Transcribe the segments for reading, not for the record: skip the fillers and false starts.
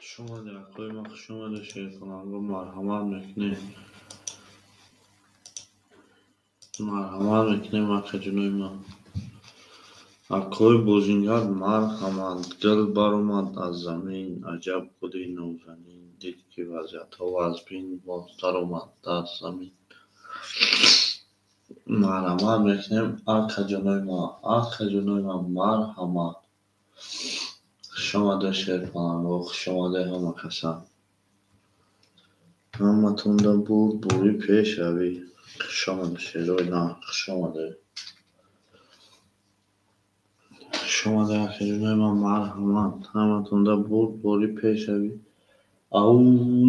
Хуш омадед, акои ман, хуш омадед, шерпаланго, марҳамат мекунем. Марҳамат мекунем, акаҷонои ман. Акои бозингар, марҳамат. Гул баромад аз замин, аҷаб гули нозанин, дид ки вазъиятҳо вазбин, боз даромад дар замин. Марҳамат мекунем, акаҷонои ман, акаҷонои ман, марҳамат. Хуш омадед, шерпаланго, хуш омадед ҳама каса. Ҳаматонда бурдборӣ пешравӣ. Хуш омадед, шерои нар, хуш омадед. Хуш омадед, акаҷонои ман, марҳамат. Ҳаматонда бурдборӣ пешравӣ. Ау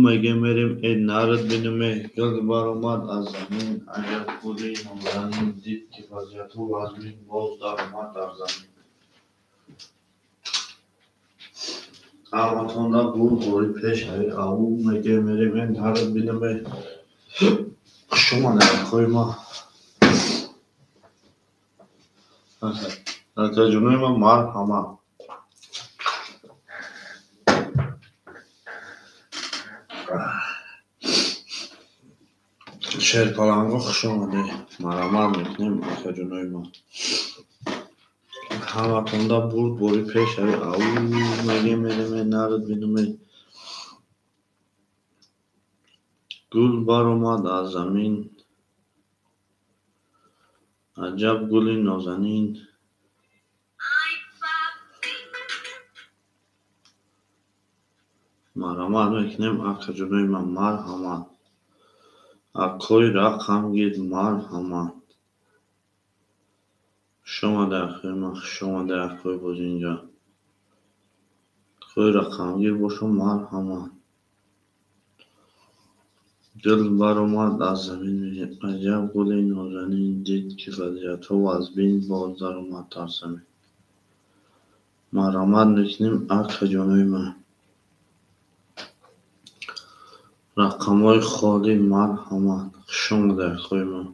мегем, мерем, э нард бинуме, гул баромад аз замин, аҷаб гули нозанин, дид ки вазъиятҳо вазмин, боз даромад дар замин. Ҳаматонда бурдборӣ пешравӣ. Ау мегем, мерем, э нард бинуме. Хуш омадед, акои ман. Акаҷонои ман, марҳамат. Шерпаланго, хуш омадед. Марҳамат мекунем, акаҷонои ман. Ҳаматонда бурдборӣ пешравӣ. Ау мегем, мерем, э нард бинуме. Гул баромад аз замин, аҷаб гули нозанин. Марҳамат мекунем, акаҷонои ман, марҳамат. Акои рақамгир, марҳамат. Хуш омадед, акои ман, хуш омадед, акои бозингар. Акои рақамгир бошо, марҳамат. Гул баромад аз замин, аҷаб гули нозанин, дид ки вазъиятҳо вазбин, боз даромад дар замин. Марҳамат мекунем, акаҷонои ман. Рақамҳои холӣ, марҳамат. Хуш омадед, акои ман.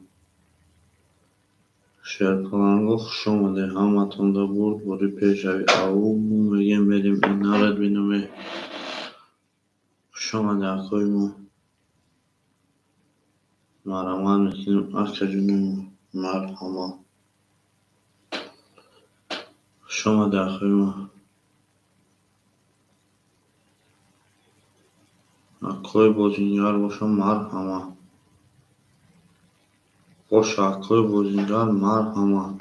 Шерпаланго, хуш омадед. Ҳаматонда бурдборӣ пешравӣ. Ау мегем, мерем, э нард бинуме. Хуш омадед, акои ман. Марҳамат мекунем, акаҷонои ман, марҳамат. Хуш омадед, акои ман. Акои бозингар бошо, марҳамат. Боша, акои бозингар, марҳамат.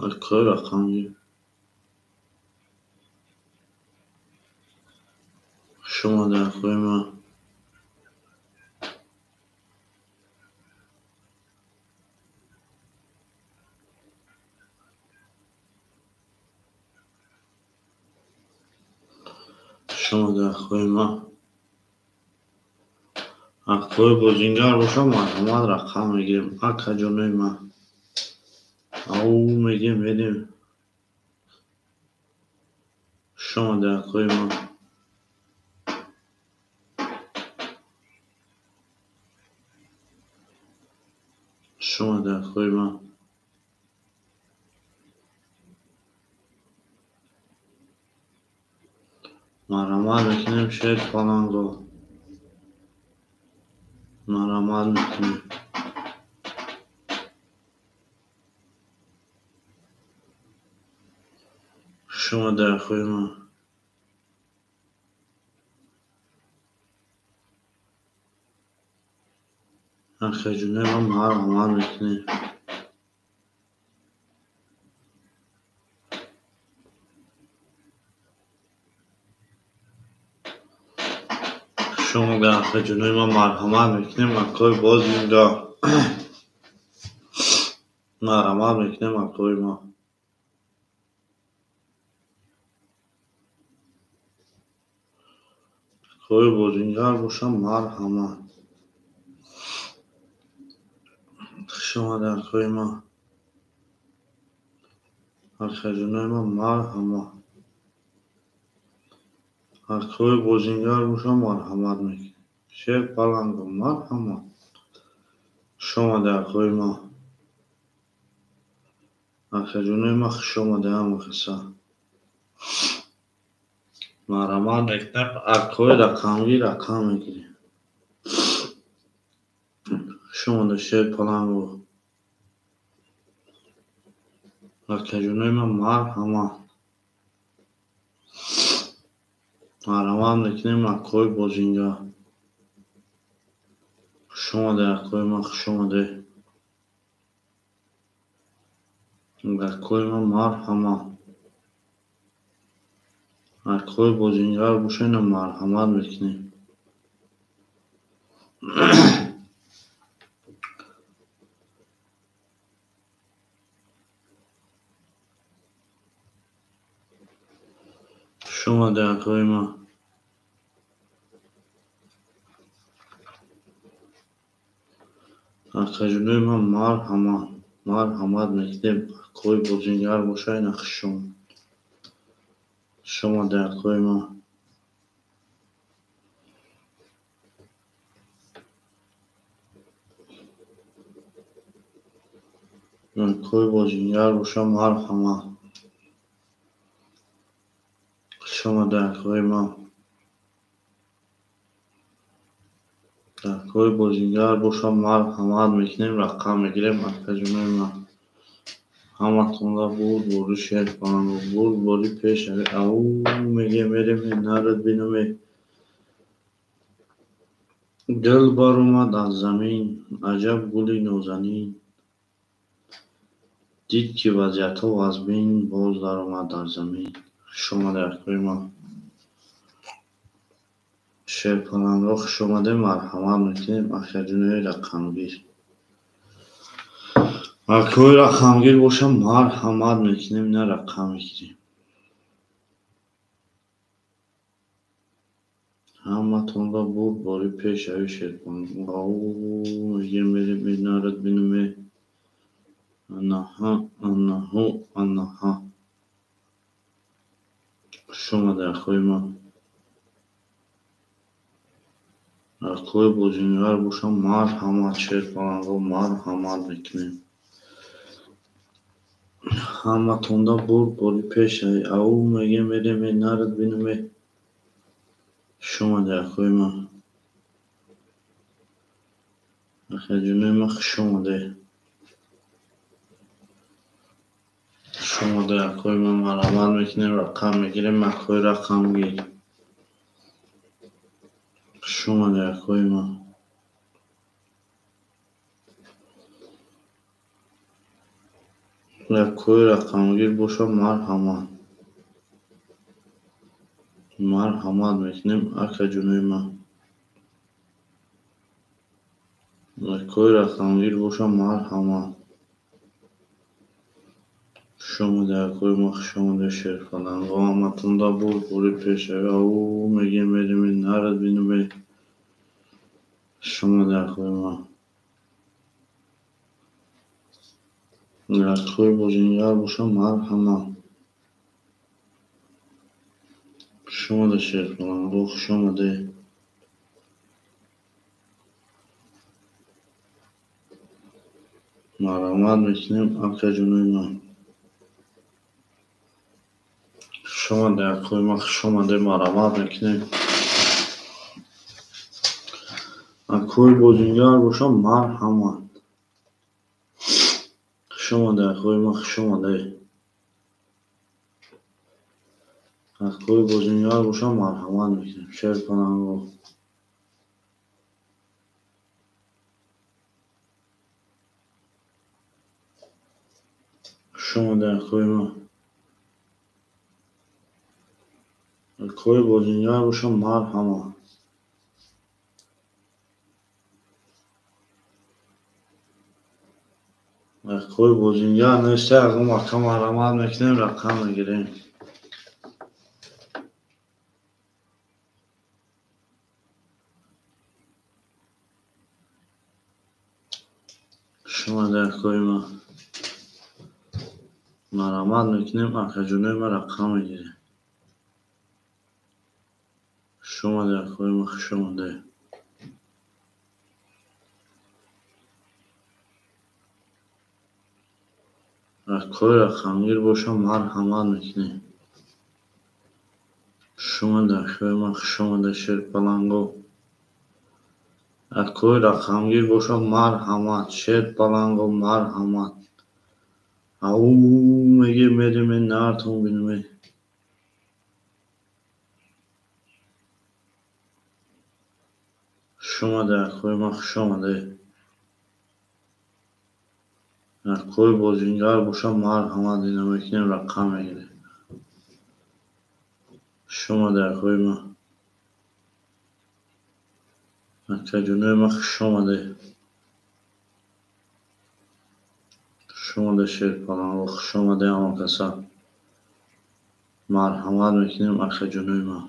Акои рақамгир. Хуш омадед, акои ман. Хуш омадед, акои ман. Акои бозингар бошо, марҳамат, рақам мегирем, акаҷонои ман. Ау мегем, мерем. Хуш омадед, акои ман. Хуш омадед, акои ман. Марҳамат мекунем, шерпаланго. Марҳамат мекунем. Хуш омадед, акои ман. Акаҷонои ман, марҳамат мекунем. Хуш омадед, акаҷонои ман, марҳамат мекунем, акои бозингар. Марҳамат мекунем, акои ман. Акои бозингар бошам, марҳамат. Хуш омадед, акои ман. Акаҷонои ман, марҳамат. Акои бозингар бошам, марҳамат мекунем. Шерпаланго, марҳамат. Хуш омадед, акои ман. Акаҷонои ман, хуш омадед ҳама каса. Марҳамат мекунем, акои рақамгир рақам мегирем. Хуш омадед, шерпаланго. Акаҷонои ман, марҳамат. Марҳамат мекунем, акои бозингар. Хуш омадед, акои ман, хуш омадед. Акои ман, марҳамат. Акои бозингар бошед, марҳамат мекунем. Хуш омадед, акои ман. Акаҷонои ман, марҳамат. Марҳамат мекунем, акои бозингар бошед, хуш омадед. Хуш омадед, акои ман. Акои бозингар бошад, марҳамат. Хуш омадед, акои ман. Акои бозингар бошад, марҳамат мекунем, рақам мегирем, акаҷонои ман. Ҳаматонда бурдборӣ, шерпаланго, бурдборӣ пешавӣ. Ау мегем, мерем, нарад бинаме. Гул баромад аз замин, аҷаб гули нозанин. Дид, ки вазъиятҳо вазмин, боз даромад дар замин. Хуш омадед, акои ман. Шерпаланго, хуш омадед, марҳамат мекунем, акаҷонои рақамгир. Акои рақамгир бошад, марҳамат мекунем, на рақам мегирем. Ҳаматонда бурдборӣ пешавӣ, шерпаланго. Ау мегем, мерем, нарад бинаме. Анаҳа, анаҳу, анаҳа. Хуш омадед, акои ман. Акои бозингар бошад, марҳамат, шерпаланго, марҳамат мекунем. Ҳаматонда бурдборӣ пешавӣ. Ау мегем, мерем, нарад бинаме. Хуш омадед, акои ман. Акаҷонои ман, хуш омадед. Хуш омадед, акои ман. Марҳамат мекунем, рақам мегирем, акои рақамгир. Хуш омадед, акои ман. Акои рақамгир бошад, марҳамат. Марҳамат мекунем, акаҷонои ман. Акои рақамгир бошад, марҳамат. Хуш омадед, акои ман, хуш омадед, шерпаланго. Ҳаматонда бурдборӣ пешавӣ. Ау мегем, мерем, нарад бинаме. Хуш омадед, акои ман. Акои бозингар бошад, марҳамат. Хуш омадед, шерпаланго, хуш омадед. Марҳамат мекунем, акаҷонои ман. Хуш омадед, акои ман, хуш омадед, марҳамат мекунем. Акои бозингар бошад, марҳамат. Хуш омадед, акои ман, хуш омадед. Акои бозингар бошад, марҳамат мекунем. Шерпаланго. Хуш омадед, акои ман. Акои бозингар бошад, марҳамат. Акои бозингар нест, ягон ака марҳамат мекунем, рақам мегирем. Хуш омадед, акои ман. Марҳамат мекунем, акаҷонои ман, рақам мегирем. Хуш омадед, акои ман, хуш омадед. Акои рақамгир бошад, марҳамат мекунем. Хуш омада, акои ман, хуш омада, шерпаланго. Акои рақамгир бошад, марҳамат, шерпаланго, марҳамат. Ау меге мереме нартон бинуме. Хуш омада, акои ман, хуш омада. Акои бозингар бошад, марҳамат, ина мекунем, рақам мегирем. Хуш омада, акои ман. Акаҷонои ман, хуш омада. Хуш омада, шерпаланго, хуш омада ҳама каса. Марҳамат мекунем, акаҷонои ман.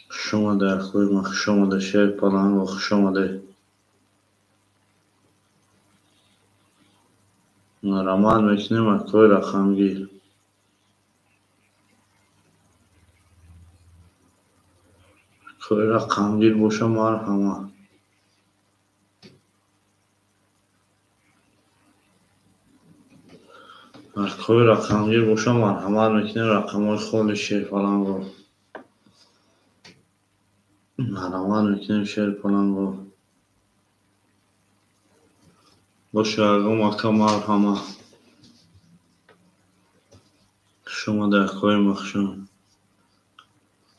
Хуш омада, акои ман, хуш омада, шерпаланго, хуш омада. Марҳамат мекунем, акои рақамгир. Акои рақамгир боша, марҳамат. Акои рақамгир боша, марҳамат мекунем, рақамҳои холи шерпаланго. Марҳамат мекунем, шерпаланго. Боша, ягон ака, марҳамат. Хуш омада, акои ман, хуш омада.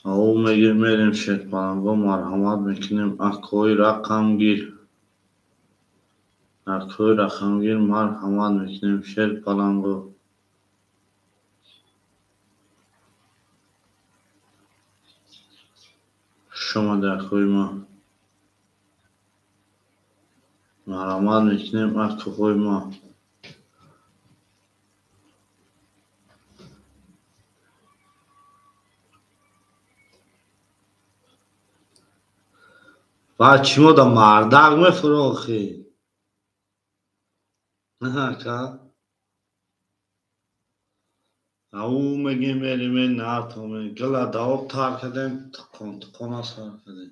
Ау мегирем, мерем, шерпаланго, марҳамат мекунем, акои рақамгир. Акои рақамгир, марҳамат мекунем, шерпаланго. Хуш омада, акои ман. Марҳамат мекунем, акоҳои ман. Ва чӣ мода мардак мефурохӣ? Ака. Ау мегем, мерем, нартоме. Гила давоб тар кардем, тиқон тиқона сар кардем.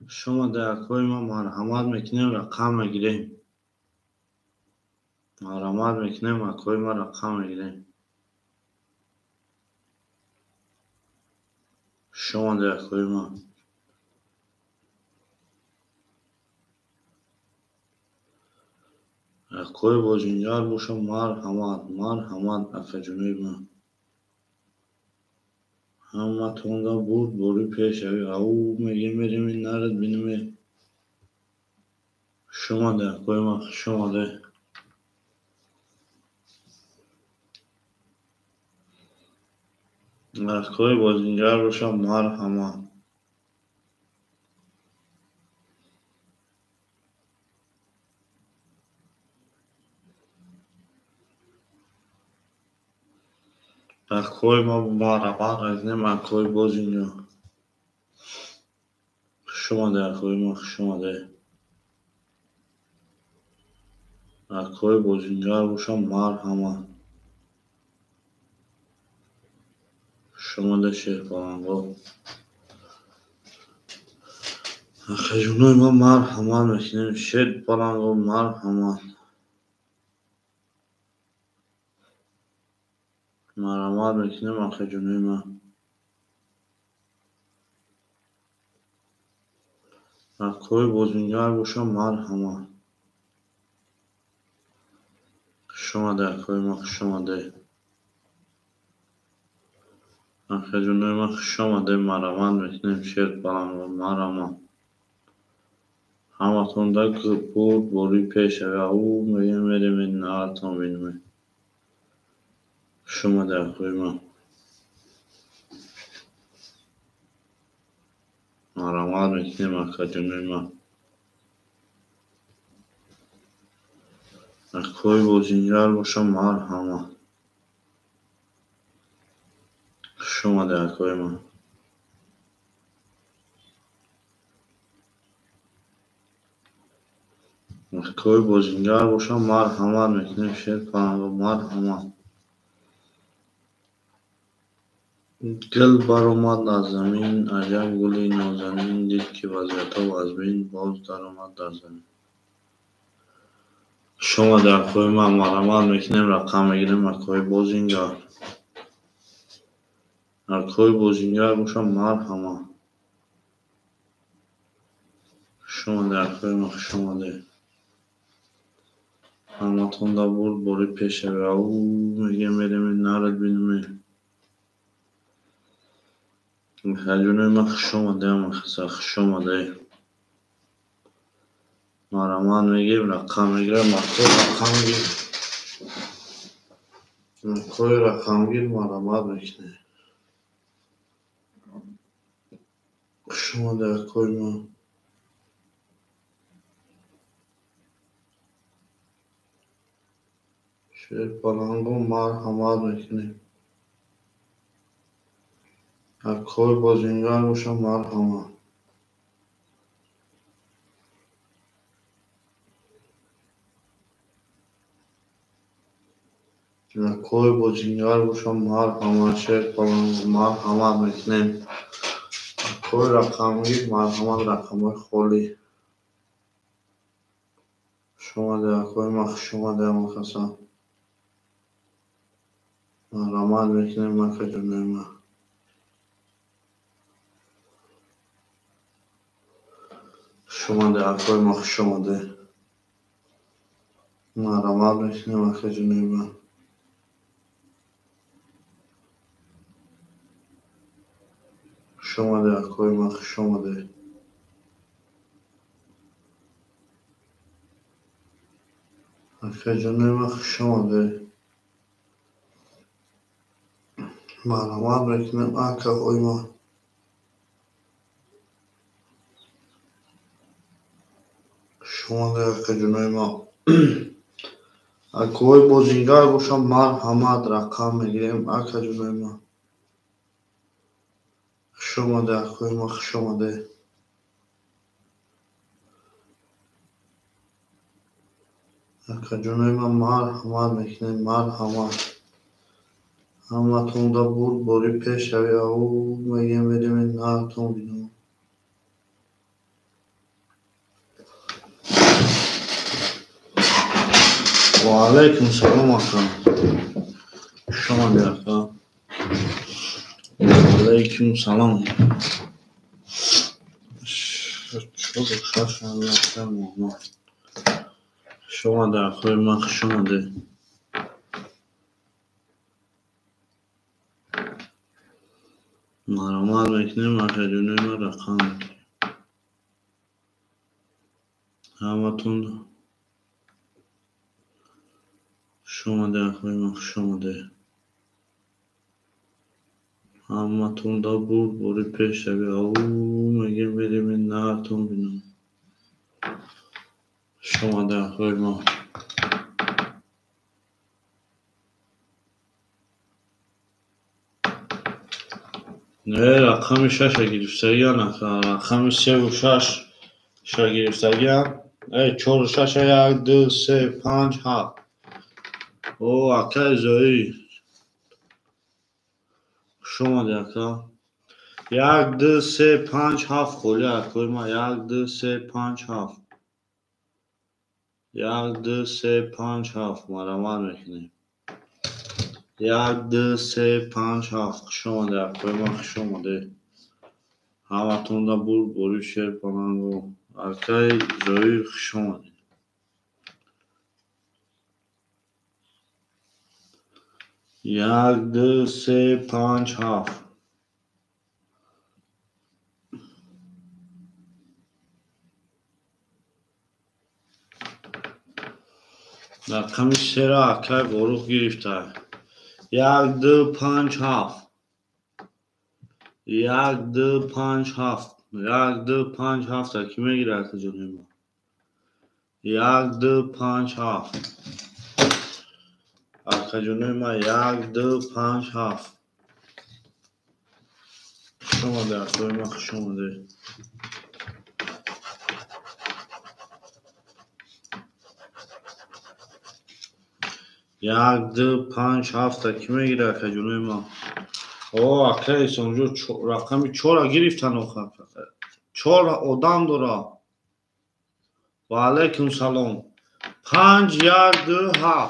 Хуш омада, акои ман, марҳамат мекунем, рақам мегирем. Марҳамат мекунем, акои ман, рақам мегирем. Хуш омада, акои ман. Акои бозингар боша, марҳамат, марҳамат, акаҷонои ман. Ҳаматонда бурд бори пешавӣ. Ау мегем, мерем, нарад бинуме. Хуш омада, акои ман, хуш омада. Акои бозингар боша, марҳамат. Акои ма марҳамат мекунем, акои бозингар. Хуш омада, акои ман, хуш омада. Акои бозингар боша, марҳамат. Хуш омада, шерпаланго. Акаҷонои ман, марҳамат мекунем, шерпаланго, марҳамат. Марҳамат мекунем, акаҷонои ман. Акои бозингар боша, марҳамат. Хуш омада, акои ман, хуш омада. Акаҷонои ман, хуш омада, марҳамат мекунем, шерпаланго, марҳамат. Ҳаматонда бурд бори пешавӣ. Ау мегем, мерем, нартон бинуме. Хуш омада, акои ман. Марҳамат мекунем, акаҷонои ман. Акои бозингар боша, марҳамат. Хуш омада, акои ман. Акои бозингар боша, марҳамат мекунем, шерпаланго, марҳамат. Гул баромад аз замин, аҷаб гули нозанин, дид, ки вазъиятҳо вазмин, боз даромад дар замин. Хуш омадед, акои ман, марҳамат мекунем, рақам мегирем, акои бозингар. Акои бозингар бошам, марҳамат. Хуш омадед, акои ман, хуш омадед. Ҳаматон да бурд бори пешавӣ. Ау мегем, мерем, нарад бинем. Михаилҷонои ман, хуш омадед, ҳамахаса, хуш омадед. Марҳамат мегирем, рақам мегирем, акои рақамгир. Акои рақамгир марҳамат мекунем. Хуш омадед, акои ман. Шерпаланго марҳамат мекунем. Акои бозингар бошам, марҳамат. Акои бозингар бошам, марҳамат. Шерпаланго марҳамат мекунем. Акои рақамгир марҳамат, рақамҳои холӣ. Хуш омадед, акои ман, хуш омадед, ҳамахаса. Марҳамат мекунем, акаҷонои ман. Хуш омадед, акои ман, хуш омадед. Марҳамат мекунем, акаҷонои ман. Хуш омадед, акои ман, хуш омадед. Акаҷонои ман, хуш омадед. Марҳамат мекунем, акаҳои ман. Хуш омадед, акаҷонои ман. Акои бозингар бошам, марҳамат, рақам мегирем, акаҷонои ман. Хуш омадед, акои ман, хуш омадед. Акаҷонои ман, марҳамат мекунем, марҳамат. Ҳаматон да бурд бори пешавӣ. Ау мегем, мерем, наратон бинам. Ва алайкум салом, ака. Хуш омадед, ака. Ва алайкум салом. 4 6 Муҳаммад. Хуш омадед, акои ман, хуш омадед. Марҳамат мекунем, акаҷонои ман, рақам мегирем. Ҳаматон хуш омадед, акои ман, хуш омадед. Ҳаматон да бурд бори пешавӣ. Ау мегем, мерем, наратон бинам. Хуш омадед, акои ман. Не, рақами шаша гирифтагиан, ака. Рақами севу шаша гирифтагиан. Э, чору шаша, як, ду, се, панҷ, ҳафт. О, акаи Зоӣ. Хуш омадед, ака. Як, ду, се, панҷ, ҳафт холӣ, акои ман. Як, ду, се, панҷ, ҳафт. Як, ду, се, панҷ, ҳафт. Марҳамат мекунем. Як, ду, се, панҷ, ҳафт. Хуш омадед, акои ман, хуш омадед. Ҳаматон да бурд бори шерпаланго. Акаи Зоир, хуш омадед. Як, ду, се, панҷ, ҳафт. Рақами сера акай Ворух гирифта. Як, ду, панҷ, ҳафт. Як, ду, панҷ, ҳафт. Як, ду, панҷ, ҳафт. Кӣ мегирад, акаҷонои ман? Як, ду, панҷ, ҳафт. Акаҷонои ман, як, ду, панҷ, ҳафт. Хуш омадед, акои ман, хуш омадед. Як, ду, панҷ, ҳафта. Кӣ мегирад, акаҷонои ман? О, акай Исомҷон, рақами 4-а гирифтан охир. 4 одам дора. Ва алайкум салом. 5 1 2 7.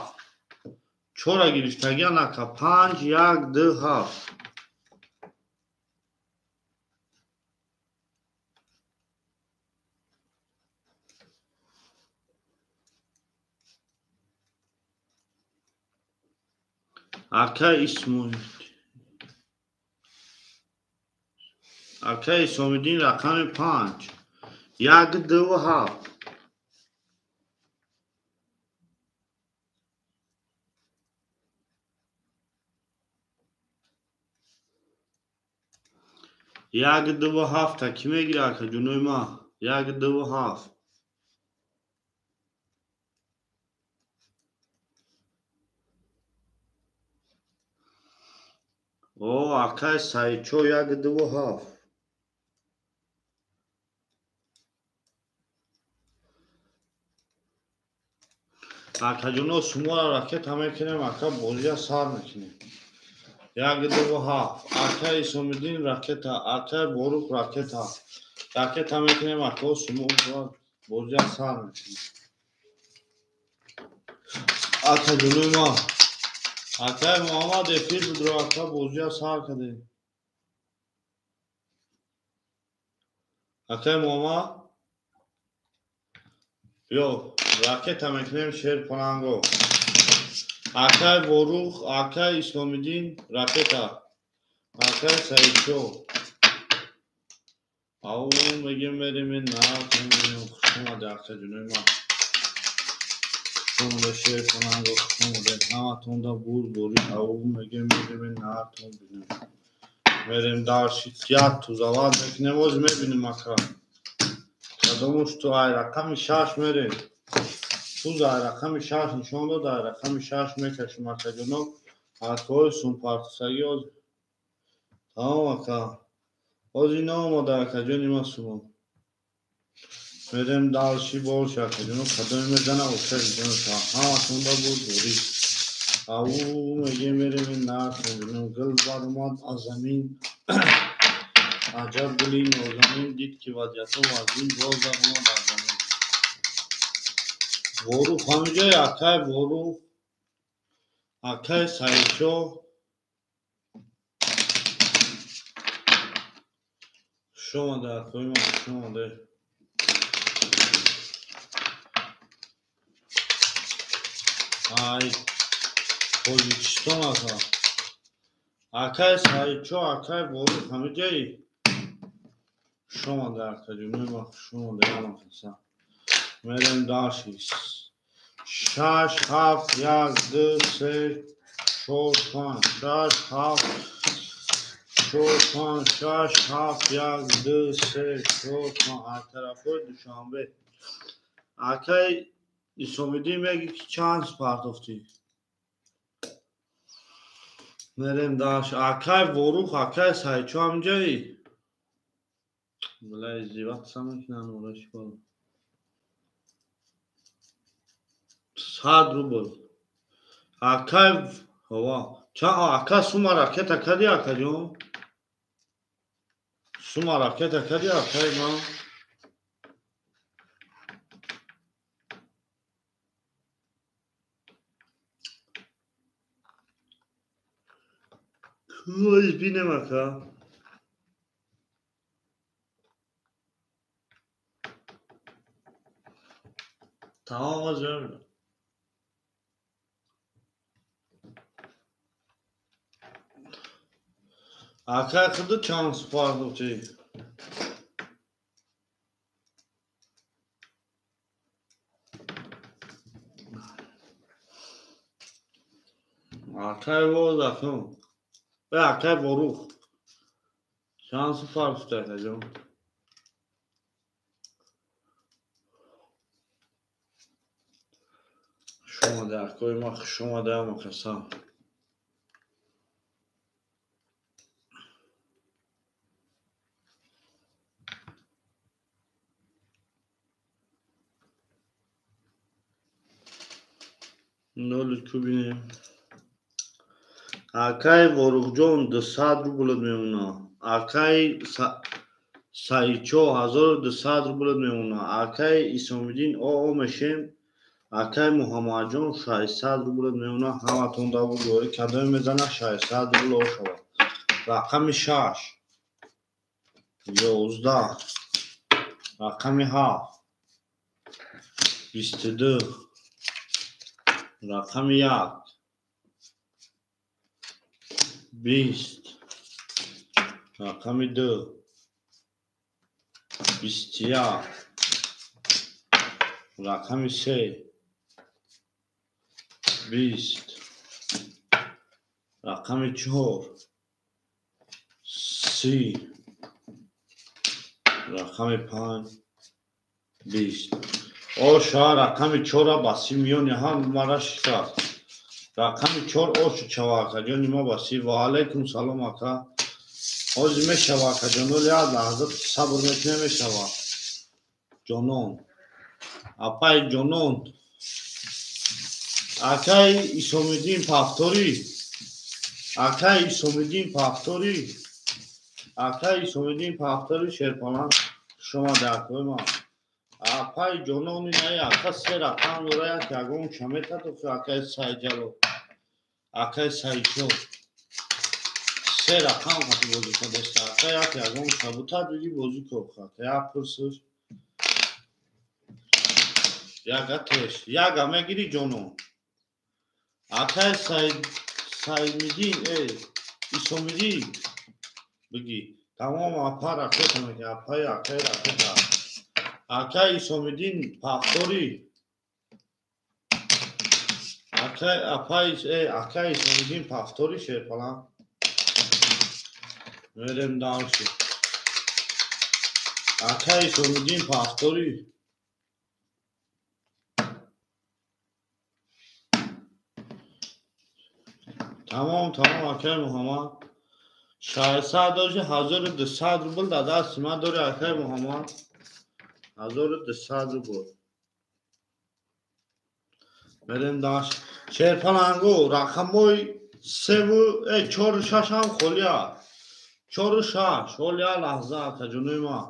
4-а гирифтагиан ака. 5 1 2 7. Ака Исмоил. Ака Исомиддин рақами 5. 1 2 7. Як ду ҳафта кӣ мегира ака ҷунои ма? 1 2 7. О, акай Саидчо 1 2 7. Ака ҷуно сумора ракета мекунем, ака бозия сар мекунем. 1 2 7. Акай Исомиддин ракета, акай Борух ракета. Ракета мекунем, ака сумора бозия сар мекунем. Ака ҷунои ма. Акай Муҳаммад эфир будро, ака бозия сар кардем. Акай Муҳаммад биё ракета мекунем шер паланго. Акай Борух, акай Исломиддин ракета. Акай Саидшо. Ау мегем мерем на хуш омаде ака ҷунои ма. Хуш омаде шер паланго, хуш омаде. Ҳаматонда бур борид. Ау мегем мерем наатон бинем. Мерем дарши як тузават мекунем, оз мебинем ака. Кадомуш ту ай рақами 6 мерем. Туз ай рақами 6 нишон дод, ай рақами 6 мекашем ака ҷоноб. Акои сумпартисагӣ оз. Тамом ака. Оз ино омода ака ҷони ма сумо. Мерем дарши борш ака ҷоноб, кадоме мезана ока ҷоноб. Ҳаматонда бур борид. Ау мегем мерем наатон бинем. Гул баромад аз замин. Аҷаб гули нозанин дид ки вазъиятҳо вазин боз даромад аз замин. Ворух ҳамиҷои акай Ворух, акай Саидшо. Хуш омаде акои ман, хуш омаде. Ай Тоҷикистон ака. Акай Саидшо, акай Ворух ҳамиҷои. Хуш омаде ака ҷунои ман, хуш омаде ҳама каса. Мерем дарши. 6 7 1 2 3 4 5 6 7 4 5 6 7 1 2 3 4 5. Аз тарафҳои Душанбе. Акай Исомиддин мегӣ ки чанд партофтӣ? Мерем дарш. Акай Ворух, акай Саидчо ҳамиҷои? Била издиватса мекунанд, ора чӣ кор? 100 рубл. Акай ҳава. Ча ака сума ракета кади ака ҷон? Сума ракета кади акай ман? Кӯз бинем ака. Тамом аз Акай худу чанд партофтӣ? Акай воз акун. Акай Ворух. Чанд партофтӣ акаҷон? Хуш омаде акои ма, хуш омаде ҳама каса. Ноль кубинем. Акай Ворухҷон 200 рублат мемона. Акай Саидчо 1200 рублат мемона. Акай Исомиддин ОО мешем. Акай Муҳаммадҷон 600 рублат мемона. Ҳаматон давугори кадоме мезана 600 рубл ошава. Рақами 6 11 рақами 7 22 рақами 1 20 рақами 2 21 рақами 3 20 рақами 4 30 рақами 5 20. Оша рақами 4 ба 30 миёни ҳам мара шикаст. Рақами 4 ошу чава акаҷони ма ба 30. Ва алайкум салом ака. Ҳозир мешава акаҷон, оли як лаҳза сабр мекунем, мешава. Ҷонон. Апай ҷонон. Акай Исомиддин Пафторӣ. Акай Исомиддин Пафторӣ. Акай Исомиддин Пафторӣ шерпалан шума дакои ма. Апай ҷонони най ака се рақам дора, як ягон чаметад акай Сайҷало. Акай Сайчо. Се рақам қати бозӣ кадаста. Ака як ягон чабутад биги бозӣ кор ака. Як пурсиш. Яга теш. Яга мегири ҷонон. Акай Саймиддин, Исомиддин биги. Тамом апа ракета меги. Апай акай ракета. Акай Исомиддин Пахторӣ. Акай апай акай Исомиддин Пахторӣ шерпалан. Мерем дальше. Акай Исомиддин Пахторӣ. Тамом тамом акай Муҳаммад. 600 доши 1200 рубл дар дасти ман дори акай Муҳаммад. 1200 рубл. Мерем дальше. Шерпаланго рақамҳои 3 4 6 ҳам холия. 4 6 холия лаҳза акаҷонои ман.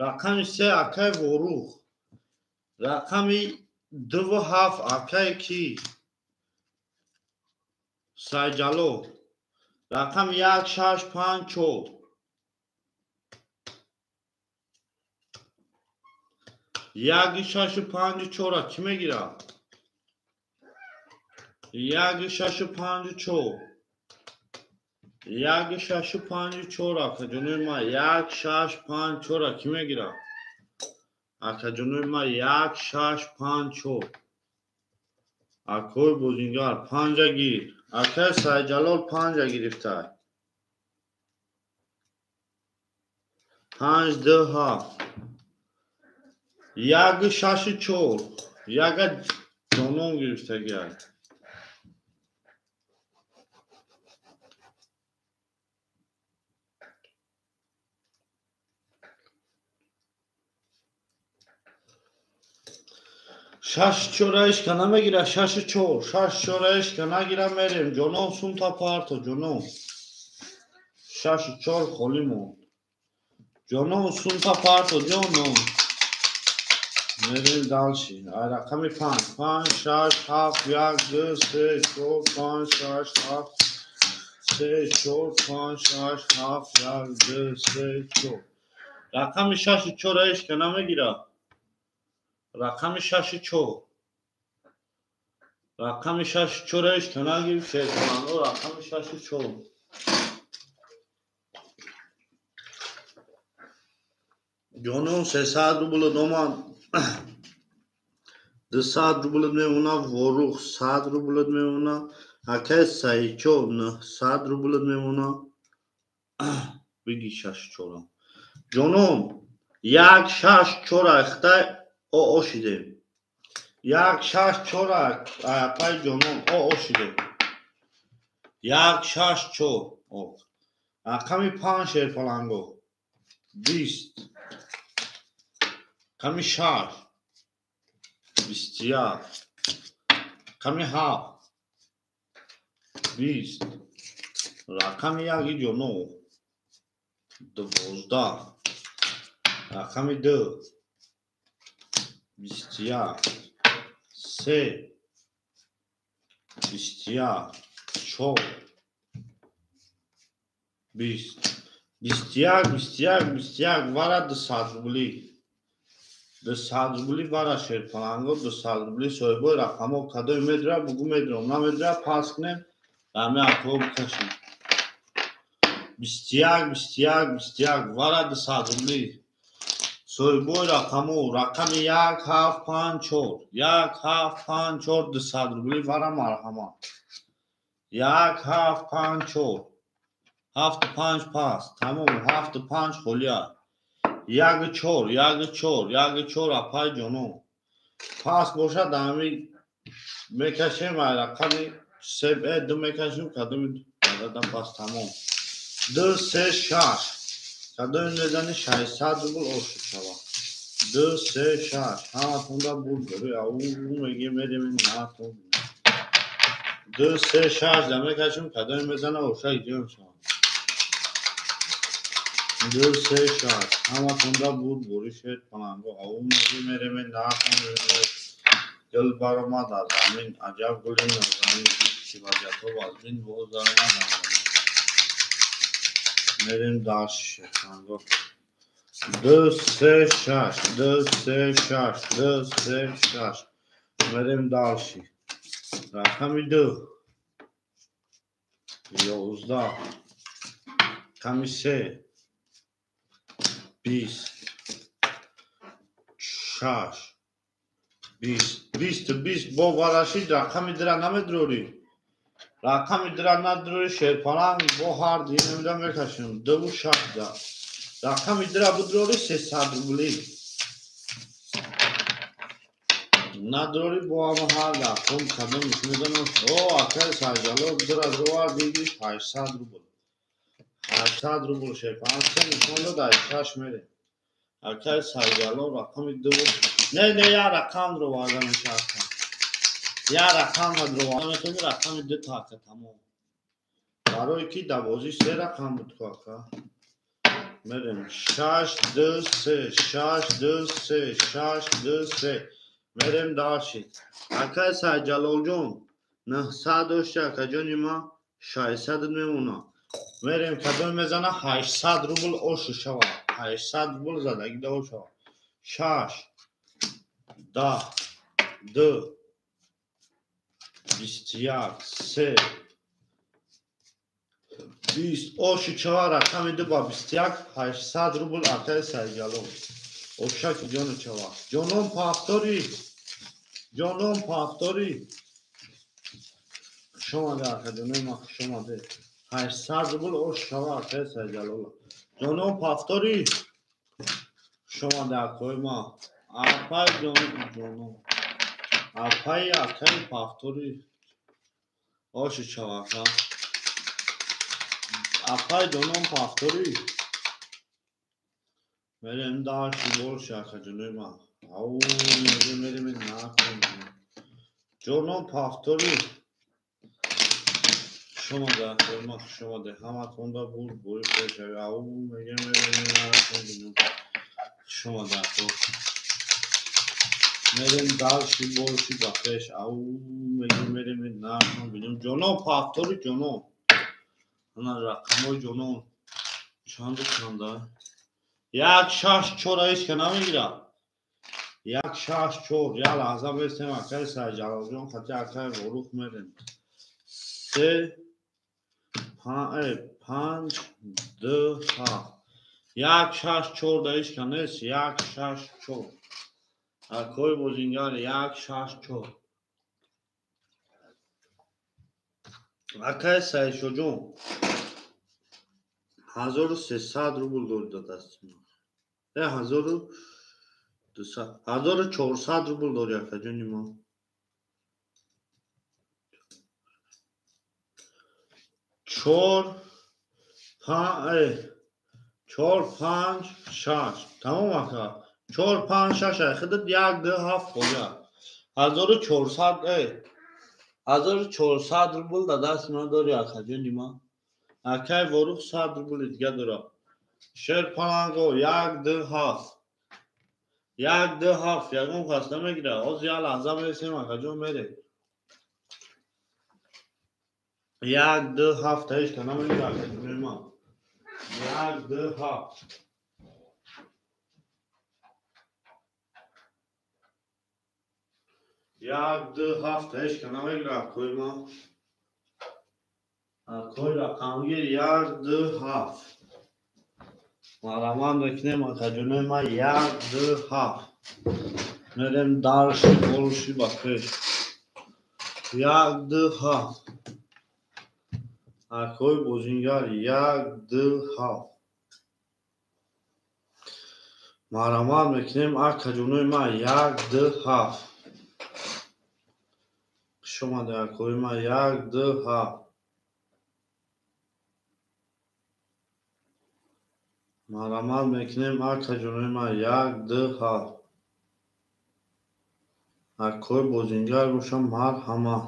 Рақами 3 акай Ворух. Рақами 2 7 акай ки? Сайҷало. Рақами 1 6 5 4. 1 6 5 4 кӣ мегирад? 1 6 5 4. 1 6 5 4 акаҷонои ман. 1 6 5 4 кӣ мегирад? Акаҷонои ман 1 6 5 4. Акои бозингар 5 гир. Акай Сайҷалол 5 гирифта. 5 2 7. 1 6 4. Яга ҷонон гирифтагиай. Шаш чораишка намегира, 6 4. 6 чораишка нагира мерем. Ҷонон сумта парто, ҷонон. 6 4 холӣ монд. Ҷонон сумта парто, ҷонон. Мерем дальше. Ай рақами 5. 5 6 7 1 2 3 4 5 6 7 3 4 5 6 7 1 2 3 4. Рақами 6 4 намегира. Рақами 6 4. Рақами 6 4 нагирифт шерпаланго. Рақами 6 4. Ҷонон 300 рубл доман. 200 рубл мемона. Ворух 100 рубл мемона. Акай Саидчо 900 рубл мемона. Биги 6 4. Ҷонон 1 6 4 ахтай ОО шидем. 1 6 4 апай ҷонон ОО шидем. 1 6 4. Ок. Рақами 5 шерпаланго. 20. Рақами 6 21. Рақами 7 20. Рақами як иҷо нӯ 12. Рақами 2 21 3 21 4 20 21 21 21 вара 200 рубли. 200 рубли вара шерпаланго 200 рубли соҳибои рақамҳо кадои медра бугу медром намедра пас кунем рами акҳо бикашем. 21 21 21 вара 200 рубли. Соҳибои рақамҳо рақами 1 7 5 4 1 7 5 4 200 рубли вара марҳамат. 1 7 5 4 7 5 пас тамом 7 5 холия. 1 4 1 4 1 4 апай ҷоно пас бошад ҳами мекашем рақами 3 2 мекашем кадоми дадам пас тамом 2 3 6 кадоми мезани 600 рубл ошуд шавад. 2 3 6 ҳаматонда буд бори ау меги мерем натон 2 3 6 да мекашем кадоми мезана оша иҷо мешавад. 2 3 6 ҳаматонда буд бори шед паланго ау меги мерем натон гул баромад аз замин аҷаб гули нозанин ки вазиятҳо вазмин боз даромад аз замин. Мерем дальше шерпаланго 2 3 6 2 3 6 2 3 6 мерем дальше. Рақами 2 11 рақами 3 20 6 20 20 20 бо варашид рақами 2 намедрорӣ. Рақами 2 надрорӣ шерпаланг бо ҳар динамида мекашем 2 6 да. Рақами 2 будрорӣ 300 рубли. Надрорӣ бо ҳама ҳар рақам кадом мешунидам. О акай Саҷало 2 дровар диги 800 рубл. 800 рубл шерпаланг се нишон дод ай 6 мерем. Акай Саҷало рақами 2 не не я рақам дроварда мешавад. Я рақам дроварда метавонӣ рақами 2 така тамом. Барои ки дар бозӣ се рақам буд ку ака. Мерем 6 2 3 6 2 3 6 2 3 мерем дальше. Акай Саҷалолҷон 900 дошти акаҷони ма 600 мемонад. Мерем кадом мезана 800 рубл ошу шавад. 800 рубл задаги да шавад. 6 10 2 21 3 20 оши чава рақами 2 ба 21 800 рубл акай Саҷалол. Ошаки ҷону чава. Ҷонон пафтори. Ҷонон пафтори. Хуш омаде акаҷонои ма хуш омаде. 800 рубл ош шава акай Саҷалол. Ҷонон пафтори. Хуш омаде акои ма. Апай ҷонон. Апай акай пафтори. Оши чава ака. Апай ҷонон пафтори. Мерем дальше больше акаҷонои ма. Ау мерем мерем накун. Ҷонон пафтори. Хуш омаде акои ма хуш омаде. Ҳаматонда буд бори пешави. Ау мегем мерем накун. Хуш омаде ако. Мерем дальше больше ба пеш. Ау мегем мерем накун. Ҷонон пафтори ҷонон. Ана рақамҳои ҷонон чанду чанда? 1 6 4 ҳеч ка намегирад. 1 6 4 я лаҳза бестем акай Саҷалолҷон хати акай Ворух мерем. 3 5 2 7 1 6 4 да ҳеч ка нест. 1 6 4 акои бозингар 1 6 4 акай Саидшоҷон 1300 рубл дори да дасти ман. 1200 1400 рубл дори акаҷони ма. 4 5 4 5 6 тамом ака. 4 5 6 ай худат 1 2 7 хоҷа. 1400 1400 рубл да дасти ман дори акаҷони ма. Акай Ворух 100 рубли дига дора. Шер паланго 1 2 7. 1 2 7 ягон кас намегира. Ҳозир як лаҳза мересем, акаҷон, мерем. 1 2 7 ҳеч ка намегира, акаҷони ман. 1 2 7. 1 2 7 ҳеч ка намегира, акои ман. Акои рақамгир 1 2 7. Марамат мекунем, акаҷонои ман, 1 2 7. Мерем дальше, больше, ба пеш. 1 2 7. Акои бозингар 1 2 7. Марамат мекунем, акаҷонои ман, 1 2 7. Хуш омадед, акои ман, 1 2 7. Марамат мекунем, акаҷонои ман, 1 2 7. Акои бозингар бошам, марҳамат.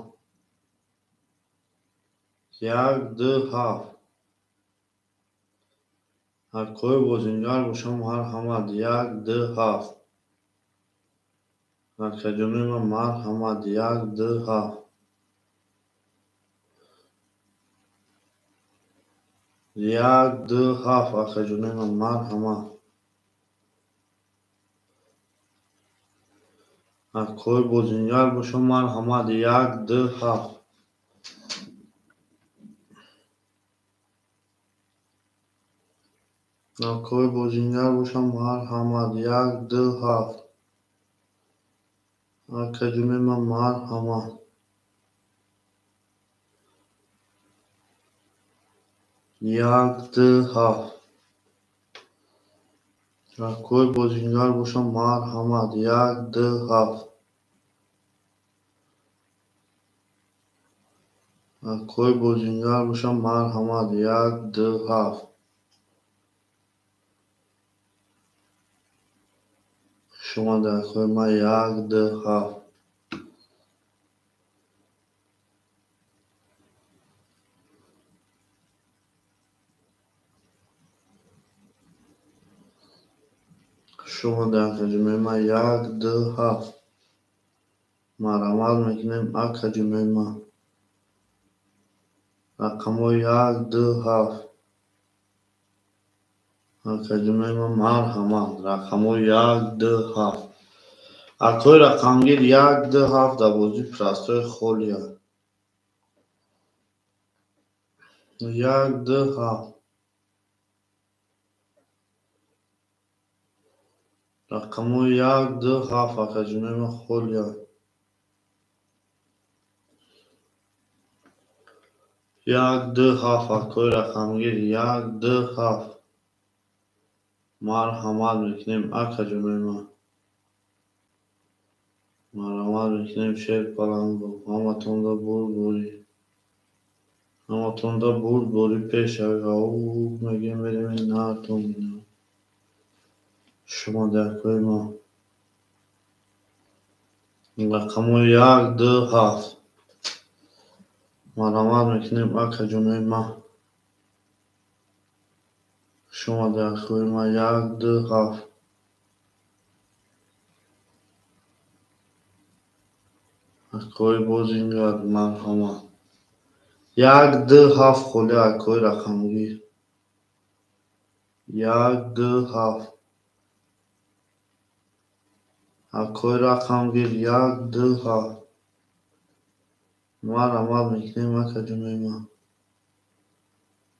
1 2 7. Акои бозингар бошам, марҳамат. 1 2 7. Акаҷонои ман, марҳамат. 1 2 7. 1 2 7, акаҷонои ман, марҳамат. Акои бозингар бошам, марҳамат. 1 2 7. Акои бозингар бошам, марҳамат. 1 2 7. Акаҷонои ман, марҳамат. 1 2 7. Акои бозингар бошам, марҳамат. 1 2 7. Акои бозингар бошам, марҳамат. 1 2 7. Хуш омадед, акои ман, 1 2 7. Хуш омадед, акаҷонои ман, 1 2 7. Марамат мекунем, акаҷонои ман. Рақамҳои 1 2 7. Акаҷонои ман, марҳамат. Рақамҳои 1 2 7. Акои рақамгир 1 2 7 дар бозии простой холия. 1 2 7. Рақамҳои 1 2 7, акаҷонои ман, холия. 1 2 7, акои рақамгир 1 2 7. Марҳамат мекунем, акаҷонои ман. Марҳамат мекунем, шер паланго. Ҳаматонда бурдборӣ. Ҳаматонда бурдборӣ пешавӣ. Ау мегем, мерем наатон бинам. Шумо акои ман. Рақамҳои 1 2 7. Марҳамат мекунем, акаҷонои ман. Шумо акои ман, 1 2 7. Акои бозингар, марҳамат. 1 2 7 холи, акои рақамгир. 1 2 7. Акои рақамгир 1 2 7. Марҳамат мекунем, акаҷонои ман.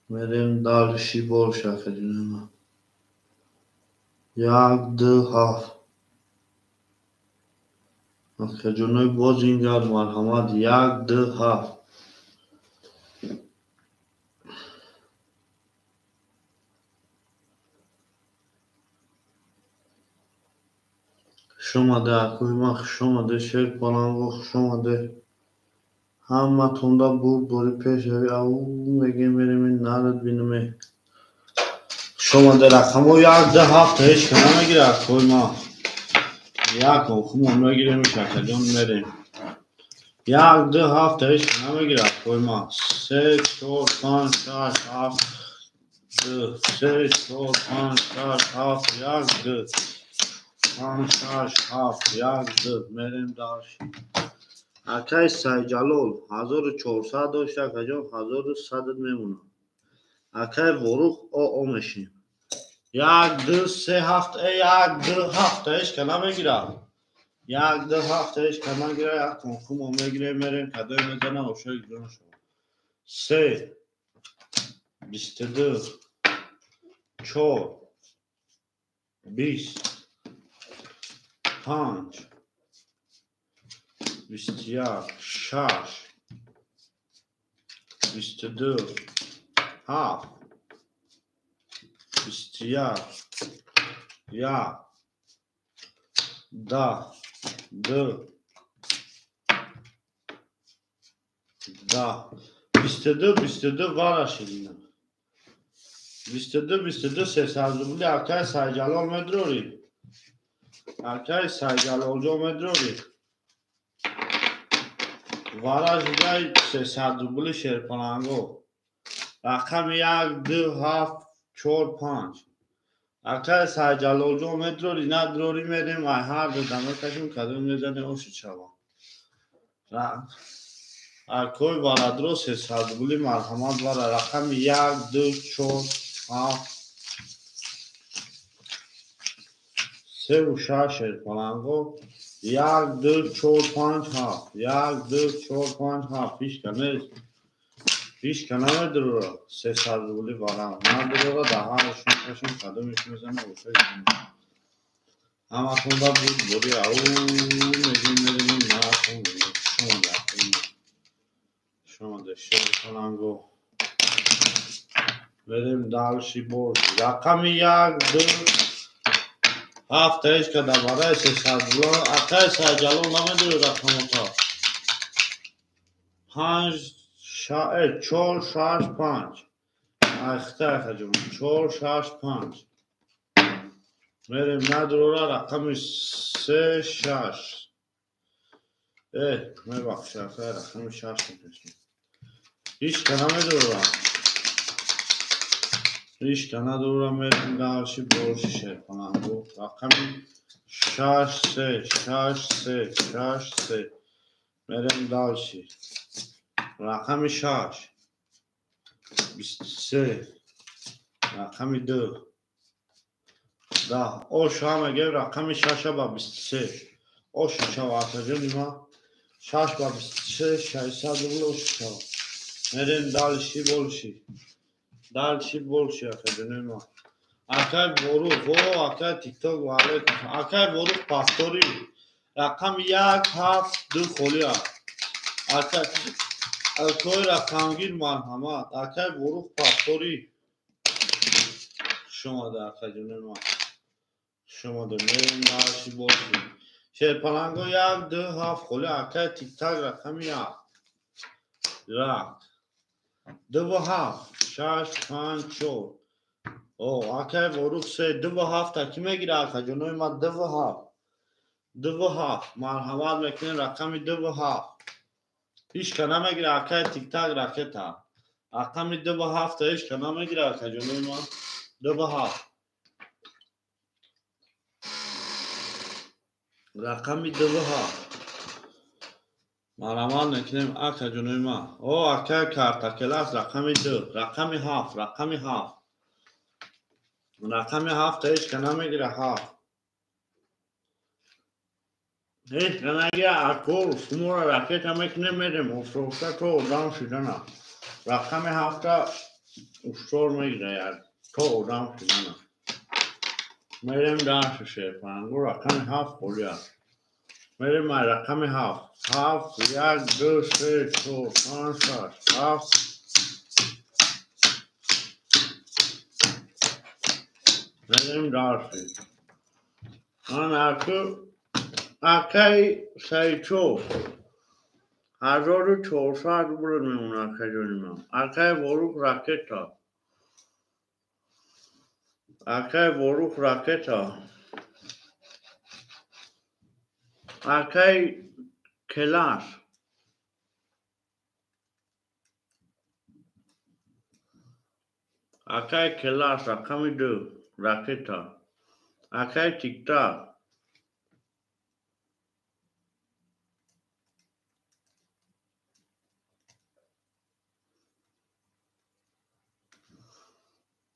Мерем дальше больше, акаҷонои ман. 1 2 7. Акаҷонои бозингар, марҳамат. 1 2 7. Хуш омадед, акои ман, хуш омадед, шер паланго, хуш омадед. Ҳаматонда бурдборӣ пешавӣ. Ау мегем, мерем нарад бинаме. Хуш омадед, рақамҳои 1 2 7 ҳеч ка намегира, акои ман. Як охумон мегирем, акаҷон, мерем. 1 2 7 ҳеч ка намегира, акои ман. се, чор, панҷ, шаш, ҳафт, ду, се, чор, панҷ, шаш, ҳафт, як, ду, панҷ, шаш, ҳафт, як, ду. Мерем дальше. Акай Сайҷалол 1400 дошт, акаҷон 1100 мемонад. Акай Ворух о мешим. Як, ду, се, ҳафт, як, ду, ҳафт, ҳеч ка намегирад. Як, ду, ҳафт, ҳеч ка нагирад, як тонхумо мегирем, мерем, кадое мезанад, ошои ҷон шавад. Се, 22, чор, 20, панҷ, 21, шаш, 22, ҳафт, 21, як, 10, ду, 10, 22, 22 вара шидина. 22, 22, 300 рубли. Акай Сайҷалол медрорӣ? Акай Сайҷалолҷон медрорӣ? Вара шидай 300 рубли шерпаланго. Рақами як, ду, ҳафт, чор, панҷ. Акай Сайҷалолҷон медрорӣ? Надрорӣ, мерем, ай ҳар ду дама кашем, кадом мезане, оши шава. Акой варадро 300 рубли, марҳамат вара. Рақами як, ду, чор, ҳафт, севу шаш шерпаланго. Як, ду, чор, панҷ, ҳафт. Як, ду, чор, панҷ, ҳафт. Ҳичка нест. Ҳичка намедурора. 300 рубли вара. Надурора, даҳараш мекашем, кадомеш мезана, ошои. Ҳаматонда буд бори ау мегем, мерем, наатон шомада. Шомада шерпаланго. Мерем дальше бош. Рақами як, ду, ҳафт, ҳечка дар барои 300 рубла. Акай Сайҷалол намедурӣ рақамота? Панҷ, чор, шаш, панҷ. Айхта, акаҷон. Чор, шаш, панҷ. Мерем, надурора, рақами се, шаш. Мебахши, акай, рақами шаш мекашем. Ҳичка намедурора. Ҳичка надурора, мерем дальше больше шерпаланго. Рақами шаш, се, шаш, се, шаш, се. Мерем дальше. Рақами шаш, 23, рақами ду, 10. Оша мегем, рақами шаша ба 23. Оша шава, акаҷони ман. Шаш ба 23, 600 рубл оша шава. Мерем дальше больше. Дальше больше, акаҷони ман. Акай Ворух, о, акай Тикток, ва алейкум. Акай Ворух пастори. Рақами як, ҳафт, ду холӣ аст. Акай Акой рақамгир, марҳамат. Акай Ворух пастори. Хуш омада, акаҷони ман. Хуш омада. Мерем дальше больше. Шерпаланго як, ду, ҳафт холӣ. Акай Тиктак рақами як. Як. Дуву ҳафт, шаш, панҷ, чор. О, акай Ворух се, дуву ҳафт ки мегира, акаҷонои ман, дуву ҳафт. Дуву ҳафт. Марҳамат мекунем, рақами дуву ҳафт. Ҳичка намегира, акай Тиктак ракета. Рақами дуву ҳафт ҳичка намегира, акаҷонои ман. Дуву ҳафт. Рақами дуву ҳафт. Марҳамат мекунем, акаҷонои ман. О, акай картакелас, рақами ду, рақами ҳафт, рақами ҳафт. Рақами ҳафт ҳичка намегира, ҳафт. Ҳечка нагира, ако шуморо ракета мекунем, мерем офтобта то одам шидана. Рақами ҳафта уштор мегира, як то одам шидана. Мерем дальше шерпаланго, рақами ҳафт холӣ аст. Мерем ай рақами ҳафт. Ҳафт, як, ду, се, чор, панҷ, шаш, ҳафт. Мерем дальше. Ман аку акай Сайчо 1400 рубл мемонад, акаҷони ман. Акай Ворух ракета. Акай Ворух ракета. Акай Келаш. Акай Келас рақами 2 ракета. Акай Тиктак.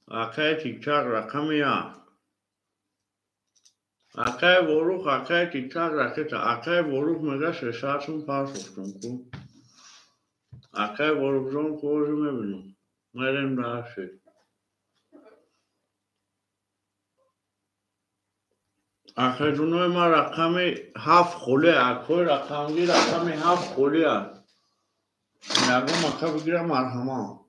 Акай Тиктак рақами 1. Акай Ворух, акай Тиктак ракета. Акай Ворух мега 600 сум партофтум ку. Акай Ворухҷон кожи мебинам. Мерем дальше. Акаҷонои ман рақами 7 холия. Акои рақамги рақами 7 холия. Ягон ака бигира марҳамат.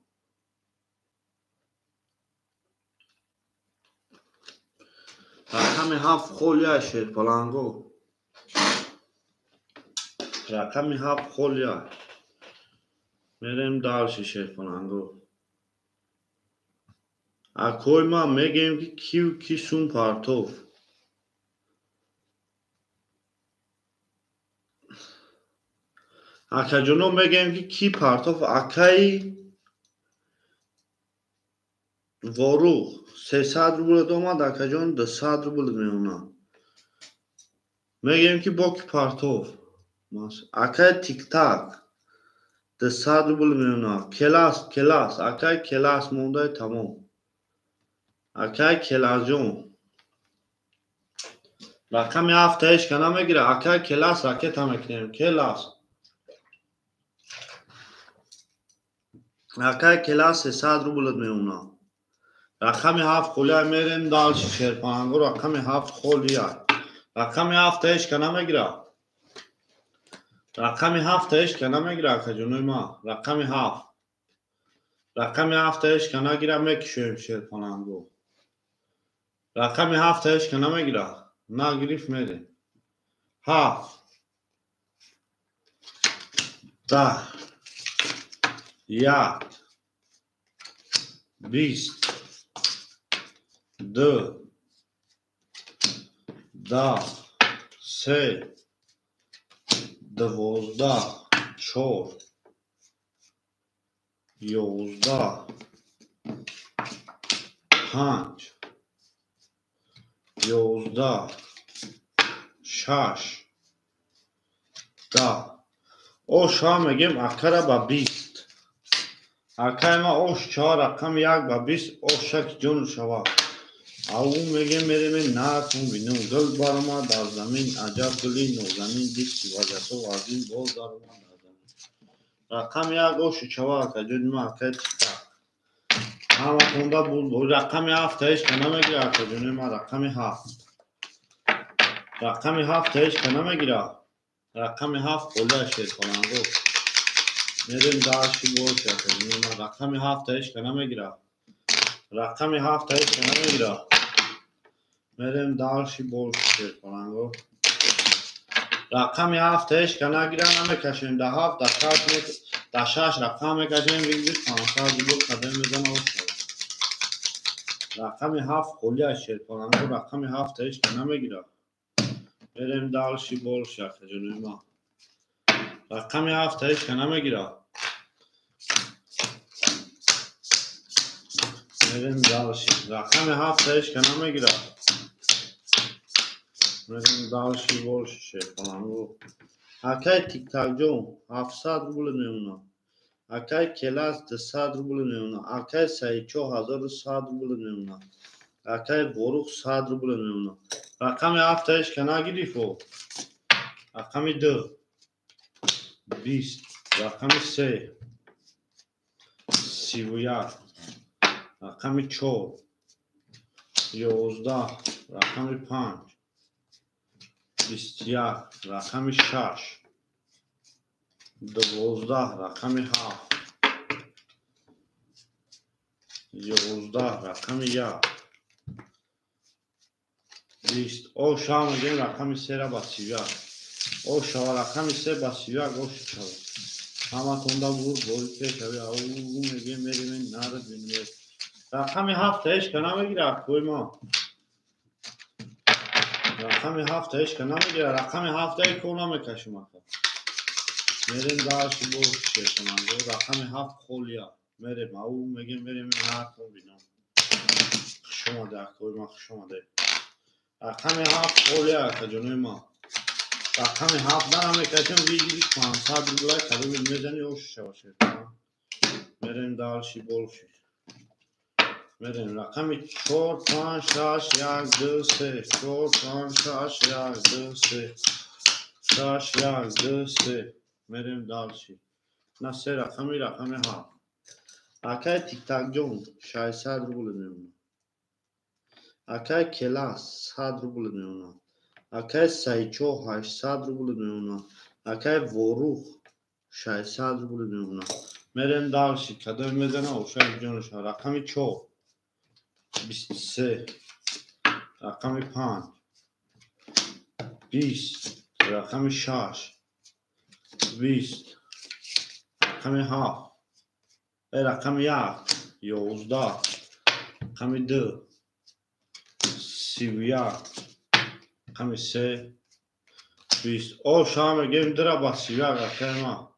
Рақами 7 холия шерпаланго. Рақами 7 холия. Мерем дальше шерпаланго. Акои ман мегӯем ки кив ки сум партов. Акаҷоно мегӯем ки ки партов. Акаи Ворух 300 рубл омад, акаҷон 200 рубл меонад. Мегӯем ки бо ки партов. Акаи Тиктак 200 рубл меонад. Келас, Келас, акаи Келас мондаи тамом. Акаи Келасҷон. Рақами 7 ҳеч ка намегирад. Акаи Келас ракета мекунем. Келас. Акаи Келас 300 рубл меонад. Рақами 7 холия мерем дальше шерпаланго. Рақами 7 холия. Рақами 7 ҳеч ка намегирад. Рақами 7 ҳеч ка намегирад акаҷонои ман. Рақами 7. Рақами 7 ҳеч ка нагирад мекушоем шерпаланго. Рақами 7 ҳеч ка намегирад. Нагирифт мерем. 7 10 1 20 2 10 3 12 4 11 5 11 6 10. Ош ҳа мегем акара ба 20. Акаи ма ош 4 рақами 1 ба 20 ош шаки ҷону шава. Ау мегем мереме нархун бинум. Гул баромад дар замин аҷаб гули нозанин дисти вазато азин боз даромад дар замин. Рақами 1 оши чава акаҷони ма акаи Тиктак. Ҳама хонда буд. Рақами 7 ҳеч ка намегирад акаҷони ма. Рақами 7. Рақами 7 ҳеч ка намегирад. Рақами 7 холия шерпаланго. Мерем дальше больше акаҷони ма. Рақами 7 ҳеч ка намегирад. Рақами 7 ҳеч ка намегирад. Мерем дальше больше шерпаланго. Рақами 7 ҳеч ка нагирад намекашем. Да 7, да 6, да 6 рақам мекашем. Бигир 500 рубл қадам мезанад. Рақами 7 холия шерпаланго. Рақами 7 ҳеч ка намегирад. Мерем дальше больше акаҷони ма. Рақами 7 ҳеч ка намегирад. Мерем дальше. Рақами 7 ҳеч ка намегирад. Мерем дальше больше шерпаланго. Акаи Тиктакҷон 700 рубл меонад. Акаи Келас 200 рубл меонад. Акаи Саидчо 1100 рубл меонад. Акаи Ворух 100 рубл меонад. Рақами 7 ҳеч ка нагирифт. Рақами 2 20. Рақами 3 31. Рақами 4 11. Рақами 5 21. Рақами 6 12. Рақами 7 11. Рақами 1 20. Ош ҳа мегӯем рақами 3 ба 31. Ош шава рақами 3 ба 31 ош шава. Ҳаматонда буд бори пешави. Ау мегӯем мерем нард бинем. Рақами 7 ҳеч ка намегирад акои ма. Рақами 7 ҳеч ка намегирад. Рақами 7 ко намекашем ака. Мерем дальше больше шерпаланго. Рақами 7 холия. Мерем, ау мегем, мерем, нартон бинам. Хуш омаде, акои ман, хуш омаде. Рақами 7 холия, акаҷонои ман. Рақами 7 дара мекашем, выигрыш 500 рубла, кадоми мезани ош шава шерпаланг. Мерем дальше больше. Мерем рақами 4 5 6 1 2 3 4 5 6 1 2 3 6 1 2 3. Мерем дальше. На се рақами 7. Акай Тиктакҷон 600 рубл мемонад. Акай Келас 100 рубл мемонад. Акай Сайчо 800 рубл мемонад. Акай Ворух 600 рубл мемонад. Мерем дальше. Кадом мезана ошай ҷонша. Рақами 4 23, рақами 5 20, рақами 6 20, рақами 7, рақами 1 11, рақами 2 31, рақами 3 20. Оша мегем дра ба 31 акай ма.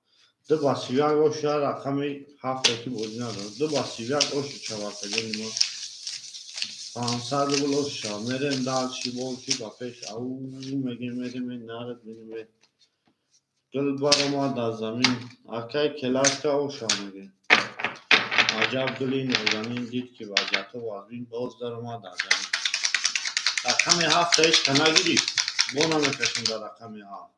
2 ба 31 оша рақами 7 ки бозӣ надорад. 2 ба 31 оша чавакаҷони ма. 500 рубл оша. Мерем дальше больше ба пеш. Ау мегем, мерем, нарад бинем. Гул баромад аз замин. Акай Келаска оша мегем. Аҷаб гули нозанин дид ки вазъиятҳо вазмин боз даромад аз замин. Рақами 7 ҳеч ка нагирифт. Бо намекашем дар рақами 7.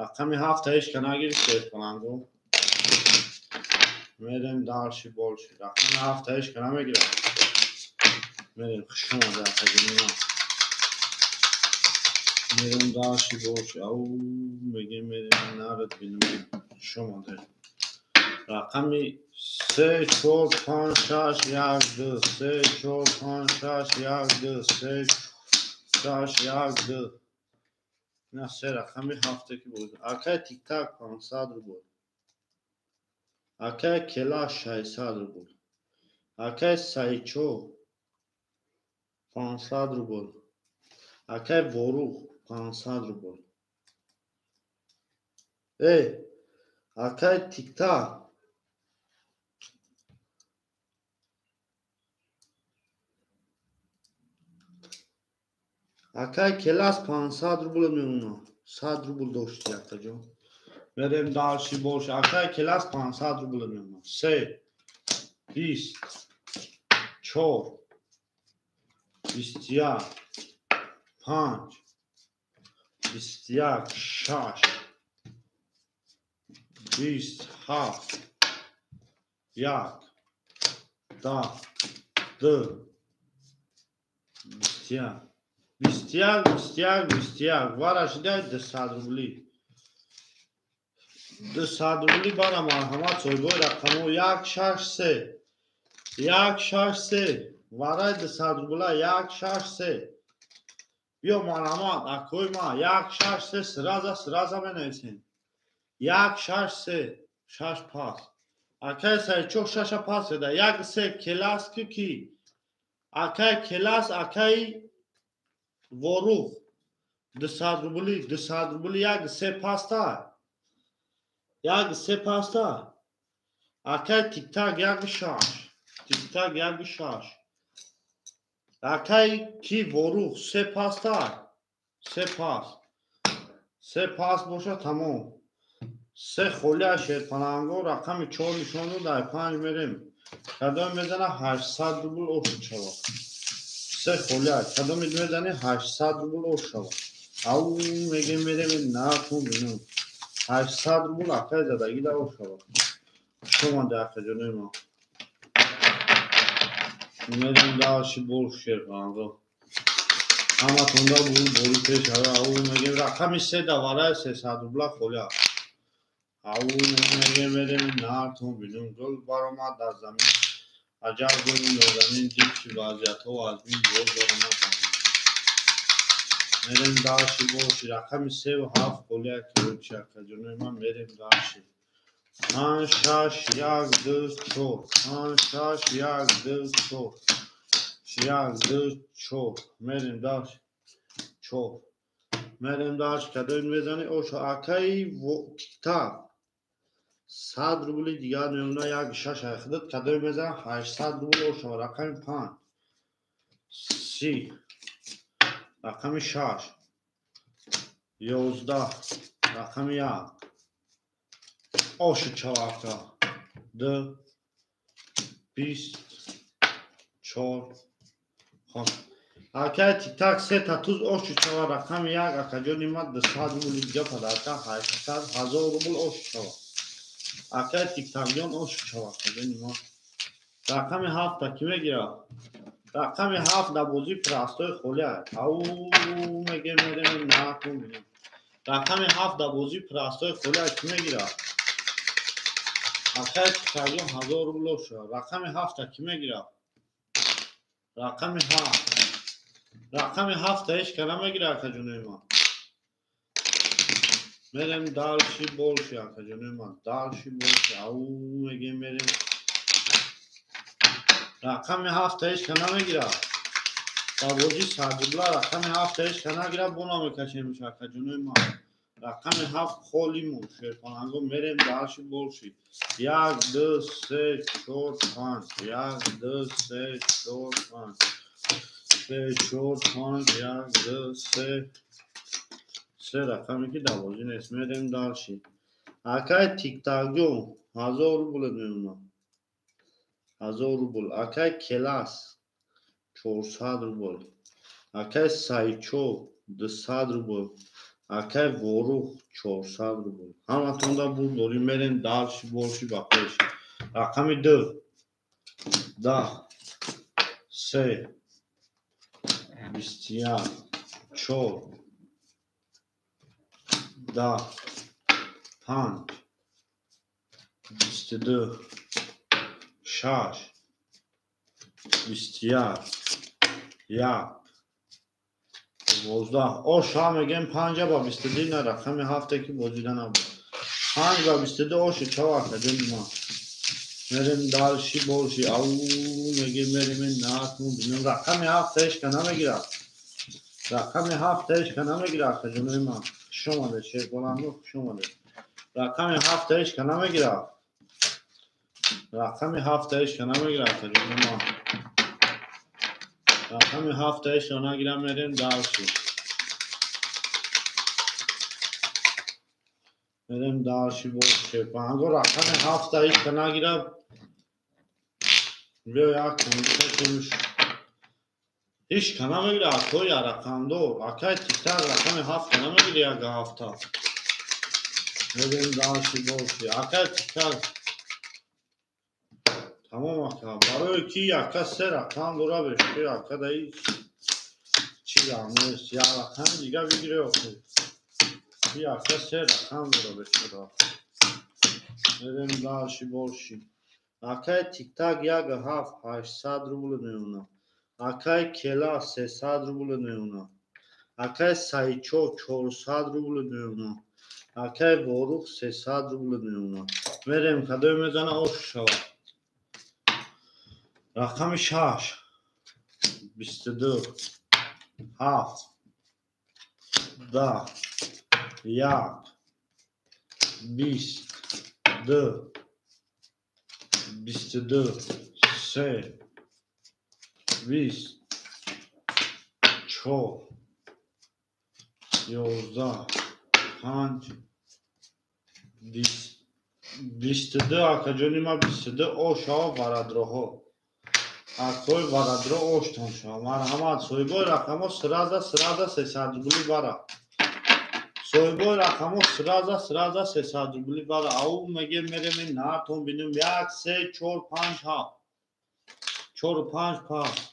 Рақами 7 ҳеч ка нагирифт шерпаланго. Мерем дальше больше. Рақами 7 ҳеч ка намегирад. Мерем, хуш омада акаҷони ман. Мерем дальше больше. Ау мегем, мерем, нарад бинем. Хуш омада. Рақами 3 4 5 6 1 2 3 4 5 6 1 2 3 6 1 2. На се рақами 7 ки буд. Акай Тиктак 500 рубл. Акай Кела 600 рубл. Акай Сайчо 500 рубл. Акай Ворух 500 рубл. Акай Тиктак Акай Келас 500 рубл мемонад. 100 рубл дошти акаҷон. Мерем дальше больше. Акай Келас 500 рубл мемонад. 3 20 4 21 5 21 6 27 1 10 2 21 21 21 21 вара шидай 200 рубли. 200 рубли бара марҳамат соҳибои рақамҳо 1 6 3 1 6 3 вараи 200 рубла 1 6 3. Биё марҳамат акои ма 1 6 3 сраза сраза менависем. 1 6 3 6 пас. Акай Сайчо 6 пас еда. 1 3 Келас ки Акай Келас акай Ворух 200 рубли 200 рубли 1 3 паста. 1 3 паста. Акай Тиктак 1 6. Тиктак 1 6. Акай ки Ворух 3 паста. 3 пас. 3 пас боша тамом. 3 холия шерпаланго рақами 4 нишон дод, дар 5 мерем. Кадом мезана 800 рубл ош шава. 3 холия кадом мезани 800 рубл ош шава. Ау мегем, мерем, нартон бинам. 800 рубл акай задаги да ош шава. Хуш омаде акаҷонои ман. Мерем дальше больше шерпаланго. Ҳаматонда бори пеш. Ау мегем рақами 3 да вараи 300 рубла холия. Ау мегем, мерем, нартон бинам. Гул баромад аз замин. Аҷаб гули нозанин дид ки вазъиятҳо вазмин боз баромад аз замин. Мерем дальше больше. Рақами 3 ва 7 холия короче акаҷонои ман. Мерем дальше. 5 6 1 2 4 5 6 1 2 4 1 2 4. Мерем дальше. 4. Мерем дальше. Кадом мезани оша акай Тиктак 100 рубли дигар мемона 1 6 айхидат кадои мезанам 800 рубл ошава. Рақами 5 30 рақами 6 11 рақами 1 оши чавака 2 20 4. Хоб акай тиктак се та туз оши чава. Рақами 1 акаҷони ма 200 рубли дига падарка 800 1000 рубл оши чава. Акай тиктакҷон оши чава акаҷони ма. Рақами 7 ки мегирад? Рақами 7 дар бозии простой холӣ. Ау мегем мерем накун. Рақами 7 дар бозии простой холӣ ки мегирад? Акай тиктакҷон 1000 рубл оши. Рақами 7 ки мегирад? Рақами 7. Рақами 7 ҳеч ка намегирад акаҷонои ман. Мерем дальше больше акаҷонои ман. Дальше больше. Ау мегем мерем. Рақами 7 ҳеч ка намегирад. Дар бозии 100 рубла рақами 7 ҳеч ка нагирад, бо намекашемш акаҷонои ман. Рақами 7 холӣ мон. Шерпаланго мерем дальше больше. 1 2 3 4 5 1 2 3 4 5 3 4 5 1 2 3 се рақаме ки дар бозӣ нест. Мерем дальше. Акай тиктакҷон 1000 рубл мемонад. 1000 рубл. Акай Келас 400 рубл. Акай Сайчо 200 рубл. Акай Ворух 400 рубл. Ҳаматонда бурд дорем. Мерем дальше больше ба пеш. Рақами 2 10 3 21 4 10 5 22 6 21 1 12. Оша мегем 5 ба 22 на рақами 7 ки бозида набуд. 5 ба 22 оши чава акаҷони ман. Мерем дальше больше. Ау мегем мерем накун. Рақами 7 ҳеч ка намегирад. Рақами 7 ҳеч ка намегирад акаҷонои ман. Хуш омадед шерболанго, хуш омадед. Рақами 7 ҳеч ка намегирад. Рақами 7 ҳеч ка намегирад акаҷонои ман. Рақами 7 ҳеч ка нагирад, мерем дальше. Мерем дальше больше. Панго рақами 7 ҳеч ка нагирад. Биё як куниш. Ҳеч ка намегирад акои рақамдор. Акай тиктак рақами 7 намегирад як ҳафта. Мерем дальше больше. Акай тиктак тамом ака. Барои ки яка се рақам дора бешки ака да ҳеч чизам нест. Як рақами дига бигире охир. Яка се рақам дора бешкира. Мерем дальше больше. Акай тиктак 1 7 800 рубл мемонад. Акай Кела 300 рубл мемонад. Акай Сайчо 400 рубл мемонад. Акай Ворух 300 рубл мемонад. Мерем кадои мезана ош шавад. Рақами 6 22 7 10 1 22 22 3 20 4 11 5 22 акаҷони ма 22 ошава варадроҳо. Акои варадро оштон шава. Марҳамат соҳибои рақамҳо сраза сраза 300 рубли бара. Соҳибои рақамҳо сраза сраза 300 рубли бара. Ау мегем мерем натон бинем 1 3 4 5 7 4 5 5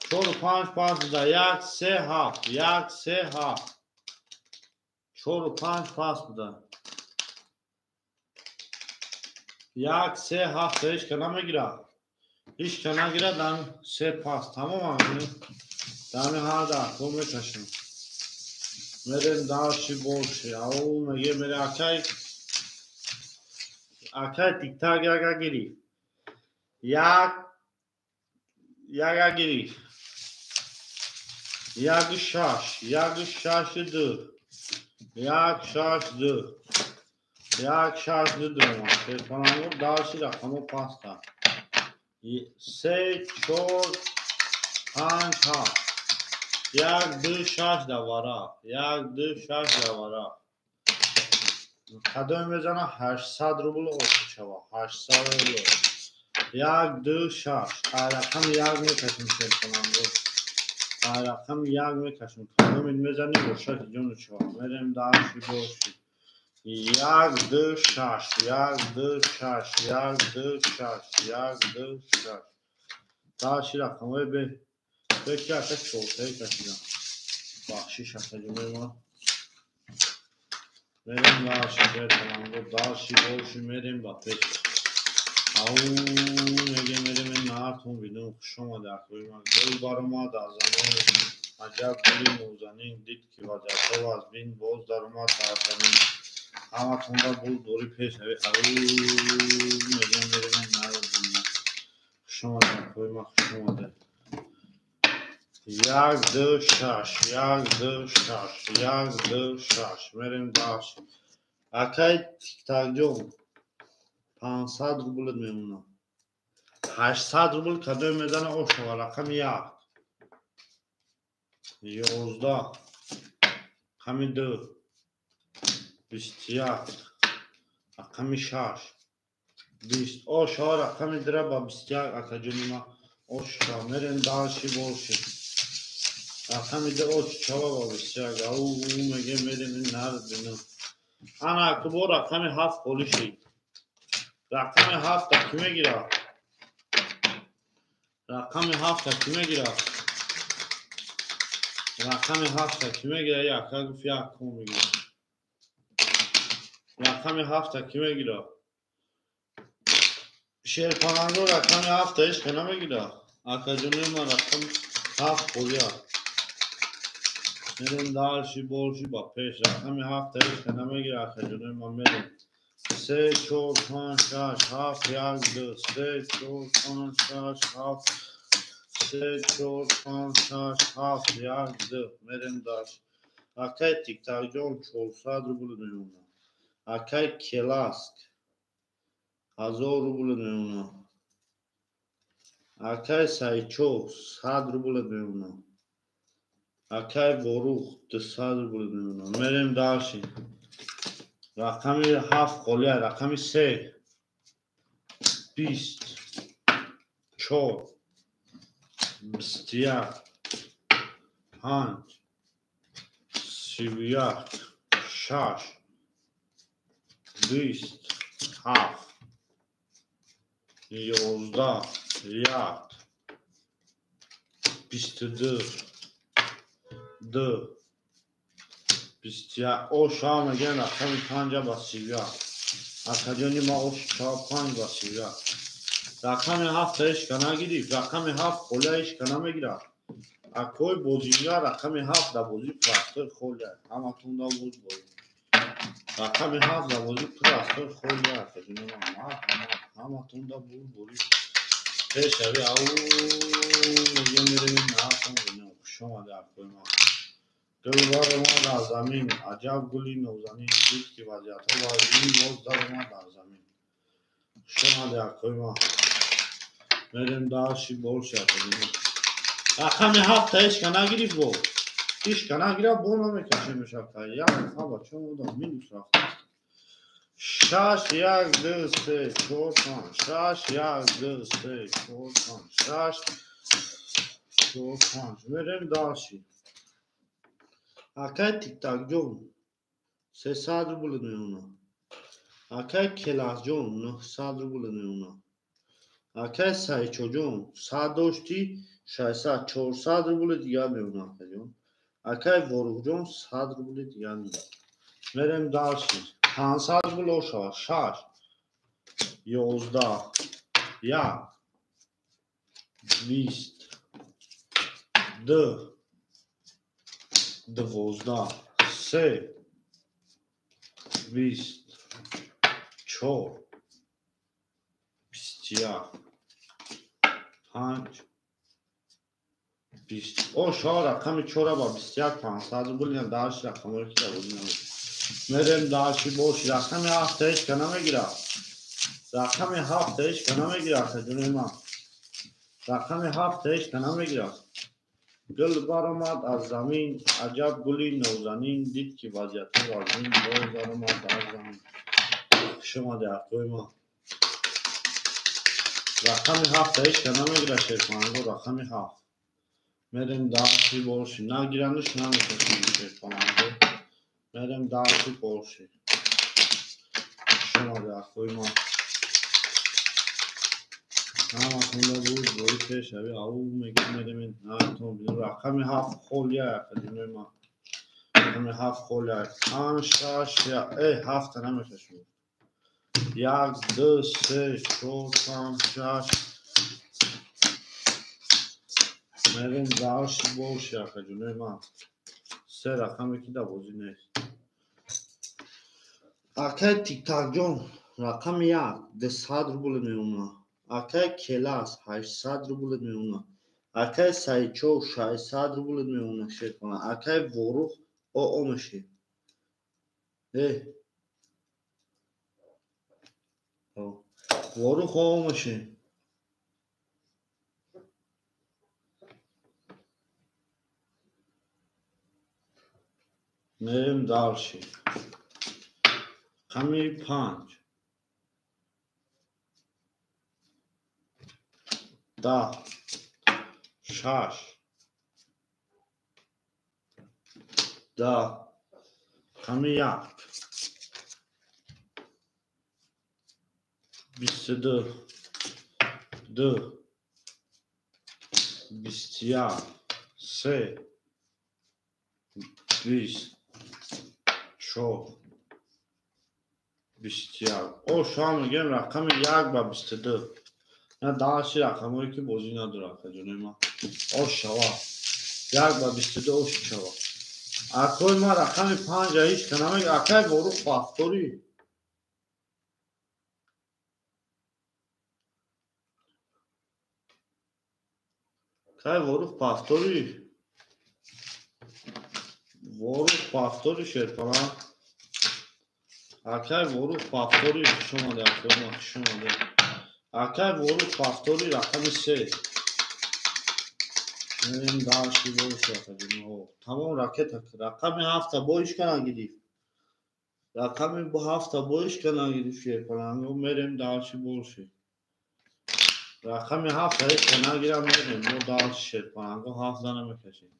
4 5 5 да 1 3 7 1 3 7 4 5 5 буда. 1 3 7 ҳеч ка намегирад. Ҳеч ка нагирад дар се пас. Тамом ами. Дами ҳар даҳ мекашем. Мерем дальше больше. Ау меге мере акай акай тиктак яга гири. Як яга гири. 1 6 1 6 2 1 6 2 1 6 2 дуромад. Шерпалангор дальше рақамҳо паста. 3 4 5 7. 1 2 6 давара. 1 2 6 давара. Кадом мезана 800 рубл ошава. 800 рубл. 1 2 6. Рақами 1 мекашем шерпалангор. Рақами 1 мекашем. Кадом мезани бошад ҷону чава. Мерем дальше боши. 1 2 6 1 2 6 1 2 6 1 2 6. Дальше рақамҳои бе беки ака чортаи кашидам. Бахшиш акаҷонои ман. Мерем дальше шерпалангор. Дальше больше мерем ба пеш. Ау мегем мерем нартон бидун. Хуш омада акои ман. Гул баромад аз замин. Аҷаб гули нозанин дид ки вазиятҳо аз бин боз даромад дар замин. Ҳаматонда бурдборӣ пеш. Ау мегем мерем нартон. Хуш омада акои ман, хуш омада. 1 2 6 1 2 6 1 2 6. Мерем дальше. Акай тиктакҷон 500 рублет мемонам. 800 рубл кадом мезана ошава. Рақами 1 11 рақами 2 21 рақами 6 20 ошава. Рақами 2 ба 21 акаҷони ман ошава. Мерем дальше больше. Рақами 2 ошава ба 21. Ау мегем мерем нард бинам. Ана акбо рақами 7 холӣ шид. Рақами 7 ки мегирад? Рақами 7 ки мегирад? Рақами 7 ки мегирад? Яка гуфт як кун мегирад. Рақами 7 ки мегирад? Шерпалангор рақами 7 ҳеч ка намегирад. Акаҷонои ман рақами 7 холӣ аст. Мерем дальше больше ба пеш. Рақами 7 ҳеч ка намегирад акаҷонои ман мерем. 3 4 5 6 7 1 2 3 4 5 6 7 3 4 5 6 7 1 2. Мерем дальше. Акай тиктакҷон 400 рубл мемонад. Акай келаск 1000 рубл мемонад. Акай сайчо 100 рубл мемонад. Акай ворух 200 рубл мемонад. Мерем дальше. Рақами 7 холия. Рақами 3 20 4 21 5 31 6 20 7 11 1 22 2 21 ошава мегӯям рақами 5 ба 31. Акаҷони ман ошава 5 ба 31. Рақами 7 ҳеч ка нагирифт. Рақами 7 холия ҳеч ка намегирад. Акои бозингар рақами 7 дар бозӣ простой холия. Ҳаматонда буд бозӣ. Рақами 7 дар бозӣ простой холия. Акаҷони ман марҳамат ҳаматонда буд бозӣ. Пешави ау мегӯям мерем нартон бинам. Хуш омада акои ман. Гул баромад аз замин. Аҷаб гули нозанин дид ки вазиятҳо вазин боз даромад дар замин. Хуш омада акои ман. Мерем дальше больше акаҷони. Рақами 7 ҳеч ка нагирифт бо. Ҳеч ка нагирад бо намекашемш ака. Як бача одам минус рафтааст. 6 1 2 3 4 5 6 1 2 3 4 5 6 4 5. Мерем дальше. Акай тиктакҷон 300 рубл мемонад. Акай келасҷон 900 рубл мемонад. Акай сайчоҷон 100 доштӣ 600 400 рубли дигар мемонад акаҷон. Акай ворухҷон 100 рубли дигар мемонад. Мерем дальше. 500 рубл ошава. 6 11 1 20 2 12 3 20 4 21 5 20 ошава рақами 4 ба 21 500 рубл. Ина дальше рақамҳое ки дар бозӣ набуд. Мерем дальше больше. Рақами ҳафта ҳеч ка намегирад. Рақами ҳафта ҳеч ка намегирад, ҷони ман. Рақами ҳафта ҳеч ка намегирад. Гул баромад аз замин, аҷаб гули нозанин, дид ки вазъиятҳо вазин, боз баромад аз замин. Хуш омадӣ, акои ман. Рақами ҳафта ҳеч ка намегирад, шерпаланго, рақами ҳафт. Мерем дальше больше. Нагирануш намекашем шерпаланго. Мерем дальше больше. Хуш омадӣ, акои ман. Ҳаматонда буд, бори пешави, ау мегир мерем наатон бинем. Рақами ҳафт холия, акаҷонои ман. Рақами ҳафт холия. Панҷ, шаш, ҳафта намекашем. Як, ду, се, чор, панҷ, шаш. Мерем дальше больше, акаҷонои ман. Се рақаме ки дар бозӣ нест. Акай Тиктакҷон, рақами як, 200 рубл меомад. Акай Келас, 800 рубл меомад. Акай Сайчов, 600 рубл меомад шерпана. Акай Ворух, оо меши. Ворух оо меши. Мерем дальше. Рақами панҷ. 10, 6, 10, рақами як, 22, 2, 21, 3, 20, 4, 21. О, шумо мегӯем рақами як ба 22. На дальше рақамҳое ки бозӣ надорад, акаҷонои ман. Ош шава. Як ба 22 ош шава. Акои ман рақами панҷа ҳеч ка намегирад. Акай Ворух повтори. Акай Ворух повтори. Ворух повтори шерпана. Акай Ворух повтори. Хуш омадӣ, акои ман, хуш омадӣ. Акай Ворух повтори рақами се. Мерем дальше больше, акаҷоно. Тамом ракета. Рақами ҳафта бо ҳеч ка нагирифт. Рақами ҳафта бо ҳеч ка нагирифт шерпаланго. Мерем дальше больше. Рақами ҳафта ҳеч ка нагирам, мерем. Мо дальше шерпаланго ҳафта намекашем.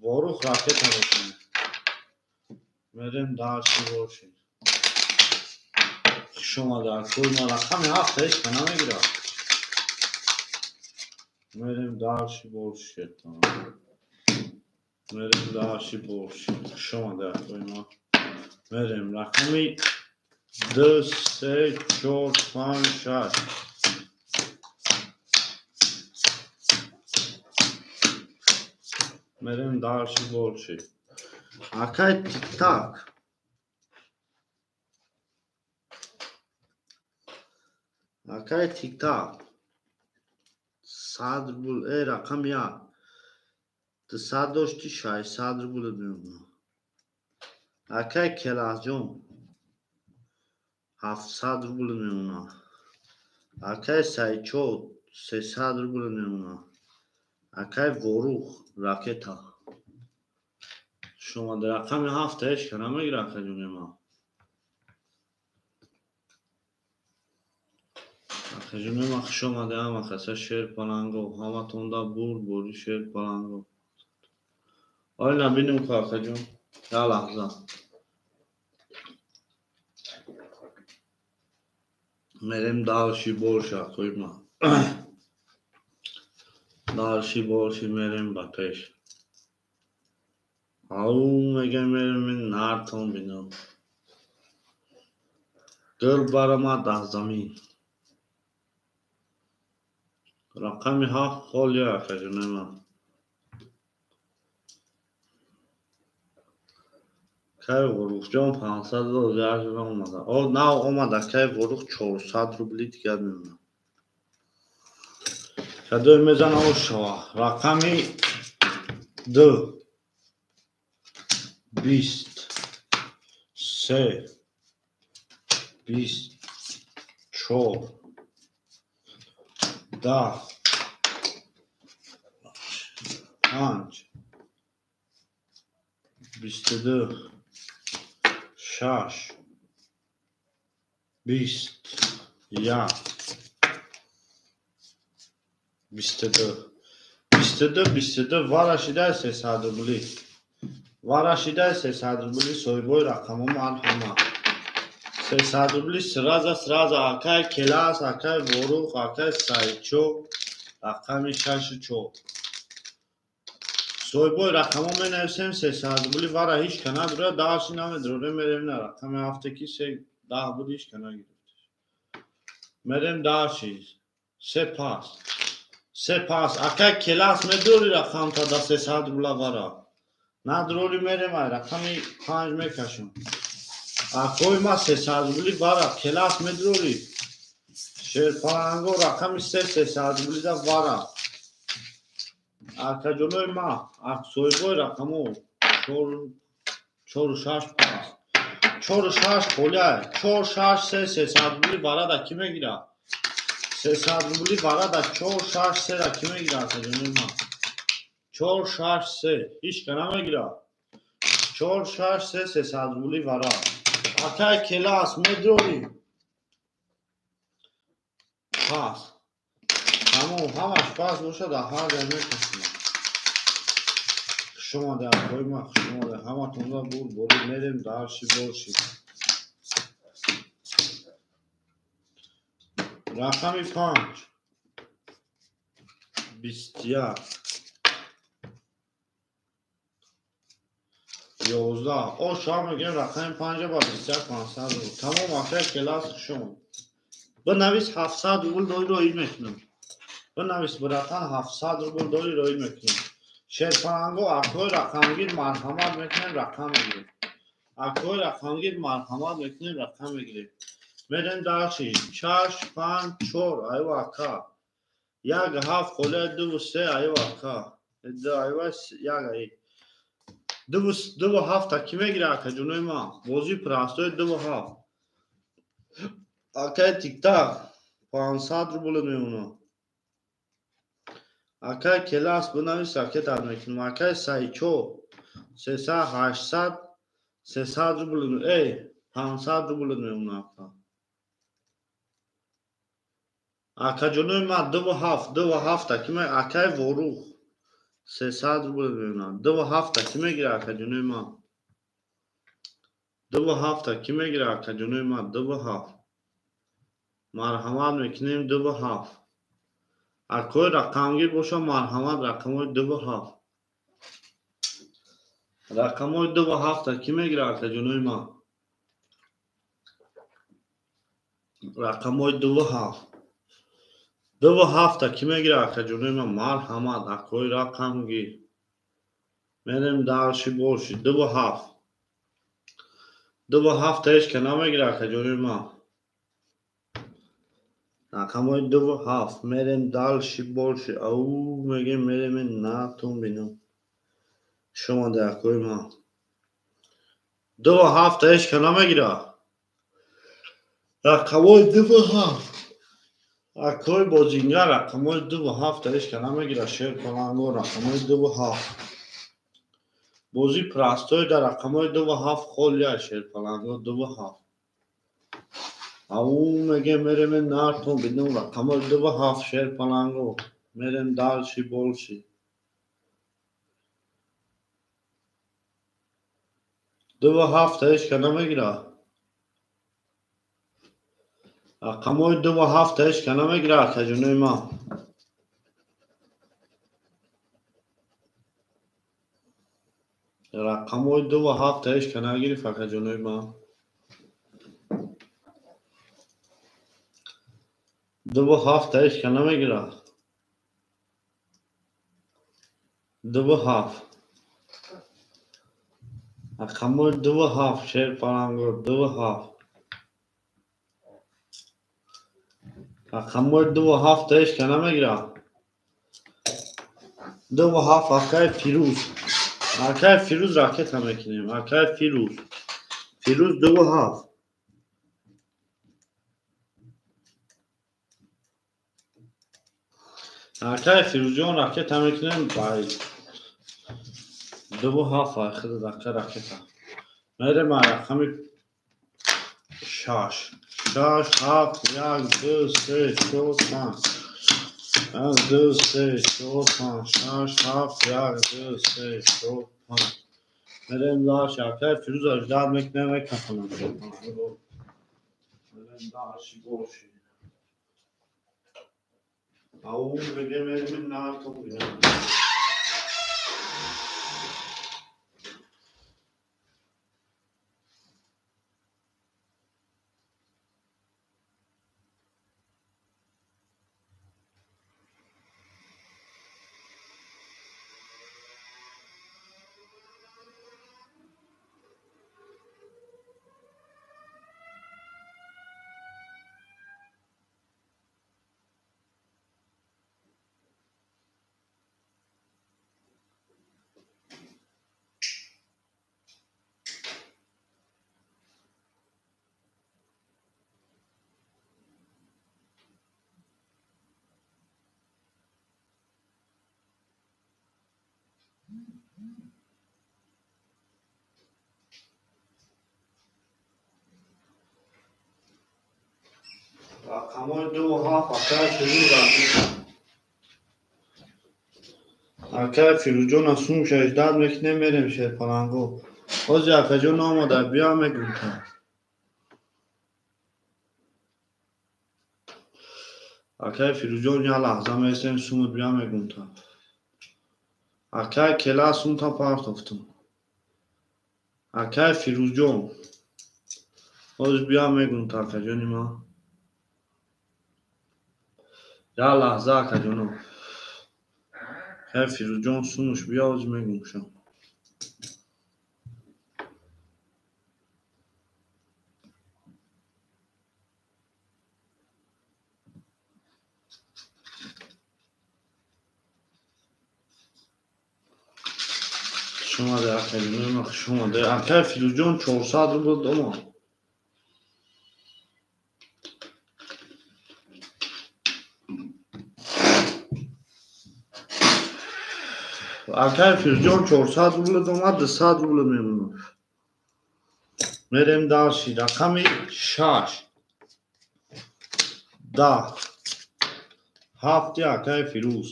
Ворух ракета мекунем. Мерем дальше больше. Хуш омадӣ, акои ман. Рақами ҳафта ҳеч ка намегирад. Мерем дальше больше шерпаланго. Мерем дальше больше. Хуш омадӣ, акои ман. Мерем рақами 2, 3, 4, 5, 6. Мерем дальше больше. Акай Тиктак. Акай Тиктак. 100 рубл, рақам як. 200 дошти, 600 рубл меомад. Акай Келасҷон, 700 рубл меомад. Акай Сайчов, 300 рубл меомад. Акай Ворух, ракета. Шумо дар рақами ҳафта ҳеч ка намегирад, акаҷони ман. Акаҷони ман, хуш омадӣ ҳама каса шерпаланго. Ҳаматонда бурд бори шерпаланго. Ой, набинем ку, акаҷон. Як лаҳза. Мерем дальше больше, акои ман. Дальше больше мерем ба пеш. Ау мегӯем мерем нартон бинам. Гул баромад аз замин. Рақами ҳафт холия, акаҷонои ман. Кай Воруҳҷон 500 доллар омада. О, нав омада, кай Воруҳ 400 рубли дигар мемонад. Кадои мезана ош шава. Рақами 2, 20, Се, 20, 4, 10, 5, 22, 6, 20, 1, 22, 22, 22, вара шидай 300 рубли. Вара шидай 300 рубли соҳибои рақамҳо марҳамат. 300 рубли сразу сразу акай Келас, акай Ворух, акай Саидчо, рақами 6 4. Соҳибои рақамҳо менависем 300 рубли вара ҳеҷ ка надора, дарси намедорем, мерем на рақами 7 ки 3 10 буд, ҳеҷ ка нагирифт. Мерем дарси се пас. Се пас, акай Келас медори рақамта да 300 рубла вара. Надорӣ мерем ай рақами 5 мекашам. Акои ма 300 рубли вара Келас медорӣ. Шерпаланго рақами 3 300 рубли да вара. Акаҷонои ма, соҳибои рақамҳо 4 4 6 пас. 4 6 холиай, 4 6 3 300 рубли вара да кӣ мегирад? 300 рубли вара да 4 6 3 да кӣ мегирад, акаҷонои ма? 4 6 3 ҳеҷ ка намегирад. 4 6 3 300 рубли вара. Акай Келас медорӣ. Пас. Тамом, ҳамаш пас бошад, дар ҳар ҷай мекашем. Хуш омадед, акои ма, хуш омадед. Ҳаматонро бурдборӣ мерем дарши борши. Рақами 5, 21, 11. О, шоҳ мегӯем рақами 5 ба 21 500 рубл. Тамом, акай Келас, хуш омад. Бинавис 700 рубл дори роӣ мекунам. Бинавис братан 700 рубл дори роӣ мекунам. Шерпаланго акои рақамгир марҳамат мекунем, рақам мегирем. Акои рақамгир марҳамат мекунем, рақам мегирем. Мерем дарши 6 5 4 айва ака. 1 7 холия 2 3 айва ака. 2 айва 1 ай. 2 2 7 кӣ мегирад акаҷонои ма? Бозии простой 2 7. Акай Тиктак 500 рубл мемонад. Акай Келас бинавис, ракетат мекунам. Акай Сайчо 300 800 300 рубл, эй 500 рубл мемонад ака. Акаҷонои ма 2 7 2 7 кӣ мегирад? Акай Ворух 300 рубл мемонад. 2 7 кӣ мегирад акаҷонои ма? 2 7 кӣ мегирад акаҷонои ма? 2 7. Марҳамат мекунем 2 7. Акои рақамгир боша, марҳамат рақамҳои 2 7. Рақамҳои 2 7 кӣ мегирад акаҷонои ма? Рақамҳои 2 7. 2 7 кӣ мегирад акаҷонои ма? Марҳамат акои рақамгир. Мерем дарши боши 2 7. 2 7 ҳеҷ ка намегирад акаҷонои ма. Рақамҳои 2 7 мерем дальше больше. Ау мегем мерем натон бинам. Хуш омадед акои ма. 2 7 ҳеҷ ка намегирад. Рақамҳои 2 7. Акои бозингар рақамҳои 2 7 ҳеҷ ка намегирад. Шерпаланго рақамҳои 2 7. Бозии простой дар рақамҳои 2 7 холия шерпаланго 2 7. Ау мегем мерем нартон бинам рақамҳои 2 7 шерпаланго. Мерем дальше больше. 2 7 ҳеҷ ка намегирад. Рақамҳои 2 7 ҳеҷ ка намегирад акаҷонои ма. Рақамҳои 2 7 ҳеҷ ка нагирифт акаҷонои ма. 2 7 ҳеҷ ка намегирад. 2 7. Рақамҳои 2 7 шерпаланго 2 7. Рақамҳои 2 7 ҳеҷ ка намегирад. 2 7 акай Фирӯз. Акай Фирӯз ракета мекунем. Акай Фирӯз. Фирӯз 2 7. Акай Фирӯзҷон, ракета мекунем бай 2 7. Ай худат, ака, ракета. Мерем ай рақами шаш. Шаш, ҳафт, як, ду, се, чор, панҷ. Як, ду, се, чор, панҷ, шаш, ҳафт, як, ду, се, чор, панҷ. Мерем дальше. Акай Фирӯза ждать мекунем, мекафонам. Мерем дальше больше. Ау мегем, мерем нартон бинам. Рақамҳои 2 7, акай Фирӯз. Акай Фирӯзҷон, сумша ждать мекунем, мерем шерпаланго. Ҳози акаҷон омада, биё, мегӯм та. Акай Фирӯзҷон, як лаҳза месем, сумут биё, мегӯм та. Акай кела, сумта партофтум. Акай Фирӯзҷон, ҳозир биё, мегӯм та, акаҷони ман. Як лаҳза, акаҷоно. Акай Фирӯзҷон, сумуш биё, ҳозир мегӯмшам. Хуш омаде, акаҷонои ман, хуш омаде. Акай Фирӯзҷон, 400 рубл омад. Акай Фирӯзҷон, 400 рубл омад, 200 рубл мемонад. Мерем дальше. Рақами шаш, 10, ҳафти акай Фирӯз,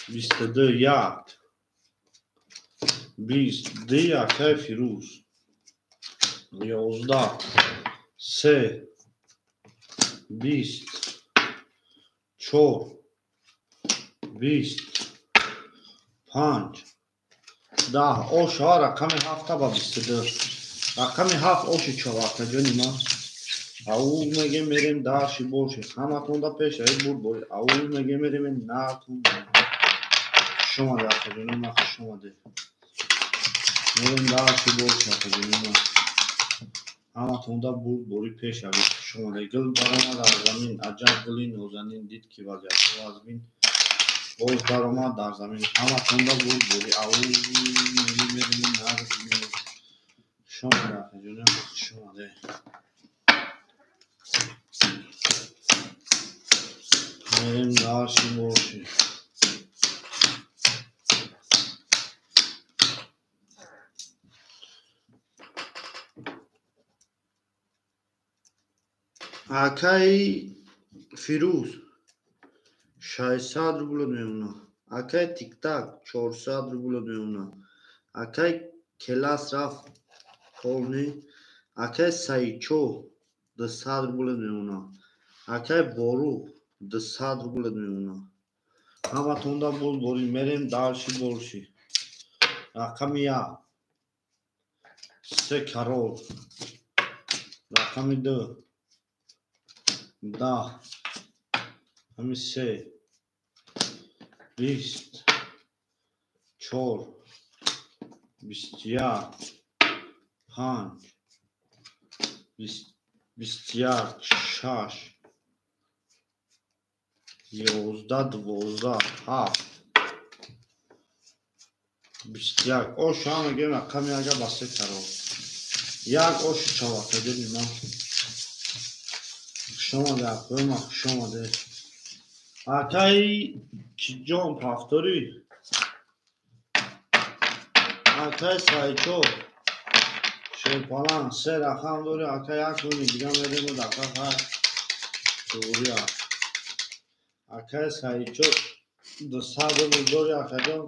22, як, 20, ди акай Фирӯз, 11, се, 20, чор, 20, панҷ, 10. Ошава рақами ҳафта ба 22. Рақами ҳафт оши чор, акаҷони ман. Ау мегем, мерем дальше больше. Ҳаматонда пешаи бурдбори. Ау мегем, мерем натон. Хуш омаде, акаҷони ман, хуш омаде. Мерем дальше больше, акаҷони ман. Ҳаматонда бурдбори, пешави, хуш омаде. Гул баромад аз замин, аҷаб гули нозанин, дид ки вазъиятҳо вазмин, боз баромад дар замин. Ҳаматонда бурдбори. Ау мегем, мерем нард. Хуш омаде, акаҷони ман, хуш омаде. Мерем дальше больше. Акаи Фирӯз, 600 рубл мемонад. Акаи Тиктак, 400 рубл мемонад. Акаи Келас рафт полный. Акаи Саидчо, 200 рубл мемонад. Акаи Борух, 200 рубл мемонад. Ҳаматонда бурдборӣ. Мерем дальше больше. Рақами як, се, король. Рақами ду, 10. Рақами се, 20, чор, 21, панҷ, 21, шаш, 11, 12, ҳафт, 21. Оша мегӯем, рақами ага ба се король. Як оши чавака ҷони ман. Хуш омаде, акои ман, хуш омаде. Акаи Чиҷон пафторӣ. Акаи Саидчо Шерпалан се рақам дори, ака як кони дига мерему дақа хай туғрия. Акаи Саидчо 200 рубл дори, акаҷон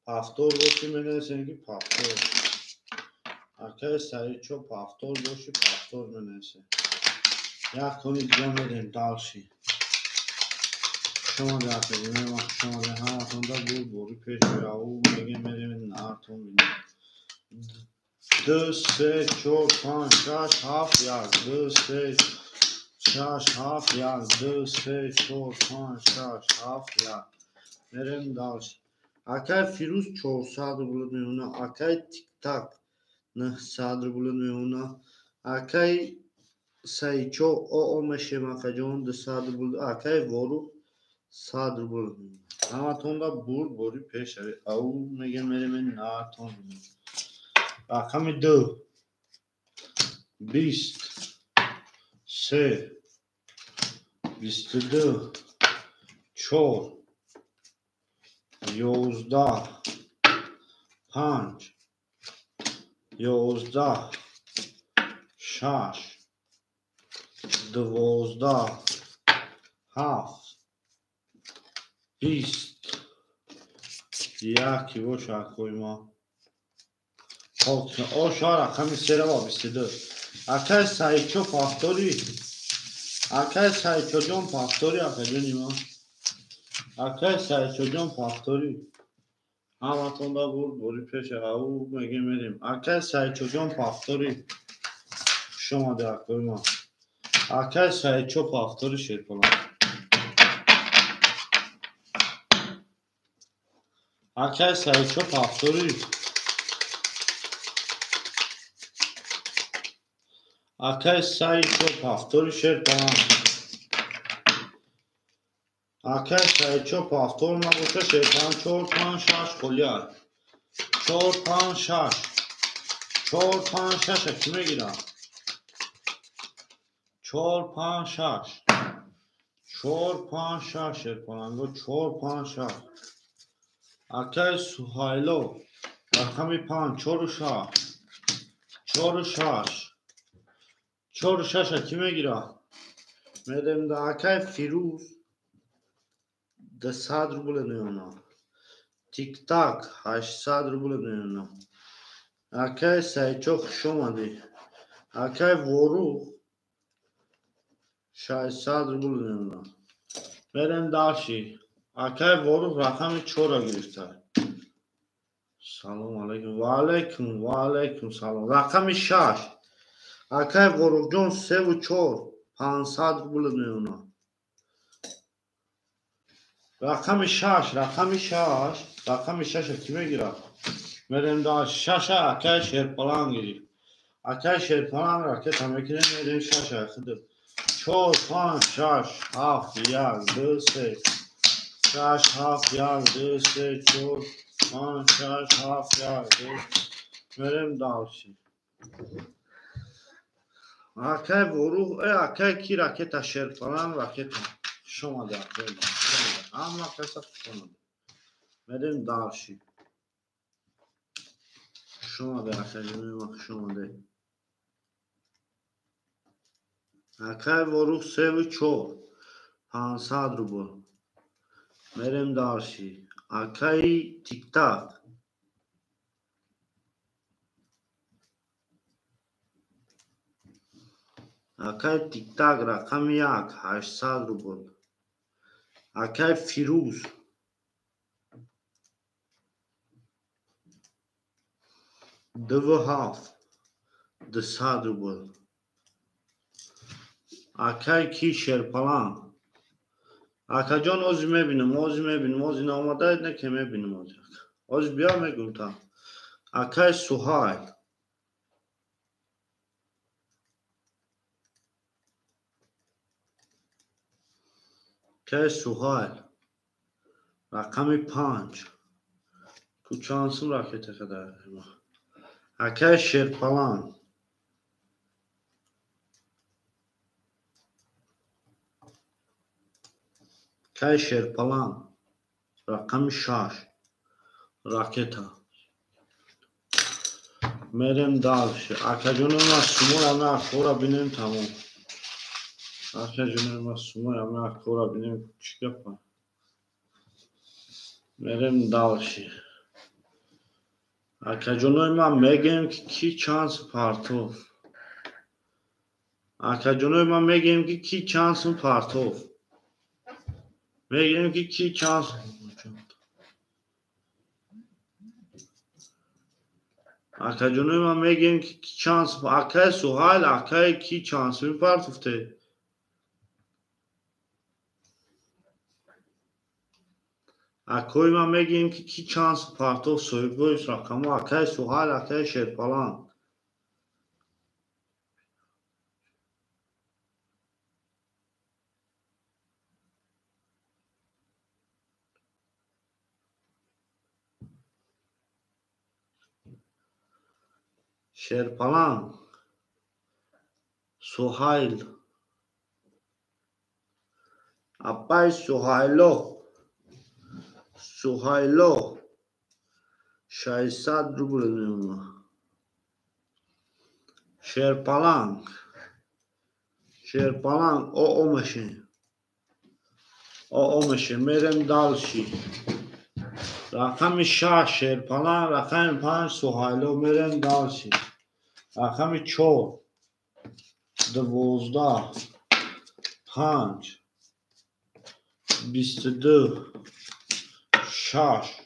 пафтор бошӣ менависем ки пафтор. Акаи Саидчо пафтор бошӣ пафтор менависем. Як кони дига мерем дальше. Хуш омаде, акаҷони ман, хуш омаде. Ҳаматонда бурдборӣ пеш бираву мегем мерем наартон бинем. 2, 3, 4, 5, 6, 7, 1, 2, 3, 6, 7, 1, 2, 3, 4, 5, 6, 7, 1. Мерем дальше. Акай Фирӯз 400 рубл меона, акай Тиктак 900 рубл меона, акай Саидчо оо мешем акаҷон 200 рубл, акай Ворух 100 рубл. Ҳаматонда бурдборӣ пеш равед. Ау мегем мерем наартон бинем. Рақами 2, 20, 3, 22, 4, 11, 5, 11, 6, 12, 7, 20, яки боша акои ма. Оша рақами серава 22. Акай Саидчо пафторӣ. Акай Саидчоҷон пафторӣ, акаҷони ман. Акай Саидчоҷон пафторӣ. Ҳаматонда бурдборӣ пеш ау мегем мерем. Акай Саидчоҷон пафторӣ. Хуш омаде, акои ман. Акай Саидчо пафторӣ Шерпалан. Акай Саидчо пафторӣ. Акай Саидчо пафтори Шерпалан. Акай Саидчо пафтор набоша Шерпалан 4, 5, 6 холия. 4, 5, 6. 4, 5, 6 кӣ мегирад? 4, 5, 6. 4, 5, 6 Шерпаланго 4, 5, 6. Акай Суҳайло рақами 5, 4, 6. 4, 6. 4, 6 кӣ мегирад? Мерем да акай Фирӯз 200 рубл меона. Тиктак 800 рубл меона. Акай Саидчо хуш омадӣ. Акай Ворух 600 рубл меона. Мерем дальше. Акай Ворух рақами 4 гирифта. Салом алейкум. Ва алейкум, ва алейкум салом. Рақами 6. Акай Ворухҷон 3 4, 500 рубл меона. Рақами 6, рақами 6, рақами 6 кӣ мегирад? Мерем да 6 акай Шерпалан гирифт. Акай Шерпалан ракета мекунем, мерем 6 худ. 4, 5, 6, 7, 1, 2, 3. 6, 7, 1, 2, 3, 4, 5, 6, 7, 1, 2. Мерем дальше. Акай Ворух, акай ки ракета Шерпалан ракета. Хуш омаде, акай. Ҳама каса хуш омаде. Мерем дальше. Хуш омаде, акаҷони ман, хуш омаде. Акай Ворух 3 4, 500 рубл. Мерем дальше. Акай Тиктак. Акай Тиктак рақами 1, 800 рубл. Акай Фирӯз 2 7, 200 рубл. Акай ки Шерпалан. Акаҷон ози мебинам, ози мебинам, ози наомадаед, не ке мебинам ози. Ози биё мегӯм та. Акай Суҳайл. Акай Суҳайл. Рақами 5. Ку чанд сум ракета кадар? Акай Шерпалан. Кай Шерпаланг рақами 6 ракета. Мерем дальше. Акаҷонои ман сумои ҳама акора бинем тамом. Акаҷонои ман сумои ҳама акора бинем чӣ гапа. Мерем дальше. Акаҷонои ман мегӯем ки ки чанд сум партов. Акаҷонои ман мегӯем ки ки чанд сум партов. Мегӯем ки ки чанд сум. Акаҷонои ман мегӯем ки ки чанд сум. Акаи Суҳайл, акаи ки чанд сум партофте. Акои ман мегӯем ки ки чанд сум партоф соҳибои рақамҳо. Акаи Суҳайл, акаи Шерпаланг. Шерпаланг, Суҳайл, апай Суҳайло, Суҳайло 600 рубл мемонад. Шерпаланг, Шерпаланг оо мешем, оо мешем. Мерем дальше. Рақами 6 Шерпаланг, рақами 5 Суҳайло. Мерем дальше. Рақами 4 12 5 22 6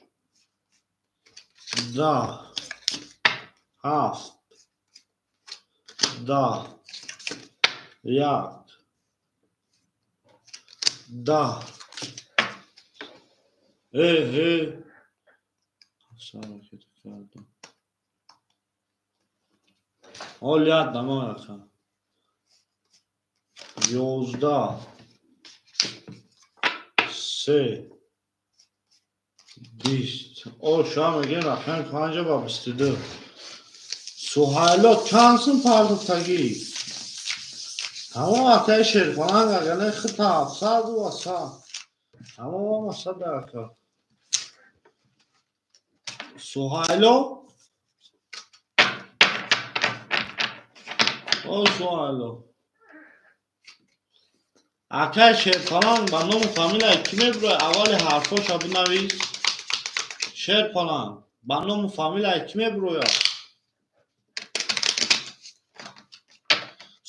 10 7 10 1 10. Э ҳаракат кардам. Ҳол як дама рақам 11 3 20. О шумо мегӯем рақами 5 ба 22. Суҳайло чанд сум пардохтагӣ? Тамом акаи Шерпаланг агар не хита 700 ва 100. Тамом 100 ака. Суҳайло? О Суҳайло. Акаи Шерпаланг ба ному фамилияи кӣ мебурояд? Аввали ҳарфҳоша бинавис. Шерпаланг ба ному фамилияи кӣ мебурояд?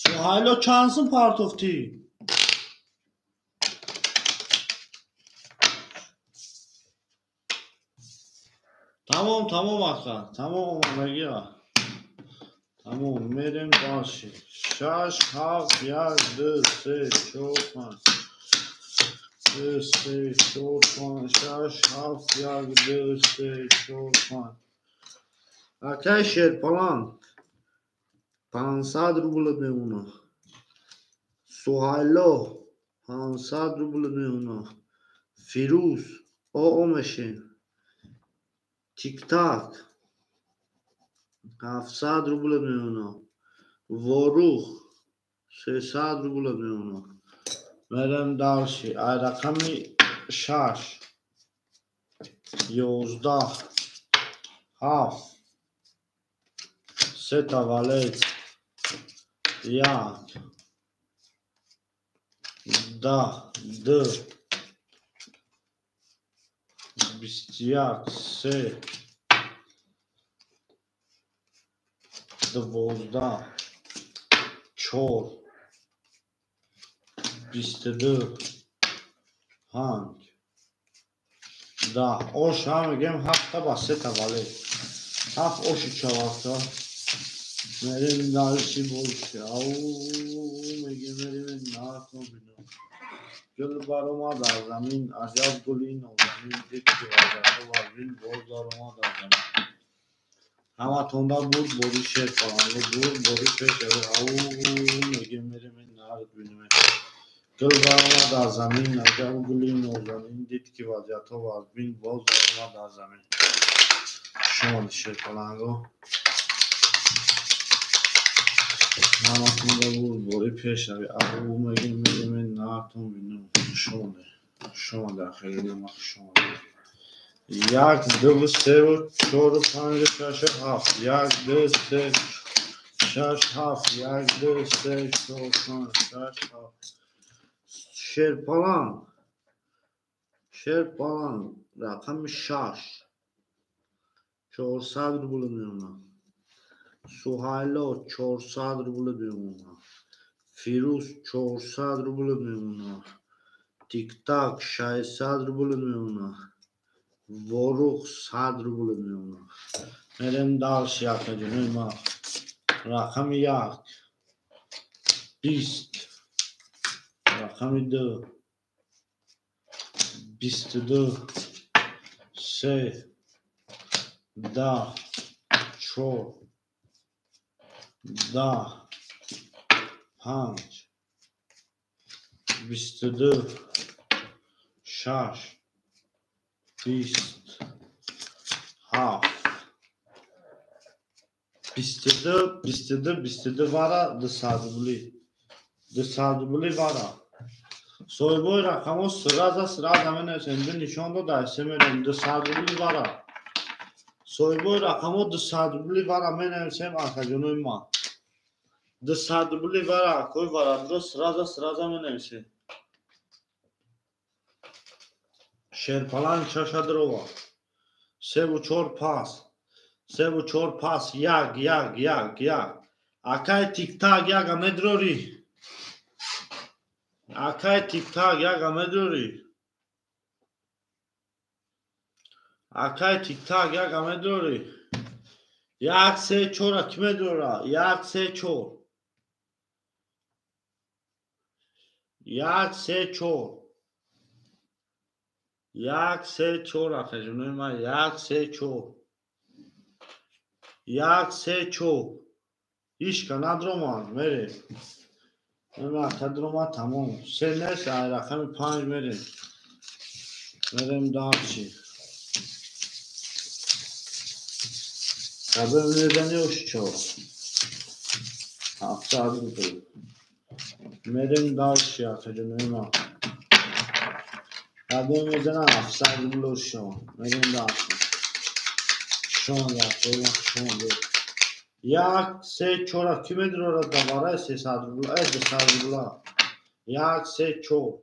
Суҳайло чанд сум партофтӣ? Тамом, тамом ака, тамом омадагиа. Тамом, мерем дальше. 6 7 1 2 3 4 5 2 3 4 5 6 7 1 2 3 4 5. Акаи Шерпаланг 500 рубл мемонад. Суҳайло 500 рубл мемонад. Фирӯз оо мешем. Тиктак 700 рубл мемонад. Ворух 300 рубл мемонад. Мерем дальше. Ай рақами 6 11 7 3 валет 1 10 2 21 3 12 4 22 5 10. Ош ҳам мегӯем 7 ба 3 валет. 7 оши чавака. Мерем дальше больше. Ау мегӯем мерем нархо бинем. Гул баромад аз замин, аҷаб гули нозанин, дид ки вазаҳо вазин боз даромад аз замин. Ҳаматонда буд бори Шерпаланго, буд бори пешави. Ау мегӯем мерем нарх бинем. Гул баромад аз замин, аҷаб гули нозанин, дид ки вазиятҳо вазбин боз даромад аз замин. Шумо Шерпаланго. Ҳаматонда буд бори пешави. Ау мегӯем мерем нархтон бинем. Шумо. Шумо дар хеле шумо. 1, 2, 3, 4, 5, 6, 7. 1, 2, 3, 6, 7. 1, 2, 3, 4, 5, 6, 7. Шерпаланг. Шерпаланг. Рақами 6. 400 рубл мемонад. Суҳайло 400 рубл мемонад. Фирӯз 400 рубл мемонад. Тиктак 600 рубл мемонад. Ворух 100 рубл мемонад. Мерем дальше, акаҷонои ман. Рақами 1 20, рақами 2 22, 3, 10, 4, 10, 5, 22, 6, 20, 7, 22, 22, 22 вара 200 рубли. 200 рубли вара. Соҳибои рақамҳо сразу сразу менависем. Ду нишон дода, се мерем 200 рубли вара. Соҳибои рақамҳо 200 рубли вара менависем, акаҷонои ман. 200 рубли вара, акои варадро сразу сразу менависем. Шерпаланг шашадрова. 3 4 пас. 3 4 пас. 1 1 1 1. Акай тиктак яга медрори. Акай тиктак яга медрори. Акай тиктак яга медрори. 1 3 4 ки медрора? 1 3 4. 1 3 4. 1 3 4 акаҷонои ман. 1 3 4. 1 3 4. Ишка надромад, мерем. Ака дромад, тамом. Се нест, ай рақами 5 мерем. Мерем дальше. Қабл медани ош чор. 700 рубл. Мерем дальше, акаҷонои ман. Қабл мезанам 700 рубл ош шо. Мерем дальше. Шон рафтем, шон. 1 3 4 ки медрорад да вараи 300 рубл, 200 рубла. 1 3 4.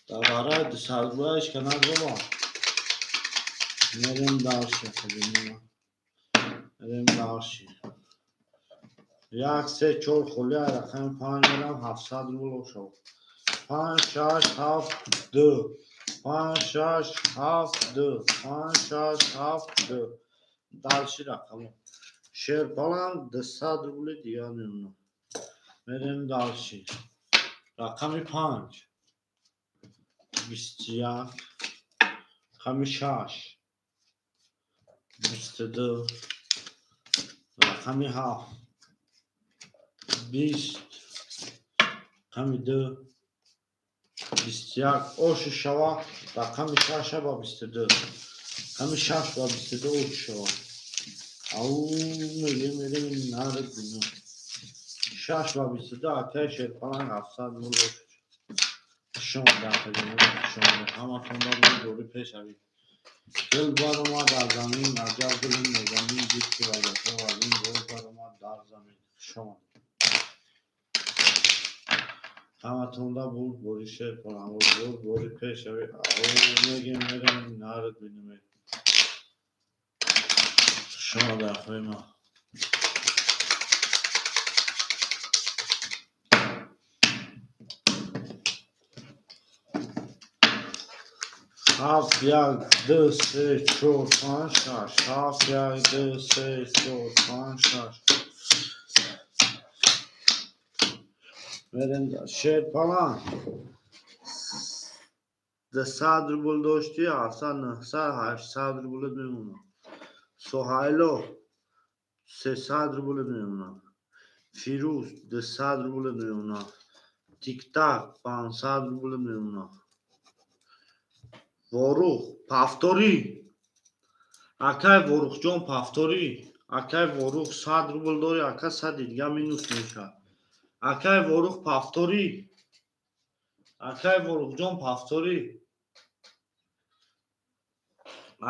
Да вараи 200 рубла ишка надрома. Мерем дальше, акаҷонои ман. Мерем дальше. 1 3 4 холи рақами 5 мерам 700 рубл ошав. 5 6 7 2. 5 6 7 2. 5 6 7 2. Дальше рақамҳо. Шерпаланг 200 рубли дигар мемонад. Мерем дальше. Рақами 5. 21. Рақами 6. 22. Рақами 7. 20. Рақами 2. 21. Ошу шава. Рақами 6 ба 22. Рақами 6 ба 22 ошу шава. Ау, мерем, мерем, нарад бино. 6 ба 22 акай Шерпаланг 700 рубл ошу. Шумо дар акаҷонои шумо ҳаматон ба дори пешавид. Дил баромад аз замин, аҷаб гули нозанин дид ки вазифа вазин гул баромад дар замин. Шумо ҳаматонда бурд бори Шерпаланг, бурд бори пешавид. Ау, мегем, мерем, нарад бинем. Шумо дар хои ма. 7 1 2 3 4 5 6. 7 1 2 3 4 5 6. Мерем Шерпаланг. 200 рубл дошти, 700, 900, 800 рубл мемонад. Суҳайло 300 рубл мемонад. Фирӯз 200 рубл мемонад. Тиктак 500 рубл мемонад. Ворух пафторӣ. Акай Ворухҷон пафторӣ. Акай Ворух 100 рубл дори, ака 100 дига минус мешавад. Акай Ворух пафторӣ. Акай Воруқҷон пафторӣ.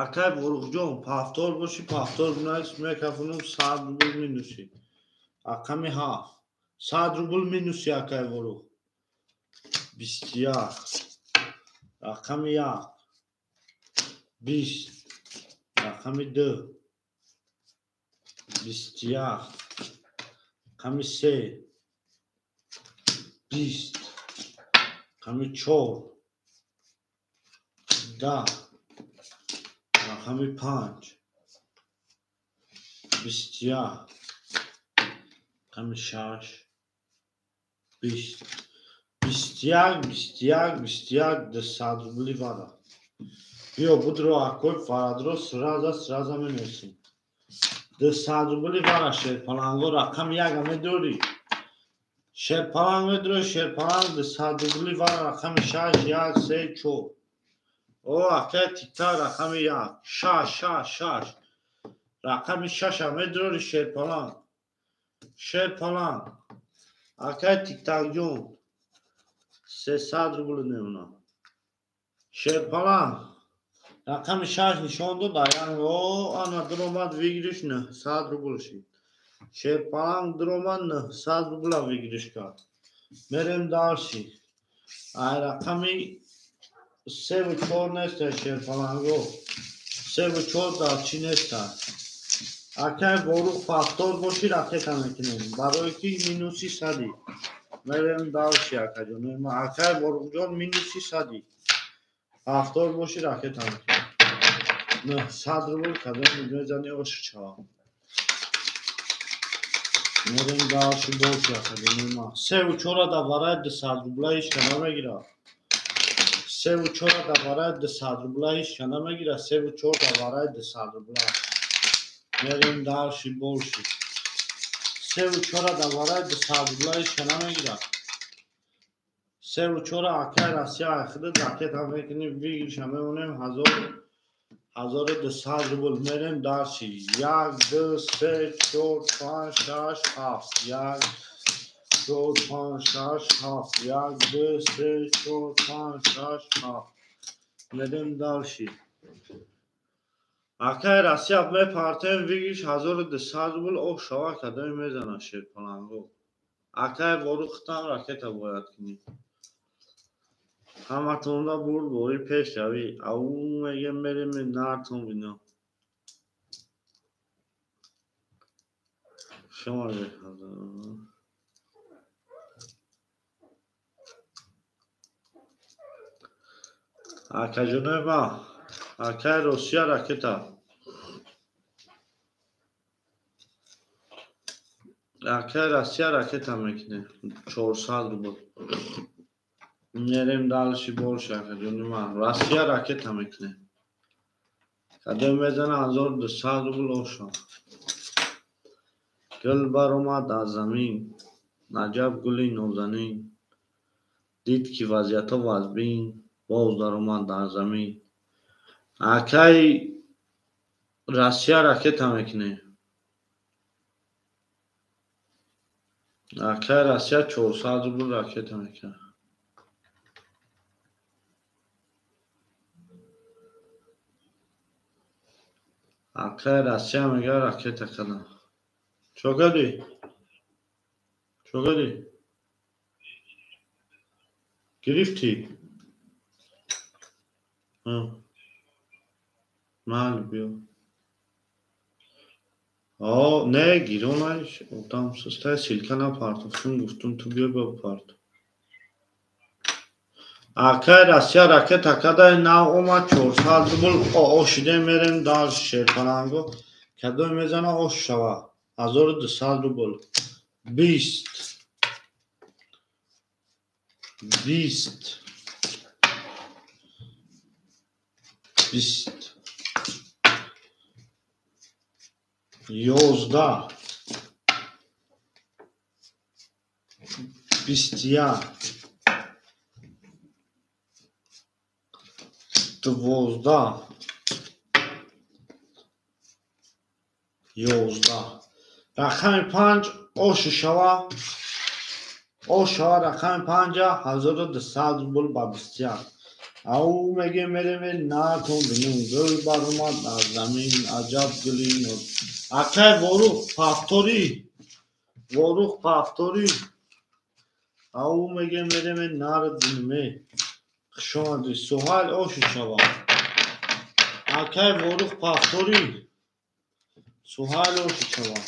Акай Воруқҷон пафтор бошӣ, пафтор бинавис, мекафонам 100 рубл минуси. Рақами 7. 100 рубл минуси акай Воруқ. 21. Рақами 1. 20. Рақами 2. 21. Рақами 3. 20. Рақами 4. 10. Рақами 5. 21. Рақами 6. 20. 21, 21, 21, 200 рубли вара. Биё будро акой фарадро сраза менависем. 200 рубли вара шерпаланго рақами 1 медорӣ. Шерпаланг медорӣ, шерпаланг 200 рубли вара рақами 6, 1, 3, 4. О, акай тикта рақами 1, 6, 6, 6. Рақами 6 медорӣ шерпаланг. Шерпаланг. Акай тиктакҷон 300 рубл мемонад. Шерпаланг рақами 6 нишон дод, о, ана дуромад выигрыш 900 рубл шид. Шерпаланг дуромад 900 рубла выигрыш кард. Мерем дальше. Ай рақами 3 ва 4 нест шерпаланго. 3 ва 4 дар чӣ нест? Акай Воруқ пафтор бошӣ ракета мекунем. Барои ки минуси 100. Мерем дальше акаҷон. Акай Воруқҷон минуси 100. Пафтор бошӣ ракета мекунем. 900 рубл кадом мезани ош чава. Мерем дальше больше акаҷон. 3 ва 4 да барои 200 рубла ҳеч ка намегирад. 3 ва 4 да барои 200 рубла ҳеч ка намегирад. 3 ва 4 да барои 200 рубла. Мерем дальше больше. 3 ва 4 да барои 200 рубла ҳеч ка намегирад. 3 ва 4 акай Россия худат ракета мекунӣ, выигрыша мемонем 1200 рубл. Мерем дальше. 1, 2, 3, 4, 5, 6, 7. 1, 4, 5, 6, 7. 1, 2, 3, 4, 5, 6, 7. Мерем дальше. Акай Россия мепартем, выигрыш 1200 рубл. Ох, шава кадоми мезана шерпаланго. Акай Воруқтам ракета бояд кунӣ. Ҳаматонда бурд бори пеш равӣ. Ау мегем мерем нартон бино. Шумо акаҷонои ма, акай Россия ракета. Акай Россия ракета мекунем. 400 рубл. Мерем дальше больше, акаҷони ман. Россия ракета мекунем. Кадом мезана 1200 рубл оша. Гул баромад аз замин, наҷаб гули нозанин. Дид ки вазъиятҳо вазбин, боз даромад дар замин. Акай Россия ракета мекунем. Акай Россия 400 рубл ракета мекунад. Акай Россия мега ракета кардам. Чо кардӣ? Чо кардӣ? Гирифтӣ? Майли биё. О, не, гиронаш одам сустай силка напартофтум, гуфтум ту биё ба парто. Акай Россия ракета кадай нав омад 400 рубл ошиде мерем дар шерпаланго. Кадом мезана ош шава. 1200 рубл. 20. 20. 20. 11. 21. 12. 11. Рақами 5 ошу шава. Оша рақами 5200 рубл ба 21. Ау меге мереме натон бинум. Гул баромад аз замин, аҷаб гули ноз. Акай Ворух пафтори. Ворух пафтори. Ау меге мереме нард биниме. Хуш омадӣ. Суҳайл оши шава. Акай Ворух пафтори. Суҳайл оши шава.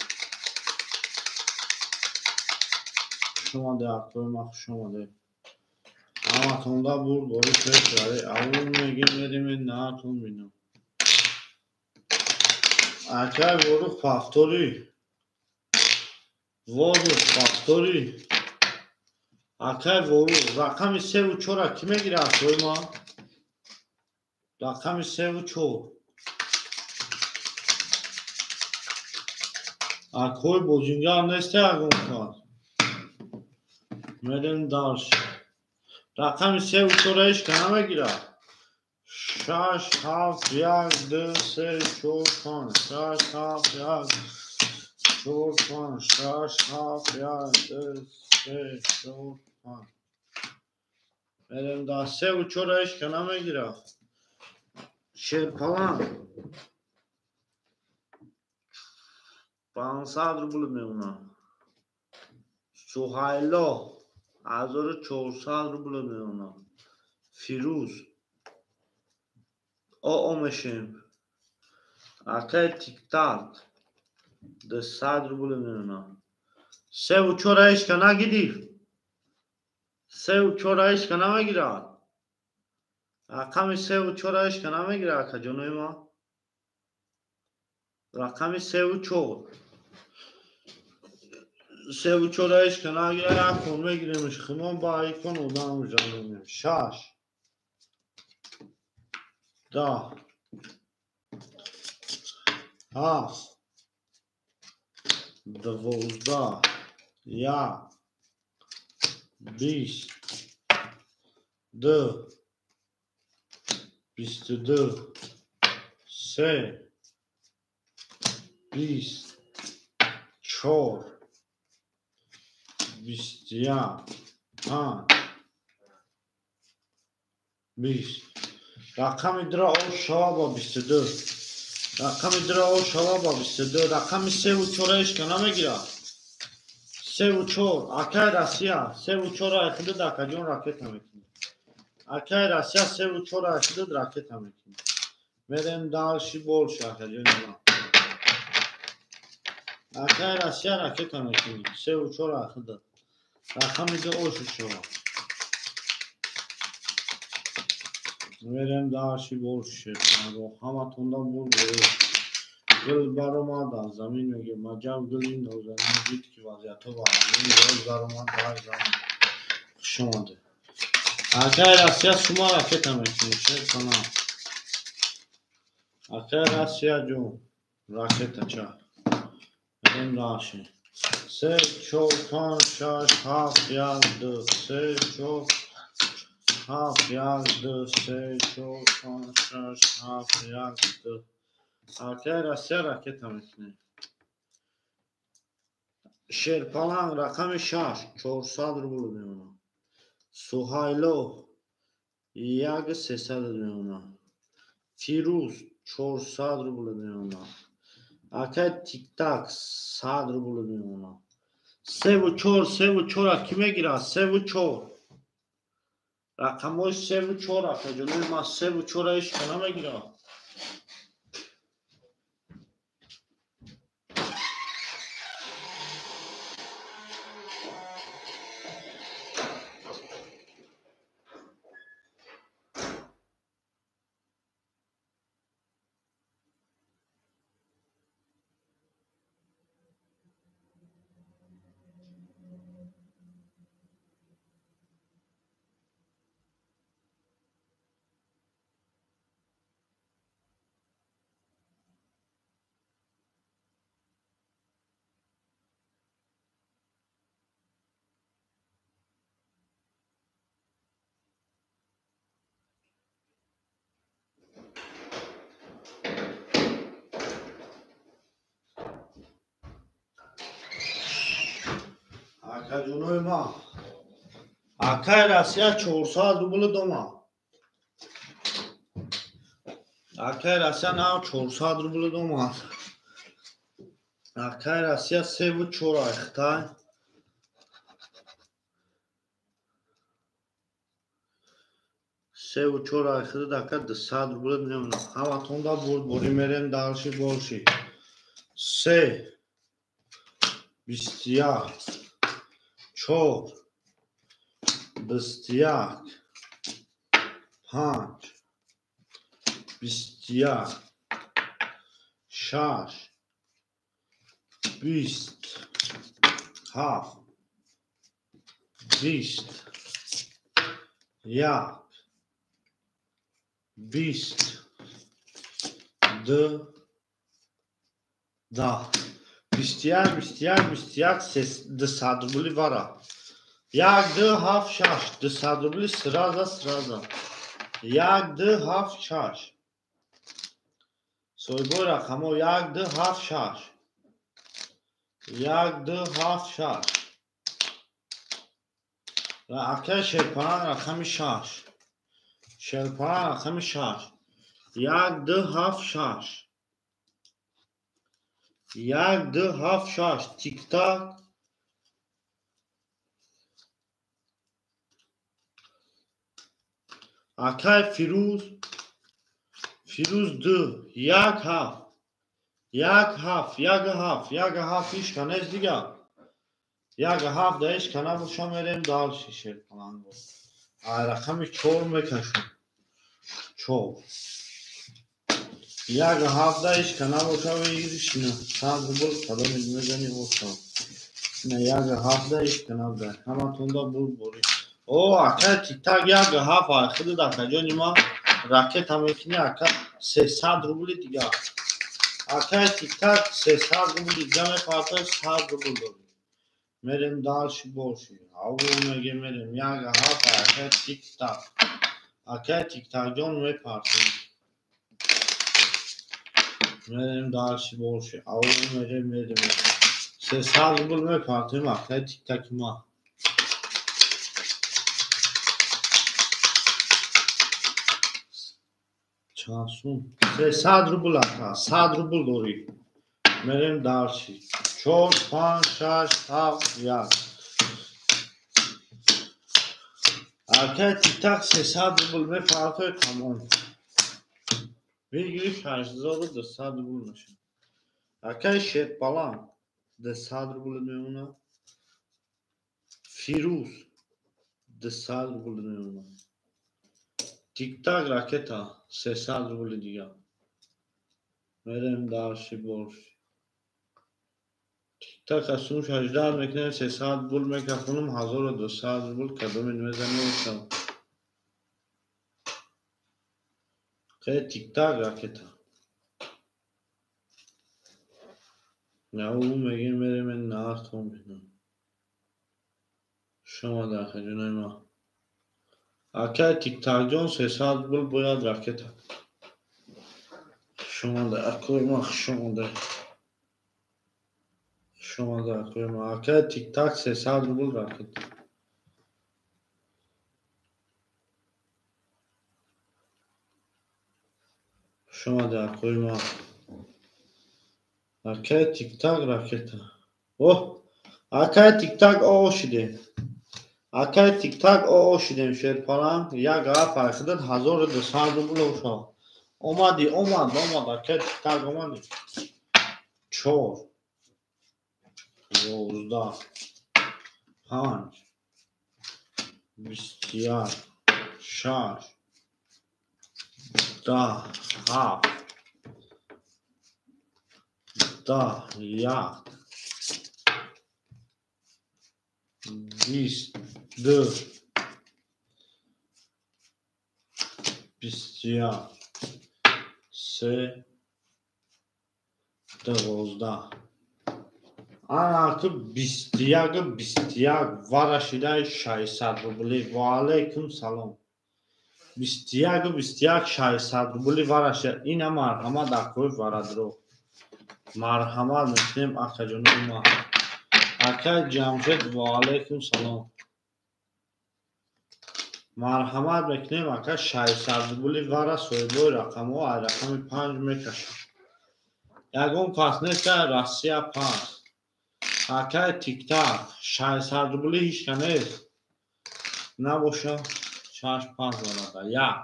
Хуш омадӣ, акои ман, хуш омадӣ. Ҳаматонда бурд бори пеш рави. Ау меге мереме натон бинам. Акай Ворух пафтори. Ворух пафтори. Акай Ворух рақами 3 ва 4 кӣ мегирад, акои ман? Рақами 3 ва 4. Акои бозингар несте ягон кас. Мерем дальше. Рақами 3 ва 4 ҳеч ка намегирад. 6, 7, 1, 2, 3, 4, 5, 6, 7, 1, 4, 5, 6, 7, 1, 2, 3, 4, 5. Мерем да 3 ва 4 ҳеч ка намегирад. Шерпалан 500 рубл мемонад. Суҳайло 1400 рубл мемонад. Фирӯз оо мешем. Акай Тиктак 200 рубл мемонад. 3 ва 4 ҳеч ка нагирифт. 3 ва 4 ҳеч ка намегирад. Рақами 3 ва 4 ҳеч ка намегирад, акаҷонои ман. Рақами 3 ва 4. 3 ва 4 ҳеч ка нагирад, як кон мегиремш химон ба икон одам ҷанонем. 6 10 7 12 1 20 2 22 3 20 4 21 5 20. Рақами 2 о шава ба 22. Рақами 2 о шава ба 22. Рақами 3 ва 4 ҳеч ка намегирад. 3 ва 4. Акай Россия 3 ва 4 айхудуд акаҷон ракета мекунад. Акай Россия 3 ва 4 айхудуд ракета мекунад. Мерем дальше больше, акаҷони ман. Акай Россия ракета мекунад. 3 ва 4 айхудуд. Рақами 2 оши шава. Мерем дальше больше. Ҳаматонда бурд. Гул баромад аз замин мегӯем. Аҷаб гули нозанин дид ки вазъиятҳо ба ҳамин роз баромад дар замин. Хуш омадед. Акай Россия шумо ракета мекунед. Шерпалан. Акай Россия ҷон ракета ча. Мерем дальше. 3 4 5 6 7 1 2 3 4 7 1 2 3 4 5 6 7 1 2. Акай Россия ракета мекунед. Шерпалан рақами 6 400 рубл мемонад. Суҳайло 1300 мемонад. Фирӯз 400 рубл мемонад. Акай Тиктак 100 рубл мемонад. 3 ва 4, 3 ва 4 кӣ мегирад? 3 ва 4. Рақамҳои 3 ва 4 акаҷонои ман 3 ва 4 ҳеч ка намегирад. Акаҷонои ман Акай Россия 400 рубл дома. Акай Россия нав 400 рубл дома. Акай Россия 3 4 ай Хитай. 3 4 ай худат ака 200 рубл мемона. Ҳаматонда бурдборӣ мерем дальше больше. 3 21 4 21 5 21 6 20 7 20 1 20 2 10 21 21 21 200 рубли вара. 1 2 7 6 200 рубли сразу сразу. 1 2 7 6. Соҳибои рақамҳо 1 2 7 6. 1 2 7 6. Акай Шерпаланг рақами 6. Шерпаланг рақами 6. 1 2 7 6. 1 2 7 6. Тик-так. Акай Фирӯз. Фирӯз 2 1 7. 1 7 1 7 1 7 ҳичка нест дига. 1 7 да ҳичка набоша, мерем дальше Шерпаланго. Ай рақами 4 мекашам. 4. 1 7 да ҳичка набоша, выигрыш 100 рубл кадоми мезани боша. На 1 7 да ҳичка набуда. Ҳаматонда бурдборӣ. О, акай Тик-так 1 7 ай худат акаҷони ма ракета мекунӣ ака 300 рубли дига. Акай Тик-так 300 рубли дига мепартои 100 рубл дорӣ. Мерем дальше больше. Ав меге мерем 1 7 акай Тик-так. Акай Тик-такҷон мепартои. Мерем дальше больше. Ав мерем мерем. 300 рубл мепартоем акай Тик-таки ма. Чанд сум? 300 рубл ака, 100 рубл дорӣ. Мерем дальше. 4 5 6 7 1. Акай Тик-так 300 рубл мепартои тамом. Выигрыш 8200 рубл мешавад. Акай Шерпаланг 200 рубл мемонад. Фирӯз 200 рубл мемонад. Тик-так ракета 300 рубли дига. Мерем дальше больше. Тик-так аз сум 18 мекунем, 300 рубл мекафонам, 1200 рубл кадоми мезанем бошам. Хе Тик-так ракета. Нау мегем мерем нархтон бинам. Шумо дар хаҷонаи ма. Акай Тик-такҷон 300 рубл бояд ракета. Хуш омада акои ма, хуш омада. Хуш омада акои ма. Акай Тик-так 300 рубл ракета. Хуш омада акои ма. Акай Тик-так ракета. Оҳ, акай Тик-так оо шидем. Акай Тик-так оо шидем Шерпаланг. Як гаф айхидат 1200 рубл оша. Омадӣ, омад, омад, акай Тик-так омадӣ. 4 11 5 21 6 10 7 10 1 20 2 21 3 12. Ана ки 21 21 вара шидаи 600 рубли. Ва алайкум салом. 21 21 600 рубли вара шида. Ина марҳамат акои варадро. Марҳамат мекунем акаҷонои ма. Акай Ҷамшед ва алайкум салом. Марҳамат мекунем ака 600 рубли вара соҳибои рақамҳо ай рақами 5 мекашам. Ягон кас нест Россия пас. Акай тиктак 600 рубли ҳичка нест. Набоша 6 5 варада. Як.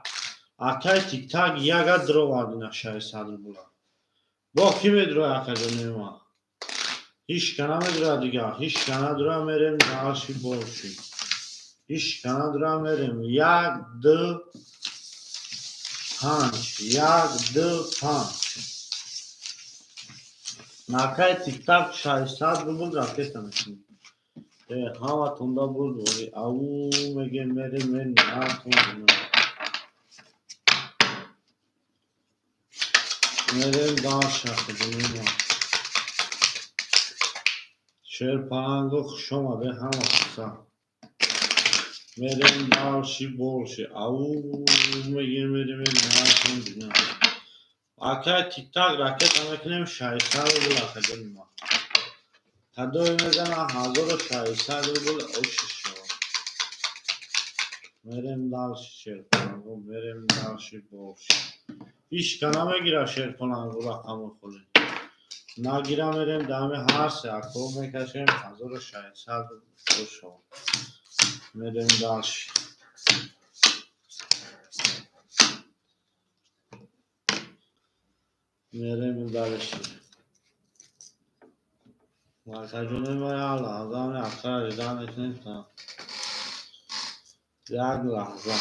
Акай тиктак яга дровардина 600 рубла. Бо ки медроя акаҷони ма? Ҳичка намедроя дигар. Ҳичка надроя мерем дальше больше. Ҳичка надроя мерем. 1 2 5 1 2 5. Акай тиктак 600 рубл ракета мекунем. Ҳаматонда бурд вори. Ау мегем мерем натон. Мерем дальше акаҷони ма. Шерпаланго хуш омаде ҳама каса. Мерем дальше больше. Ау мегем мерем натон. Акай тиктак ракета мекунем 600 рубл акаҷони ма. Кадое мезана 1600 рубл ошиш шавад. Мерем дальше шерпаланго, мерем дальше больше. Ҳичка намегира шерпаланго рақами холи. Нагира мерем дами ҳар се ако мекашем 1600 рубл шавад. Мерем дальше. Мерем дальше. Акаҷони ма як лаҳза акара жда мекунем та. Як лаҳза.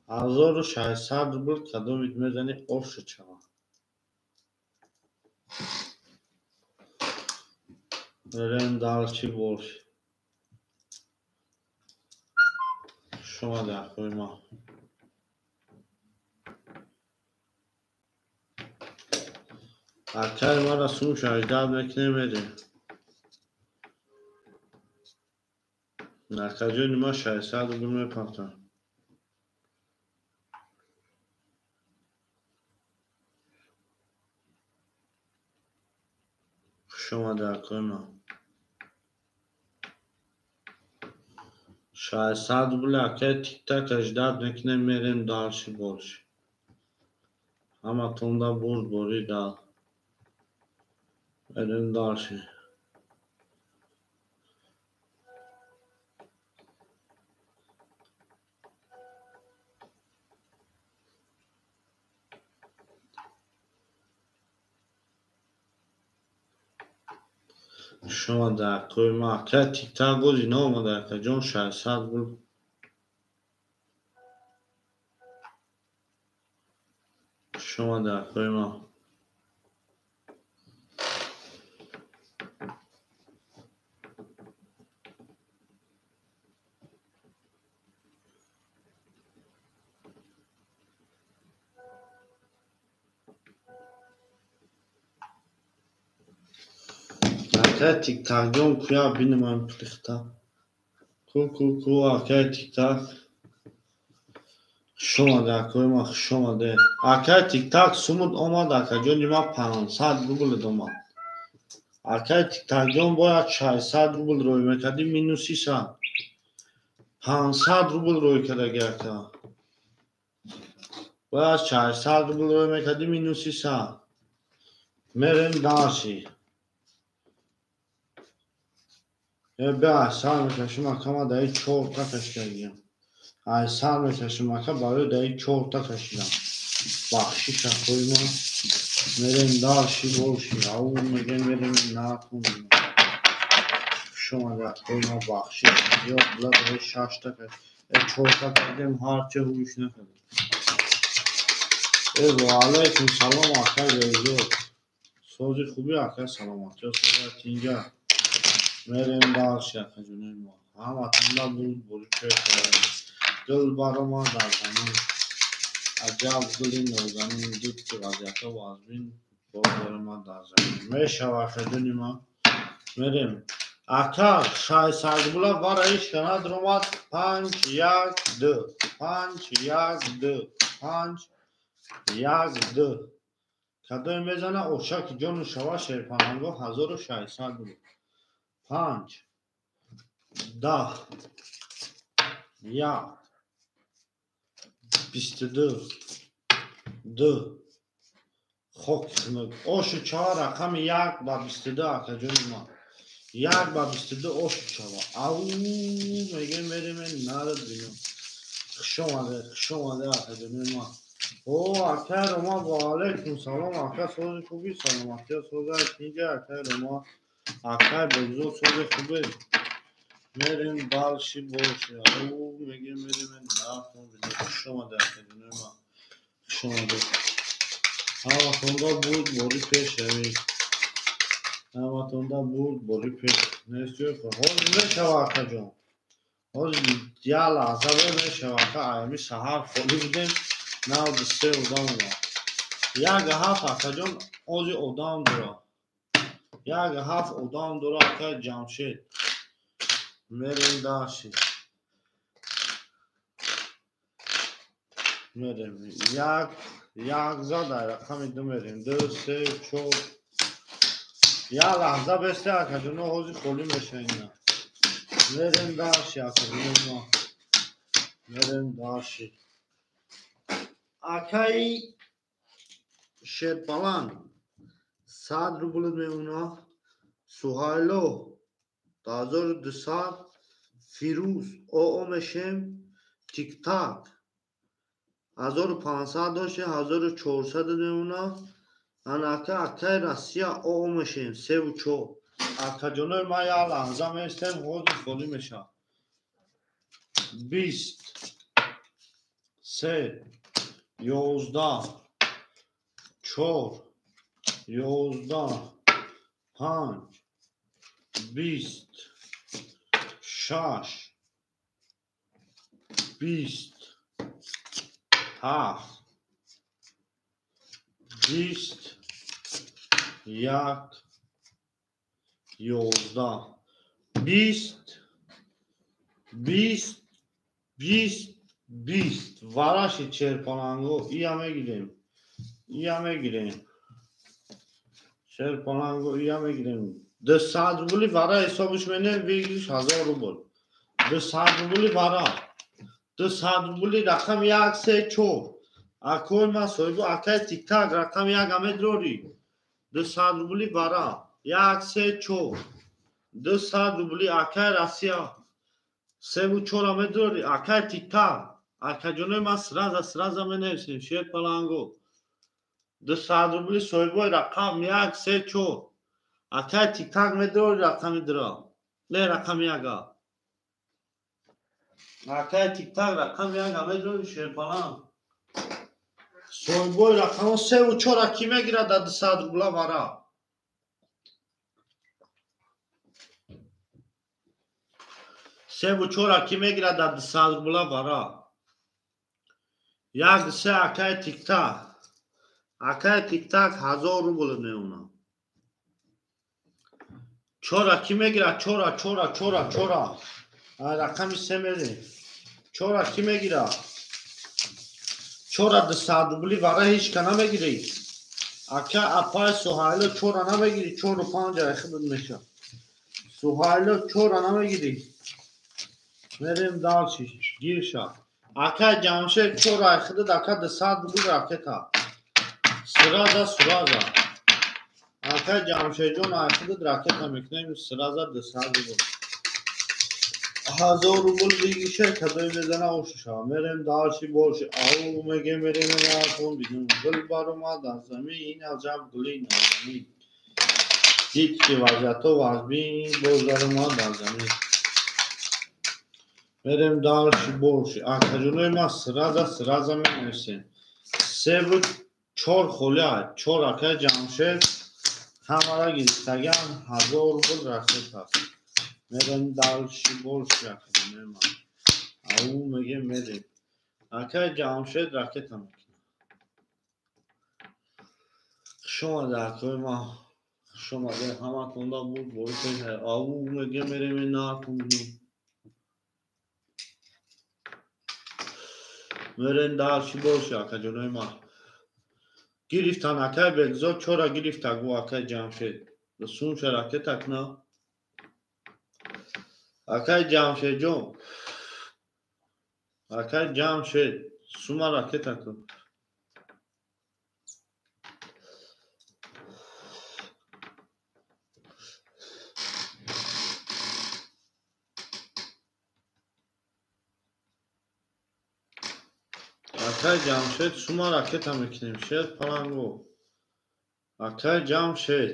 1600 рубл кадомит мезани ошид шавад. Мерем дальше больше. Хуш омаде акои ма. Акай мара сум шаждат мекунем мерем. Акаҷони ма 600 рубл мепартам. Хуш омаде акои ма. 600 рубл акай тиктак аждат мекунем мерем дальше больше. Ҳаматонда бурд борӣ дал. Мерем дальше. Хуш омаде акои ма. Акай тиктак боз ино омада акаҷон 600 рубл. Хуш омаде акои ма. Акай тиктакҷон куя бинамам плихта. Ку ку ку акай тиктак. Хуш омаде акои ма, хуш омаде. Акай тиктак сумуд омад акаҷони ма 500 рубл омад. Акай тиктакҷон бояд 600 рубл рӯй мекарди минуси 100. 500 рубл рӯй кардаги ака. Бояд 600 рубл рӯй мекарди минуси 100. Мерем дальше. Бе сар мекашим ака ма даи 4та кашидагиям. Ай сар мекашим ака барои даи 4та кашидам. Бахшиш акои ма. Мерем дальше больше. Ау мегем мерем накун. Хуш омаде акои ма бахшиш. Ё бла даи 6та 4та кардем ҳарче ҳуш накардем. Ва алайкум салом ака Бекзод. Сози хуби ака саломатӣ соза тинҷа. Мерем дальше акаҷони ма. Ҳаматонда бурд борӣ чой кардем. Гул баромад дар замин. Аҷаб гули нозанин дудки вазъиятҳо вазмин боз баромад дар замин. Мешава акаҷони ма. Мерем. Ака 600 рубла вара ҳичка надромад. 5 1 2 5 1 2 5 1 2. Кадое мезана ошаки ҷону шава шерпаланго 1600 рубл. 5 10 1 22 2 хок хунук ошу чава рақами 1 ба 22 акаҷони ман 1 ба 22 ошу чава ау мегем мерем нарад бинам хуш омаде акаҷони ман о акай Рома ва алайкум салом ака сози хуби саломатия соза инҷа акай Рома акай Бегзод сози хубе мерем дальше больше ау мегем мерем нафтон бинам хуш омаде акаҷони ман хуш омаде ҳаматонда бурд бори пеш равед ҳаматонда бурд бори пеш нест ҳозир мешава акаҷон ҳозир як лаҳза мешава ака аями саҳар холӣ будем 93 одам омад 1-7 акаҷон ҳозир одам дора 1-7 одам дора акай Ҷамшед мерем дальше мерем 1 зад ай рақами 2 мерем 2 3 4 як лаҳза бесте акаҷоно ҳозир холӣ меша ина мерем дальше акаҷоно ма мерем дальше акаи Шерпаланг 100 рубл мемона Суҳайло 1200 Фирӯз оо мешем Тиктак 1500 доште 1400 мемона анака акаи Россия оо мешем 3 ва 4 акаҷонои ман як лаҳза меистем ҳозир холӣ мешавад 20 3 11 4 11 5 20 6 20 7 20 1 11 20 20 20 20 вараши Шерпаланго ия мегирем ия мегирем Шерпаланго ия мегирем 200 рубли вара ҳисобиш менем выигрыш 1000 рубл 200 рубли вара 200 рубли рақам 1 3 4 акои ман соҳибу акаи Тиктак рақами 1 амедрори 200 рубли вара 1 3 4 200 рубли акаи Россия 3 ва 4 амедрори акаи Тиктак акаҷонои ман сраза менависем Шерпаланго 200 рубли соҳибои рақам 1 3 4 акаи Тиктак медрори рақами 2 не рақами 1 акаи Тиктак рақами 1 медрори Шерпаланг соҳибои рақамо 3 ва 4 кӣ мегирад дар 200 рубла вара 3 ва 4 кӣ мегирад дар 200 рубла вара 1 3 акаи Тиктак акаи Тиктак 1000 рубл меонад 4 кӣ мегирад 4 4 4 4 рақами 3 мерем 4 кӣ мегирад 4 200 рубли вара ҳеч ка намегирӣ ака апай Суҳайло 4 намегирӣ 4 5 айхиб меша Суҳайло 4 намегирӣ мерем дальше гирша ака Ҷамшед 4 айхидад ака 200 рубл ракета сразу ака Ҷамшедҷон айхидад ракета мекунем сразу 200 рубл 1000 рубл выигрыша кадои мезана ошу шава мерем дальше больше ау мегем мерем нафон бинем гул баромад аз замин аҷаб гули нозанин дид ки вазъиятҳо вазбин боз даромад аз замин мерем дальше больше акаҷонои ман сразу менависем 3 ва 4 холӣ 4 акаи Ҷамшед ҳамара гирифтагиам 1000 рубл ракет аст мерем дальше больше акаҷонои ман ау мегем мерем акаи Ҷамшед ракета мекунад хуш омаде акои ман хуш омаде ҳаматонда буд бори пеш ау мегем мерем нафтон бинем мерем дальше больше акаҷонои ман гирифтан акаи Бегзод 4 гирифта гу акаи Ҷамшед сумша ракета кна акаи Ҷамшедҷон Акай Ҷамшед, сума ракета кун. Акай Ҷамшед, сума ракета мекунем. Шер паланго. Акай Ҷамшед.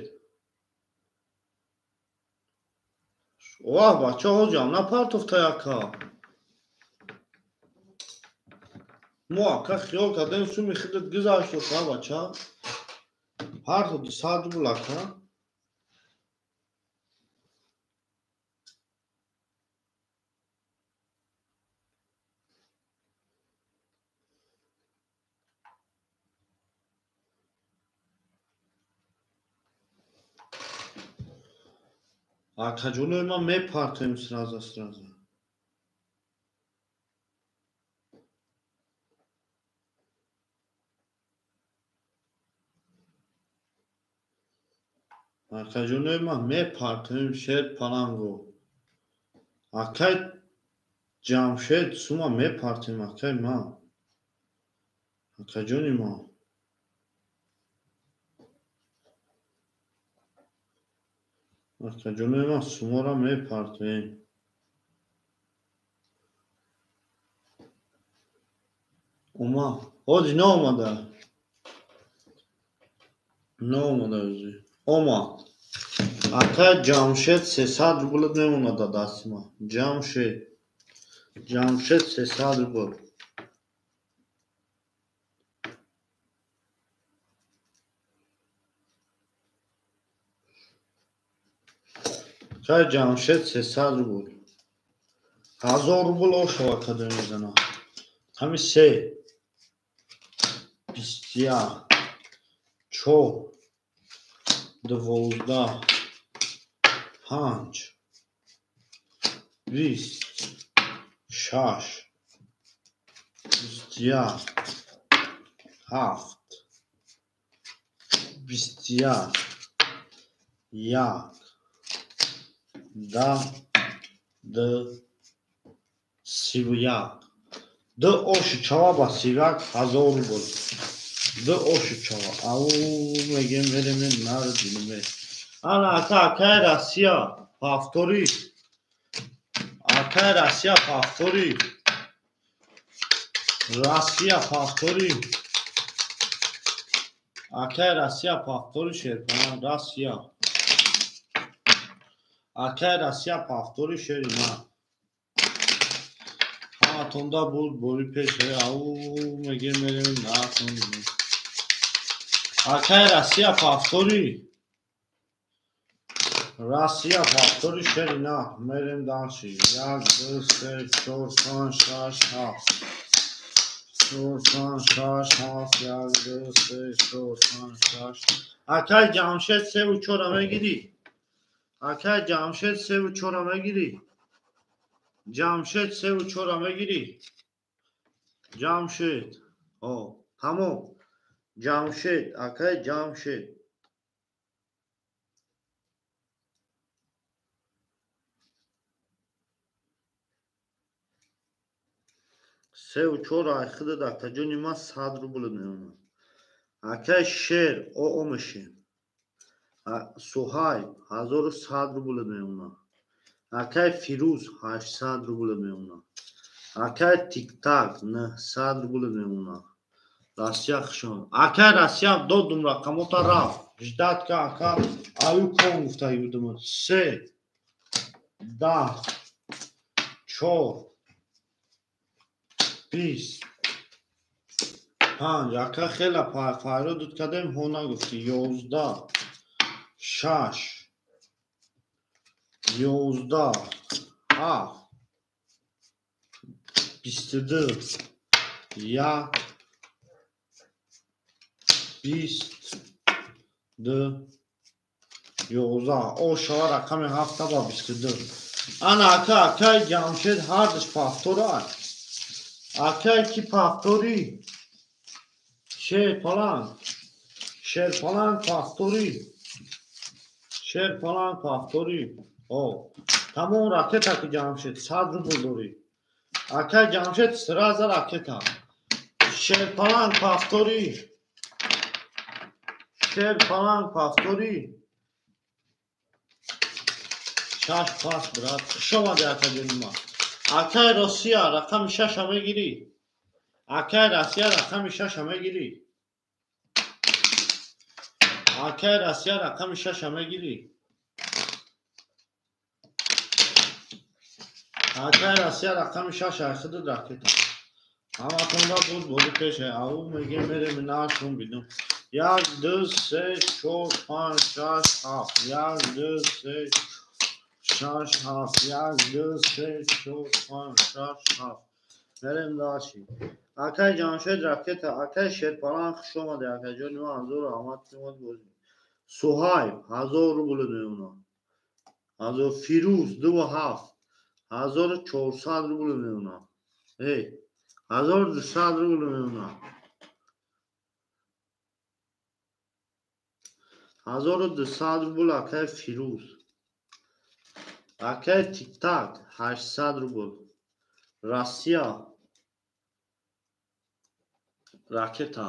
Оҳ, бача, ҳоҷам напартофтай ака. Мо ака хиёл кардем суми худат гузашт, бача. Партоди 100 рубл ака. Акаҷонои ман мепартоем сразу сразу. Акаҷонои ман мепартоем шер паланго. Акай Ҷамшед, сума мепартоем акай ман. Акаҷони ман. Акаҷонои ман сумаро мепартоем. Омад. Ҳоҷи наомада. Наомада ҳоҷи. Омад. Акай Ҷамшед 300 рубл мемонад дар дасти ман. Ҷамшед. Ҷамшед 300 рубл. Акай Ҷамшед 300 рубл. 1000 рубл ошава кадом мезанам. Ҳами 3 21 4 12 5 20 6 21 7 21 1 10 2 31. Ду оши чава ба 31 ҳазор рубл. Ду оши чава. Ау мегем мерем нар динме. Ана ака акай Россия повтори. Акай Россия повтори. Россия повтори. Акай Россия повтори шерпан Россия. Акай Россия повтори шери ман. Ҳаматонда буд бори пеш. Ау мегем мерем натон. Акай Россия повтори. Россия повтори шери на. Мерем дальше. 1 2 3 4 5 6 7. 4 5 6 7 1 2 3 4 5 6. Акай Ҷамшед 3 ва 4 мегирӣ. Акай Ҷамшед 3 ва 4 мегирӣ. Ҷамшед 3 ва 4 мегирӣ. Ҷамшед. О, тамом. Ҷамшед, акай Ҷамшед. Се ва 4 ай худат акаҷони ман 100 рубл мемонад. Акай Шер оо мешем. Суҳайб 1100 рубл мемонад. Акай Фирӯз 800 рубл мемонад. Акай Тиктак 900 рубл мемонад. Россия хушон. Акай Россия додум рақамота рафт. Ждать ка ака аю кон гуфтаги будум. 3 10 4 20 5. Ака хела файро дуд кардем, ҳо нагуфтӣ. 11 6 11 7 22 1 22 11. Ошава рақами 7 ба 22. Ана ака акай Ҷамшед ҳардуш повтора. Акай ки повтори. Шер паланг. Шер паланг повтори. Шер паланг повтори. О, тамом ракета ки Ҷамшед 100 рубл дорӣ. Акай Ҷамшед сразу ракета. Шерпаланг повтори. Шерпаланг повтори. Шаш пас, брат. Хуш омадӣ, акаҷони ман. Акай Россия рақами шаша мегирӣ. Акай Россия рақами шаша мегирӣ. Акай Россия рақами шаша мегирӣ. Акай Россия рақами шаша худат ракета. Ҳаматонда буд бози пеше. Ау мегем мерем нашун бидум. 1 2 3 4 5 6 7. 1 2 3 6 7. 1 2 3 4 5 6 7. Мерем даши. Акай Ҷамшед ракета. Акай Шерпаланг хуш омадӣ, акаҷони ман. Ҳазор раҳмат ки омадӣ бозӣ. Суҳайб 1000 рубл меона. Ҳазор Фирӯз 2 7. 1400 рубл меона. Эй, 1200 рубл меона. 1200 рубл акай Фирӯз. Акай Тиктак 800 рубл. Россия ракета.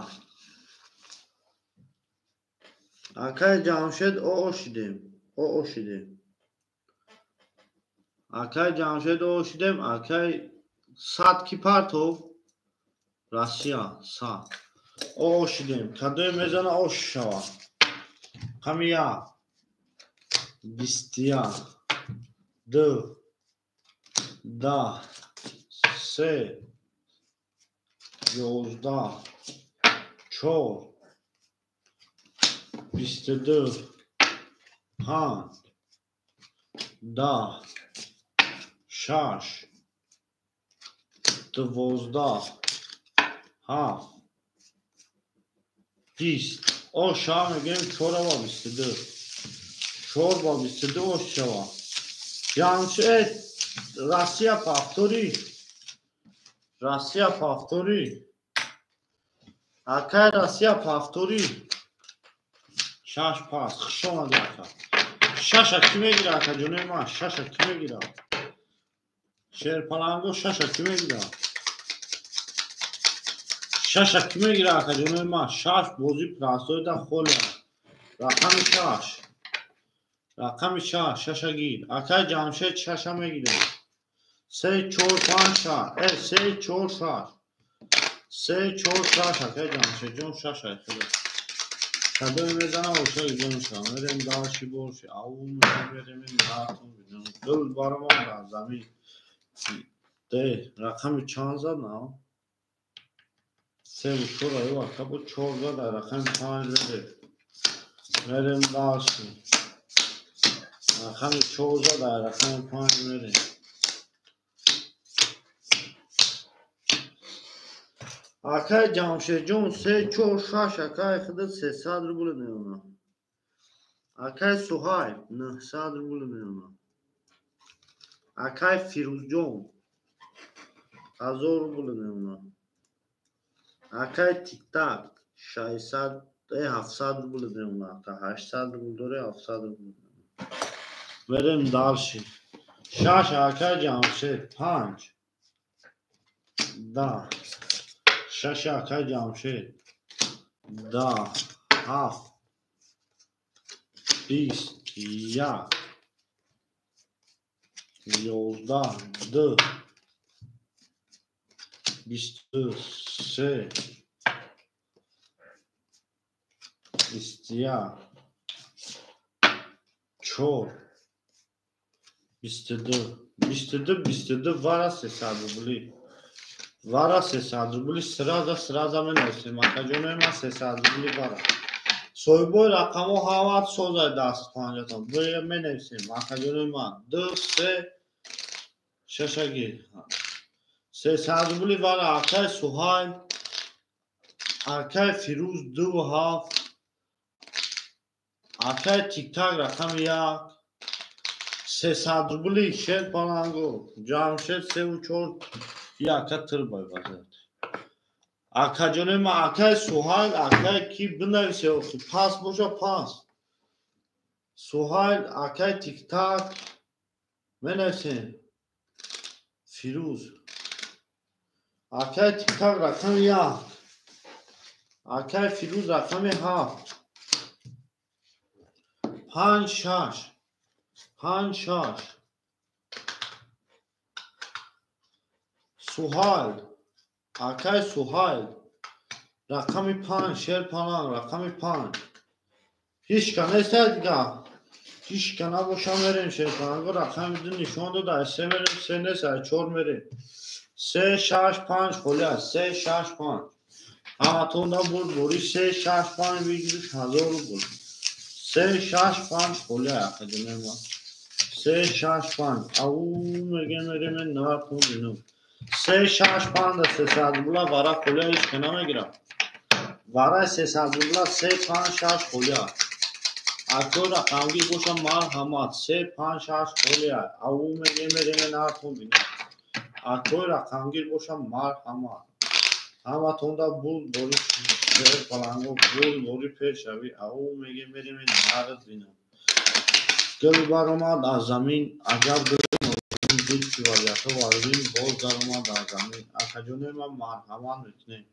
Акай Ҷамшед оо шидем. Оо шидем. Акай Ҷамшед оо шидем. Акай сад ки партов? Россия сад. Оо шидем. Кадое мезана ош шава. Рақами як. 21 2 10 3 11 4 22 5 10 6 12 7 20. Оша мегем 4 ба 22. 4 ба 22 ош шава. Ҷамшед Россия повтори. Россия повтори. Акай Россия повтори. Шаш пас. Хуш омадӣ, ака. Шаша кӣ мегира, акаҷони ман? Шаша кӣ мегира? Шерпаланго шаша кӣ мегира? Шаша кӣ мегира, акаҷони ман? Шаш бозӣ простойда холия. Рақами шаш. Рақами шаш. Шаша гир. Акай Ҷамшед шаша мегира. 3 4 5 6. 3 4 6. 3 4 6. Акай Ҷамшедҷон шаша худо. Кадоме мезана оша иҷо мешава. Мерем даши боши. Ау мерем ратон бидум. Дил баромад дар замин. Де рақами чанд зад на? 3 ва 4 аю ака бо 4 зад дар рақами 5 мерем. Мерем даши. Рақами 4 зад дар рақами 5 мерем. Акай Ҷамшедҷон 3 4 6 акай худат 300 рубл меона. Акай Суҳайб 900 рубл меона. Акай Фирӯзҷон 1000 рубл меона. Акай Тиктак 600 700 рубл меона. Ака 800 рубл доре 700 рубл. Мерем дальше. 6 акай Ҷамшед 5 10 6 акай Ҷамшед 10 7 21 11 2 23 21 4 22 22 22 вара 300 рубли. Вара 300 рубли сразу сразу менависем. Акаҷонои ман 300 рубли вара. Соҳибои рақамҳо ҳават созай даст панҷатон. Б менависем. Акаҷонои ман 2 3 шашаги. 300 рубли вара акай Суҳайл, акай Фирӯз 2 7, акай Тиктак рақами 1, 300 рубли Шерпаланго, Ҷамшед 3 ва 4 яка тирбай вазият. Акаҷонои ман акай Суҳайл, акай ки бинависе охи пас боша пас. Суҳайл, акай Тиктак менависем. Фирӯз. Акай Тиктак рақами 1. Акай Фирӯз рақами 7. 5 6. 5 6. Суҳайл. Акай Суҳайл. Рақами 5 Шерпаланг рақами 5. Ҳеч ка нест дига. Ҳеч ка набоша мерем Шерпаланго рақами 2 нишон дода. 3 мерем, 3 нест, 4 мерем. 3 6 5 холӣ аст. 3 6 5. Ҳаматонда бурд бори 3 6 5 выигрыш 1000 рубл. 3 6 5 холӣ академия. 3 6 5. Ау мегем мерем нартон бинам. 3 6 5 300 рубла вара холӣ ҳеч ка намегирам. Вара 300 рубла 3 5 6 холӣ аст. Акор рақамгир боша марҳамат 3 5 6 холӣ аст. Ау мегем мерем нартон бинам. Акор рақамгир боша марҳамат. Ҳаматонда бурд бори Шерпаланго бурд бори пешравӣ. Ау мегем мерем нард бинам. Гул баромад аз замин, аҷаб гули нозанин дид ки вазиятҳо вазин боз даромад аз замин. Акаҷонои ман марҳамат мекунем.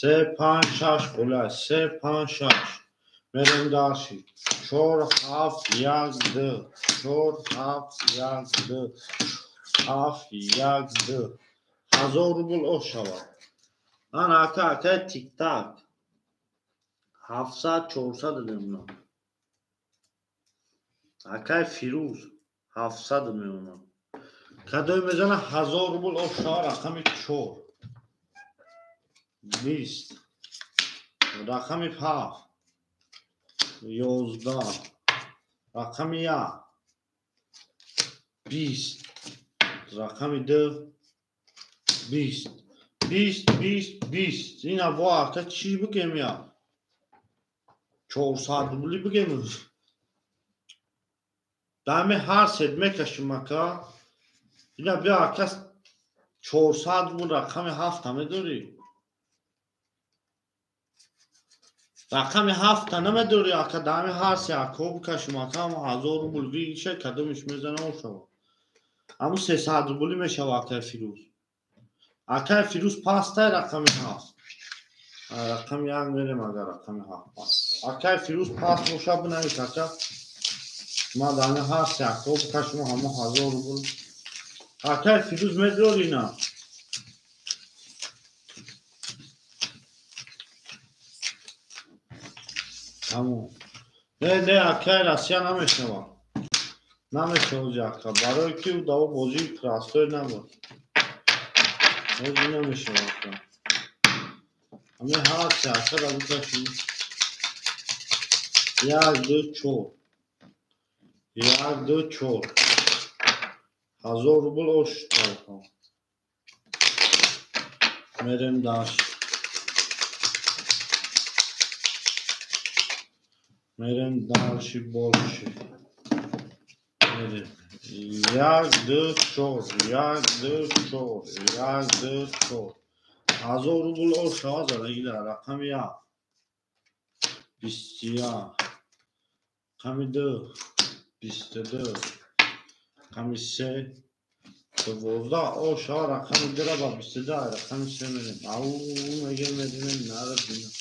3 5 6 холӣ аст. 3 5 6. Мерем дальше. 4 7 1 2. 4 7 1 2. 7 1 2. 1000 рубл ош шавад. Ана ака акай Тиктак. 700 400 мемонам. Акай Фирӯз 700 мемонам. Кадои мезана 1000 рубл ош шавад рақами 4. 20. Рақами 7. 11. Рақами 1. 20. Рақами 2. 20. 20 20 20. Ина бо ака чӣ бигем я? 400 рубли бигем. Даме ҳар сет мекашим ака. Ина биё ака 400 рубл рақами 7 медорӣ? Рақами 7 намедорӣ ака, даме ҳар се ака бикашим ака, ҳама 1000 рубл виша кадомиш мезанам шава. Ҳаму 300 рубли мешава акай Фирӯз. Акай Фирӯз пастай рақами 7. Рақами 1 мерем агар рақами 7 паст. Акай Фирӯз паст боша бинавис ака. Ма даме ҳар се ака бикашим ҳама 1000 рубл. Акай Фирӯз медорӣ на? Тамом. Не, не, акай Россия намешава. Намешава ака. Барои ки ӯ даво бозии крастой набуд. Бозӣ намешава ака. Ҳамин ҳар се ака ра бикашем. 1 2 4. 1 2 4. 1000 рубл ош шуд. Мерем дальше. Мерем дальше больше. Мерем. 1 2 4. 1 2 4. 1 2 4. 1000 рубл ош шава задагида. Рақами 1. 21. Рақами 2. 22. Рақами 3. 12. Ош шава рақами 2 ра ба 22. Рақами 3 мерем. Ау мегем мерем нарад бинам.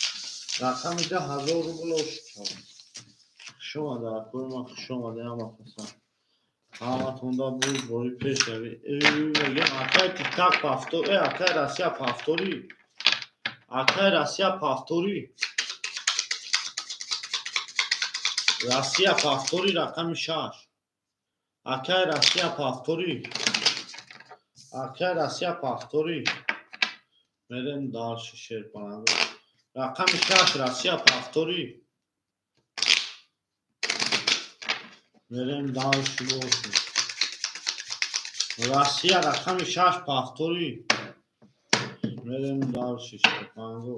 Рақами 2 1000 рубл ош шава. Хуш омада акои ман, хуш омада ҳама касан. Ҳаматонда бурд бори пешравӣ. Мегем акай Тиктак повтор, акай Россия повтори. Акай Россия повтори. Россия повтори рақами 6. Акай Россия повтори. Акай Россия повтори. Мерем дальше Шерпаланго. Рақами 6 Россия повтори. Мерем дальше бошем. Россия рақами 6 повтори. Мерем дальше Шерпаланго.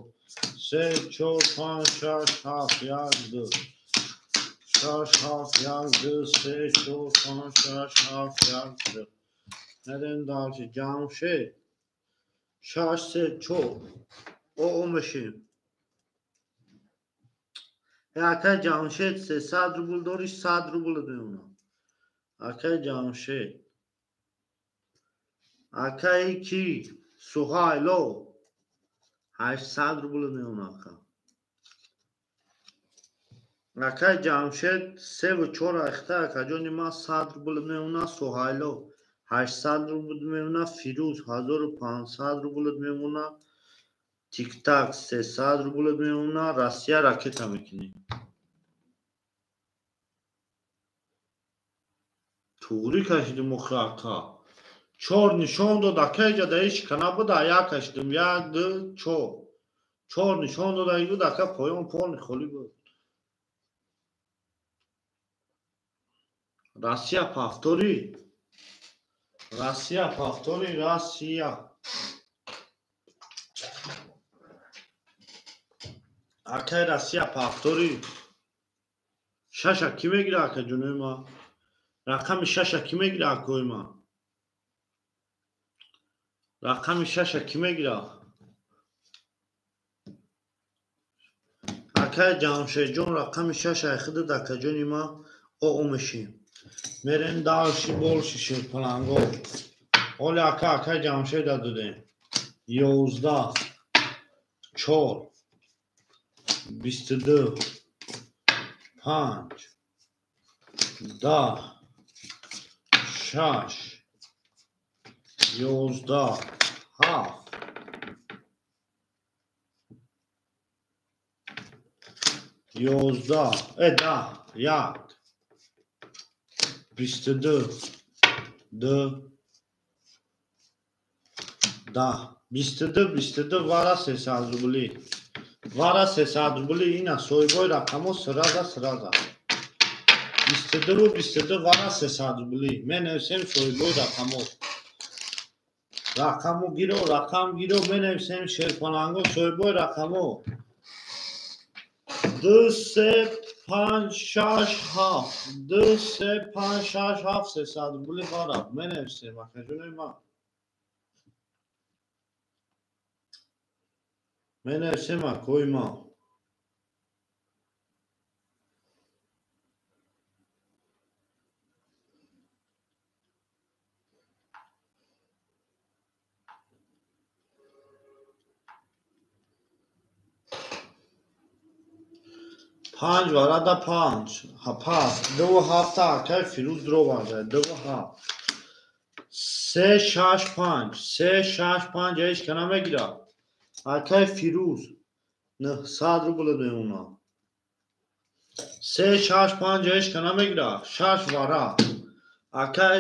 3 4 5 6 7 1 2. 6 7 1 2 3 4 5 6 7 1 2. Мерем дальше Ҷамшед. 6 3 4. О мешем. Акай Ҷамшед 300 рубл дорӣ, 100 рубл мемонам. Акай Ҷамшед. Акай ки? Суҳайло 800 рубл мемона ака. Акай Ҷамшед 3 ва 4 айхта, акаҷони ман, 100 рубл мемона. Суҳайло 800 рубл мемона. Фирӯз 1500 рубл мемона. Тиктак 300 рубл мемона. Россия ракета мекунӣ. Туғрӣ кашидим охи, ака. Чор нишон дод, ака, иҷа да ҳеч ка набуда, як кашидим. Як, ду, чор. Чор нишон додаги буд, ака, поён полный холӣ буд. Россия повтори. Россия повтори, Россия. Акай, Россия повтори. Шаша кӣ мегира, ака ҷунои ма? Рақами шаша кӣ мегира, акои ма? Рақами шаша кӣ мегира? Акай Ҷамшедҷон, рақами шаша худат, акаҷони ма, оо мешем. Мерем дальше больше, шерпаланго. Оли, ака, акай Ҷамшеда додем. 11, 4, 22, 5, 10, 6, 11, 7, 11, 10, 1, 22, 2, 10, 22, 22 вара 300 рубли. Вара 300 рубли ина соҳибои рақамҳо сразу сразу. 22 22 вара 300 рубли. Менависем соҳибои рақамҳо. Рақаму гиро, рақам гиро, менависем шерпаланго соҳибои рақамҳо. Ду, се, панҷ, шаш, ҳафт. Ду, се, панҷ, шаш, ҳафт, 300 рубли вара. Менависем, акаҷони ман. Менависем, акои ман. Панҷ варада панҷ. Пас дуву ҳафта, акай Фирӯз дроварда. Дуву ҳафт. Се, шаш, панҷ. Се, шаш, панҷ ҳеч ка намегирад. Акай Фирӯз 900 рубл мемонад. Се, шаш, панҷ ҳеч ка намегирад. Шаш вара. Акай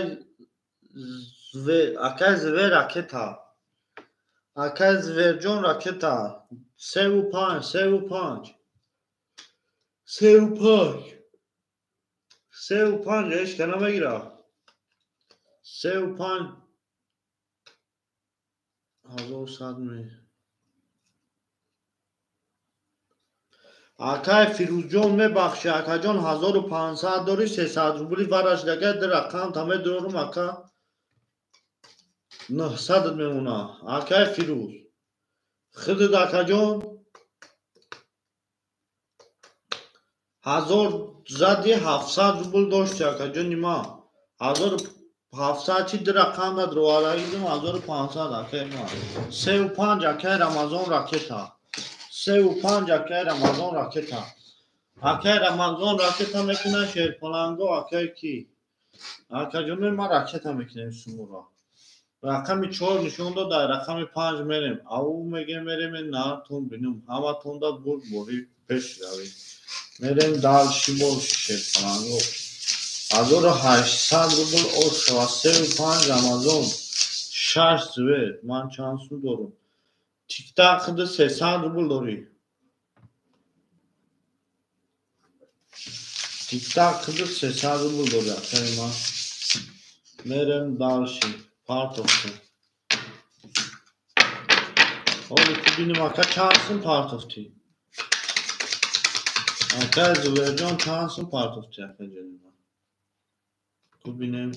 Звер ракета. Акай Зверҷон ракета. Севу панҷ, севу панҷ. Севу панҷ. Севу панҷ ҳеч ка намегирад. Севу панҷ 1100 ме. Акай Фирӯзҷон, мебахшӣ, акаҷон, 1500 дорӣ, 300 рубли вараш дагай, ду рақам та медорум, ака, 900 мемона. Акай Фирӯз. Худат, акаҷон, ҳазор зади 700 рубл дошти, акаҷони ман. 1700 чи ду рақам дад роварагидим 1500, акай ман. Севу панҷ, акай Рамазон ракета. Севу панҷ, акай Рамазон ракета. Акай Рамазон ракета мекунад шерпаланго, акай ки? Акаҷони ман, ракета мекунем шуморо. Рақами чор нишон дод, дар рақами панҷ мерем. Ау мегем, мерем наатон бинум. Ҳаматонда бурд бори пеш равем. Мерем дальше больше, шерпаланго. 1800 рубл ош шавад. Севу панҷ Рамазон. Шаш звер. Ман чанд сум дорум? Тиктак худ 300 рубл дорӣ. Тиктак худ 300 рубл дорӣ, акаи ман. Мерем дальше. Партофтем. Оли ту бинем, ака, чанд сум партофтӣ? Акай Зуберҷон, чанд сум партофтӣ, акаҷони ман? Ту бинем.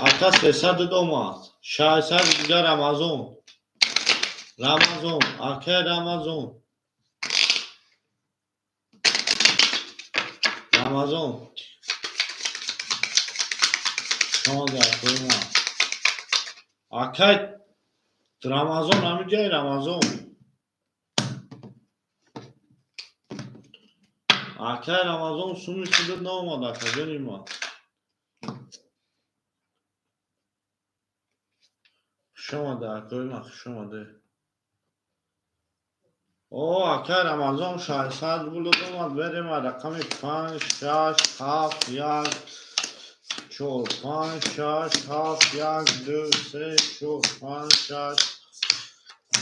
Ака, 300 омад. 600 дигар Рамазон. Рамазон, акай Рамазон. Рамазон. 16 акои ман. Акай Рамазон ҳамин ҷаи Рамазон. Акай Рамазон суми худат наомад, акаҷони ман. Хуш омада, акои ман, хуш омада. О, акай Рамазон 600 рубл омад, берем рақами 5, 6, 7, 1, 4, 5, 6, 7, 1, 2, 3, 4, 5, 6,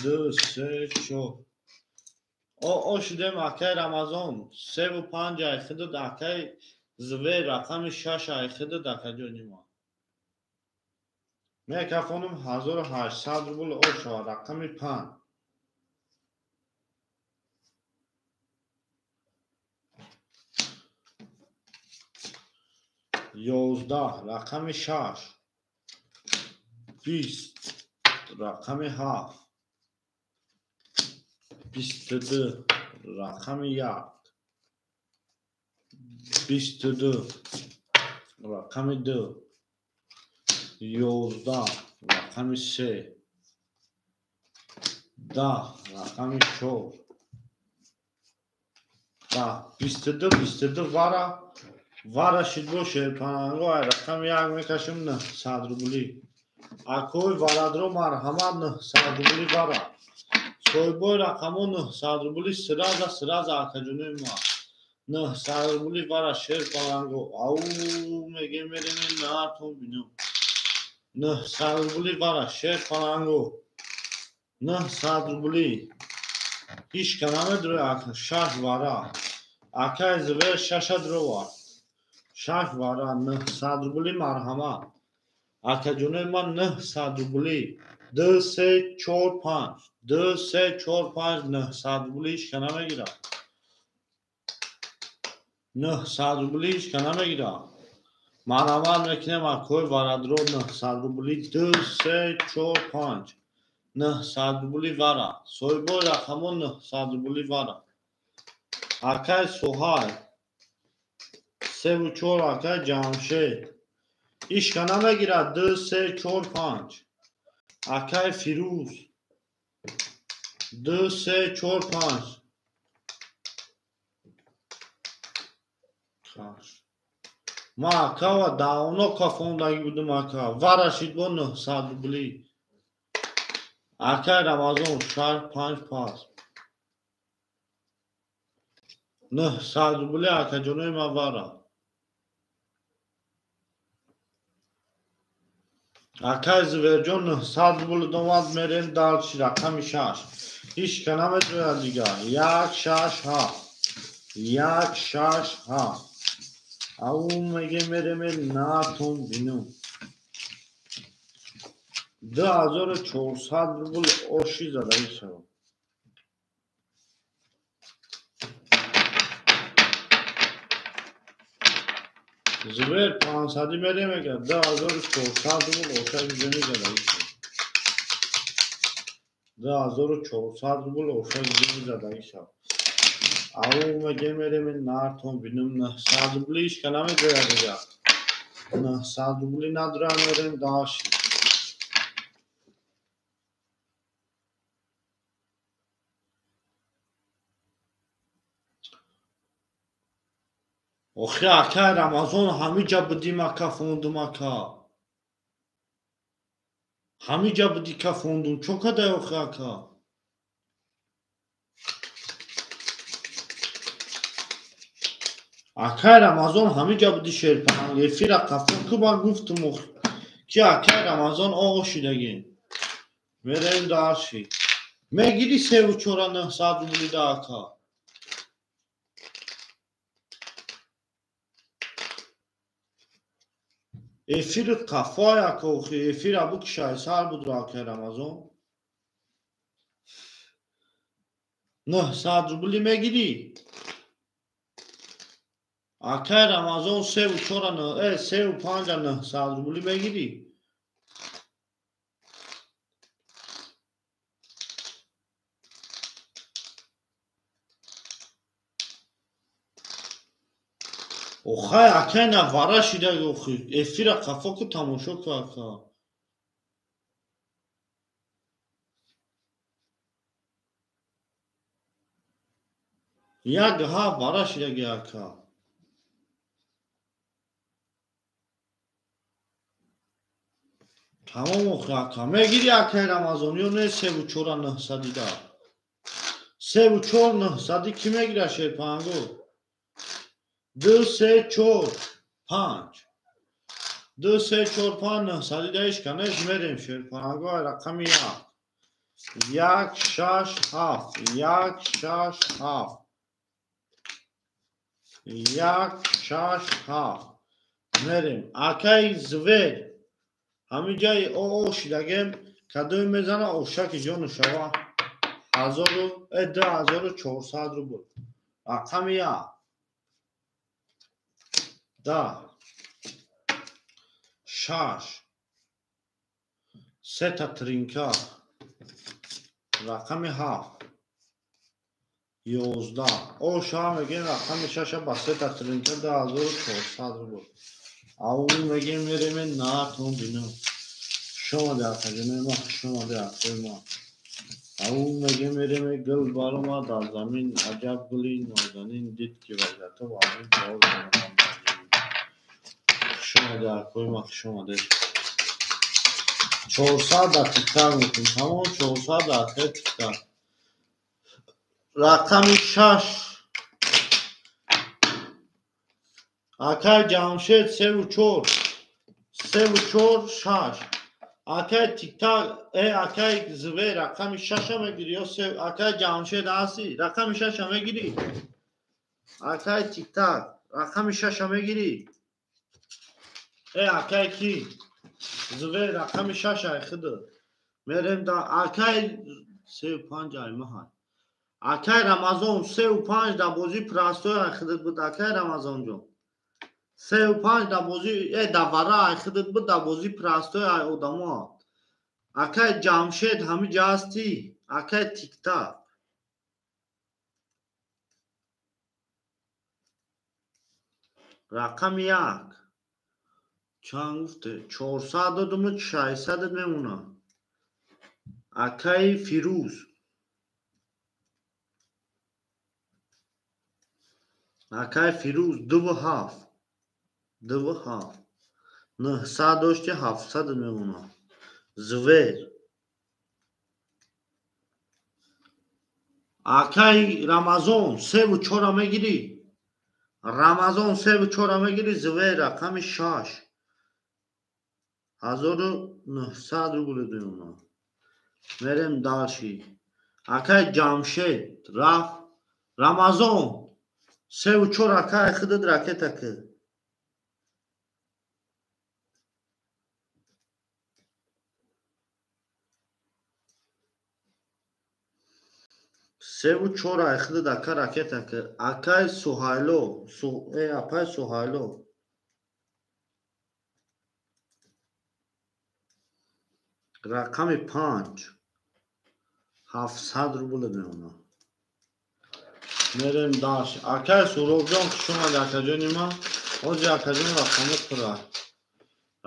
2, 3, 4. О, шудем, акай Рамазон, 3 5 ай худат, акай Звер, рақами 6 ай худат, акаҷони ман. Мекафонам 1800 рубл о шавад, рақами 5. 11, рақами 6, 20, рақами 7, 22, рақами 1, 22, рақами 2, 11, рақами 3, 10, рақами 4, 10, 22, 22 вара. Вара шид бо шерпананго ай рақами 1 мекашем 900 рублӣ. Акои варадро марҳамат, 900 рублӣ вара. Соҳибои рақамҳо 900 рублӣ сразу, сразу, акаҷонои ман. 900 рублӣ вара шерпананго. Ау мегем мерем наатон бинам. 900 рублӣ вара шерпананго. 900 рублӣ. Ҳичка намедрои ака шаш вара. Акаи Звер шаша дровард. Шаш вара 900 рублӣ марҳамат. Акаҷонои ман 900 рублӣ. 2, 3, 4, 5. 2, 3, 4, 5, 900 рублӣ ҳичка намегирад. 900 рублӣ ҳичка намегирад. Марҳамат мекунем акои варадро 900 рублӣ. 2, 3, 4, 5. 900 рублӣ вара. Соҳибои рақамҳо 900 рублӣ вара. Акаи Суҳай. 3 4 акаи Ҷамшед. Ҳичка намегирад. 2, 3, 4, 5. Акаи Фирӯз. 2, 3, 4, 5. Ман акава давно кафондагӣ будум ака. Вара шид бо 900 рублӣ. Акаи Рамазон 6, 5 пас. 900 рублӣ акаҷонои ман вара. Акаи Зуверҷон 900 рубл омад, мерем дальше рақами 6. Ҳичка намедрояд дигар. 1, 6, 7. 1, 6, 7. Ау мегем мерем натон бинам. 2400 рубл оши задагӣ шавад. Звер 500 мерем мегӯяд 2400 рубл ошаки ҷони задагӣ шавад. 2400 рубл ошаки ҷони задагӣ шавад. Ау мегем мерем нартон бинам 900 рубли ҳичка намедрояд дигар. 900 рубли надрояд, мерем дальше. Охи акаи Рамазон ҳамиҷа будим ака фондум ака. Ҳамиҷа буди ка фондум. Чо кадай охи ака? Акаи Рамазон ҳамиҷа буди шерпаҳанг. Эфира қафо ку ман гуфтум охи ки акаи Рамазон оғо шидагӣ. Мерем дальше. Мегири 3 4 900 рубли да ака. Эфири қафой ака охи эфира букшай сар будро акаи Рамазон. 900 рубли мегирӣ? Акаи Рамазон 3 4 3 5 900 рубли мегирӣ? Охай акай на вара шида охи эфира қафо ку тамошо ку ака. Як ҳафт вара шидаги ака. Тамом охи ака. Мегири акаи Рамазон ё не севу чора нӯҳсади да? Севу чор нӯҳсади кӣ мегира шерпаҳанго? Ду се чор панҷ. Ду се чор панҷ нӯҳсади да ишка нест мерем шерпаҳанго ай рақами як. Як шаш ҳафт. Як шаш ҳафт. Як шаш ҳафт. Мерем. Акаи Звер. Ҳамин ҷаи о шидагем кадоме мезана ошаки ҷону шава 2400 рубл. Рақами як. Да. Шаш. Сета тринка. Рақами ҳафт. 11. Оша мегем рақами шаша ба сета тринка 2400 рубл. Ау мегем мерем наатон бинам. Хуш омаде акаҷонои ма, хуш омаде акои ма. Ау мегем мерем гул баромад аз замин, аҷаб гули нозанин дид ки вазиятоб аз ин боз омадам. Хуш омаде акои ма, хуш омаде. 400 да тиктак мекунем. Тамом 400 да акаи тиктак. Рақами шаш. Акай Ҷамшед севу чор. Севу чор шаш. Акай тиктак, акай Звер рақами шаша мегири ё се акай Ҷамшед ҳасти? Рақами шаша мегири? Акай тиктак, рақами шаша мегири? Акай ки? Звер рақами шаша ай худо. Мерем да акай севу панҷ ай маҳай. Акай Рамазон севу панҷ да бозӣ простой ай худат буд акай Рамазонҷон. Севу панҷ да бозӣ да вара ай худат буд да бозӣ простой ай одамо. Акай Ҷамшед ҳамин ҷа ҳастӣ? Акай тиктак. Рақами як. Чанд гуфте? 400 додуму 600 мемонад. Акаи Фирӯз. Акаи Фирӯз дуву ҳафт. Дуву ҳафт. 900 дошти 700 мемонад. Звер. Акаи Рамазон севу чора мегирӣ? Рамазон севу чора мегирӣ? Звер рақами шаш. 1900 рубл мемонад. Мерем дальше. Акаи Ҷамшед рафт. Рамазон севу чор акаи худат ракета ки. Севу чор ай худат ака ракета ки. Акаи Суҳайло, апаи Суҳайло. Рақами панҷ. 700 рубл мемонад. Мерем дальше. Акаи Суробҷон хуш омади акаҷони ман. Ҳозир акаҷон рақамо пура.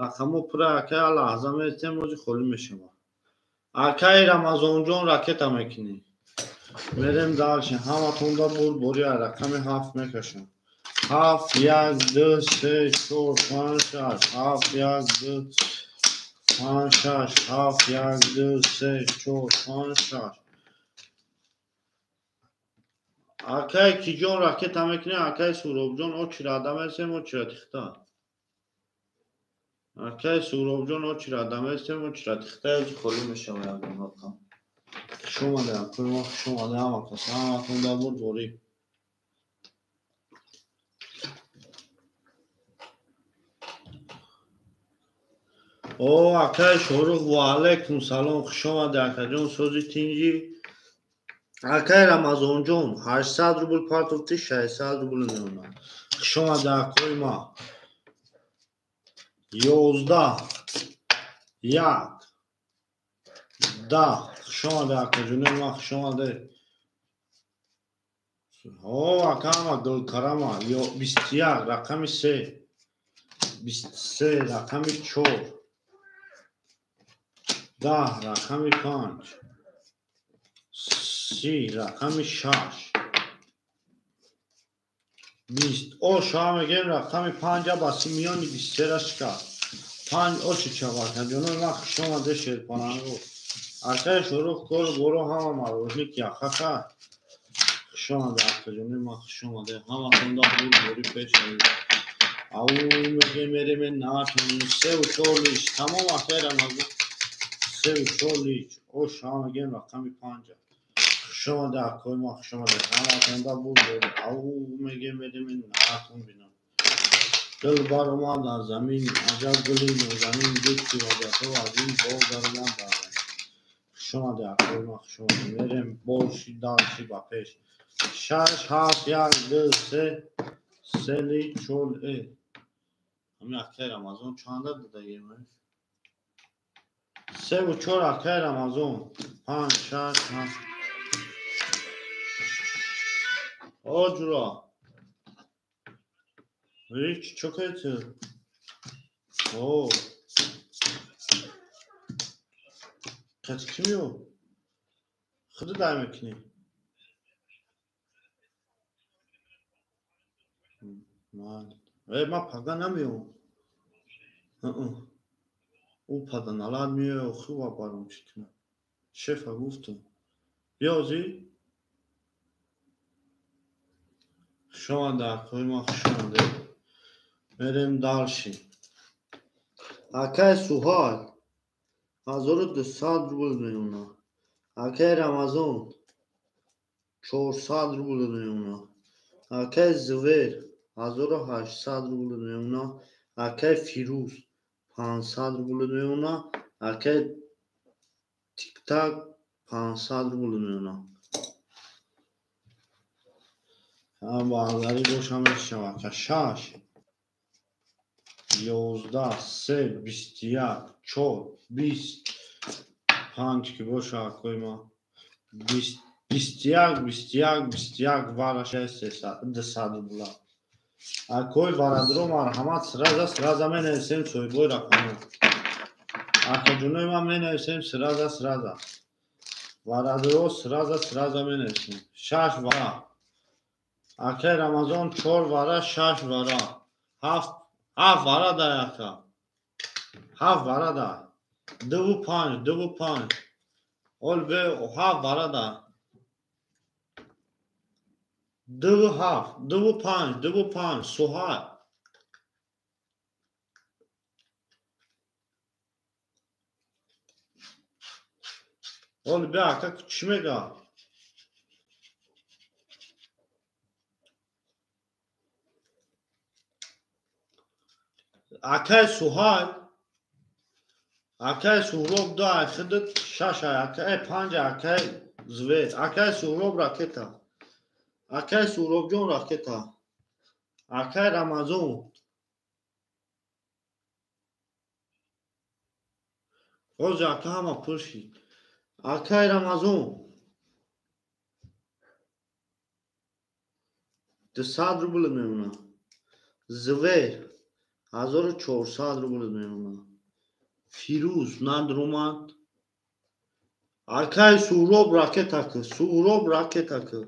Рақамо пура акаи лаҳза мерасем ҳозир холӣ мешавад. Акаи Рамазонҷон ракета мекунӣ. Мерем дальше. Ҳаматон да бурдбори рақами ҳафт мекашам. Ҳафт, як, ду, се, чор, панҷ, шаш. Ҳафт, як, ду, панҷ, шаш. Ҳафт, як, ду, се, чор, панҷ, шаш. Акаи Киҷон ракета мекунӣ, акаи Суробҷон очирада месем, очирати хита. Акаи Суробҷон очирада месем, очирати хита, ҳозир холӣ мешава ягон рақам. Хуш омаде, акои ма, хуш омаде ҳама кас. Ҳаматон да бурдборӣ. О, акаи Шорух, ва алайкум салом, хуш омаде акаҷон, сози тинҷӣ. Акаи Рамазонҷон 800 рубл партофти, 600 рубл мемонад. Хуш омаде акои ма. 11 1 10. Хуш омаде акаҷони ма, хуш омаде. О, ака ама гулкарама. 21 рақами 3. 23 рақами 4. 10 рақами 5. 30 рақами 6. 20. О шава мегем рақами 5 ба симиёни 23 шика. 5 очи чава акаҷонои ман хуш омаде шерпаланго. Акаи Шорух кору боро ҳама марожник яхаха. Хуш омаде акаҷонои ман хуш омаде. Ҳаматонда бурдборӣ пешавӣ. Ау мегем мереме натон 3 ва 4 лич. Тамом акаи Рамазон 3 ва 4 лич. О шава мегем рақами 5. Хуш омаде акои ман хуш омаде. Ҳаматонда бурдборӣ. Ау мегем мереме натон бинам. Дил баромад аз замин, аҷаб гули нозанин, дид ки вазиятҳо аз ин боз даромад дар замин. Хуш омаде акои ман хуш омаде. Мерем больше дальше ба пеш. 6 7 1 2 3 3 ли 4 э. Ҳамин акаи Рамазон чанда додагем? 3 ва 4 акаи Рамазон. 5 6 7. О ҷура. Ҳеч чо кардӣ? О. Қати кӣ мео? Худат дай мекунӣ? Э, ман пага намеом. Ӯ паданалат меояд, охир ва баром чӣ кунам? Шефа гуфтам. Биёзӣ? Хуш омаде акои ман хуш омаде. Мерем дальше. Акаи Суҳайл 1200 рубл меона. Акаи Рамазон 400 рубл меона. Акаи Зувер 1800 рубл меона. Акаи Фирӯз 500 рубл меона. Акаи Тиктак 500 рубл меона. Бародарӣ боша мешавад. Ака 6 11 3 21 4 20 5 ки боша акои ман 20 21 21 21 вараша 200 рубла. Акои бародаро марҳамат сразу сразу менависем соҳибои рақамҳо. Акаҷонои ман менависем сразу сразу. Бародаро сразу сразу менависем. 6 вара. Акаи Рамазон 4 вара 6 вара. 7 7 вара дай ака. 7 вара дай. 2 5 2 5. Ол бе 7 вара дай. 2 7 2 5 2 5 Суҳайл. Ол бе ака чӣ мега? Акаи Суҳайл, акаи Суҳроб 2 ай худат 6 ай акаи 5 акаи Звер, акаи Суҳроб ракета. Акаи Суҳробҷон ракета. Акаи Рамазон. Ҳозир ака ҳама пур шид. Акаи Рамазон 200 рубл мемонад. Звер 1400 рубл мемонад. Фирӯз надромад. Акаи Суҳроб ракета ки. Суҳроб ракета ки.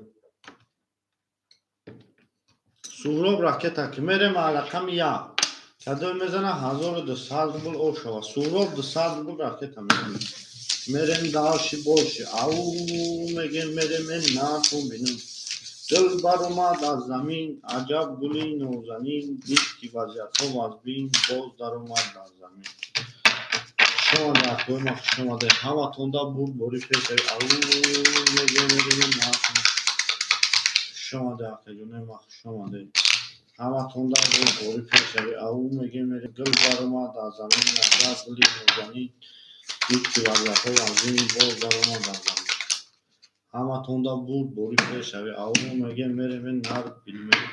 Суҳроб ракета ки. Мерем рақами 1. Кадом мезана 1200 рубл ошава. Суҳроб 200 рубл ракета мекунад. Мерем дальше больше. Ау мегем мерем натон бинам. Дил баромад аз замин, аҷаб гули нозанин, дид ки вазиятҳо вазбин, боз даромад дар замин. Хуш омаде акои ман хуш омаде. Ҳаматонда бурдборӣ пешавӣ. Ау мегем мерем натон. Хуш омаде акаҷонои ман хуш омаде. Ҳаматонда бурдборӣ пешавӣ. Ау мегем мерем. Дил баромад аз замин, аҷаб гули нозанин, дид ки вазиятҳо вазбин, боз даромад дар замин. Ҳаматонда бурдборӣ пешавӣ. Ау мегем мерем нар билмем.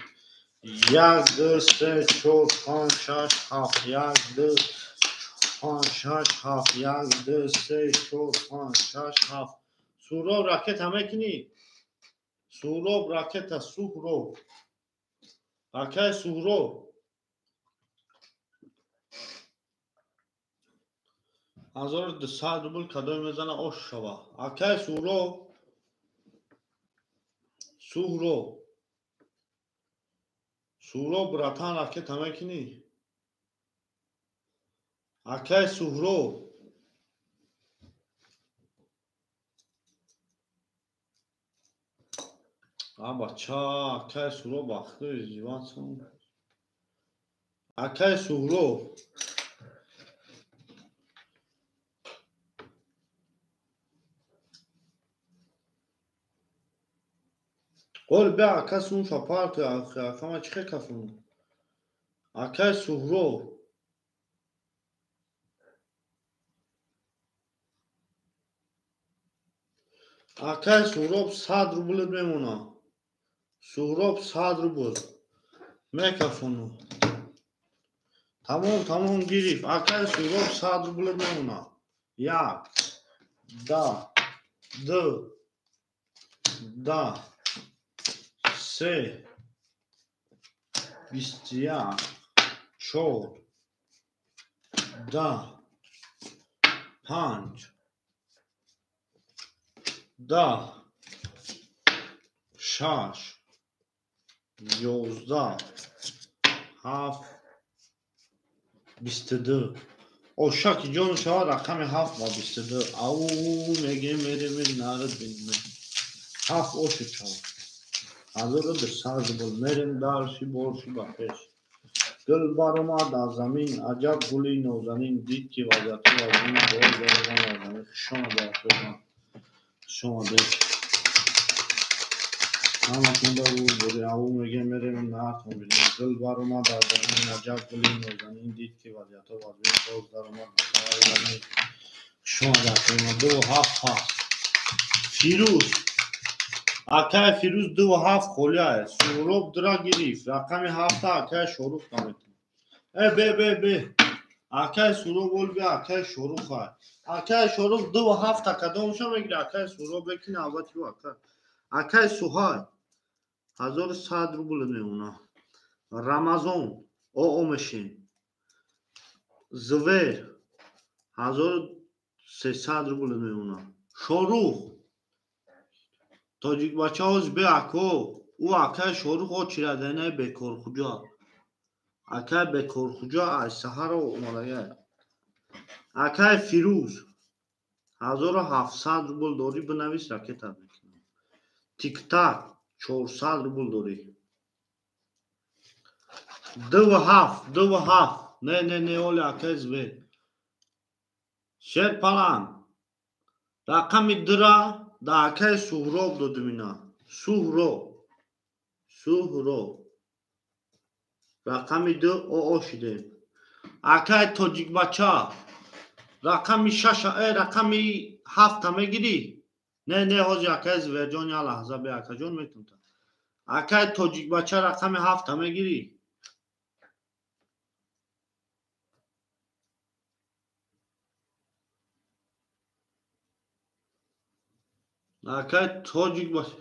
1 2 3 4 5 6 7 1 2 5 6 7 1 2 3 4 5 6 7. Суҳроб ракета мекунӣ? Суҳроб ракета, Суҳроб. Акаи Суҳроб. 1200 рубл кадоме мезана ош шава. Акаи Суҳроб. Суҳроб. Суҳроб, братан, ракета мекунӣ? Акай Суҳроб. А бача, акай Суҳроб ахту издеваться. Акай Суҳроб. Қол бя ака сумша парту ака ма чӣ хел кафону? Акай Суҳроб. Акай Суҳроб 100 рублит мемона. Суҳроб 100 рубл. Мекафону. Тамом, тамом гирифт. Акай Суҳроб 100 рублит мемона. Як, да, ду, да, се, 21, чор, да, панҷ, да, шаш, 11, ҳафт, 22. Ошаки ҷон шавад рақами ҳафт ба 22. Ау мегем мерем нарад бинем. Ҳафт оши шавад. 1200 рубл. Мерем дарши борши ба пеш. Гул баромад аз замин, аҷаб гули нозанин, дид ки вазъиятҳо вазмин, боз даромад аз замин. Хуш омадед, хуш омадед. Ҳаматон ба рӯ ау мегем мерем нартон бинем. Гул баромад аз замин, аҷаб гули нозанин, дид ки вазъиятҳо вазмин, боз даромад аз замин. Хуш омадед. 2 7 ҳаст. Фирӯз. Акай Фирӯз 2 7 холӣ аст. Суҳроб дра гирифт. Рақами ҳафта акай Шорух наметавонад. Э бе бе бе. Акай Суҳроб ол бе акай Шорух ай. Акай Шорух 2 7 кадомша мегирад? Акай Суҳроб лекин навбати ӯ акай. Акай Суҳай 1100 рубл мемонад. Рамазон оо мешин. Звер 1300 рубл мемонад. Шорух тоҷикбачаҳоз бе ако. Ӯ акай Шорух очираданаи бекорхуҷа. Акай бекорхуҷа аз саҳаро омадагай. Акай Фирӯз 1700 рубл дорӣ, бинавис ракетат мекунам. Тиктак 400 рубл дорӣ. 2 7, 2 7. Не, не, не, оли акай Звер. Шерпалан. Рақами дра да акай Суҳроб додим ина. Суҳроб. Суҳроб. Рақами 2 оо шидем. Акай тоҷикбача. Рақами 6, рақами 7 мегирӣ? Не, не, ҳозир акай Зверҷон я лаҳза бе акаҷон метунта. Акай тоҷикбача рақами 7 мегирӣ? Акай тоҷикбача.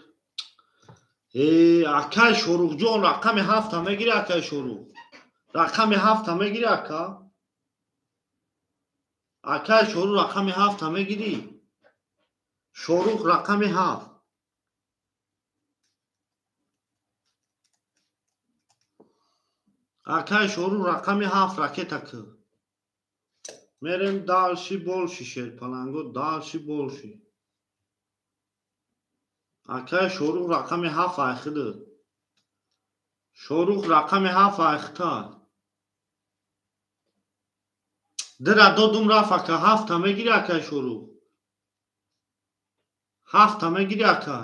Акай Шорухҷон рақами 7 мегирӣ акай Шорух? Рақами 7 мегирӣ ака? Акай Шорух рақами 7 мегирӣ? Шорух рақами 7. Акай Шорух рақами 7 ракета ки. Мерем дальше больше шерпаланго, дальше больше. Акай Шорух рақами 7 айхиды. Шорух рақами 7 айхита. Дира додум рафт ака, 7 мегирӣ акай Шорух? 7 мегирӣ ака?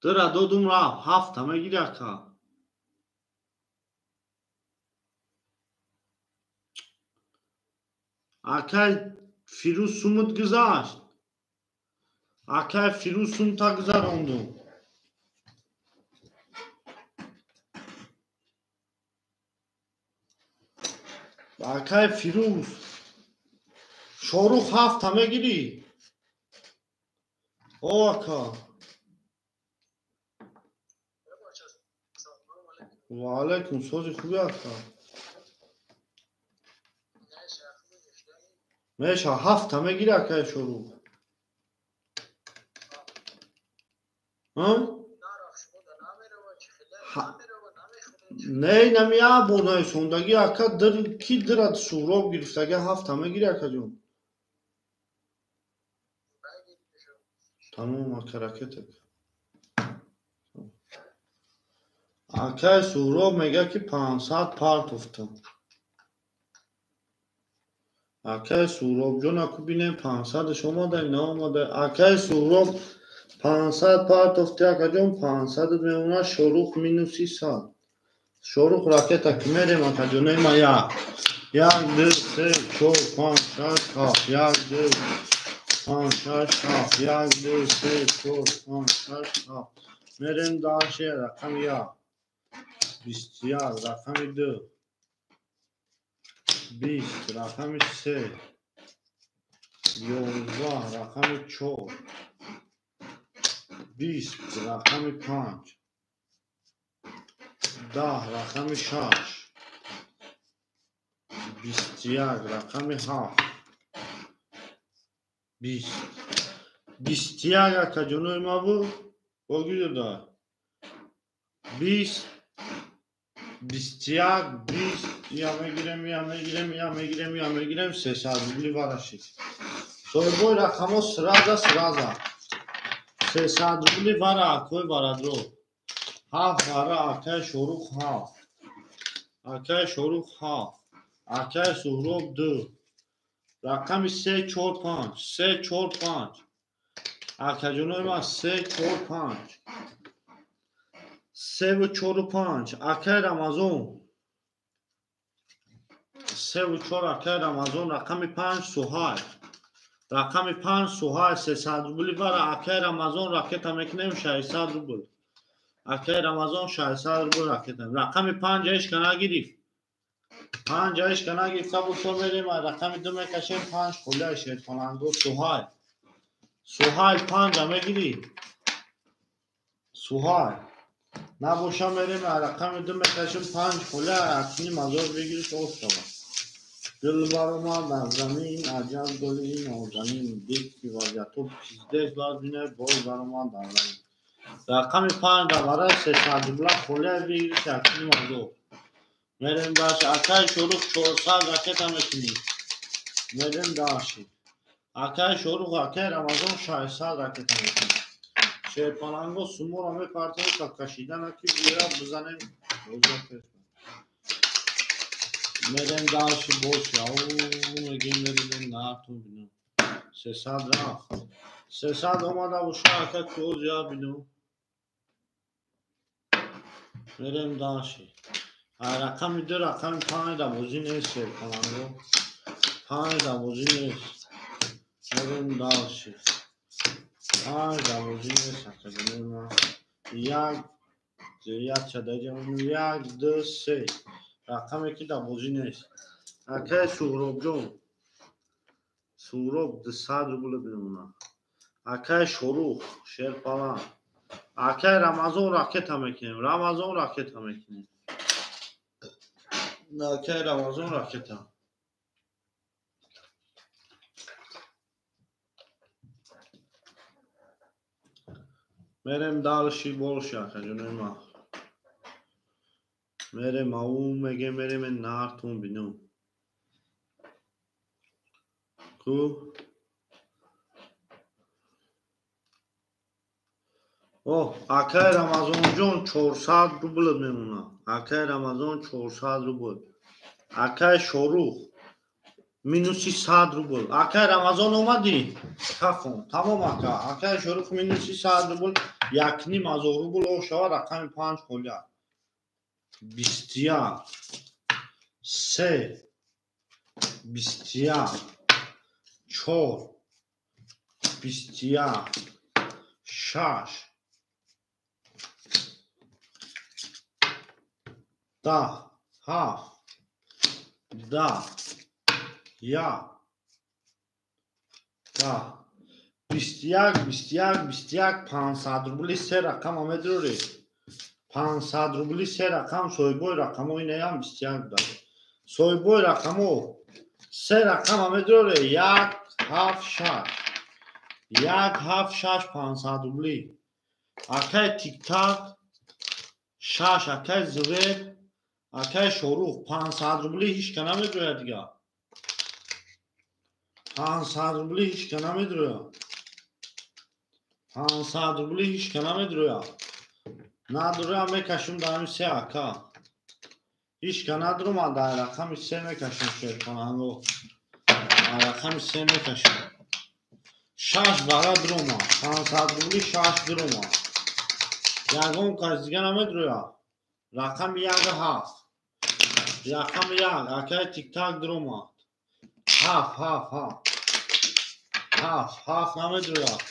Дира додум рафт, 7 мегирӣ ака? Акай Фирӯз сумут гузашт. Акай Фирӯз сумта гузарондум. Акай Фирӯз. Шорух 7 мегирӣ? О ака. Ва алайкум, сози хуби ака. Меша 7 мегирӣ акай Шорух? Не, инами як бор нависондагӣ, ака, дир ки дирад Суҳроб гирифтагӣ ҳафта мегирӣ, акаҷон? Тамом, ака, ракета. Акаи Суҳроб мегӯяд, ки 500 партофтам. Акаи Суҳробҷон, аку бинем 500-аш омада наомада. Акаи Суҳроб 500 партофти, акаҷон, 500 мемонад, Шорух минуси 100. Шорух ракета ки мерем, акаҷон, ема як. Як, ду, се, чор, панҷ, шаш, ҳафт. Як, ду, панҷ, шаш, ҳафт. Як, ду, се, чор, панҷ, шаш, ҳафт. Мерем дальше, рақами як. 21, рақами ду. 20, рақами се. 11, рақами чор. 20, рақами панҷ. 10, рақами шаш. 21, рақами ҳафт. 20. 21, акаҷонои ма буд? Бо гирда. 20, 21, 20, я мегирем, я мегирем, я мегирем, я мегирем, 300 рубли варашид. Соҳибои рақамҳо сразу, сразу. 300 рубли вара, акои барадро. Ҳафт вара, акаи Шорух ҳафт. Акаи Шорух ҳафт. Акаи Суҳроб ду. Рақами се, чор, панҷ. Се, чор, панҷ. Акаҷонои ман се, чор, панҷ. Севу чору панҷ. Акаи Рамазон. Севу чор, акаи Рамазон. Рақами панҷ Суҳайл. Рақами панҷ Суҳайл 300 рубли вара, акаи Рамазон ракета мекунем 600 рубл. Акаи Рамазон 600 рубл ракета. Рақами панҷ ҳечка нагирифт. Панҷ ҳечка нагирифта бошо мерем, рақами ду мекашем, панҷ холия шерпаланго Суҳайл. Суҳайл панҷа мегирӣ? Суҳайл. Набоша мерем, рақами ду мекашем, панҷ холия акни мазор бигириш оф шавад. Гул баромад аз замин, аҷаб гули нозанин, дид ки вазъиятҳо пиздец вазмине, боз баромад аз замин. Рақами панҷ барои 300 рубла холия бигириш акни мазор. Мерем дальше. Акаи Шорух 400 ракета мекунӣ. Мерем дальше. Акаи Шорух, акаи Рамазон 600 ракета мекунӣ. Шерпаланго суморо мепартем, та кашидана ки биёяд бизанем. Мерем дальше больше. Ау, мегем, мерем нартун бинам. 300 рафт. 300 омада боша, ака кӯз я бинам. Мерем дальше. Рақами ду, рақами панҷ дар бозӣ нест, шерпаланго. Панҷ дар бозӣ нест. Мерем дальше. Панҷ дар бозӣ нест, акаҷонои ман. Як, як чадаҷа, як, ду, се. Рақаме ки дар бозӣ нест. Акаи Суҳробҷон. Суҳроб 200 рубл бимонад. Акаи Шорух, шерпалан. Акаи Рамазон ракета мекунем. Рамазон ракета мекунем. Акаи Рамазон ракета. Мерем дальше больше, акаҷонои ман. Мерем ау мегем, мерем нартун бинам. Ку? О, акаи Рамазонҷон 400 рубл мемонад. Акаи Рамазон 400 рубл. Акаи Шорух минуси 100 рубл. Акаи Рамазон омадӣ? Кафон. Тамом ака. Акаи Шорух минуси 100 рубл, 1,5 ҳазор рубл о шава, рақами панҷ холия. 21, се, 21, чор, 21, шаш, 10, ҳафт, 10, як, 10, 21, 21, 21, 500 рубли се рақама медурӣ. 500 рубли се рақам, соҳибои рақамҳо инаям 21 буда. Соҳибои рақамҳо се рақама медурӣ, як, ҳафт, шаш. Як, ҳафт, шаш, 500 рубли. Акаи Тиктак Шаш акай Зувер, акай Шорух 500 рубли ҳичка намедрояд дига. 500 рубли ҳичка намедрояд. 500 рубли ҳичка намедрояд. Надроя мекашем дар ҳамин се ака. Ҳичка надромад дар рақами се мекашем шерпаланго. Дар рақами се мекашем. Шаш бара дромад. 500 рубли шаш дромад. Ягон кас дига намедрояд. Рақами як ҳафт. Рақами як акай тиктак дромад. Ҳафт, ҳафт, ҳафт. Ҳафт, ҳафт намедрояд.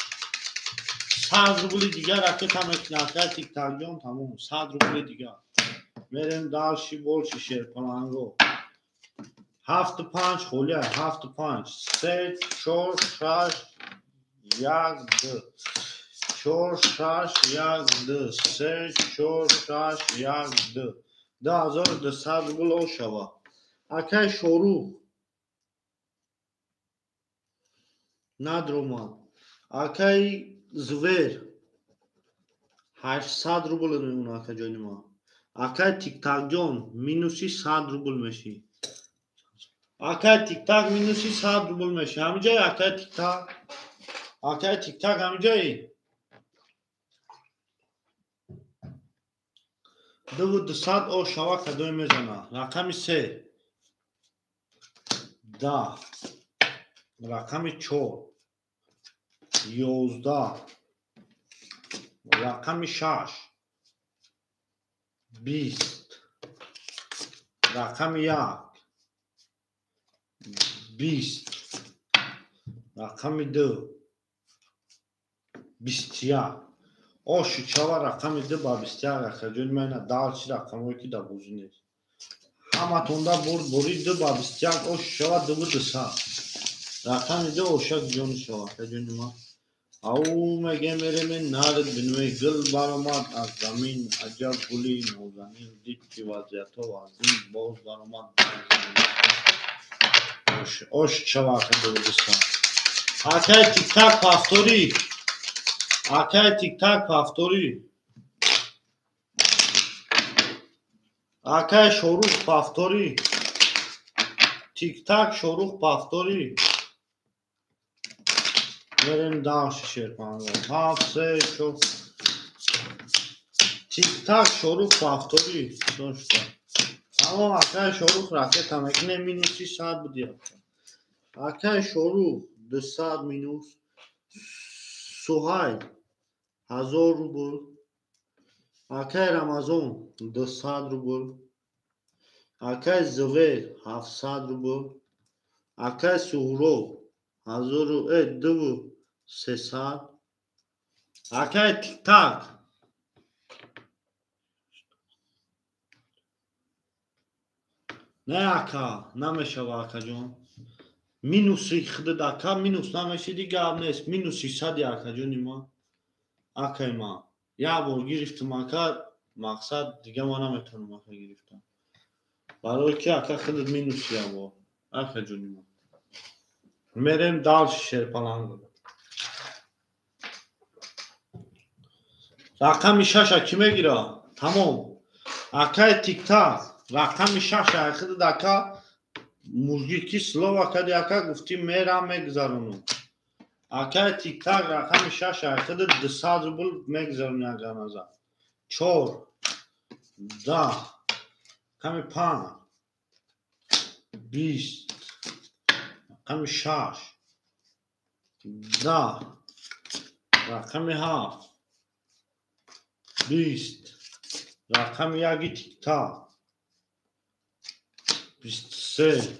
100 рубли дигар ракета мекунад акай тиктакҷон тамом. 100 рубли дигар. Мерем дальше больше шерпаланго. Ҳафту панҷ холия, ҳафту панҷ. Се, чор, шаш, як, ду. Чор, шаш, як, ду. Се, чор, шаш, як, ду. 2200 рубл ошава. Акай Шорух надромад. Акай Зувер 800 рубл мемонад акаҷони ман. Акай Тиктакҷон минуси 100 рубл мешӣ. Акай Тиктак минуси 100 рубл мешӣ. Ҳамиҷаи акай Тиктак? Акай Тиктак ҳамиҷаи? 2200 ошава кадои мезана. Рақами се. Даҳ. Рақами чор. 11. Рақами шаш. 20. Рақами як. 20. Рақами ду. 21. Оши чава рақами ду ба 21 акаҷони ман ина дальше рақамҳое ки дар бозӣ нест. Ҳаматонда бурд бори ду ба 21 оши шава 2200. Рақами ду ошак ҷони шава акаҷони ман. Ау меге мереме нард бинуе гул баромад аз замин аҷаб гули нозанин дид ки вазъиятҳо вазин боз баромад. Ош чава ака 2200. Акай тиктак повтори. Акай тиктак повтори. Акай Шорух повтори. Тиктак Шорух повтори. Мерем дальше шерпанго. Ҳафт, се, чор. Тиктак Шорух повтори. Дошта. Тамом акай Шорух ракета мекунем минуси 100 буди. Акай Шорух 200 минус. Суҳайл 1000 рубл. Акай Рамазон 200 рубл. Акай Зувер 700 рубл. Акай Суҳроб 2300. Акай Тиктак не ака намешава акаҷон. Минуси худат ака минус намешиди гап нест. Минуси сади акаҷони ман. Акай ман. Як бор гирифтам ака мақсад дига ман наметавонам ака гирифтам. Барои ки ака худат минуси як бор. Акаҷони ман. Мерем дальше шерпаланго. Рақами шаша кӣ мегира? Тамом. Акай Тиктак рақами шаша худат ака мужики слова кади ака гуфти мерам мегузаронам. Акай Тиктак рақами шаша худат 200 рубл мегузарони агар назар. Чор, даҳ, рақами панҷ, 20, рақами шаш, даҳ, рақами ҳафт, 20, рақами яки Тиктак, 23,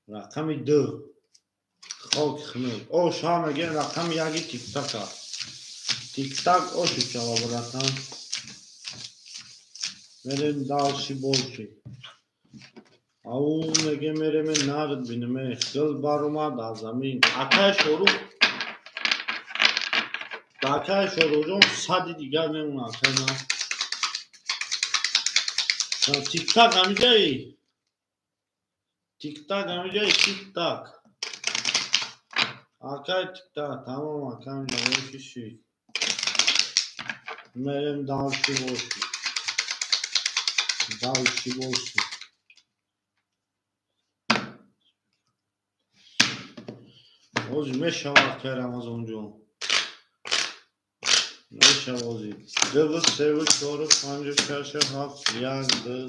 рақами ду, хок хунук. Ош ҳа мегӯем рақами яки Тиктака. Тиктак оши чава братан. Мерем дальше больше. Ау меге мереме нард бинеме. Гул баромад аз замин. Акай Шорух. Акай Шорухҷон сади дигар мемонад акай ман. Тиктак ҳамиҷаи. Тиктак ҳамиҷаи тиктак. Акай тиктак тамом акай ҳамиҷа шид. Мерем дальше больше. Дальше больше. Ози мешава акай Рамазонҷон. Мешава ози. 2, 3, 4, 5, 6, 7, 1, 2,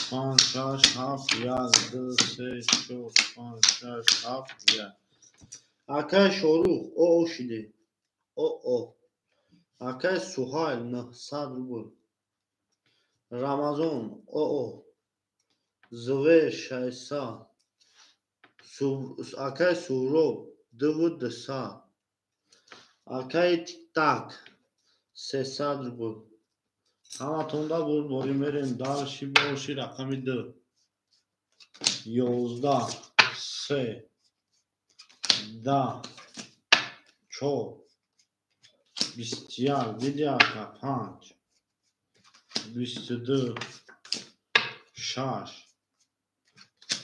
5, 6, 7, 1, 2, 3, 4, 5, 6, 7, 1. Акай Шорух, о шиде. О. Акай Суҳайл, 900 рубл. Рамазон, о. Звер, 600. Акай Суҳроб, 200. Акай Тиктак, 300 рубл. Ҳаматонда бурдборӣ мерем. Дальше больше рақами 2. 11, 3, 10, 4, 21, диди ака, 5, 22, 6,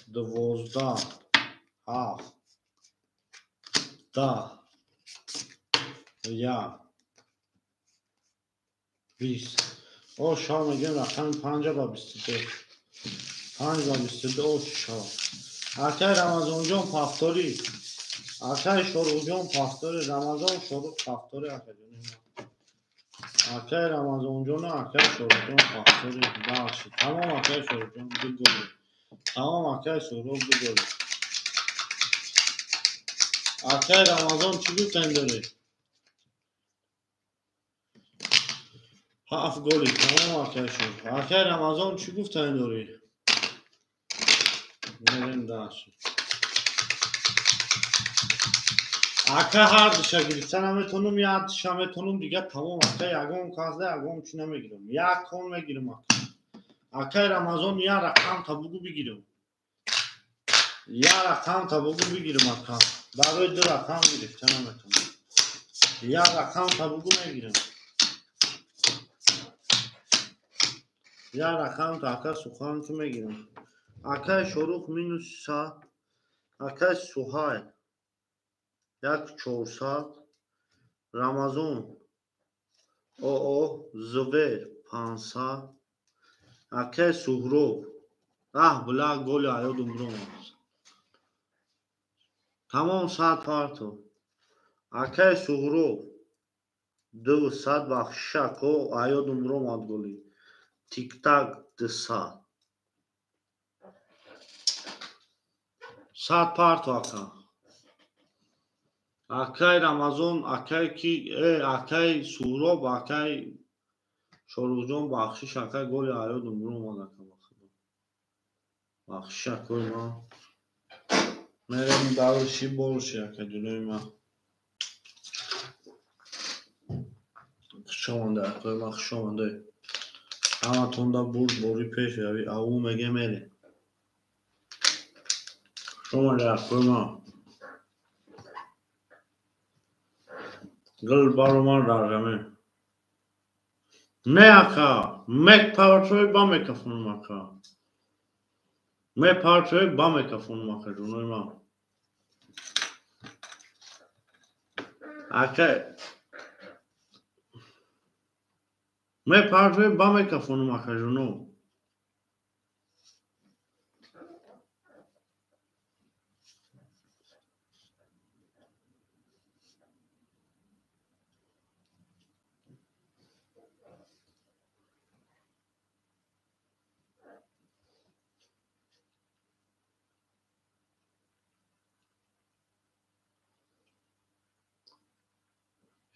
12, 7, 10, 1, 20. О, шав мегем рақами 5 ба 22. 5 ба 22 о шав. Акай Рамазонҷон повтори. Акай Шоруҳҷон повтори. Рамазон Шоруҳ повтори акаҷони ман. Акай Рамазонҷону акай Шоруҳҷон повтори. Дальше. Тамом акай Шоруҳҷон ду голи. Тамом акай Суҳроб ду голи. Акай Рамазон чӣ гуфтан дорӣ? 7 голи. Тамом акай Шоруҳ. Акай Рамазон чӣ гуфтан дорӣ? Мерем дальше. Ака ҳар душа гирифта наметонам, як душа метонам, дига тамом. Ака ягон казда ягон чӣ намегирам. Як кон мегирам ака. Акай Рамазон як рақам та бугу бигирам. Як рақам та бугу бигирам ака. Барои ду рақам гирифта наметонам. Як рақам та бугу мегирам. Як рақам та ака сухан ту мегирам. Акай Шорух минус 100. Акай Суҳайл 1400. Рамазон оо Звер 500. Акай Суҳроб аҳ била голи аёдум ромад. Тамом 100 парто. Акай Суҳроб 200 бахшиш ако аёдум ромад голи. Тиктак 200. 100 парто ака. Акай Рамазон, акай ки, акай Суҳроб, акай Шоруҳҷон бахшиш акай голи аёдум ромад ака бахудо. Бахшиш акои ман. Мерем дальше больше ака ҷунои ман. Хуш омада акои ман, хуш омада. Ҳаматонда бурдборӣ пеш рави, аву меге мерем. Хуш омада акои ман. Гул баромад дар замин. Не ака, мепартои ба мекафонам ака. Мепартои ба мекафонам ака ҷунои ман. Ака мепартои ба мекафонам ака ҷуно.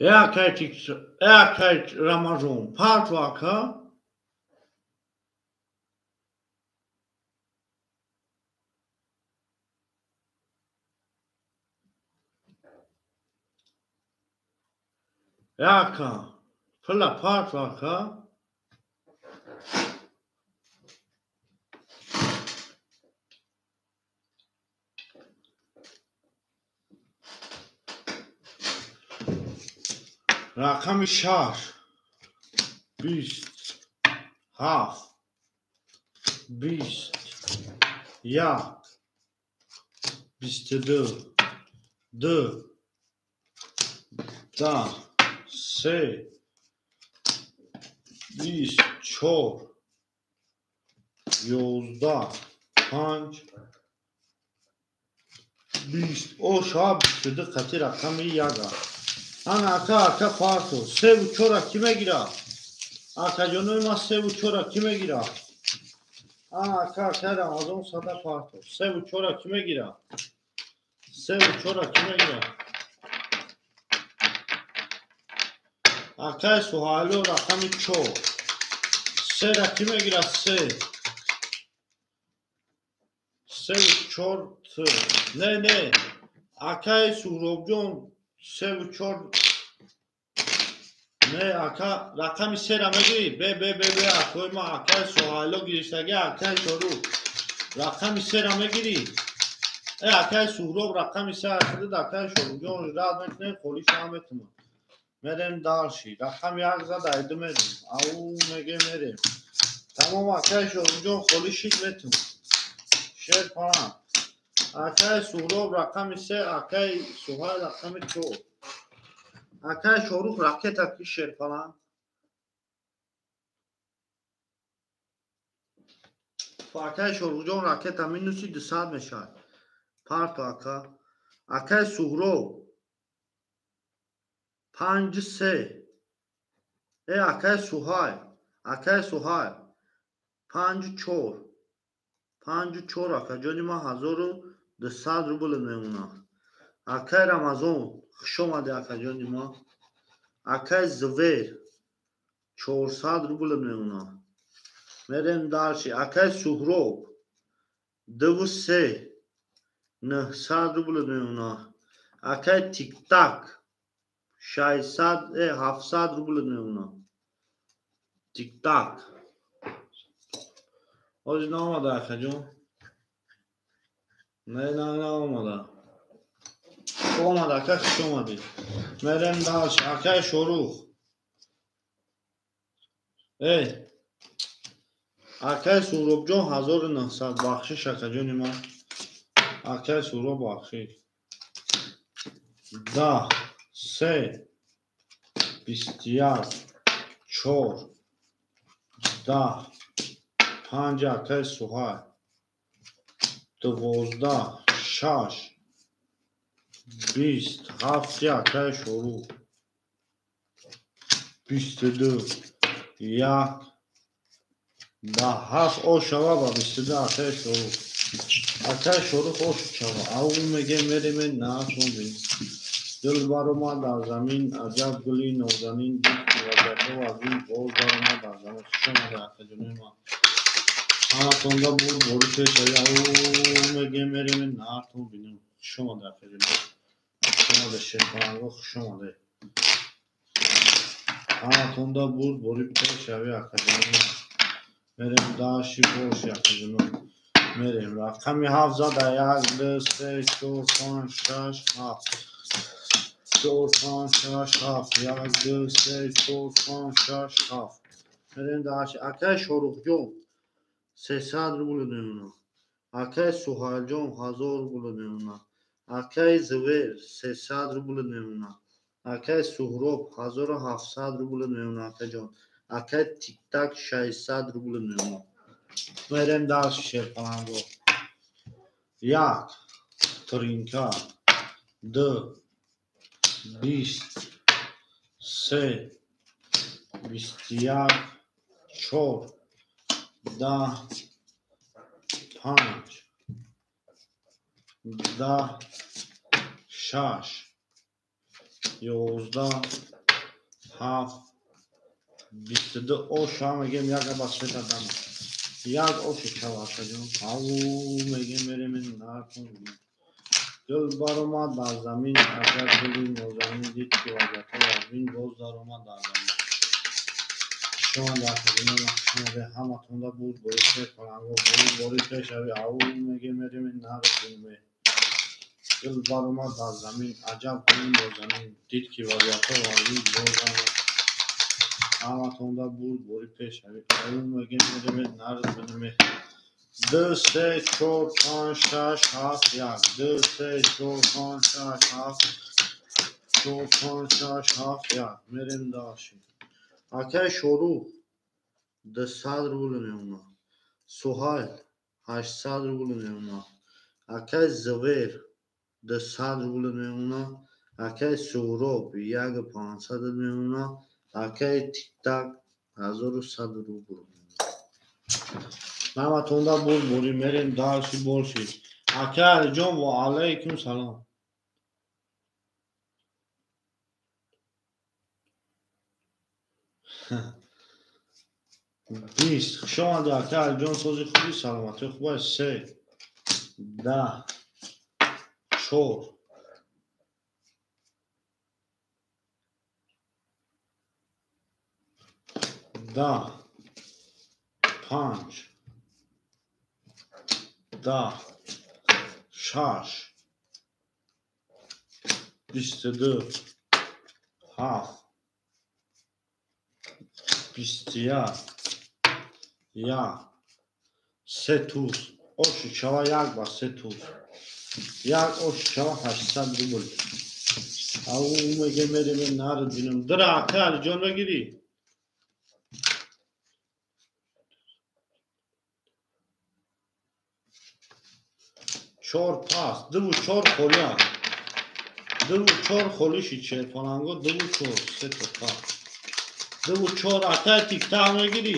Акай Рамазон, парту ака. Ака, пула парту ака. Рақами 6, 20, 7, 20, 1, 22, 2, 10, 3, 24, 11 5 20 о шава 22 қати рақами яга. Ана ака ака парто 3 4 ки мегира? Акаҷонои ман 3 4 ки мегира? Ана ака ака Рамазон сада парто 3 4 ки мегира? 3 4 ки мегира? Акаи Суҳайло рақами 4 3 ки мегира? 3 3 4 не не акаи Суҳробҷон 3 4 не ака рақами 3 мегирӣ? Бе бе бе бе акои ма акаи Суҳайло гирифтаги акаи Шорух рақами 3 мегирӣ? Э акаи Суҳроб рақами 3 ахидид акаи Шорухҷон рад мекунем холиша метунам. Мерем дарши рақами 1 зад айду мерем ау меге мерем тамом акаи Шорухҷон холи шид метунам шер палан акаи Суҳроб рақами 3 акаи Суҳайл рақами 4 акаи Шорух ракета ки шерпалан акаи Шорухҷон ракета минуси 200 мешавад парто ака акаи Суҳроб 5 3 э акаи Суҳайл 5 4 5 4 акаҷони ман 1200 рубл мемонад. Акаи Рамазон хуш омадӣ акаҷони ман. Акаи Звер 400 рубл мемонад. Мерем дарши. Акаи Суҳроб 2 3 900 рубл мемонад. Акаи Тиктак 600 700 рубл мемонад. Тиктак ҳозир наомада акаҷон? Не не наомада. Омад ака хуш омадӣ. Мерем дарш. Акаи Шорух акаи Суҳробҷон 1900 бахшиш акаҷони ман. Акаи Суҳроб бахшиш. 10 3 21 4 10 5 акаи Суҳайл 12 6 20 7 акаи Шорух 22 1 10 7 о шава ба 22 акаи Шорух. Акаи Шорух ош шава. Ау меге мереме наатон бин. Дил баромад дар замин аҷаб гули нозанин дид ки вазиятҳо аз ин боз баромад дар замин. Хуш омада акаҷонои ман. Ҳаматонда бурд бори пешави. Ау меге мереме наатон бинем. Хуш омада акаҷоно. Хуш омада шерпаланго хуш омада. Ҳаматонда бурд бори пешави акаҷоно. Мерем дарши боши акаҷоно. Мерем рақами 7 зада 1 2 3 4 5 6 7 4 5 6 7 1 2 3 4 5 6 7 мерем дарши. Акаи Шорухҷон 300 рубл мемонад. Акаи Суҳайлҷон 1000 рубл мемонад. Акаи Звер 300 рубл мемонад. Акаи Суҳроб 1700 рубл мемонад акаҷон. Акаи Тиктак 600 рубл мемонад. Мерем дарши шерпаланго. 1 тринка 2 20 3 21 4 10 5 10 6 11 7 22 оша мегем як ба света дам. Як оши чава акаҷон. Ау мегем мерем наатон. Дил баромад дар замин аҷаб гули нозанин дид ки вазиятҳо аз ин боз даромад дар замин. Хуш омада акаҷоно, хуш омада. Ҳаматонда бурд бори шерпаланго бурд бори пешави. Ау меге мерем наро бинме. Дил баромад дар замин аҷаб гули нозанин дид ки вазиятҳо аз ин боз даромад. Ҳаматонда бурд бори пешави. Ау меге мерем наро бинме. 2 3 4 5 6 7 1 2 3 4 5 6 7 4 5 6 7 1 мерем дарши. Акаи Шорух 200 рубл мемонад. Суҳайл 800 рубл мемонад. Акай Звер 200 рубл мемонад. Акай Суҳроб 1500 мемонад. Акай Тиктак 1100 рубл мемонад. Ҳаматонда бурбурӣ мерем дальше больше. Акай Алиҷон, ва алайкум салом. Бист. Хуш омадӣ, акай Алиҷон, сози хуби, саломатӣ хуб аст. 3 10 4 10 5 10 6 22 7 21 1 3 туз. Оши чава 1 ба 3 туз. 1 оши чава 800 рубл. Ау меге мерем нард бинам. Дра акай Алиҷон мегирӣ? 4 пас, 2 4 холия. 2 4 холиши черпаланго 2 4 3 то пас. 2 4 акай Тиктак мегирӣ?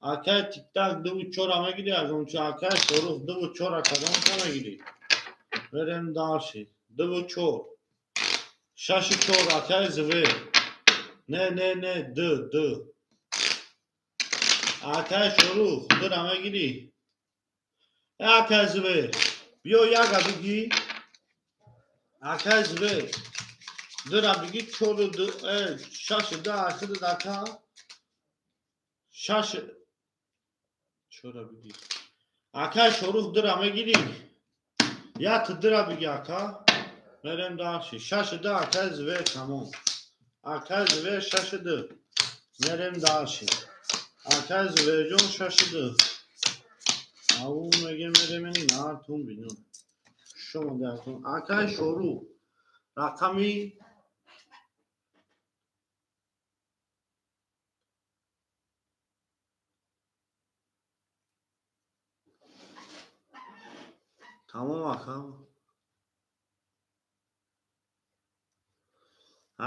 Акай Тиктак 2 4 мегирӣ? Агонча акай Шорух 2 4 кадом та мегирӣ? Мерем дальше. 2 4 6 4 акай Звер. Не не не 2 2. Акай Шорух 2 мегирӣ? Акай Звер. Биё яга бигӣ. Акай Звер. 2 бигӣ 4 2 6 2 ахир дака 6 4 бигӣ. Акай Шорух 2 мегирӣ? Я ту 2 бигӣ ака. Мерем дальше. 6 2 акай Звер тамом. Акай Звер 6 2. Мерем дальше. Акай Зверҷон 6 2. Ау меге мерем нартун бинум. Хуш омадиатон. Акай Шорух рақами тамом ака.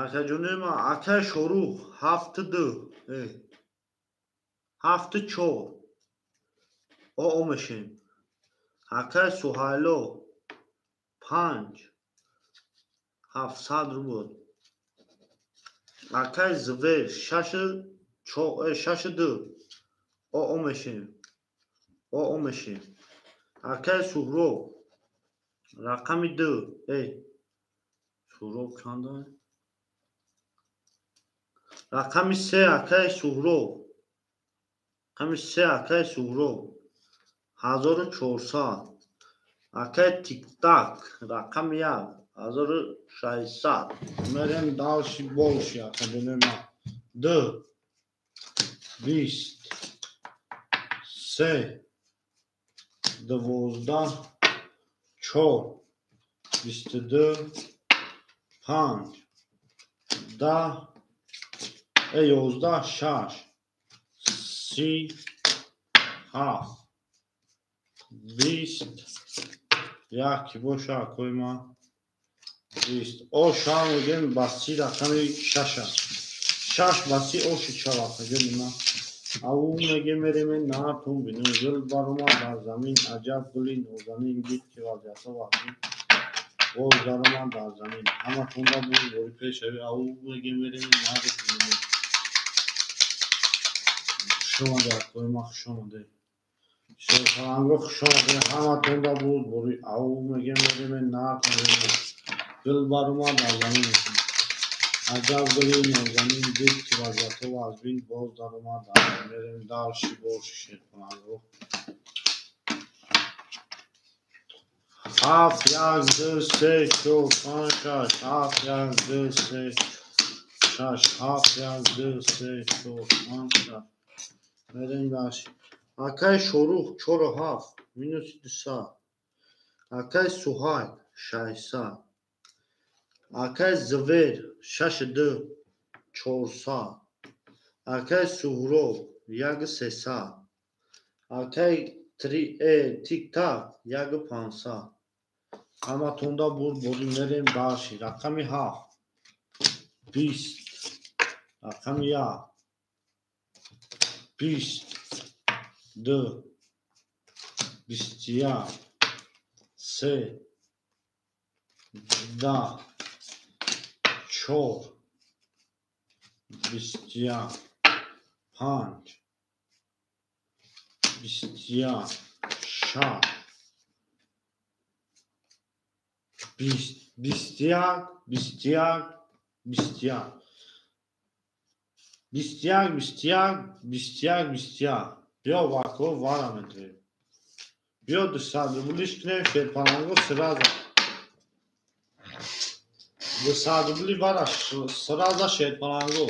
Акаҷони ма акай Шорух 7 2 7 4 о мешем. Акай Суҳайло 5 700 рубл. Акай Звер 6 4 6 2 о мешем. О мешем. Акай Суҳроб рақами 2. Суҳроб чанда? Рақами 3 акай Суҳроб. Рақами 3 акай Суҳроб 1400. Акай Тиктак рақами 1 1600. Мерем дальше больше акаҷони ма. 2 20 3 12 4 22 5 10 11 6 3 7 20 1 боша акои ма 20. Оша мегем ба 30 рақами 6. 6 ба 30 оши чава акаҷони ма. Ау меге мерем нартун бинем. Гул баромад дар замин, аҷаб гули нозанин дид ки вазъиятҳо вазнин боз даромад дар замин. Ҳаматонда бурборӣ пешавӣ. Ау меге мерем нартун бинем. Хуш омадед акои ма, хуш омадед. Шерпаланго хуш омадед. Ҳаматонда бурборӣ. Ау меге мерем нартун бинем. Гул баромад дар замин, аҷаб гули нозанин дид ки вазъиятҳо вазнин боз даромад дар замин. Мерем дальше больше шерпаланго. 7 1 2 3 4 5 6 7 1 2 3 6 7 1 2 3 4 5 6. Мерем дальше. Акай Шорух 4 7 минус 200. Акай Суҳайл 600. Акай Звер 6 2 400. Акай Суҳроб 1 300. Акай три тик-так 1500. Ҳаматонда бурд борӣ мерем дальше. Рақами 7 20. Рақами 1 20 2 21 3 10 4 21 5 21 6 20 21 21 21 21 21 21 21. Биё вако вара медрем. Биё 200 рублиш кунем шерпаланго сразу. 200 рубли вара сразу шерпаланго.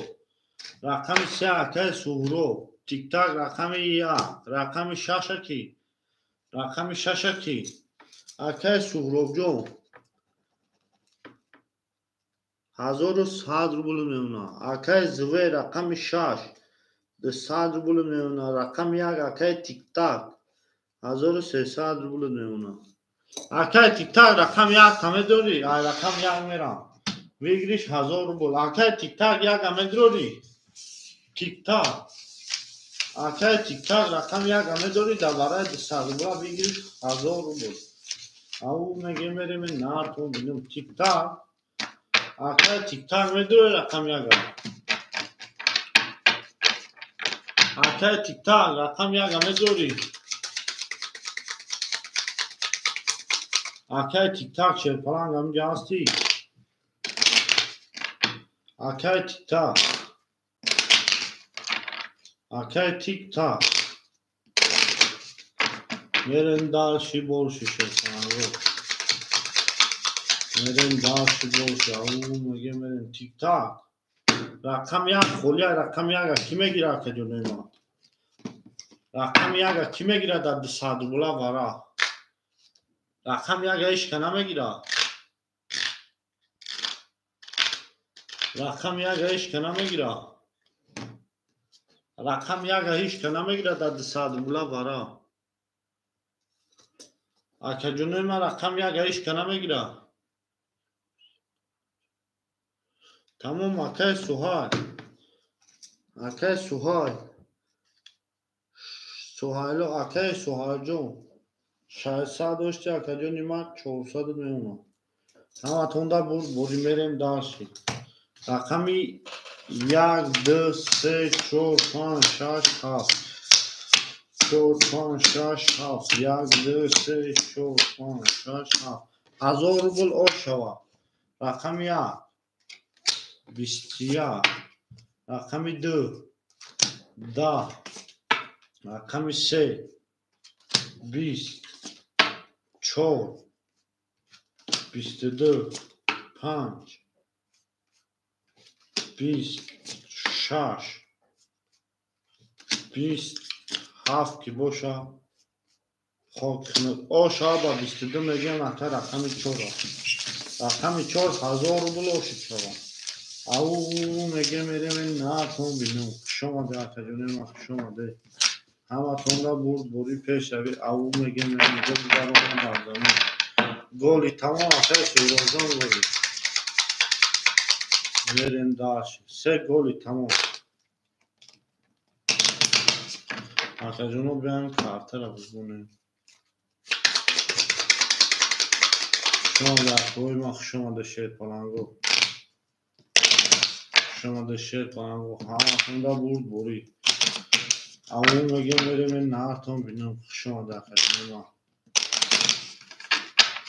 Рақами 3 акай Суҳроб. Тик-так рақами 1. Рақами 6 ки? Рақами 6 ки? Акай Суҳробҷон. 1100 рубл мемона. Акай Зве рақами 6 200 рубл мемона. Рақами 1 акай Тик-так 1300 рубл мемона. Акай Тик-так рақами 1 тамедори? Ай рақами 1 мерам. Выигрыш 1000 рубл. Акай Тик-так 1 амедори? Тик-так. Акай Тик-так рақами 1 амедори дар барои 200 рубла выигрыш 1000 рубл. Ау мегем мерем нартон бинем Тик-так. Акай Тик-так медори рақами 1? Акай Тик-так рақами 1 медори? Акай Тик-так шерпаланг ҳаминҷа ҳастӣ? Акай Тик-так. Акай Тик-так. Мерем дальше больше шерпаланго. Мерем дальше больше. Ау мегем мерем Тик-так. Рақами 1 холия рақами 1 ки мегира акаҷонои ман? Рақами 1 ки мегира дар 200 рубла вара? Рақами 1 ҳеч ка намегира. Рақами 1 ҳеч ка намегира. Рақами 1 ҳеч ка намегира дар 200 рубла вара. Акаҷонои ман рақами 1 ҳеч ка намегира. Тамом акай Суҳайл. Акай Суҳайл. Суҳайло акай Суҳайлҷон. 600 дошти акаҷони ман 400 мемонад. Ҳаматонда бурд борӣ мерем дальше. Рақами 1 2 3 4 5 6 7 4 5 6 7 1 2 3 4 5 6 7 1000 рубл ош шавад. Рақами 1 21. Рақами 2 10. Рақами 3 20 4 22 5 26 27 ки боша хок оша ба 22 мегӯям ака рақами 4. Рақами 4 1000 рубл ошид шавад. Ау мегем мерем натон бинем. Хуш омаде акаҷони ман, хуш омаде. Ҳаматонда бурд борӣ пешравӣ. Ау мегем мерем гол баромад дар замин. Голи тамом акай Суҳробҷон голи. Мерем дальше. 3 голи тамом. Акаҷоно биёем картара бизбонем. Хуш омаде акаҳои ман, хуш омаде шерпаланго. Хуш омаде шерпаланго. Ҳаматонда бурд борӣ. Ау мегем мерем нартон бинем. Хуш омаде акаҷони ман.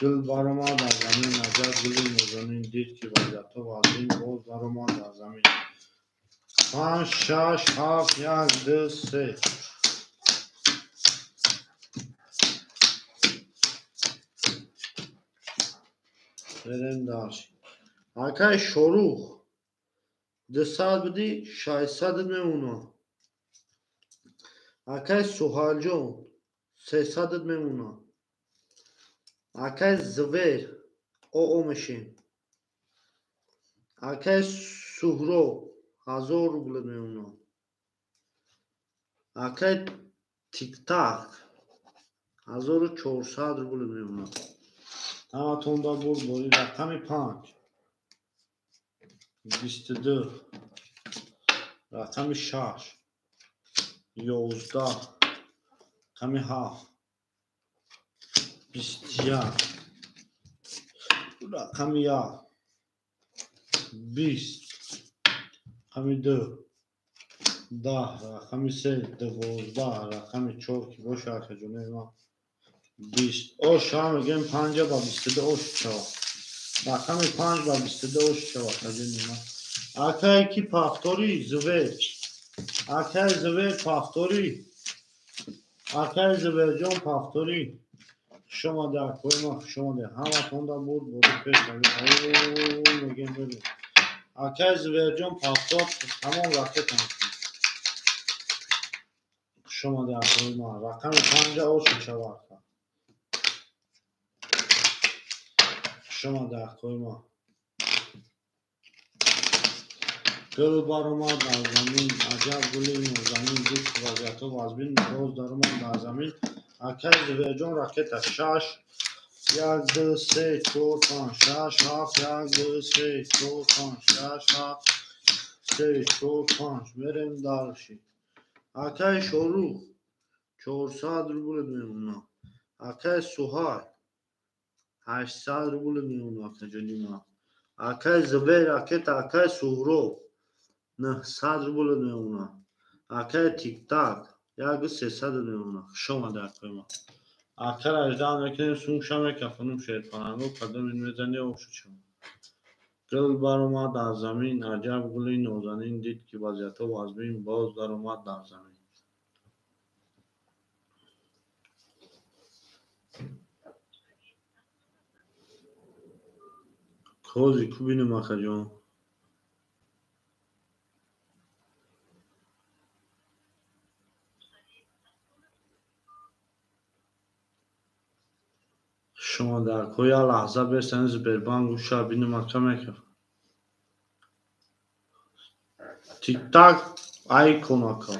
Гул баромад аз замин, аҷаб гули нозанин дид ки вазъиятҳо вазнин боз баромад аз замин. 5 6 7 1 2 3. Мерем дальше. Акай Шорух 200 бидӣ 600 мемонад. Акай Суҳайлҷон 300 мемонад. Акай Звер ОО мешем. Акай Суҳроб 1000 рубл мемонад. Акай Тик-так 1400 рубл мемонад. Ҳаматонда бурдборӣ. Рақами 5 22, рақами 6 11, рақами 7 21, рақами 1 20, рақами 2 10, рақами 3 12, рақами 4 ки боша акаҷонои ман 20. Оша мегӯем 5 ба 22 ош шава. Рақами 5 ба 22 ош шава акаҷони ман. Акае ки пафтори Зувер, акаи Зувер пафтори, акаи Зуверҷон пафтори, хуш омаде акои ман, хуш омаде. Ҳаматонда бурд бори пеш мегӯем берем. Акаи Зуверҷон пафтор тамом ракетам. Хуш омаде акои ман. Рақами 5 ош шава ака. Хуш омаде акои ман. Гул баромад дар замин, аҷаб гули нозанин, дид вазъиятҳо вазбин, боз даромад дар замин. Акаи Зуверҷон ракета 6 1 2 3 4 5 6 7 1 2 3 4 5 6 7 3 4 5. Мерем дальше. Акаи Шорух 400 рубл мемонад. Акаи Суҳай 800 рубл мемонад акаҷони ман. Акаи Зубер ракета, акаи Суҳроб 900 рубл мемонад. Акаи Тик-так 1300 мемонад. Хуш омаде акаи ман. Акара аждаҳ мекунем, сумша мекафонем шерпаланго, кадом ин мезани ошу чам. Гул баромад дар замин, аҷаб гули нозанин, дид ки вазъиятҳо вазмин, боз даромад дар замин. Кози ку бинем акаҷон. Шумо дар коя лаҳза бесани Сбербанк гӯша бинем ака мекаф. Тик-так айкон ака.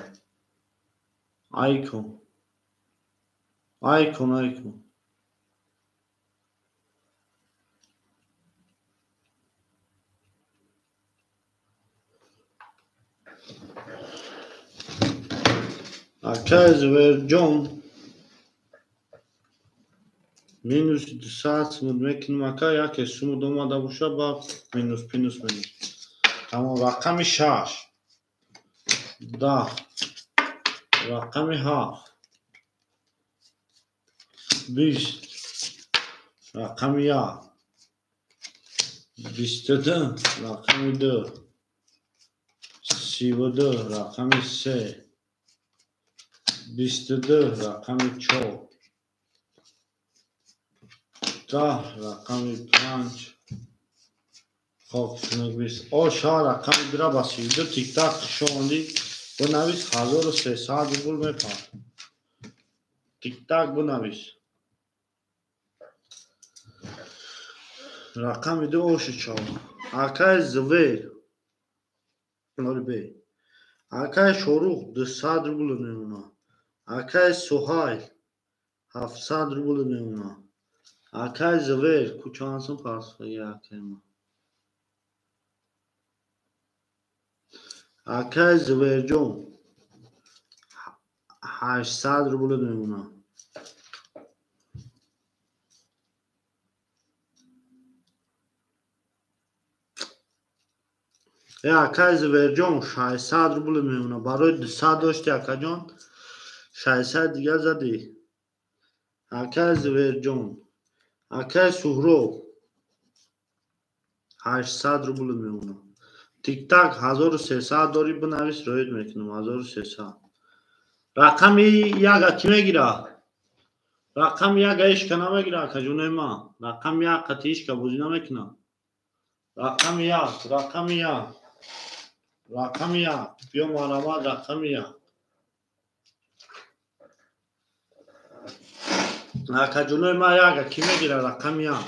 Айкон. Айкон, айкон. Акаи Зуверҷон минус 200 сумуд мекунем ака, яке сумуд омада боша ба минус пинус минус. Тамом. Рақами 6 10, рақами 7 20, рақами 1 22, рақами 2 32, рақами 3 22, рақами 4 10, рақами 5. Хоб, шунук бист. Оша рақами 2 ба 32. Тик-так хуш омадӣ. Бинавис 1300 рубл мепард. Тик-так бинавис. Рақами 2 оши чав. Акаи Зувер 0 б. Акаи Шорух 200 рубл мемонад. Акаи Суҳайл 700 рубл мемонад. Акаи Зувер кучансум парсфаги акаи ман. Акаи Зуверҷон 800 рубл мемонад. Акаи Зуверҷон 600 рубл мемонад. Барои 200 дошти акаҷон 600 дига задӣ. Акаи Зуверҷон, акаи Суҳроб 800 рубл мемонад. Тик-так 1300 дорӣ, бинавис, роид мекунам 1300. Рақами 1 ки мегирад? Рақами 1 ишка намегирад акаҷонои ман. Рақами 1 қати ишка бозӣ намекунад. Рақами 1, рақами 1, рақами 1. Биё марҳамат, рақами 1. Акаҷонои ман 1 ки мегирад? Рақами 1.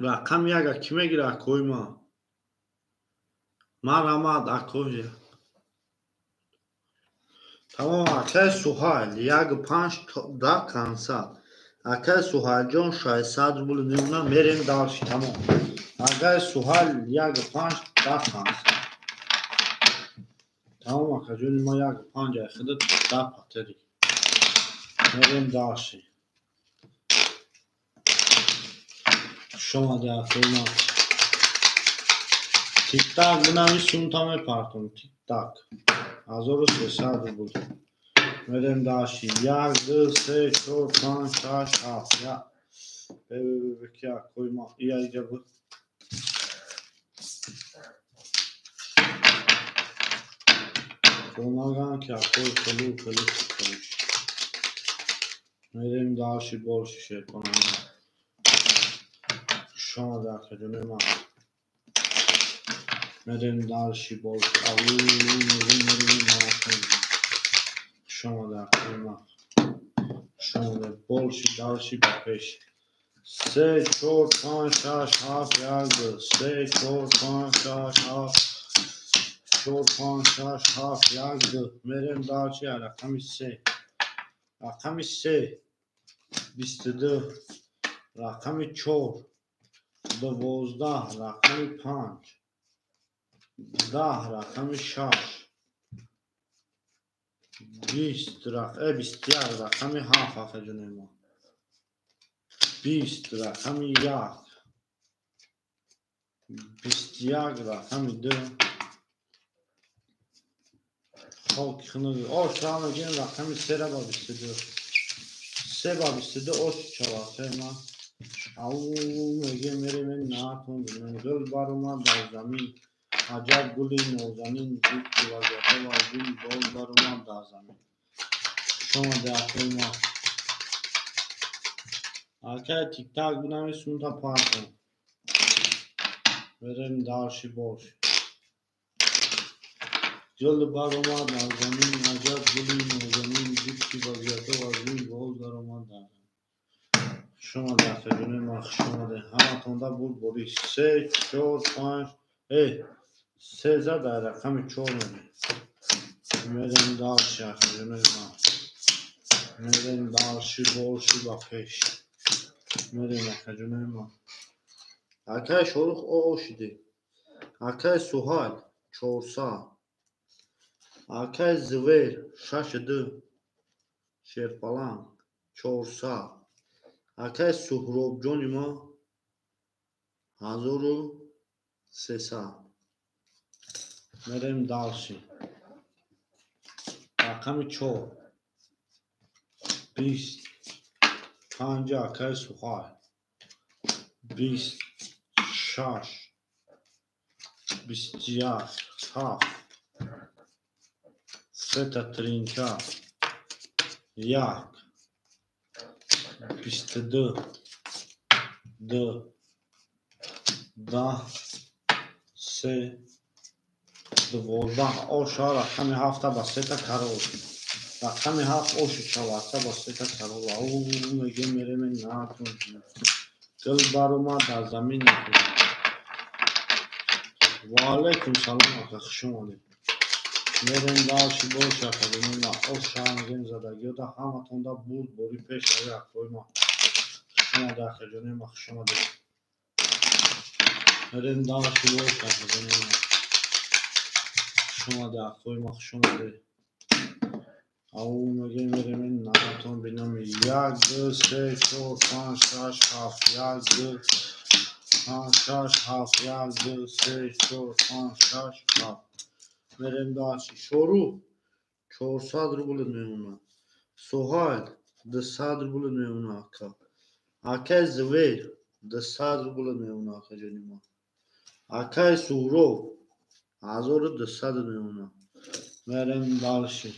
Рақами 1 ки мегирад акои ман? Марҳамат акои. Тамом, акай Суҳайл, 1,5 до конца. Акай Суҳайлҷон 600 рубл мемона, мерем дальше, тамом. Акай Суҳайл 1,5 до конца. Тамом, акаҷони ма 1,5 айхида да патери. Мерем дальше. Хуш омадӣ, акои ман. Тик-так бинами сумта мепартом, тик-так. 1300 рубл. Мерем дальше. 1, 2, 3, 4, 5, 6, 7. Бе, ки акои ман. Ия иҷа буд. Хонаган ки акои хелу хелу. Мерем дальше больше шерпонам. Хуш омадӣ, акаҷони ман. Мерем дальше больше. Ау, мерем, мерем. Хуш омадӣ, акои ман. Хуш омадӣ. Больше, дальше ба пеш. 3, 4, 5, 6, 7, 1, 2. 3, 4, 5, 6, 7. 4, 5, 6, 7, 1, 2. Мерем дальше рақами 3. Рақами 3. 22. Рақами 4. 12. Рақами 5. 10. Рақами 6. 20. 21. Рақами 7, акаҷони мо. 20. Рақами 1. 21. Рақами 2. Хоки хунук. Ош ра мегирем рақами 3 ра ба 22. 3 ба 22 ош чавақе ма. Ау мегирем мерем наатон бинем. Гул баромад дар замин. Аҷаб гули нозанин. Дид ки вазиятҳо вазин боз баромад дар замин. Хуш омадӣ, акои ма. Акай тик-так бинами сумта партом. Мерем дальше больше. Гул баромад дар замин. Аҷаб гули нозанин. Дид ки вазиятҳо вазин боз баромад дар замин. Хуш омадӣ, акаҷони ман, хуш омадӣ. Ҳаматонда буд бори 3, 4, 5, 3 зад дар рақами 4 мерем. Мерем дальше, акаҷони ман. Мерем дальше, больше ба пеш. Мерем, акаҷони ман. Акай Шорух ошиди. Акай Суҳайл 400. Акай Звер 6,2. Шерпаланг 400. Акай Суҳробҷони мо 1300. Мерем дальше. Рақами 4. 20. 5 акай Суҳайл. 20. 6. 21. 7. Сета тринка. 1. 22. 2. 10. 3. 12. Оша рақами 7 ба сета карол. Рақами 7 оши чавақта ба сета карол. Ау мегем мерем наатон. Гул баромад дар замин. Ва алайкум салом, ака, хуш омадед. Мерем дальше больше, акаҷони ман. Оша мегем задагиёда ҳаматонда бурд бори пеш ави акои ман. Хуш омадед, акаҷони ман, хуш омадед. Мерем дальше больше, акаҷони ман. Хуш омадед, акои ман, хуш омадед. Ау мегем мерем наатон бинам. 1, 2, 3, 4, 5, 6, 7. 1, 2, 5, 6, 7. 1, 2, 3, 4, 5, 6, 7. Мерем дальше. Шорух 400 рубл мемонад. Суҳайл 200 рубл мемонад, ака. Акай Звер 200 рубл мемонад, акаҷони ман. Акай Суҳроб 1200 мемонад. Мерем дальше.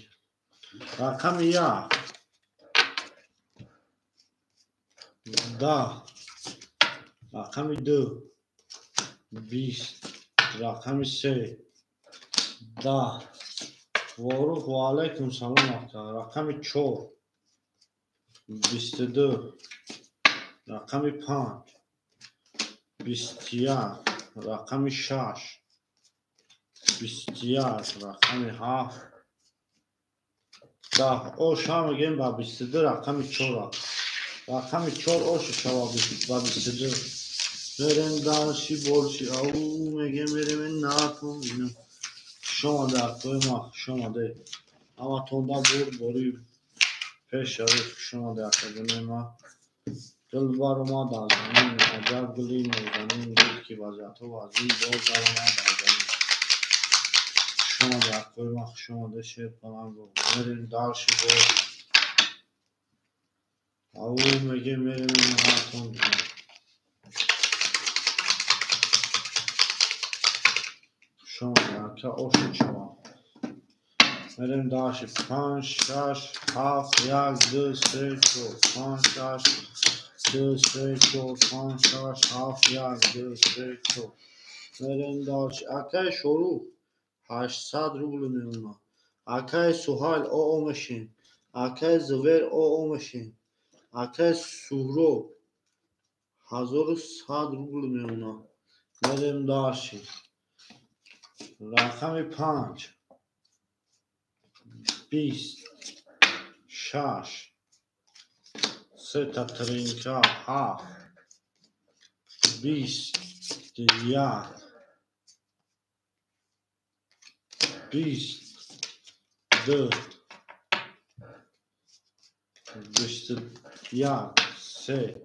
Рақами 1. 10. Рақами 2. 20. Рақами 3. 10. Ворух, ва алайкум салом, ака. Рақами 4. 22. Рақами 5. 21. Рақами 6. 21. Рақами 7. Даҳ оша мегем ба 22 рақами 4. Рақами 4 оша шава ба 22. Мерем дальше больше. Ау мегем мерем натон. Хуш омаде акои ма, хуш омаде. Ҳаматонда бурдборӣ пешравӣ, хуш омаде акаҷонои ма. Гул баромад аз замин, аҷаб гули нозанин, дид ки вазъиятҳо вазин, боз баромад аз замин. Хуш омаде акои ма, хуш омаде шерпаланго. Мерем дальше боз. Ау мегем мерем ҳаматон. Хуш омаде ака оши шава. Мерем дальше. 5, 6, 7, 1, 2, 3, 4. 5, 6, 2, 3, 4, 5, 6, 7, 1, 2, 3, 4. Мерем дальше. Акаи Шорух 800 рубл мемонад. Акаи Суҳайл ОО мешин. Акаи Зувер ОО мешин. Акаи Суҳроб 1100 рубл мемонад. Мерем дальше. Рақами 5, 20, 6, сета тринка, 7, 21, 22, 21, 3,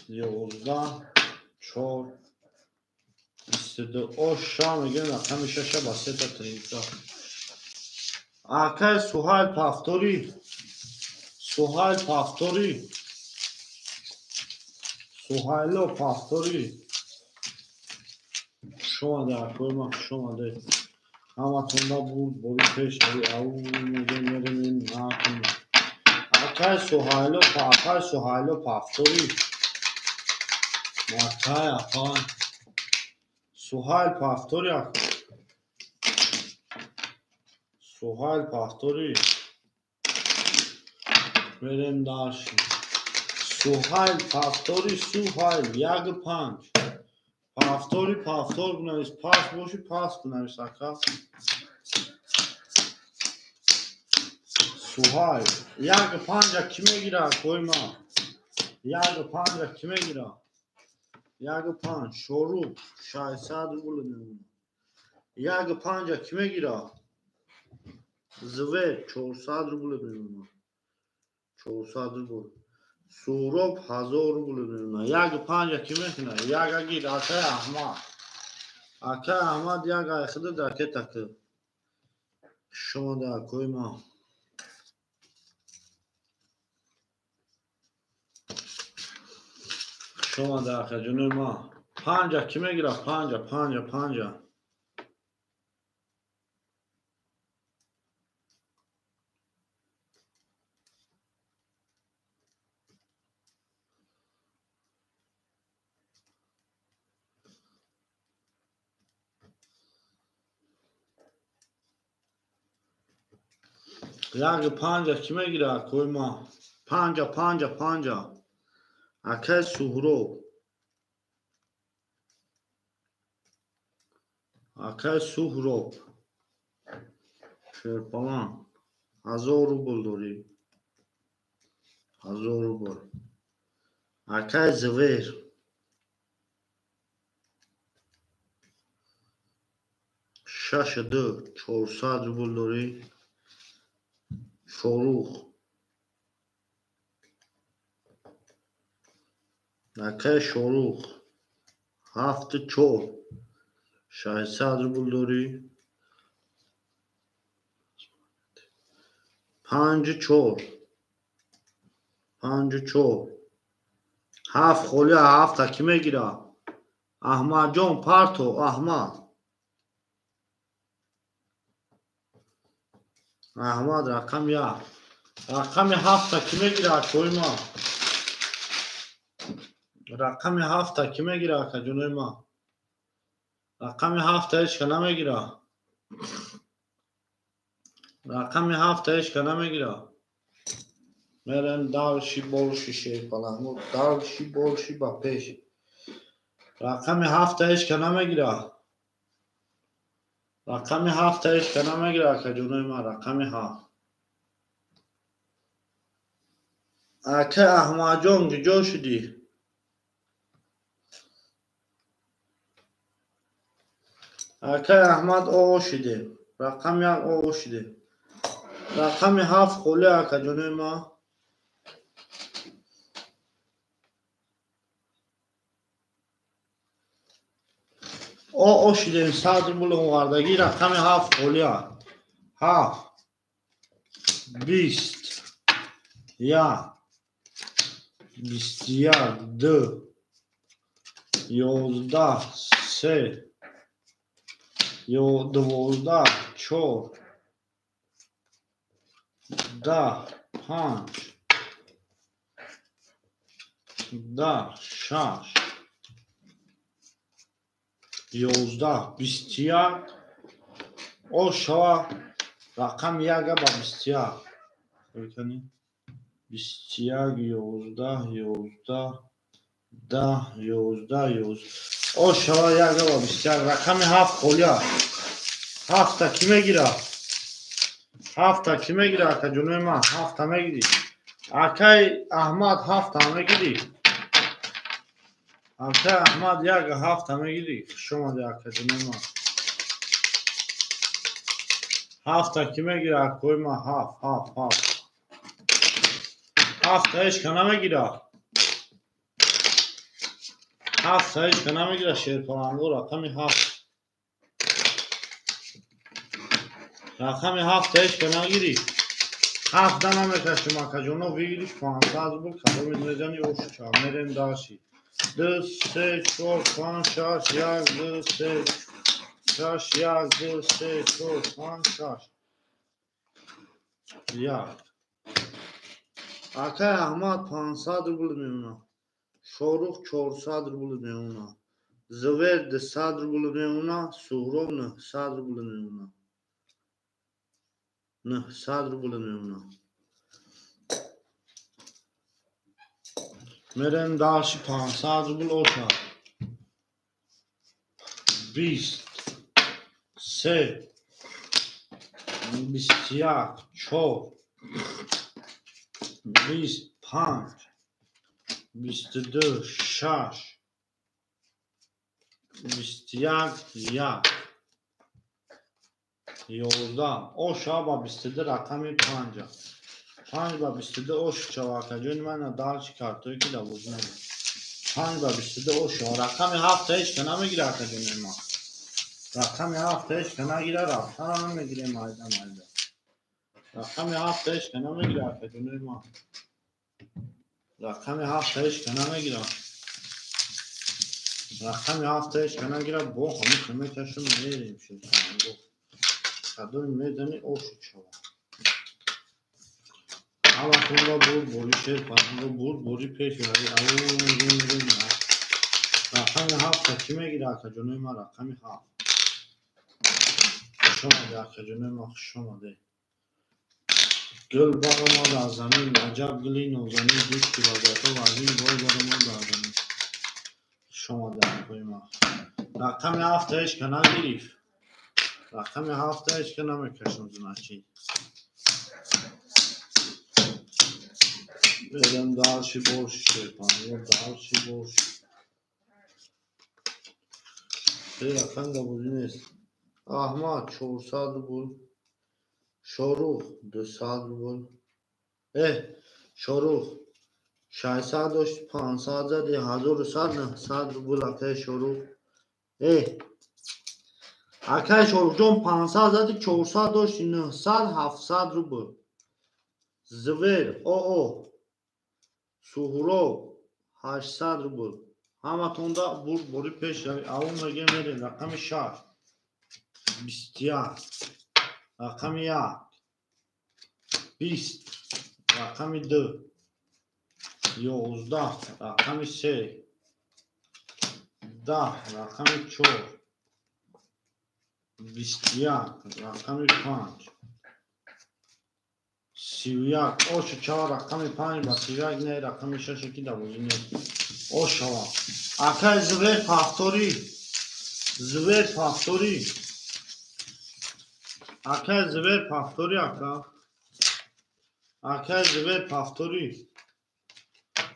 11, 4, 22. Оша мегем рақами 6 ба сета тринка. Акаи Суҳайл Пафторӣ, Суҳайл Пафторӣ, Суҳайло Пафторӣ. Хуш омаде акои ма, хуш омаде. Ҳаматонда бурдборӣ пешравӣ. Ау мегем мерем натон. Акаи Суҳайло, акаи Суҳайло Пафторӣ. Акаи апа Суҳайл Пафторӣ, Суҳайл Пафторӣ. Мерем дальше. Суҳайл Пафторӣ, Суҳайл 1 5. Пафторӣ, Пафтор бинавис. Пас боши, пас бинавис ака. Суҳайл 1 5 кӣ мегира акои ма? 1 5 кӣ мегира? 1 5 Шорух 600 рубл мемонад. 1 5 кӣ мегира? Зувер 400 рубл мемонад. 400 рубл. Суҳроб 1000 рубл мемонад. 1 5 кӣ мекунад? 1 гир акаи Аҳмад. Акаи Аҳмад 1 айхида ракета кӣ. Хуш омаде акои ма. Хуш омаде акаҷонои ма. 5 кӣ мегира? 5, 5, 5. 1 5 кӣ мегира акои ма? 5, 5, 5. Акаи Суҳроб, акаи Суҳроб Шерпалан 1000 рубл дорӣ. 1000 рубл. Акаи Зувер 6 2 400 рубл дорӣ. Шорух, акаи Шорух 7 4 600 рубл дорӣ. 5 4, 5 4. 7 холӣ, 7 кӣ мегира? Аҳмадҷон парто, Аҳмад. Аҳмад рақами 1. Рақами 7 кӣ мегира акои ма? Рақами 7 кӣ мегира акаҷонои ма? Рақами 7 ҳеҷ ка намегира. Рақами 7 ҳеҷ ка намегира. Мерем дальше больше шерпаланго, дальше больше ба пеш. Рақами 7 ҳеҷ ка намегира. Рақами 7 ҳеҷ ка намегира акаҷонои ма. Рақами 7. Ака Аҳмадҷон куҷо шудӣ? Акай Аҳмад оғо шудем. Рақами 1 оғо шудем. Рақами 7 холӣ акаҷонои ман. Оғо шудем 100 рубл овардагӣ. Рақами 7 холӣ. 7 20 1 21 2 11 3 12 4 10 5 10 6 11 21 о шава рақами 1 ба 21 21 11 11 10 11 11 о шава 1 ба 21 рақами 7 холӣ. 7-та кӣ мегирад? 7-та кӣ мегирад акаҷонои ман? 7-та мегирӣ. Акай Аҳмад 7-та мегирӣ. Акай Аҳмад 1 7-та мегирӣ. Хуш омадӣ акаҷонои ман. 7-та кӣ мегирад акои ман? 7 7 7 7-та ҳеҷ ка намегирад. 7-та ҳеҷ ка намегирад. Шерпаланго рақами 7. Рақами 7 ҳеҷ ка нагирӣ. 7-та намекашем акаҷоно. Выигрыш 500 рубл. Кадомед мезанӣ ошча. Мерем дальше. 2 3 4 5 6 1 2 3 6 1 2 3 4 5 6 1. Акай Аҳмад 500 рубл меона. Шорух 400 рубл меона. Зувер 200 рубл меона. Суҳроб 900 рубл меона. 900 рубл меона. Мерем дальше 500 рубл оша. 20 3 21 4 25 22 6 21 1 11 оша ба 22 рақами 5 5 ба 22 ош шава акаҷони ман дальше картое ки дар бозӣ набуд. 5 ба 22 ош шава. Рақами 7 ҳеҷ ка намегирад акаҷони ман. Рақами 7 ҳеҷ ка нагирад, рафтана намегирем майда майда. Рақами 7 ҳеҷ ка намегирад акаҷони ман. Рақами 7 ҳеҷ ка намегирад. Рақами 7 ҳеҷ ка нагирад. Бо ҳамин мекашем мерем шерпаланго. Кадоми мезанӣ ошу шава. Ҳаматонро бурд бори шерпаланго, бурд бори пеш рави. Рақами 7 кӣ мегирад акаҷонои ман? Рақами 7. Хуш омадед акаҷонои ман, хуш омадед. Гул баромад аз замин, аҷаб гули нозанин, дӯсти вазиятҳо вазин бой баромад аз замин. Хуш омадед акои ман. Рақами 7 ҳеҷ ка нагирифт. Рақами 7 ҳеҷ ка намекашам значит. Берем дальше больше шерпаланго, дальше больше. Се рақам дар бозӣ нест. Аҳмад 400 рубл. Шорух 200 рубл. Шорух 600 дошт, 500 зади, 1100 900 рубл акай Шорух. Акай Шорухҷон 500 зади, 400 дошти, 900 700 рубл. Звер оо Суҳроб 800 рубл. Ҳаматонда бурд бори пеш рави. Аввал мегем мерем рақами 6 21 рақами 1 20 рақами 2 11 рақами 3 10 рақами 4 21 рақами 5 31 ошу чава рақами 5 ба 31 не рақами 6 ки дар бозӣ нест. Ошава. Акай Звер повтори. Звер повтори. Акай Звер повтори ака. Акай Звер повтори.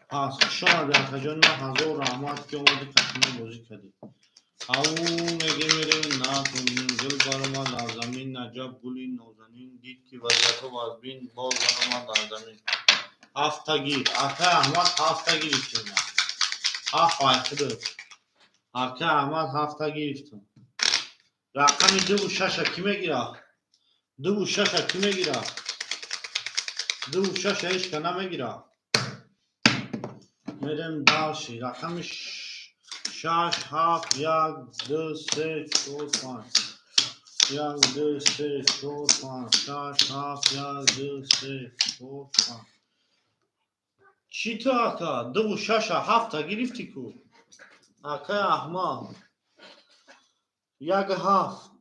Пас хуш омадӣ акаҷон, ман ҳазор раҳмат ки омадӣ қасима бозӣ кардӣ. Ау мегем мерем натонем гул баромад аз замин, аҷаб гули нозанин, дид ки вазъиятҳо вазбин, боз баромад аз замин. Ҳафта гир, акай Аҳмад ҳафта гирифтем. Ҳафт айхудо. Акай Аҳмад ҳафта гирифтам. Рақами 2 ва 6 ки мегирад? 2 ва 6 ки мегирад? 2 ва 6 ҳеч ка намегирад. Мерем дальше. Рақами 6, 7, 1, 2, 3, 4, 5. 1, 2, 3, 4, 5, 6, 7, 1, 2, 3, 4, 5. Чӣ ту ака? 2 ва 6 ҳафта гирифтӣ ку? Акай Аҳмад. 1 7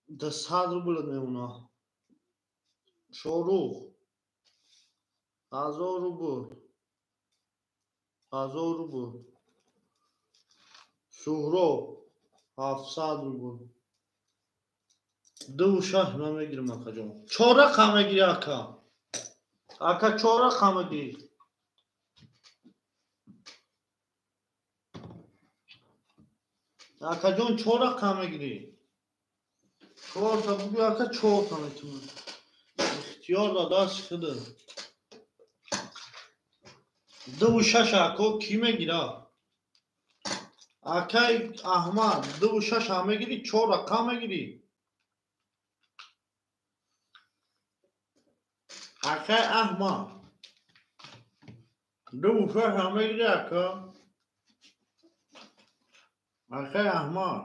200 рубл мемонад. Шорух. 1000 рубл. 1000 рубл. Суҳроб 700 рубл. 2 ва 6 ман мегирам акаҷон. Чор рақам мегирӣ ака? Ака чор рақам мегирӣ? Акаҷон чор рақам мегирӣ? Чорта бугӯ ака, чорта метавонам. Ихтиёр дар дасти худат. 2 ва 6 ако кӣ мегирад? Акай Аҳмад, 2 ва 6 мегирӣ, чор рақам мегирӣ? Акай Аҳмад, 2 ва 6 мегирӣ ака? Акай Аҳмад.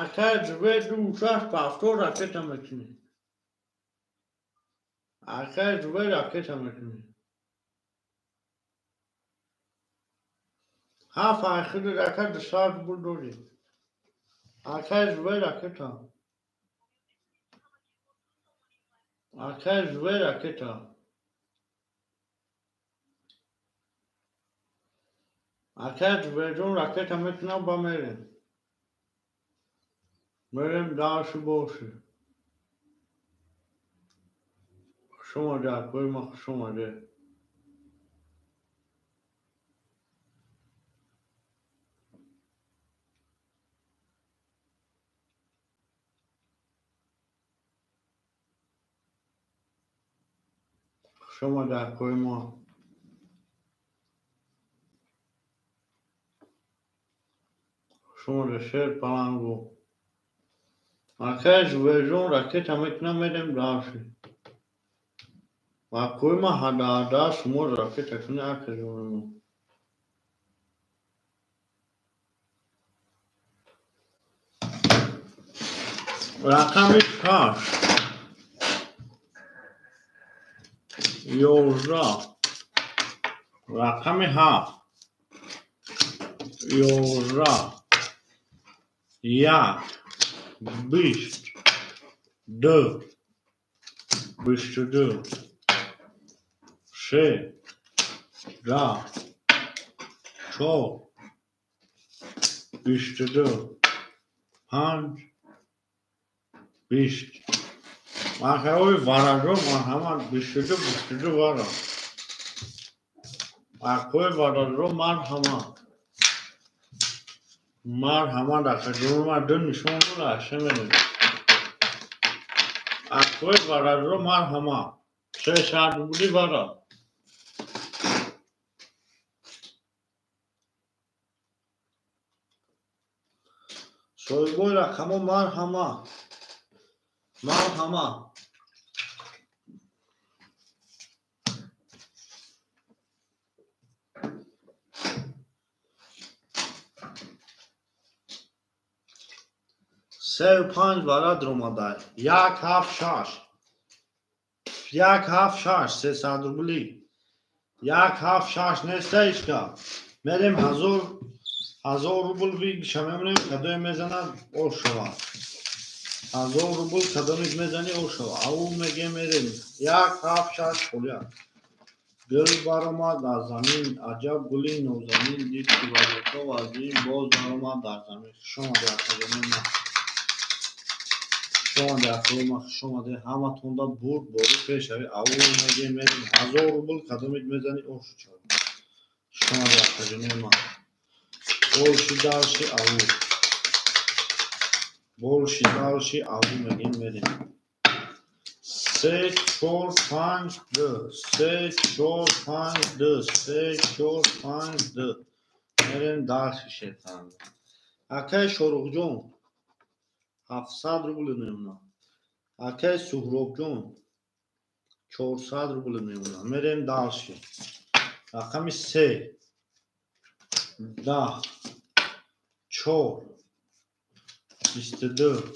Акай Зубайр 2 ва 6 повтор ракета мекунӣ. Акай Зубайр ракета мекунӣ. Ҳафт айхудат ака 200 рубл дорӣ. Акай Зубайр ракета. Акай Зубайр ракета. Акай Зубайрҷон ракета мекунам ба мерем. Мерем дальше больше. Хуш омадӣ акои ман, хуш омадӣ. Хуш омадӣ акои мо. Хуш омадӣ шер палангу. Акай Зубайрҷон ракета мекунам мерем дальше. Акои ман ҳада шумо ракета кунӣ акаҷони мо. Рақами 6, 11, рақами 7, 11, 1, 22, 22, 3, 10, 4, 22, 5, 20. Акаҳои вараҷо марҳамат, 22, 22 вара. Акои вараҷо марҳамат. Марҳамат акаҷони ман ду нишон дода аша мерем. Акои вараҷо марҳамат. 300 рубли вара. Соҳибои рақамҳо марҳамат. Марҳамат. 3 ва 5 варад омадай. 1, 7, 6. 1, 7, 6, 300 рубли. 1, 7, 6 неста ишка. Мерем 1000 рубл выигрыша мемонем, кадое мезанад о шавад. 1000 рубл кадомик мезанӣ о шавад. Ау меге мерем. 1, 7, 6 холия. Гул баромад аз замин, аҷаб гули нозанин, дид ки вазъиятҳо вазъин, боз баромад дар замин. Хуш омадед акаҷони ман. Хушомаде акои ма, хушомаде ҳаматонда бурд бори пешави. Аввал мегем мерем 1000 рубл кадомит мезани ошу чав. Хушомаде акаҷони ма. Больше дальше аву. Больше дальше аву мегем мерем. 3 4 5 2 3 4 5 2 3 4 5 2 мерем дальше шетан. Акай Шоруқҷон 700 рубл мемона. Акай Суҳробҷон 400 рубл мемона. Мерем дальше. Рақами 3 10 4 22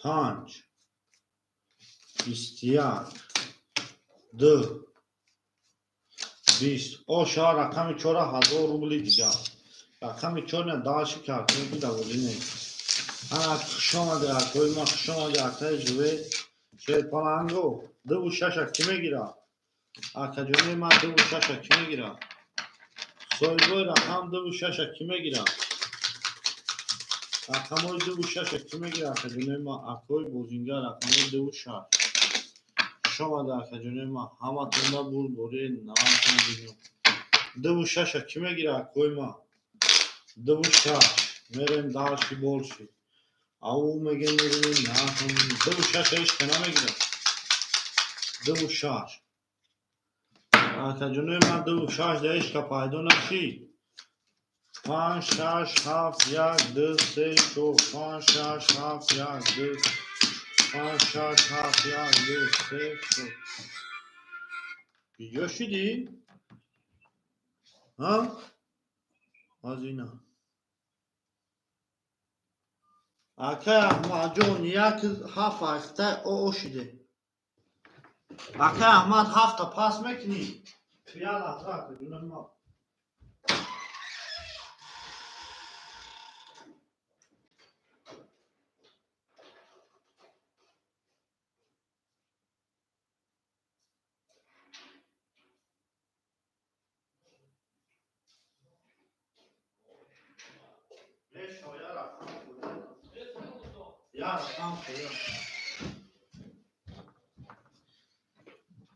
5 21 2 20. Оша рақами 4 1000 рубли дигар. Рақами 4 на дальше картинки давози нест. Ана хушомаде акои ма, хушомаде акаи Жуве Шерпаланго. 2 6 ки мегирад? Акаҷони ма 2 6 ки мегирад? Соҳибои рақам 2 6 ки мегирад? Рақамҳои 2 6 ки мегирад акаҷони ма? Акои бозингар рақамҳои 2 6. Хушомаде акаҷони ма, ҳаматонда бурдбори наатон бинем. 2 6 ки мегирад акои ма? 2 6. Мерем дальше больше. Ау мегем мерем наатон. 2 6 ҳеч ка намегирад. 2 6. Акаҷони ма 2 6 да ҳеч ка пайдо нашид. 5 6 7 1 2 3 4 5 6 7 1 2 5 6 7 1 2 3 4. Видео шидӣ? Ҳа? Ҳазина. Акай Аҳмадҷон 1 7 ҳашта о шиде. Акай Аҳмад 7 пас мекунӣ? Пиёла атра акаҷони ма.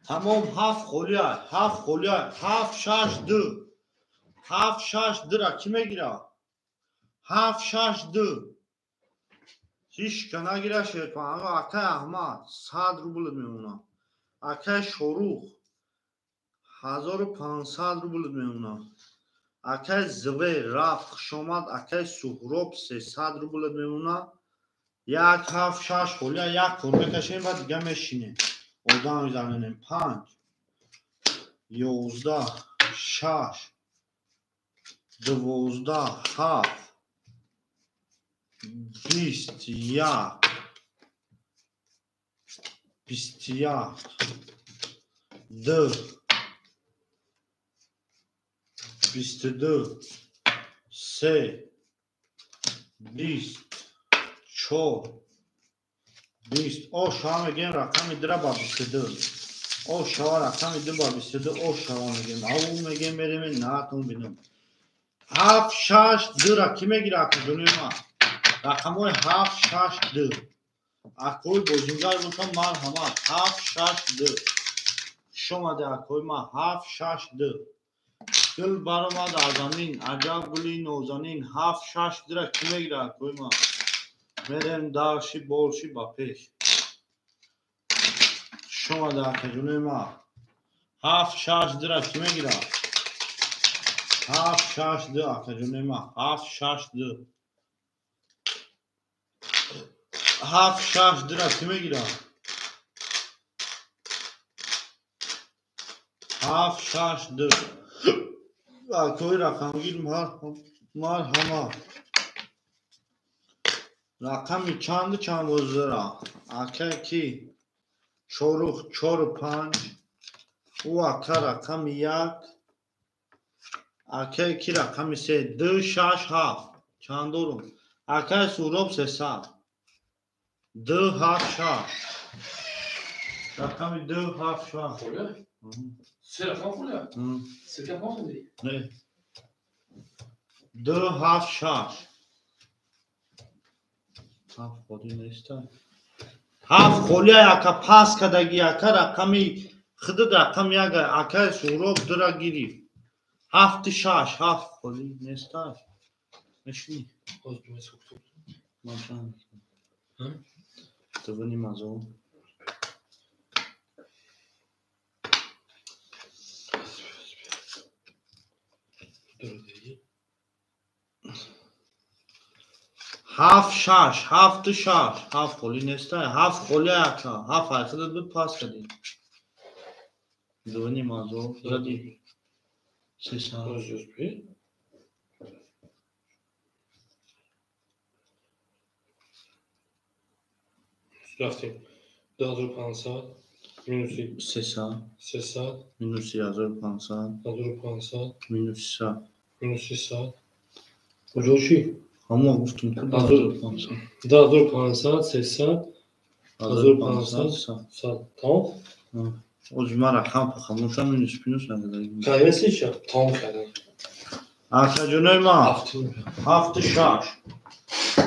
Тамом 7 холия, 7 холия, 7 6 2. 7 6 2 ра ки мегирад? 7 6 2. Ҳеч ка нагира Шерпаланго. Акай Аҳмад 100 рубл мемонад. Акай Шорух 1500 рубл мемонад. Акай Зве рафт хушомад. Акай Суҳроб 300 рубл мемонад. 1 7 6 холия як кор мекашем ва дига мешинем. Одам мезанем. 5 11 6 12 7 21 21 2 22 3 20 4 20. О шава мегем рақами 2 ба 22. О шава рақами 2 ба 22. О шава мегем. Ау мегем мерем наатон бинем. 7 6 2 ра ки мегирад акаҷони ма? Рақамҳои 7 6 2. Акои бозингар бошам марҳамат. 7 6 2. Хушомаде акои ма. 7 6 2. Гул баромад аз замин, аҷаб гули нозанин. 7 6 2 ра ки мегирад акои ма? Мерем дальше больше ба пеш. Хушомаде акаҷони ма. 7 6 2 ра ки мегирад? 7 6 2 акаҷони ма. 7 6 2. 7 6 2 ра ки мегирад? 7 6 2. Акои рақамгир марҳамат. Рақами чанду чанд бозира? Акай ки? Шорух 4 5. Ӯ ака рақами 1. Акай ки рақами 3 2 6 7. Чанд дорум? Акай Суҳроб 300. 2 7 6. Рақами 2 7 6. Холия? Се рақам холия? Се рақам холӣ? Не. 2 7 6. 7 холӣ неста. Ҳафт холия ака пас кадаги ака рақами худат рақам як ака Суҳроб дура гирифт. Ҳафти шаш, ҳафт холи несташ. Мешини. Дувни мазо. Ҳафт шаш, ҳафту шаш, ҳафт холи нестай, ҳафт холи ака, ҳафт ай худат буд пас кади. Дувни мазо зади. Сесад. Рафтем. 2500 минуси 300 300 минуси 1500 1500 минуси 100 минуси 100. Куҷо чӣ? Ҳамон гуфтум ку 2500. 2500 300 1500 100. Тамом? Оз ман рақам хомӯшам минус плюс накарда. Кайси ча? Тамом кардам. Акаҷонои ман ҳафту шаш.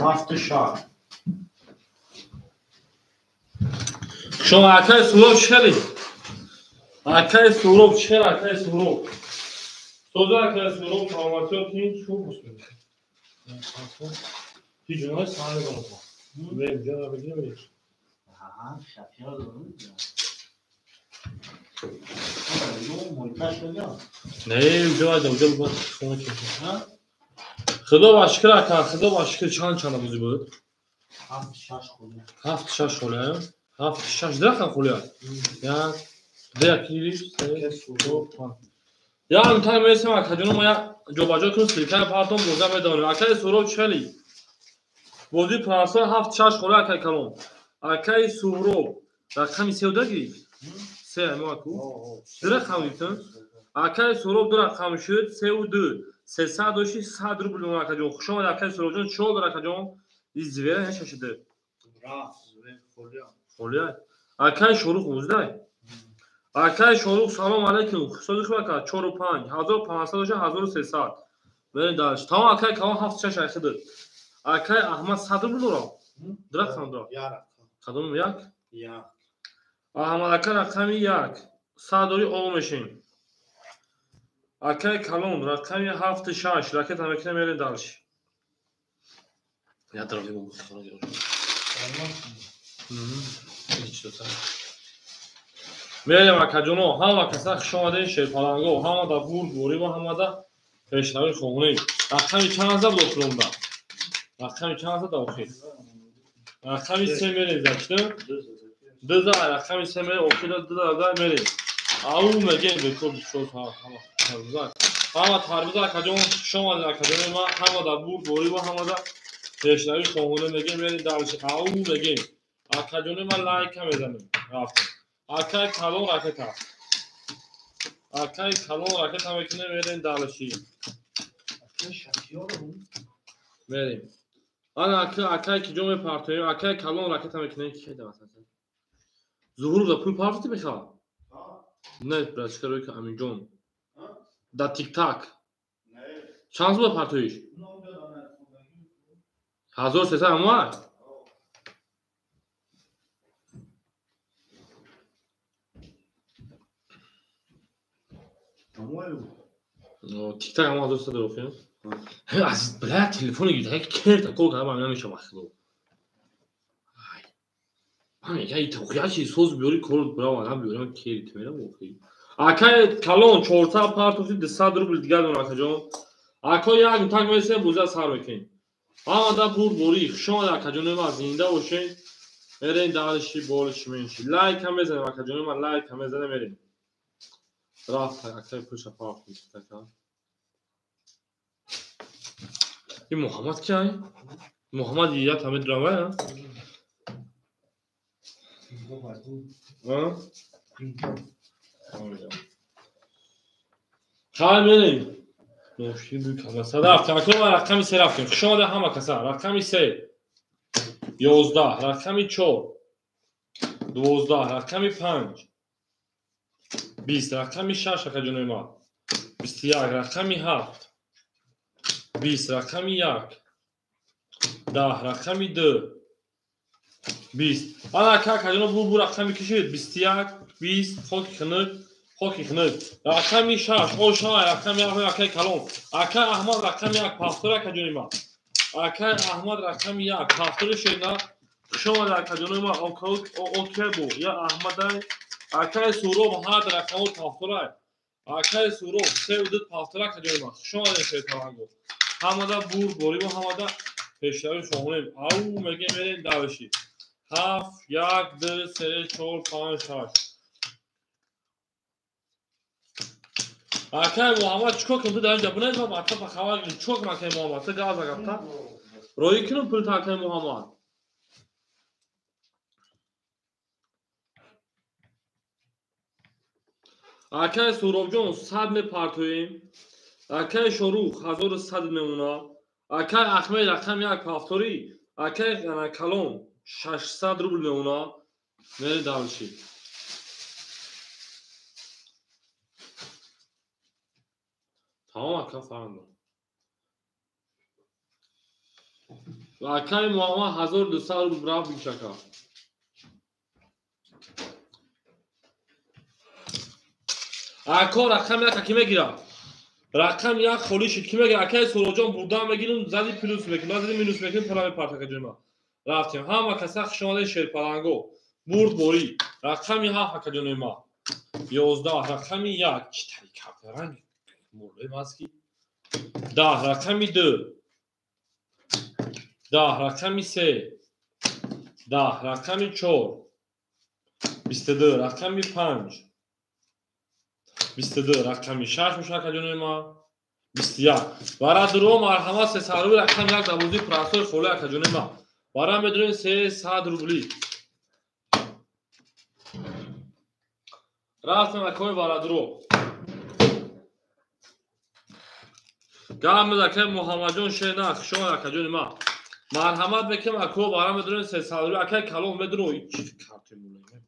Ҳафту шаш. Шумо акаи Суҳроб чӣ кардед? Акаи Суҳроб чӣ кард? Акаи Суҳроб. Соза акаи Суҳроб саломатиё тин чӯ бусмед. Ҳеҷ ҷонаи саҳна дорам. Мерем ҷо бигирем. Аҳа, шафиё дорам. Не, ҷо айда, ҷо бо хона ки. Худо ба шукр ака, худо ба шукр чанд чанд бозӣ буд? Ҳафт шаш холия. Ҳафт шаш холия. Ҳафт шаш рақам холия. Як, ду, як, се, чор, панҷ. Як мтан мерасем акаҷоно мо як ҷобаҷо кун силкаи партом боза медонем. Акаи Суҳроб чӣ хели? Бозии пансад ҳафт шаш холия акаи калон. Акаи Суҳроб рақами се да гирифт? Се мо аку. Ду рақам гирифтам. Акаи Суҳроб ду рақам шуд, севу ду. Сесад дошти сад рубл дон акаҷон. Хуш омад акаи Суҳробҷон, чор дор акаҷон. И звера нешашида. Холия. Акаи Шорух уздай. Акаи Шорух салом алейкум. Хусози хуб ака 4 5 1500 дошта 1300. Берин дальше. Тамом акаи калон 7 6 айхида. Акаи Аҳмад 100 рубл дорам. Ду рақам дорам. Кадом як? Як. Аҳмад ака рақами як. 100 дори о мешем. Акаи калон рақами 7 6 ракета мекунем мерем дальше. Я дорам бигӯ. Мерем акаҷоно, ҳама каса хуш омадед шерпаланго, ҳама да бурд борӣ ва ҳама да пешравии хоҳонӣ. Рақами чанд зад охиронда? Рақами чанд зад охир? Рақами се мерем зачта? Ду за рақами се мерем охир ду за мерем. Ау мегем бекор бисёр ҳама тарбуза. Ҳама тарбуза акаҷон хуш омадед акаҷони ман, ҳама да бурд борӣ ва ҳама да пешравии хоҳонӣ мегем мерем дальше. Ау мегем. Акаҷони ман лайка мезанем. Рафтем. Акаи калон ракета. Акаи калон ракета мекунем мерем дальше. Мерем. Ана акаи ки ҷо мепартоем, акаи калон ракета мекунем ки да масалан. Зуҳур да пул партоти мехоҳад? Не, братчика рӯй ки Аминҷон. Да тик-так. Чанд зуд партоиш? 1300 ҳамоа? Тик-так ҳама 1300 дорохи? Аз бля телефони гирифта керта кор карда ман намешавам ахло. Ай. Ман я итоқия чи соз биёри кор бирава нам биёрам керит мерам охи. Акаи калон 400 партофти 200 рубл дигар дорам акаҷон. Ако як так месем боза сар мекунем. Ҳама да бурд борӣ хуш омад акаҷони ман зинда бошед. Мерем дальше болиш менши. Лайк ҳам мезанем акаҷони ман лайк ҳам мезанем мерем. Рафт акаи пулша партофти така. Ин Муҳаммад ки ай? Муҳаммад як ҳаме дурам ай? Хайр мерем. Мошин буй кабаса рафтем. Акнун ма рақами се рафтем. Хуш омада ҳама каса. Рақами се. 11, рақами 4. 12, рақами 5. 20, рақами 6 акаҷонои ман. 21, рақами 7. 20, рақами 1. 10, рақами 2. 20. Ана ака акаҷоно бу рақами кишид 21 20 хоки хунук, хоки хунук. Рақами 6 ошай рақами 1 акаи калон. Акаи Аҳмад рақами 1 пафтор акаҷони ма. Акаи Аҳмад рақами 1 пафтори шена. Хуш омадед акаҷони ма. Окебу я Аҳмадай. Акаи Суроб ҳад рақаму пафторай. Акаи Суроб 3 2 пафтор акаҷони ма. Хуш омадед шерталанго. Ҳамада бурдборӣ ва ҳамада пешравӣ хоҳонем. Ау мегем мерем давиши. 7 1 2 3 4 5 6. Акаи Муҳаммад чикор кунам? Ту дар инҷа бунед ва мактаб хабар гирӣ. Чикор кунам акаи Муҳаммад? Ту гап загапта? Роӣ кунам пулта акаи Муҳаммад? Акаи Суробҷон 100 мепартоем. Акаи Шорух 1100 мемонад. Акаи Аҳмед рақами 1 пафторӣ. Акаи Калон 600 рубл мемонад. Мерем давлши. Тамом ака фармон. Акаи Муҳаммад 1200 рубл рафт бишака. Ако рақами 1 ки мегирад? Рақам 1 холӣ шуд. Ки мегирад? Акаи Суроҷон бурдан мегирам, зади плюс мекунам, зади минус мекунам, пула мепарт акаҷони ма. Рафтем. Ҳама каса хуш омадед шерпаланго. Бурдборӣ. Рақами 7 акаҷони ма. 11 рақами 1. Чӣ тари карта ранг мулоим аст ки. 10 рақами 2. 10 рақами 3. 10 рақами 4. 22 рақами 5. 22 рақами 6 мешавад акаҷони ма. 21. Барадуро марҳамат 300 рубл рақами 1 дар бозии простой холӣ акаҷони ма. Бара медонем 300 рубли. Рафтем акои барадуро. Гап мезад акаи Муҳаммадҷон Шена, хуш омад акаҷони ма. Марҳамат мекунем ако бара медонем 300 рубли. Акаи Калон медуро. Чӣ карти мулоим.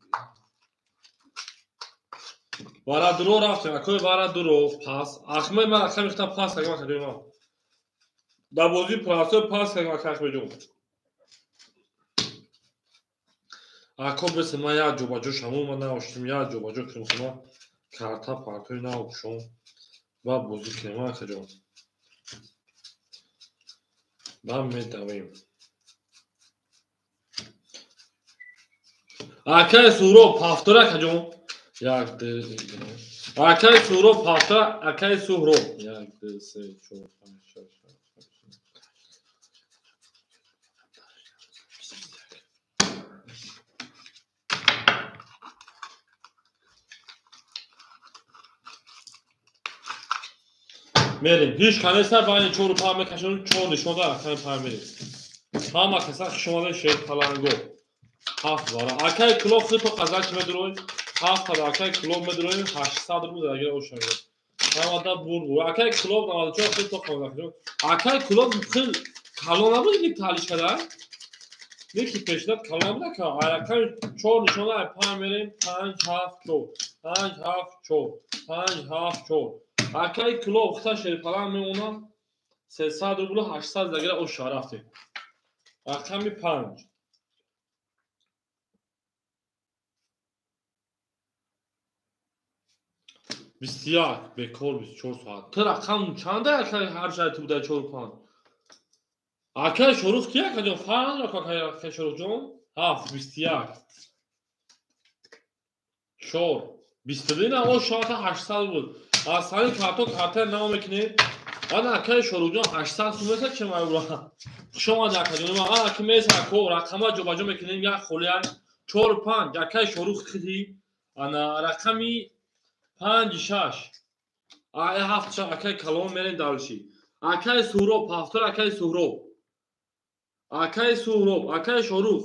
Барадуро рафтем акои барадуро пас. Аҳмед ман рақами худам пас кардам акаҷони ма. Дар бозии простой пас кардам ака Аҳмедҷон. Ако бесе ман як ҷобаҷо шамон ман наоштим, як ҷобаҷо кунем ма карта партои наокушом ва бозӣ кунем акаҷон. Ба медавем. Акаи Суроб пафтор акаҷон. 1 2 Акаи Суроб пафтор, акаи Суҳроб. 1 2 3 4 5 6 7 8. Мерем. Ҳеҷ канеста байни 4 5 мекашонем, 4 нишон дар рақами 5 мерем. Ҳама каса хуш омадед шерпаланго. 7 бара. Акаи Кулоб хито қазач медуроем. 7 та акаи Кулоб медуроем, 800 рубл дагира ошавед. Ҳамада бурд. Акаи Кулоб 94 хито қазач. Акаи Кулоб хил калон набуд ки талиш када? Неки пешнат калон набуд ака. Акаи 4 нишон дар 5 мерем. 5 7 4. 5 7 4. 5 7 4. Акаи Кулоб хита шерпалан мемонад 300 рубл 800 дагира оша рафтем. Рақами 5. 21 бекор 24 соат. Ту рақам чанда акаи ҳар шай ту буда 4 5? Акаи Шорух ки акаҷон фарқ надорад акаи Шорухҷон? 7 21 4 22 на о шоата 800 буд. Аз ҳамин карто карта нав мекунем. Ана акаи Шорухҷон 800 сум месад че майура. Хуш омадед акаҷон. Ана ки месад ко рақама ҷобаҷо мекунем як холия 4 5 акаи Шорух хити ана рақами 5 6 ай 7 6 акаи Калон мерем давлши. Акаи Суҳроб пафтор акаи Суҳроб. Акаи Суҳроб, акаи Шорух.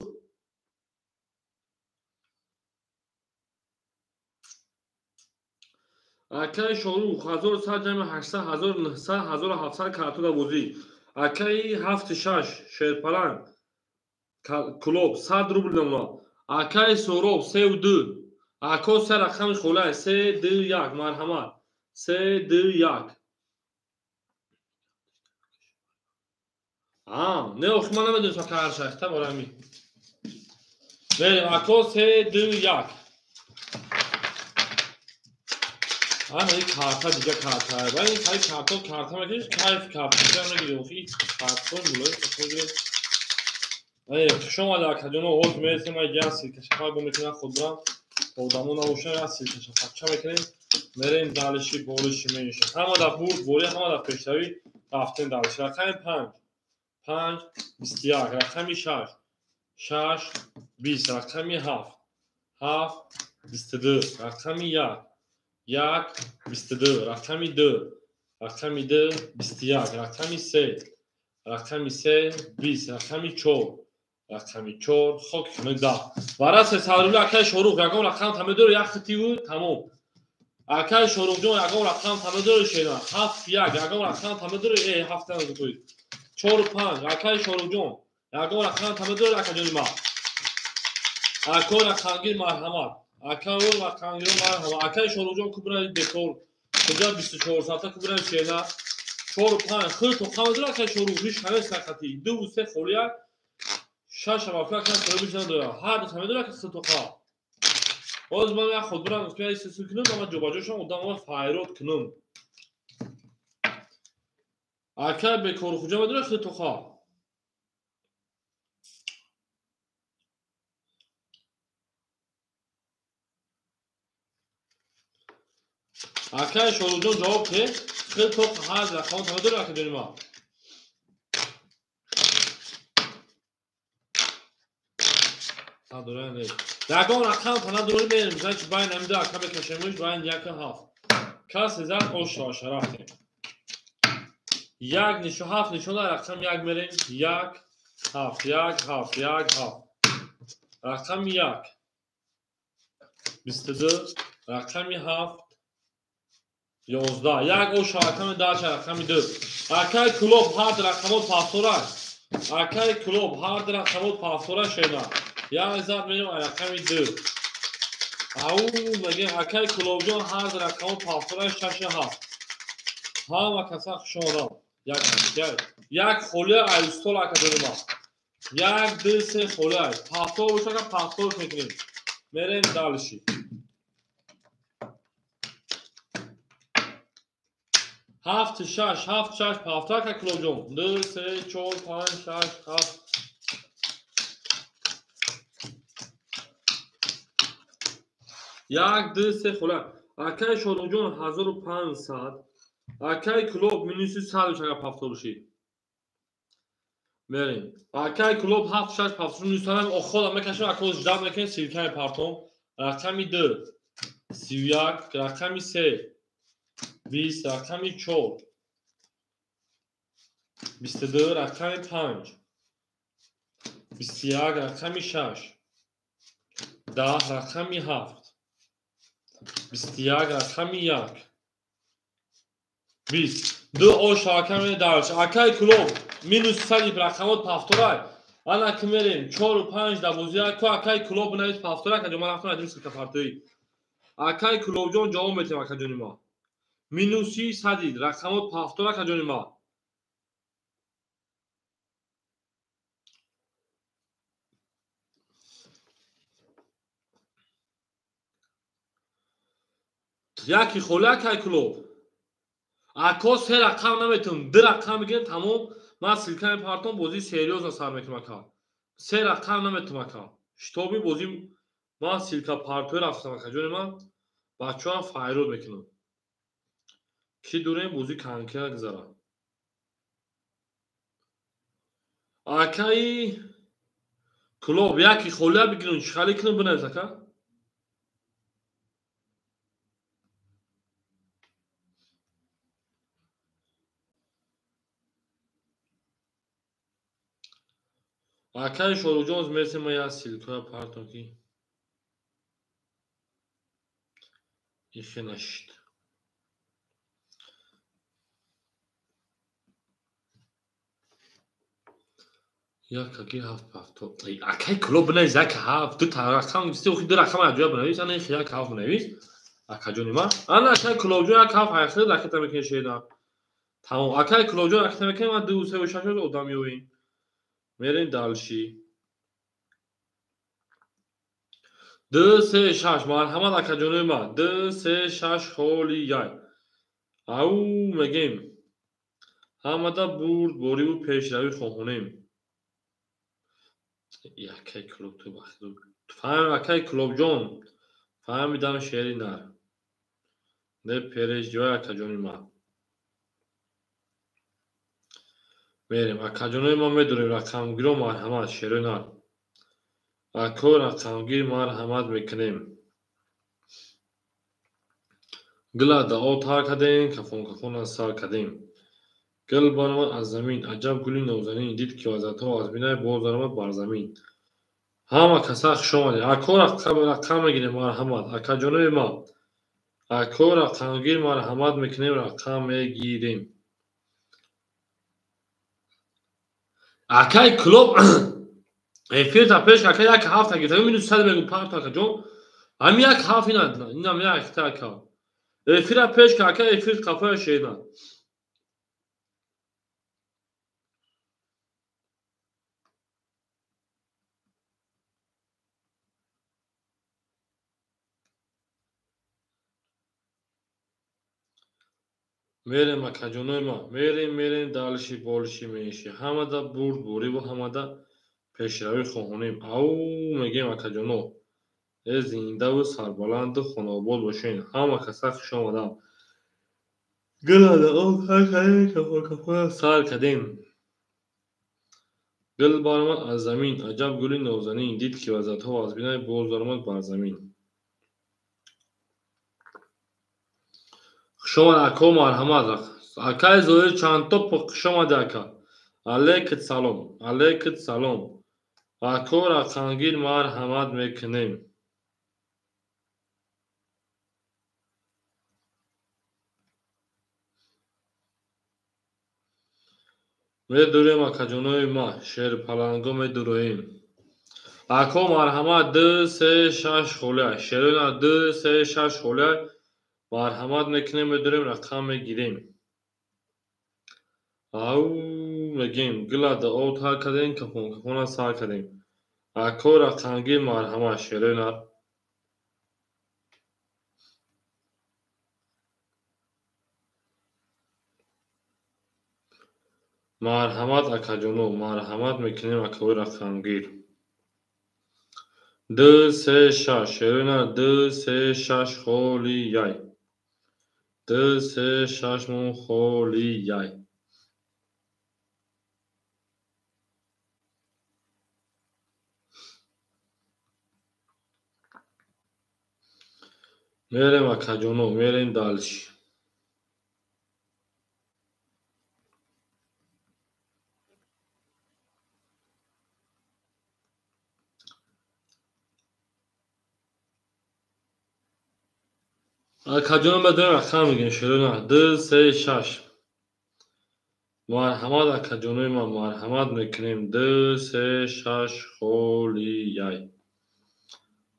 Акаи Шорух 1100 ҷамъи 800 1900 1700 карто дар бозӣ. Акаи 7 6 шерпаланг Кулоб 100 рубл намуна. Акаи Суҳроб 3 2. Ако се рақами холай 3 2 1 марҳамат. 3 2 1. Не, охи ман намедонистам ка ҳар шахта барами. Мерем ако 3 2 1. Ана ин карта дига карта. Ва ин кай карто карта мекуниш кайф карта мегирӣ. Охи карто мулои мегирӣ. Ай хуш омада акаҷоно, ҳоз мересем ай я силкашафак бо мекунем худра. Одамо набошад я силкашафакча мекунем. Мерем далиши болиши мешем. Ҳама да бурд борӣ, ҳама да пешравӣ рафтем далиши. Рақами 5 5 21, рақами 6 6 20, рақами 7 7 22, рақами 1 1 22, рақами 2 рақами 2 21, рақами 3 рақами 3 20, рақами 4 рақами 4 хок 10. Вара 300 рубл акай Шорух ягон рақам тамедор як хитиву тамом. Акай Шоруҳҷон ягон рақам тамедори шена 7 1 ягон рақам тамедори 7 назукӯй 4 5 акай Шоруҳҷон ягон рақам тамедори акаҷони ма. Ако рақамгир марҳамат. Акао рақамгир марҳамат. Акай Шоруҳҷон кубра бекор куҷа 24 соата кубра шена 4 5 хил то қамедори акай Шоруҳ ҳеч ҳамес нақати 2 3 холия 6 вафа акай Шоруҳ надора. Ҳар ду тамедори акай хил то қа. Боз ман як худ бурам ки сису кунам, ама ҷобаҷошам одамро файрод кунам. Ака бекор хуҷа медора хил то қа. Акай Шоруҳҷон ҷавоб ке хил то ҳар рақам тамедора ака ҷони ма. Надора не. Ягон рақам та надорӣ мерем, значит байн ҳамида ака бекашемуш байн 1 7. Касе зад ош шава рафтем. 1 нишон 7 нишона рақам 1 мерем 1 7 1 7 1 7. Рақами 1 22, рақами 7 11. 1 ош рақами 10 рақами 2. Акай клуб ҳар рақамот пафтора. Акай клуб ҳар рақамот пафтора шена. Як зад мерем рақами 2. Ау мегем акай Кулобҷон ҳар рақамот пафтора 6 7. Ҳама каса хуш омадам. Як як холия ай устол ака дорем. 1 2 3 холия. Пафтор боша ка пафтор мекунем. Мерем далши. 7 6 7 6 пафтор ака Кулобҷон. 2 3 4 5 6 7. 1 2 3 холия. Акай Шоруҳҷон 1500. Акай Клуб минуси 100 шага пафторуши. Мерем. Акай Клуб 7 6 пафторуши минус 100 охода мекашем, ако ждат мекунем силкаи партом. Рақами 2 31, рақами 3 20, рақами 4 22, рақами 5 21, рақами 6 10, рақами 7 21, рақами 1 20. 2 ош рақами дарш. Акай Клуб минус 100 рақамот пафторай. Ана ки мерем 4 5 12 ку акай Клуб навис пафторай каҷо ман рафтам адим силка партои. Акай Клубҷон ҷавоб метем акаҷони ма. Минуси 100 рақамот пафтора акаҷони ма. Яки холи акай Клуб. Ако 3 рақам наметавонам, 2 рақам мегирем тамом. Ман силка мепартом, бозии серьёзно сар мекунам ака. 3 рақам наметавонам ака. Шитоби бозӣ ман силка партои рафтам ака ҷони ман. Бачаҳоам файрод мекунам. Ки дурем бозӣ конкретно гузара. Акаи Клуб яки холия бигирем, чӣ хали кунем бинавис ака? Акай Шоруҳҷон мерсем ма як силкоя партом ки ихе нашид. Як аки ҳафт пафто. Акай Клуб бинавис як ҳафт, ду та рақам гуфти охи ду рақам аҷоя бинавис, ана ихе як ҳафт бинавис. Акаҷони ман. Ана акай Клубҷон як ҳафт ҳайхел ракета мекунем шеда. Тамом. Акай Клубҷон ракета мекунем, ман 2 3 6 одам меоем. Мерем далши. 2 3 6 марҳамат акаҷонои ман. 2 3 6 холияй. Ау мегем. Ҳамада бурдбориву пешравӣ хоҳонем. Якай клуб ту бахту. Фаҳм акай клубҷон. Фаҳмидам шери нар. Не переживай акаҷони ман. Мерем акаҷонои ман медонем рақамгиро марҳамат шерои нар. Ако рақамгир марҳамат мекунем. Гила дао тар кардем, кафон кафона сар кардем. Гил баромад аз замин, аҷаб гули нозанин, дид ки вазатҳо аз бинай боз даромад бар замин. Ҳама каса хуш омадед. Ако рақам мегирем марҳамат. Акаҷонои ман. Ако рақамгир марҳамат мекунем, рақам мегирем. Акай клуб эфир та пеш ака як ҳафта гирифта. Минус 100 мегум парт акаҷон. Ҳами як ҳафт ина, инам як та ака. Эфира пеш ака эфир қафоя шена. Мерем акаҷонои ман, мерем, мерем далши болши менши. Ҳамада бурдбориву ҳамада пешравӣ хоҳонем. Ау мегем акаҷоно. Э зиндаву сарбаланду хонаобод бошен. Ҳама каса хуш омадам. Гилада об кафо кафоя сар кардем. Гил баромад аз замин, аҷаб гули нозанин, дид ки вазатҳо аз бинай боз даромад бар замин. Хуш омад ако марҳамат. Акай Зоир чандто хуш омади ака. Алейкум салом, алейкум салом. Ако рақамгир марҳамат мекунем. Медурем акаҷонои ман, шерпаланго медуроем. Ако марҳамат 2 3 6 холия. Шерона 2 3 6 холия. Марҳамат мекунем, медурем, рақам мегирем. Ау мегем, гила дао тар кардем, кафон кафона сар кардем. Ако рақамгир марҳамат шерои нар. Марҳамат акаҷоно, марҳамат мекунем акаҳои рақамгир. 2 3 6 шерои нар 2 3 6 холияй. 2 3 6 мон холияй. Мерем акаҷоно, мерем далши. Акаҷоно медонем рақам мегирем шерона 2 3 6. Марҳамат акаҷонои ман, марҳамат мекунем 2 3 6 холияй.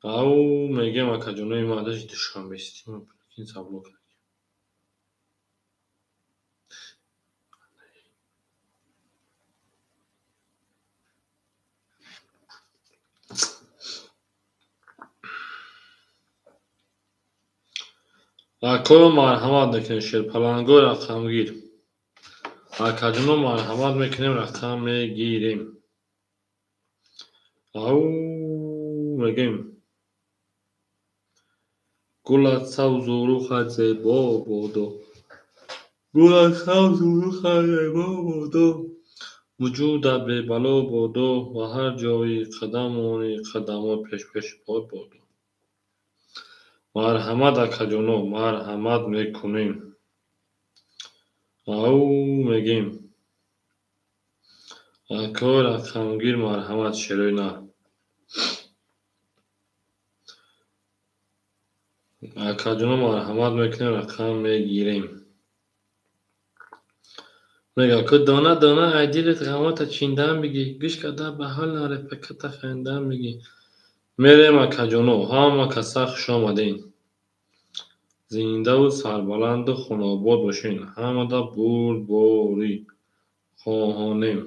Ау мегем акаҷонои ман, даже душанбе истим, ин сабло кардем. Акоро марҳамат мекунем шерпаланго рақамгир. Акаҷоно марҳамат мекунем, рақам мегирем. Ау мегем. Гулат сабзу рухат зебо бодо. Гулат сабзу рухат зебо бодо. Вуҷудат бебало бодо ва ҳар ҷои қадамони қадамот пеш пеши пой бодо. Марҳамат акаҷоно, марҳамат мекунем. Ау мегем. Ако рақамгир марҳамат шерои нар. Акаҷоно марҳамат мекунем, рақам мегирем. Мега ку дона дона ай дилат ғамота чиндан бигӣ, гӯш карда ба ҳол нарефаката хандан бигӣ. Мерем акаҷоно, ҳама каса хуш омадем. Зиндаву сарбаланду хонаобод бошен. Ҳамада бурдборӣ хоҳонем.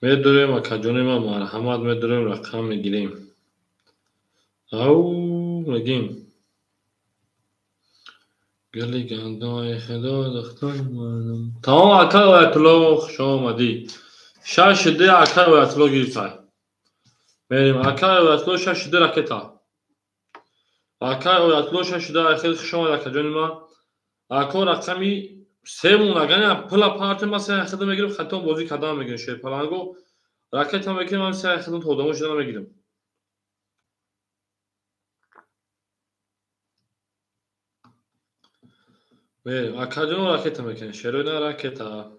Медурем акаҷони ман, марҳамат, медурем, рақам мегирем. Ау мегим. Гали гандои худо духтари манам. Тамом акай Оятулло, хуш омадӣ. 6-2 акай Оятулло гирифтай. Мерем акай Оятулло 6-2 ракета. Акай Оятулло 6-2, хеле хуш омад акаҷони ман. Ако рақами се монагани пула партия ман се хидм мегирам, хатон бозӣ кардан мегирам, шерпаланго ракета мекунем, ман се хидм то одамо шуда мегирам. Мерем акаҷон ракета мекунем, шероина ракета.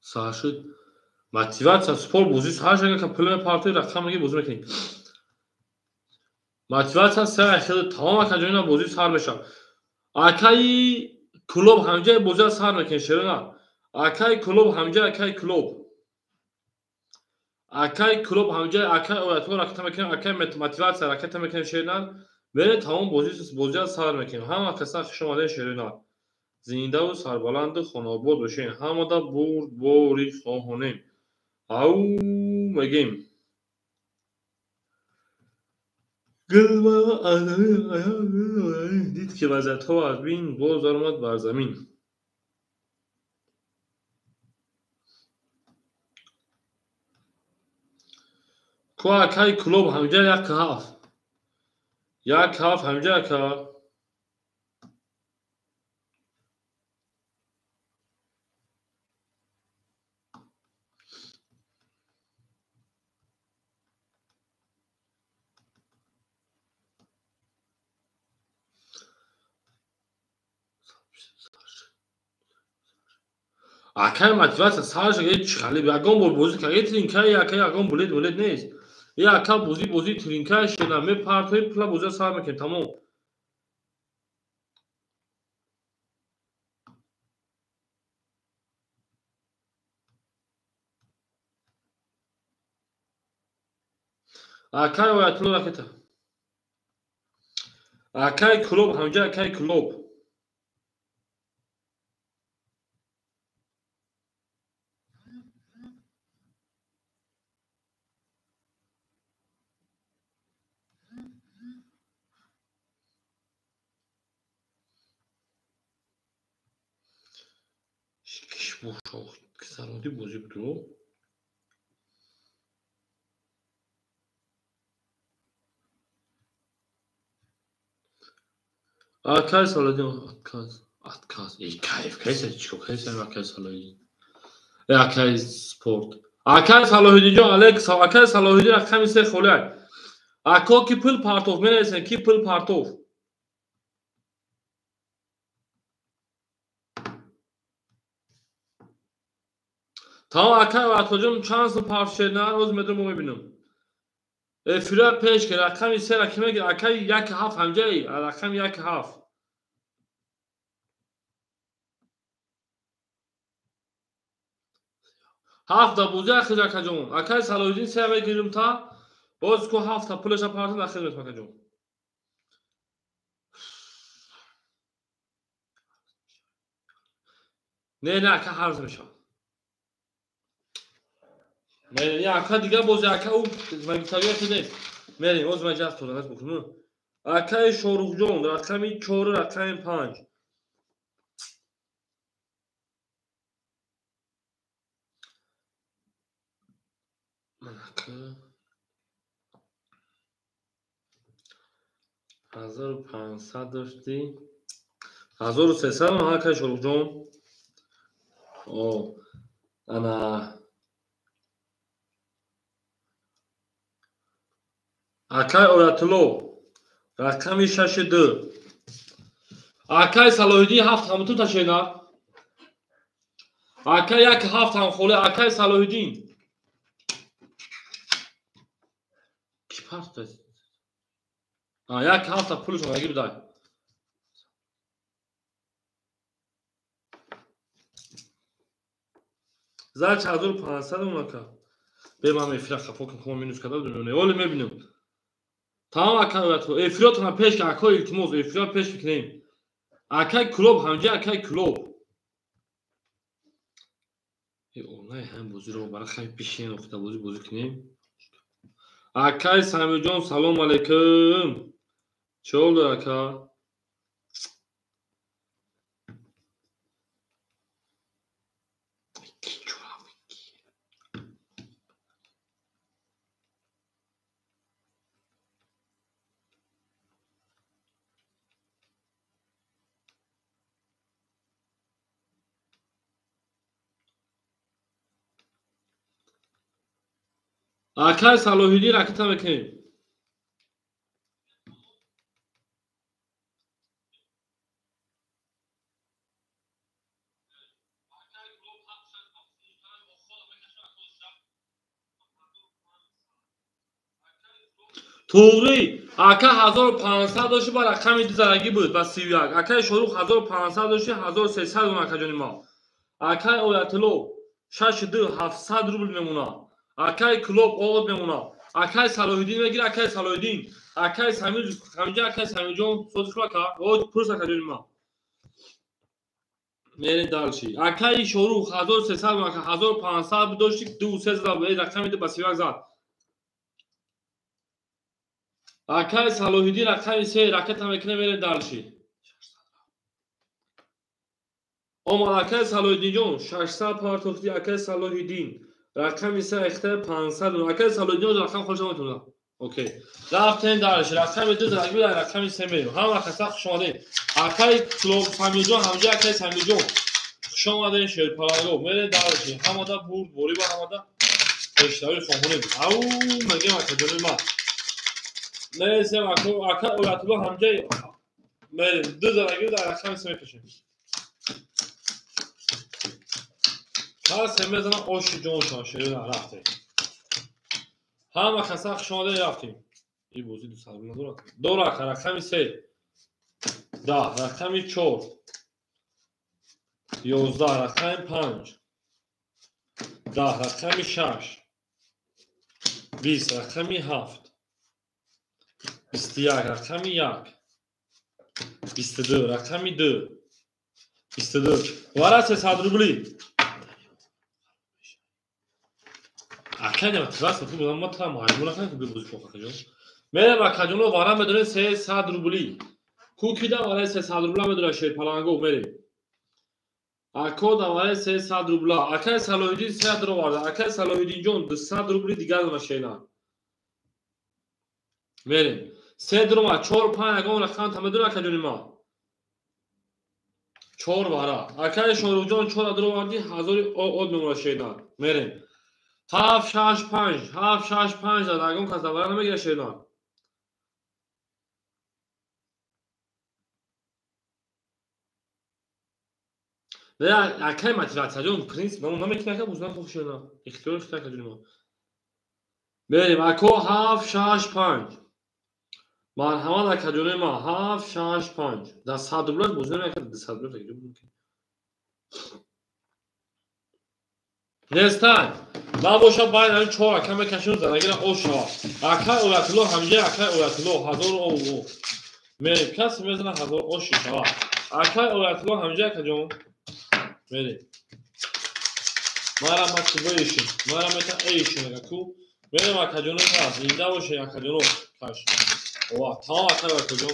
Сар шуд. Мотиватсия спорт бозӣ сар шуд, ка пула партия рақам мегирем, бозӣ мекунем. Мотиватсия се хеле тамом акаҷонина бозӣ сар мешавад. Акаи клуб ҳамҷои бозиро сар мекунем, шерона. Акаи клуб ҳамҷои акаи клуб. Акаи клуб ҳамҷои акаи Оятулло ракета мекунем, акаи мотиватсия ракета мекунем, шерона. Мерем тамом бозиро сар мекунем. Ҳама каса хуш омадед, шерона. Зиндаву сарбаланду хонаобод бошед. Ҳамада бурдборӣ хоҳонем. Ау мегем. Дид ки вазъиятҳо аз бин боз омад бар замин. Ку акаи клуб ҳамҷа 1-7. 1-7 ҳамҷа ака. Акай мотиватсия сар шуд, ҳеҷ хали ягон бор бозӣ кард, е тринкаи акай ягон булет булет нест. Е ака бозӣ тринкаи шуда, мепартои пула бозиро сар мекунем, тамом. Акай Оятулло ракета. Акай клуб ҳамҷа акай клуб. Сароди бозӣ буду. Акай Салоҳиддин отказ, отказ. Эй кайф, кайса чико, кайса акай Салоҳиддин. Э акай спорт. Акай Салоҳиддинҷон, Алекс, акай Салоҳиддин рақами 3 холӣ. Ако ки пул партов менависен, ки пул партов. Тамом акай Оятуллоҷон чанд сум парт шуд, на рӯз медонам, мо мебинам. Эфира пеш ки рақами 3 ра ки мегирад, акай 1-7 ҳамҷаи, рақами 1-7. Ҳафт да бозӣ ахир акаҷон. Акай Салоҳиддин 3 мегирим та боз ку 7 та пулаша партон ахир метам акаҷон. Не, не, ака ҳарз мешавад. Мерем, я ака дигар бозӣ, ака ӯ магистралия нест. Мерем, боз ман ҷаст тонам, бикунам. Акаи Шоҳрухҷон, рақами 4, рақами 5. Ман ака 1500 доштӣ. 1300 ман акаи Шоҳрухҷон. О, ана акай Оятулло рақами 6-2. Акай Салоҳиддин 7 ҳамту ташена. Акай 1-7 ҳам холе акай Салоҳиддин. Ки парт аст? А 1-7 пулаш омаги бидай. Зач 1500 онака. Бе ман эфира хафо кунам, минус карда будам. Оли мебинам. Тамом акай Оятулло, эфиротона пеш ки акой илтимос, эфира пеш мекунем. Акай клуб ҳамҷа акай клуб. Онлайн ҳам бозиро бара хай пишин охта бозӣ бозӣ кунем. Акай Самирҷон салом алейкум. Чӣ ҳол дор ака? Акай Салоҳиддин ракета мекунем. Туғри, ака 1500 дошти ба рақами дузарагӣ буд ба 31. Акаи Шорух 1500 дошти 1300 мон акаҷони мо. Акаи Оятулло 6 2 700 рубл мемонад. Акай клуб овод мемонад. Акай Салоҳиддин мегира, акай Салоҳиддин. Акай Самир, ҳамҷа акай Самирҷон созиш ака. О пурс акаҷони ма. Мерем дальше. Акай Шорух 1300 ака 1500 дошти 2 3 зад, рақами ба 31 зад. Акай Салоҳиддин рақами 3 ракета мекунем, мерем дальше. Омад акай Салоҳиддинҷон 600 партофти акай Салоҳиддин. Рақами се ихтиёр 500. Акай Салоҳиддин рақам хоша метавонад. Окей. Рафтем дальше. Рақами 2 зарагӣ дар рақами 3 мерем. Ҳама каса хуш омадед. Акай клуб Самирҷон ҳамҷа акай Самирҷон. Хуш омадед шерпаланго. Мерем дальше. Ҳамада бурд борӣ ба ҳамада пешравӣ хоҳонем. Ау мегем акаҷони ма. Мересем ака Оятулло ҳамҷа мерем. 2 зарагӣ дар рақами 3 мекашем. Касе мезана оши ҷоншон шерина рафтем. Ҳама каса хуш омадед рафтем. Ин бозӣ 200 рубл надорад. Дора ака рақами 3. 10 рақами 4. 11 рақами 5. 10 рақами 6. 20 рақами 7. 21 рақами 1. 22 рақами 2. 22. Вара 300 рубли. Акай мотиватсия хуб ма та маҷбур накунем ки бозӣ кун акаҷон. Мерем акаҷоно вара медонем 300 рубли. Кукида вараи 300 рубла медонад шерпаланго мерем. Ако да вараи 300 рубла. Акай Салоҳиддин 300 оварда. Акай Салоҳиддинҷон 200 рубли дигар дона шена. Мерем. 3 дурома 4 5 ягон рақам та медонад акаҷони ма. 4 вара. Акай Шоруҳҷон 4 дуроварди 1000 од мемонад шена. Мерем. 7 6 5 7 6 5 зад ягон кас давара намегира шена. Не, акай мотиватсия ҷон принцип намекунад ака бузна хуб шена. Ихтиёри худта акаҷони ма. Мерем ако 7 6 5. Марҳамат акаҷони ма 7 6 5. Дар 100 рубла бозӣ намекунад 200 рубла акаҷон мумкин. Нестай. Набошад байни ҳамин 4 ака мекашем занагира ош шавад. Акай Оятулло ҳамҷа акай Оятулло 1000 о. Мерем касе мезана 1000 ош шавад. Акай Оятулло ҳамҷа акаҷон. Мерем. Мара мотивейшн. Мара мета эйшн ака. Мерем акаҷоно та зинда бошед акаҷоно каш. Ова тамом акай Оятулло.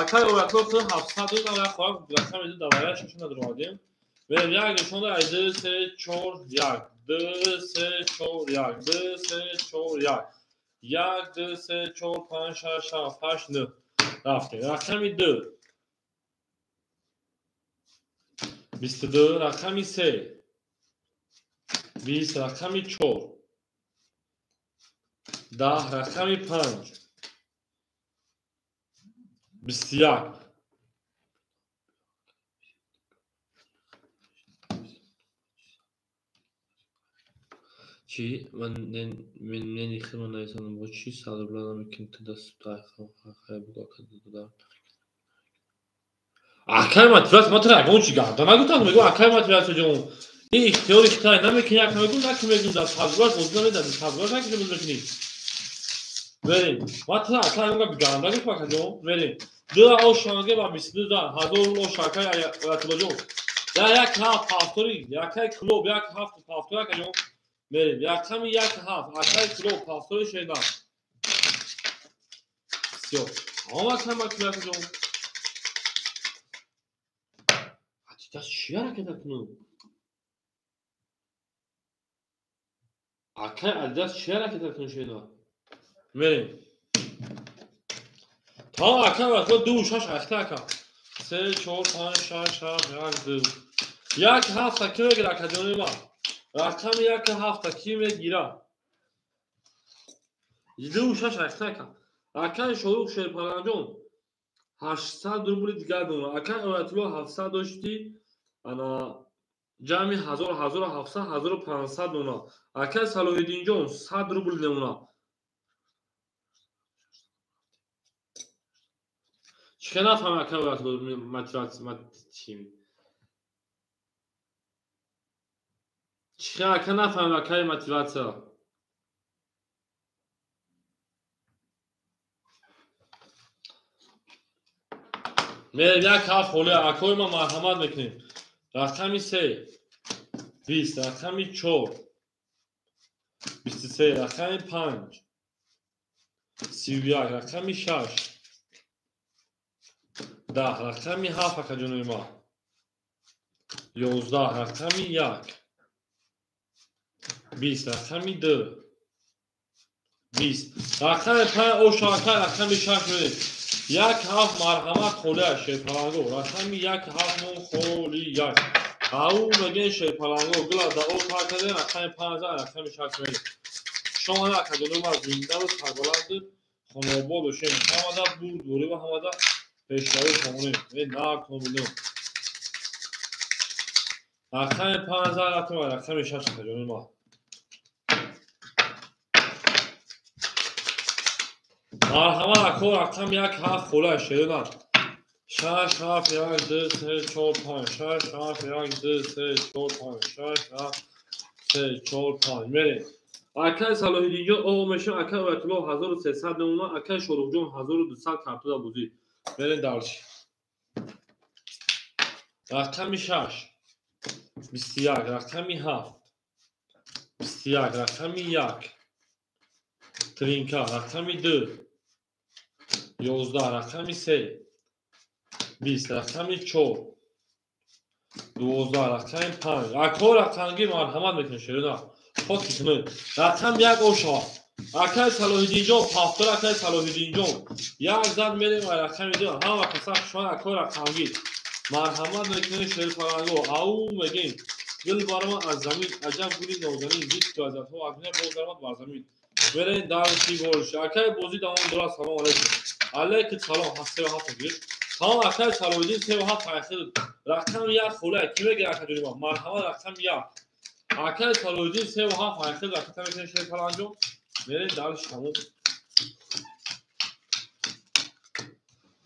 Акай Оятулло 700 дод ава хоҳам рақами ду давара шашона дуровардем. Мерем як нишонда ай 2 3 4 1 2 3 4 1 2 3 4 1 1 2 3 4 5 6 7 8 9 рафтем. Рақами 2 22 рақами 3 20 рақами 4 10 рақами 5 21. Чӣ? Ман нени хидмат нависандам бо чӣ 100 рубла намекунӣ ту даст бугу ака додар. Акай мотиватсия ма тра ягон чӣ гарда нагуфтам мегӯ акай мотиватсия ҷон. Ин ихтиёри хитай намекунӣ ака мегӯ наки мегӯ дар 100 рубла бозӣ намедад 100 рубла наки бозӣ мекунӣ. Мерем. Ма тра ака ягон гап гарда гуфтам ака ҷон. Мерем. Ду ошанге ба 22 зад. 1000 рубл ош акай Оятуллоҷон. Я як ҳафт пафтори, якай клуб, як ҳафт пафтор акаҷон. Мерем. Рақами як ҳафт, акай клуб, пафтори шедан. Всё. Омад ҳама акаҷон. Адидас чӣ ҳараката кунам? Акай Адидас чӣ ҳараката кунам шеда? Мерем. Та акай вақто 2 6 ахта ака. 3 4 5 6 7 1 2. Як ҳафта ки мегира акаҷони ман? Рақами як ҳафта ки мегира? 2 6 ахта ака. Акай Шорух Шерпаланҷон 800 рубли дигар дона. Акай Оятулло 700 дошти, ана ҷамъи 1000 1700 1500 дона. Акай Салоҳиддинҷон 100 рубл мемона. Чӣ нафаҳмам акай Оятулло мотиватсия чӣ ака нафаҳмам акай мотиватсия. Мерем як ҳафт холия акои ма марҳамат мекунем. Рақами 3 20, рақами 4 23, рақами 5 31, рақами 6 10, рақами 7 акаҷонои ма 11, рақами 1 20, рақами 2 20, рақами 5 оша ака, рақами 6 мерем. Як ҳафт марҳамат холия шерпаланго. Рақами як ҳафт мон холия. Ау мегӯен шерпаланго. Гула да о тар кардем, рақами 5 рақами 6 мерем. Шомада акаҷонои ма зиндаву сарбаланду хонаобод бошем. Ҳамада бурдборӣ ва ҳамада пешравӣ хонем. Э накомилон. Рақами 5 рақами 6 акаҷонои ма. Марҳамат ако рақами як ҳафт холия шерона. 6 7 1 2 3 4 5 6 7 1 2 3 4 5 6 7 3 4 5 мерем. Акай Салоҳиддинҷон о мешавам, акай Оятулло 1300 мемона, акай Шоруҳҷон 1200 картода бозӣ. Мерем дальше. Рақами 6 21, рақами 7 21, рақами 1 тринка, рақами 2 11, рақами 3 20, рақами 4 12, рақами 5. Ако рақамги марҳамат мекунем шерона. Хоки кунед. Рақам 1 оша. Акай Салоҳиддинҷон пафтор, акай Салоҳиддинҷон. Як зад мерем ва рақами 2. Ҳама каса хушманд ако рақамги. Марҳамат мекунем шерпаланго. Ау мегем. Гул барма аз замин, аҷаб гули нозанин, зид лаззатҳо акне боз даромад бар замин. Мерем дарси больш. Акай бозӣ давом дорад. Салом алейкум. Алейкум салом. 7 гирифт. Тамом акай Салоҳиддин 37 айхил. Рақам 1 холия. Ки мегирад акаҷони ма? Марҳамат рақам 1. Акай Салоҳиддин 37 айхил ракета мекунем шерпаланҷон. Мерем дарси тамом.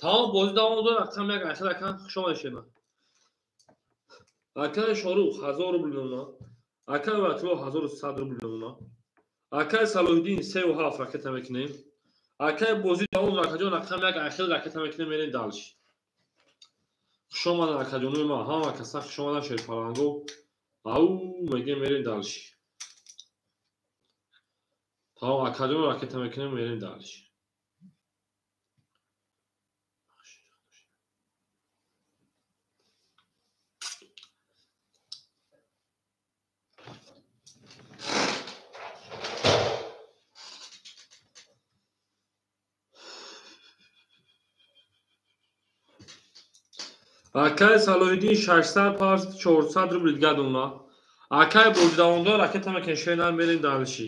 Тамом бозӣ давом дорад. Рақам 1 айхил ака хуш омадед шерма. Акай Шорух 1000 рубл мемона. Акай Оятулло 1100 рубл мемона. Акай Салоҳиддин 37 ракета мекунем. Акай бозӣ давом акаҷон рақам 1 айхил ракета мекунем мерем дальше. Хуш омадед акаҷонои ма, ҳама каса хуш омадан шерпаланго. Ау мегем мерем дальше. Тамом акаҷон ракета мекунем мерем дальше. Акай Салоҳиддин 600 парс 400 рубл дигар дона. Акай бозӣ давомдор ракета мекунем шернар мерем дальше.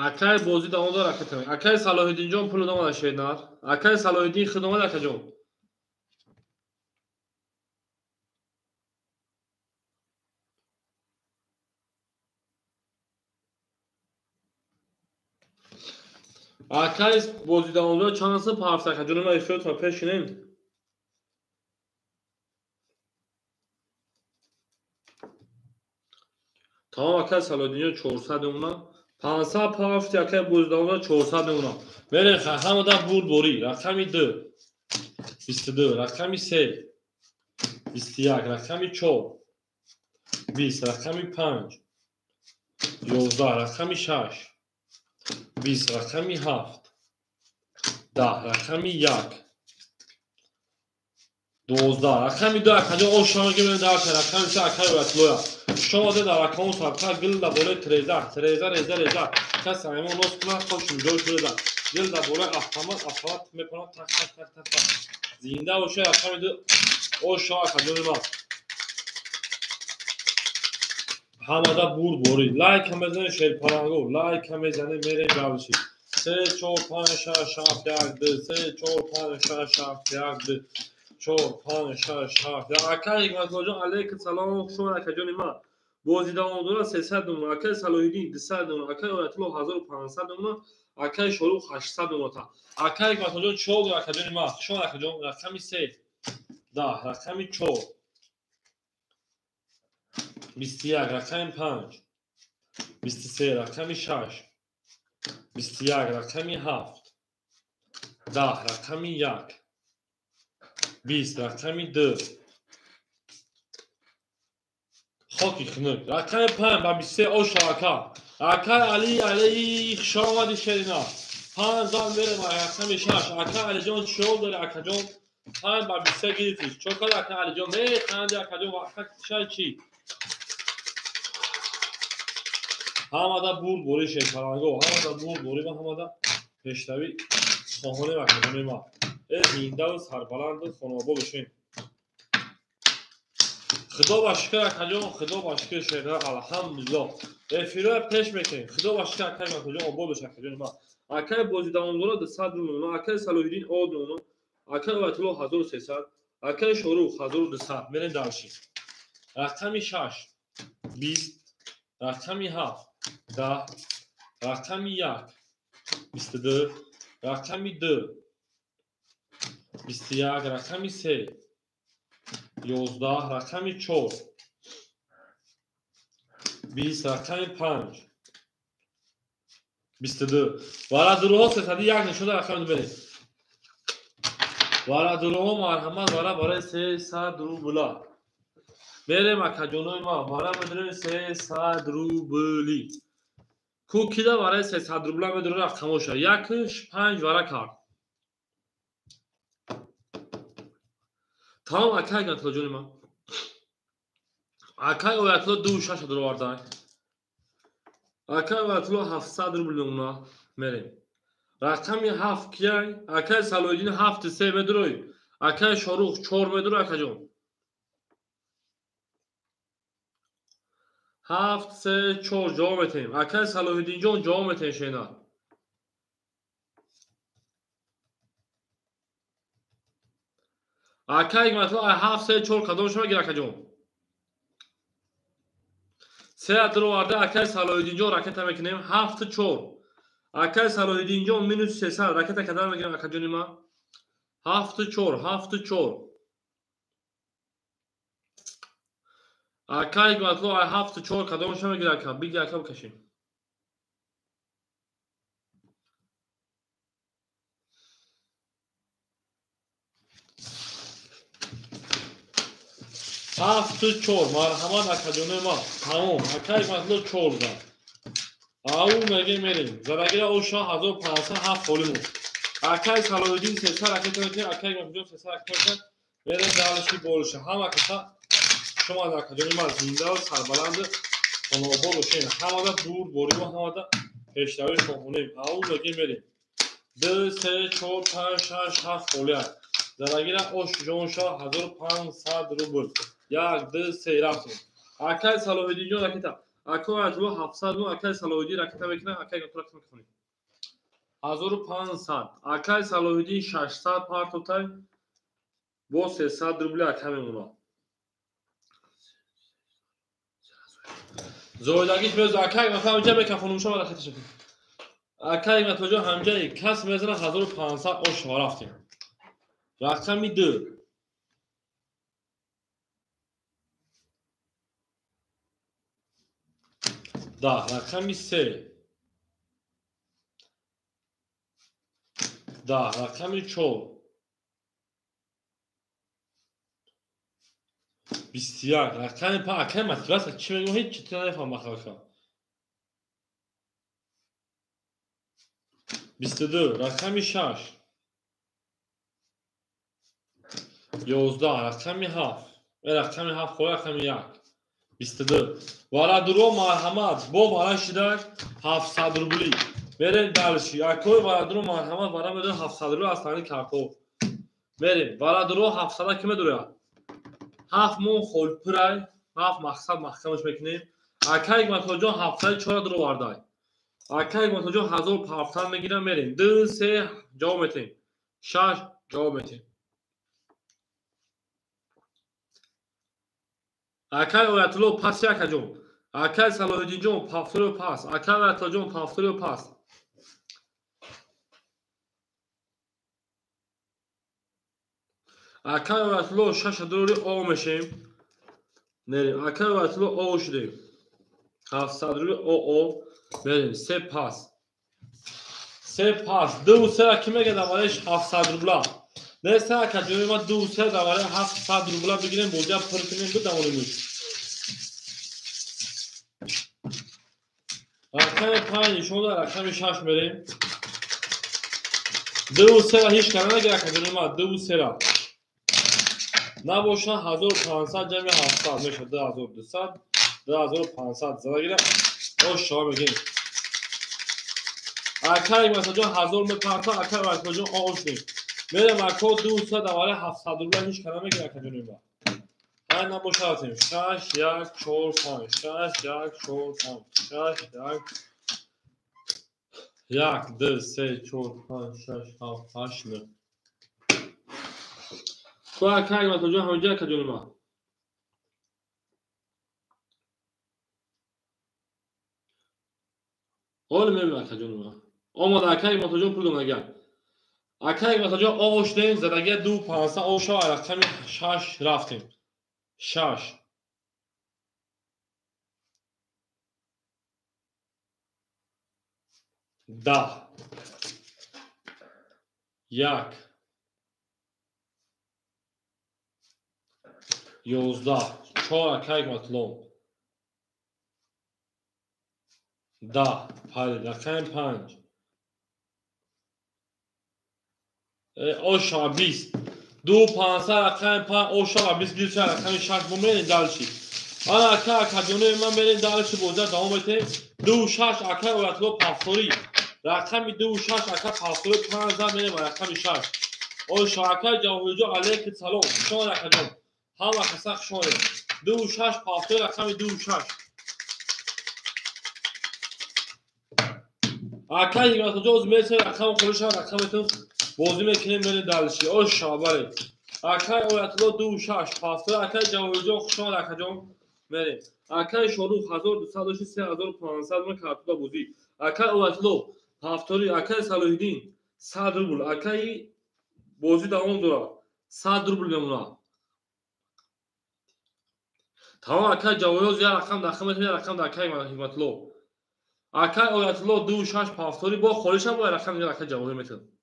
Акай бозӣ давомдор ракета мекунем. Акай Салоҳиддинҷон пул омада шернар. Акай Салоҳиддин худ омада акаҷон. Акай бозӣ давомдор чанд сум парс акаҷони ма эфиротро пешинем. Тамом акай Салоҳиддинҷон 400 мемона. 500 пафти акай боздавона 400 мемона. Мерем ҳамада бурдборӣ. Рақами 2 22, рақами 3 21, рақами 4 20, рақами 5 11, рақами 6 20, рақами 7 10, рақами 1 12, рақами 2 акаҷон ошама гирем дар рақами 3 акай Оятуллоя. Шумо дар рақамон сабқа гил дар болои треза, треза, реза, реза. Кас аймон нос кунад, хошум ҷой шуда. Гил дар болои автомат, автомат мепонад, так так так так так. Зинда боша рақами 2 ошама акаҷони ман. Ҳамада бурд борид. Лайк ҳам мезанем шерпаланго, лайк ҳам мезанем мерем равши. 3 4 5 6 7 1 2 3 4 5 6 7 1 2 4 5 6 7. Акай Ҳикматуллоҷон алейкум салом, хуш омад акаҷони ман. Бози давом дорад 300 сомон, акай Салоҳиддин 200 сомон, акай Оятулло 1500 сомон, акай Шорух 800 сомон. Акай Ҳикматуллоҷон чор дор акаҷони ман. Хуш омад акаҷон. Рақами 3 10, рақами 4 21, рақами 5 23, рақами 6 21, рақами 7 10, рақами 1 20, рақами 2 хоки хунук, рақами 5 ба 23 оша ака. Акай Али Али хуш омадӣ шерина. 5 зан мерем рақами 6. Акай Алиҷон чиёл дори акаҷон? 5 ба 23 гирифтӣ. Чо кард акай Алиҷон? Механди акаҷон вақта шай чӣ? Ҳамада бурд борӣ шерпаланго, ҳамада бурд борӣ ва ҳамада пешравӣ хоҳонем акаҷони ман. Зиндаву сарбаланду хонобод бошем. Худо ба шукр акаҷон, худо ба шукр шерра, алҳамдулиллоҳ. Эфирҳоя пеш мекунем. Худо ба шукр акай Маҳмудҷон обод бош акаҷони ман. Акай бози давомдора 200 мемона, акай Салоҳиддин од мемона, акай Оятулло 1300, акай Шорух 1200. Мерем дальше. Рақами 6 20, рақами 7 10, рақами 1 22, рақами 2 21, рақами 3 11, рақами 4 20, рақами 5 22. Варадуруҳо 301 нишода рақами 2 берем. Варадуруҳо марҳамат вара барои 300 рубла. Берем акаҷонои ман, вара медурем 300 рубли. Ку кида барои 300 рубла медурем рақамоша. 1 5 вара кард. Тамом акай Ҳикматуллоҷони ман. Акай Оятулло 2 6 дуроварда. Акай Оятулло 700 рубл мемона. Мерем. Рақами 7 кияй? Акай Салоҳиддин 7 3 медурой. Акай Шорух 4 медурой акаҷон. 7 3 4 ҷавоб метаҳем. Акай Салоҳиддинҷон ҷавоб метаҳем шена. Акай Ҳикматулло 7 3 4 кадом шума гир акаҷон? 3 дуроварда акай Салоҳиддинҷон ракета мекунем 7 4. Акай Салоҳиддинҷон минус 300 ракета кадан мегирем акаҷони ман. 7 4 7 4. Акай Ҳикматулло 7 4 кадом шума мегир ака? Биги ака бикашем. 7 4 марҳамат акаҷонои ман. Тамом акай Ҳикматулло 4 зад. Ау меге мерем. Задагира оша 1500 7 холимон. Акай Салоҳиддин 300 ракета мекунем, акай Ҳикматуллоҷон 300 ракета мекунем. Мерем дальше больше. Ҳама каса шумо акаҷони ман зиндаву сарбаланду хонобод бошем. Ҳамада бурд борӣ ва ҳамада пешравӣ хоҳонем. Ау меге мерем. 2 3 4 5 6 7 холия. Задагира ош ҷонша 1500 рубл. 1 2 3 рафтем. Акай Салоҳиддинҷон ракета. Акай Оятулло 700 рубл, акай Салоҳиддин ракета мекунад, акай Ҳикматулло ракета мекунем. 1500. Акай Салоҳиддин 600 партотай бо 300 рубли ака мемонад. Зоидагиш мезо акай Ҳикматулло ҳамҷа мекунад хонумша ма ракета шакун. Акай Ҳикматуллоҷон ҳамҷаи кас мезанад 1500 ош рафтем. Рақами 2 10 рақами 3 10 рақами 4 21 рақами 5 акай мотиватсия чӣ мегӯям ҳеҷ чиз нафаҳмам бахалка 22 рақами 6 11 рақами 7 рақами 7 хо рақами 1 22 варадуро марҳамат бо вара шидак 700 рубли мерем дальше якой варадуро марҳамат вара медорем 700 рубли аз тари картоф мерем варадуро 700 ки медорад 7 мон холпирай 7 мақсад маҳкамаш мекунем акай ҳикматуллоҷон 704 дуро вардай акай ҳикматуллоҷон 1700 мегирам мерем 2 3 ҷавоб метем 6 ҷавоб метем акай оятулло пас якаҷон акай салоҳиддинҷон пафторио пас акай оятуллоҷон пафторио пас акай оятулло 6 дурори о мешем мерем акай оятулло о шудем 700 рубли о мерем 3 пас 3 пас 2 3 ки мега давареш 700 рубла неста акаҷони ма 2 3 даваре 700 рубла бигирем бозия пур кунем бидавонем рақами 5 нишон дод рақами 6 мерем 2 3 ҳеҷ кара нагир акаҷони ма 2 3 набошад 1500 ҷамъи 700 мешавад 2200 2500 зада гирам ош шома мегем акай масаҷон 1000 мепарта акай масаҷон ош нем мерем ако 200 даваре 700 рубла ҳеҷ кара мегир акаҷони ма ай набошад 6 1 4 5 6 1 4 5 6 1 1 2 3 4 5 6 7 8 9 Ко акай масаҷон ҳамҷа акаҷони ма ҳоло мебинам акаҷони ма омада акай масаҷон пул донагар акай масаҷон ош дем задагия 2500 оша рақами 6 рафтем 6 10 1 11 4 акай матлом 10 5 рақами 5 оша 20 2 500 рақами 5 оша 20 гирча рақами 6 бо мерем дальше ана ака акаҷонои ман мерем дальше бозия давом метем 2 6 акай оятулло пафторӣ рақами 2 6 ака пафторӣ 5 зад мерем рақами 6 оша акай ҷавоҳирҷон алейкум салом хуш акаҷон ҳама каса хуш омадед 2 6 пафторӣ рақами 2 6 акай ҳикматуллоҷон оз мерасем рақами хулиша рақаметон бозӣ мекунем мерем дальше оша бале акай оятулло 2 6 пафторӣ акай ҷавоҳирҷон хуш омад акаҷон мерем акай шорух 1200 дошти 3500 ман картода бозӣ акай оятулло пафторӣ акай салоҳиддин 100 рубл акай бозӣ давом дорад 100 рубл мемонад тамом акай ҷавоҳир як рақам дахл метавонад як рақам дар акай ҳикматулло акай оятулло 2 6 пафторӣ бо холишам бо рақам дигар акай ҷавоҳир метавонад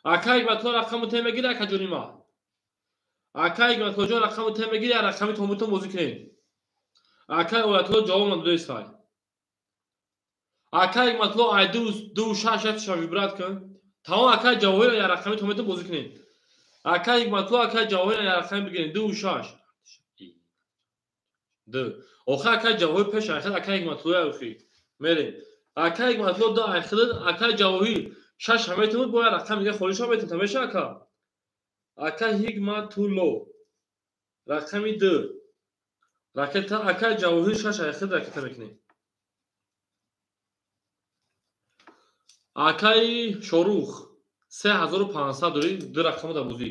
акай ҳикматулло рақаму те мегирӣ акаҷони ма акай ҳикматуллоҷон рақаму те мегирӣ як рақами томутон бозӣ кунем акай оятулло ҷавоб надодестай акай ҳикматулло ай 2 6 якша вибрат кун тамом акай ҷавоҳир як рақами томутон бозӣ кунем акай ҳикматулло акай ҷавоҳир як рақами бигирем 2 6 2 охир акай ҷавоҳир пеш айхид акай ҳикматулло яхи мерем акай ҳикматулло 2 айхид акай ҷавоҳир 6 метавонад бо як рақам дига холиша метавонад меша ака ака ҳикматулло рақами 2 ракета акай ҷавоҳир 6 айхид ракета мекунем акай шорух 3500 дори 2 рақаму дар бозӣ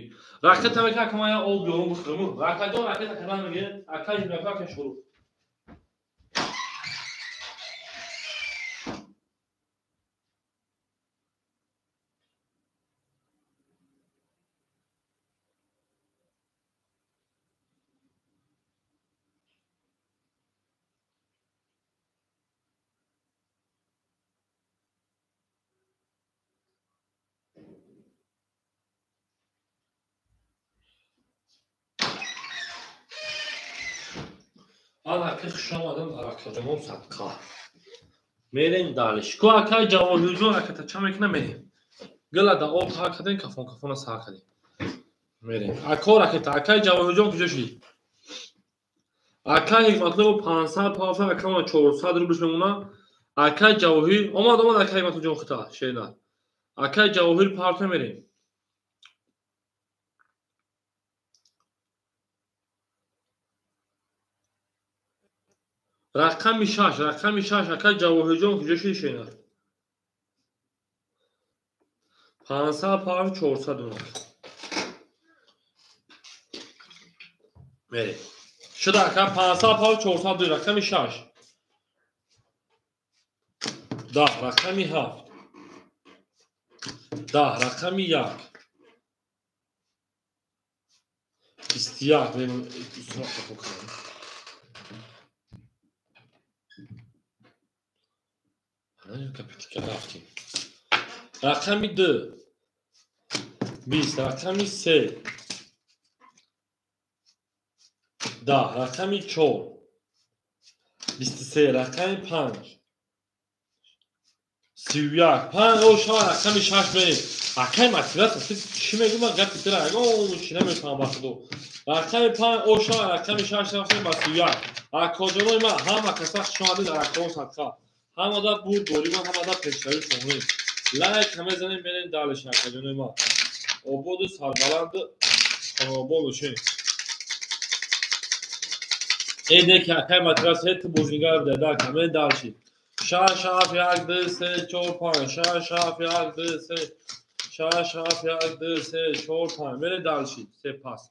ракета мекунад ака ман як об биёрам бихӯрам ракаҷон ракета кардан мегирад акай ҳикматулло акай шорух Ана ки хуш омадем дар акаҷонон садқа. Мерем далиш. Ку акай Ҷавоҳирҷон аката ча мекуна мерем. Гила да об тар кардем, кафон кафона сар кардем. Мерем. Ако ракета, акай Ҷавоҳирҷон куҷо шудӣ? Акай Ҳикматулло 500 пафа, акама 400 рублш мемона. Акай Ҷавоҳир омад, омад акай Ҳикматуллоҷон хита, шернар. Акай Ҷавоҳир парта мерем. Рақами 6, рақами 6, акай Ҷавоҳирҷон куҷо шудӣ шернар? 500 пафа 400 рубл. Мерем. Шуда ака 500 пафа 400 рубл, рақами 6. 10, рақами 7. 10, рақами 1. 21, мерем сура кунем. Капитика рафтем. Рақами 2. 20, рақами 3. 10, рақами 4. 23, рақами 5. 31, 5, о шава рақами 6 мерем. Акай мотиватсия чӣ мегӯм, ман гапи тира ягон чӣ намефаҳмам ба худо. Рақами 5, о шава рақами 6 рафтем ба 31. Акоҷонои ман ҳама каса хуш омадед дар акаҳо садқа. Ҳамада бурдборӣ ма, ҳамада пешравӣ хоҳем. Лайк мезанем, мерем далиш акаҷонои ман. Ободу сарбаланду хонобод бошем. Эне ки акай мотиватсия ту бозингар буда, да ака, мерем далши. 6 7 1 2 3 4 5 6 7 1 2 3 6 7 1 2 3 4 5 мерем далши. Се пас.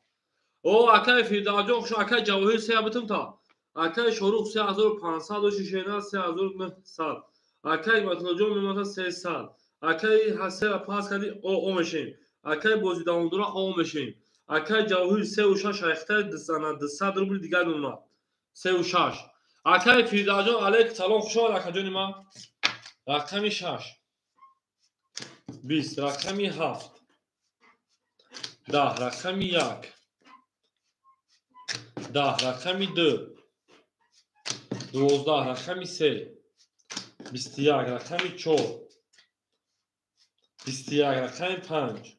О акай Фирдавсҷон хуш, акай Ҷавоҳир се бутум та. Акай Шорух 3500 доши шена 3900. Акай Ҳикматуллоҷон мемонад 300. Акай ҳасера пас кардӣ о о мешем. Акай бозидавондора о мешем. Акай Ҷавоҳир 3 6 айхта 200 рубл дигар мемонад. 3 6. Акай Фирдавсҷон алейк салом, хуш омад акаҷони ман. Рақами 6. 20, рақами 7. 10, рақами 1. 10, рақами 2. 12, рақами 3. 21, рақами 4. 21, рақами 5.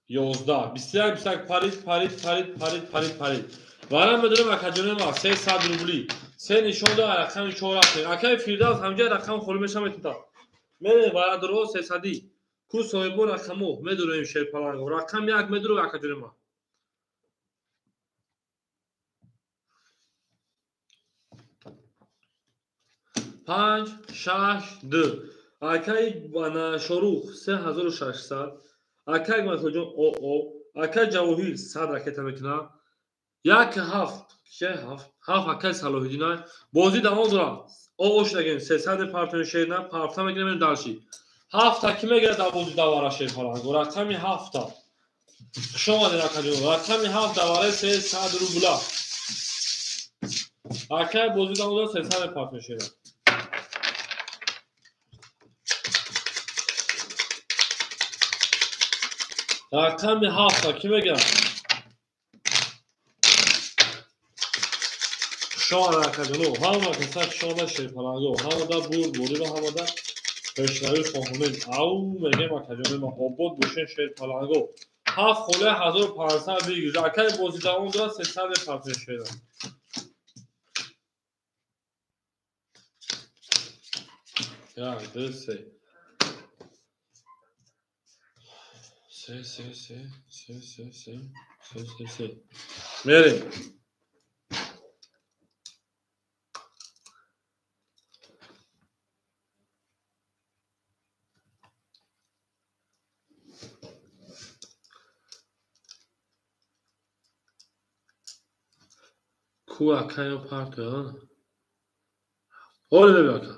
11, 21, 21 парид, парид, парид, парид, парид, парид. Варам медонем акаҷони ман 300 рубли. Се нишон дод рақами 4 рафтем. Акай Фирдавс ҳамҷа рақам холӣ мешавад метунта. Мерем варадорҳо 300. Ку соҳибо рақамо медуроем шерпаланго. Рақам 1 медуроем акаҷони ман. 5 6 2. Акай Шорух 3600. Акай Ҳикматуллоҷон о о. Акай Ҷавоҳир 100 ракета мекунад. 1 7 7 7 акай Салоҳиддин бозӣ давом дорад. О о шудагем 300 партони шерна парта мегирем далши. 7 ки мегирад дар бозӣ давара шерпаланго. Рақами 7. Хуш омадед акаҷон. Рақами 7 давараи 300 рубла. Акай бозӣ давом дорад 300 партони шерна. Рақами 7 ки мегирад? Хуш омадед акаҷоно. Ҳама каса хуш омад шерпаланго. Ҳамада бурдборӣ ва ҳамада пешравӣ хоҳонем. Ау мегем акаҷони ман обод бошем шерпаланго. 7 холе 1500 бигир. Акай бозӣ давом дорад 300 партони шерна. 1 2 3 3 3 3 3 3 3 3 3 3. Мерем. Ку акаё партоя? Ҳоле беби ака.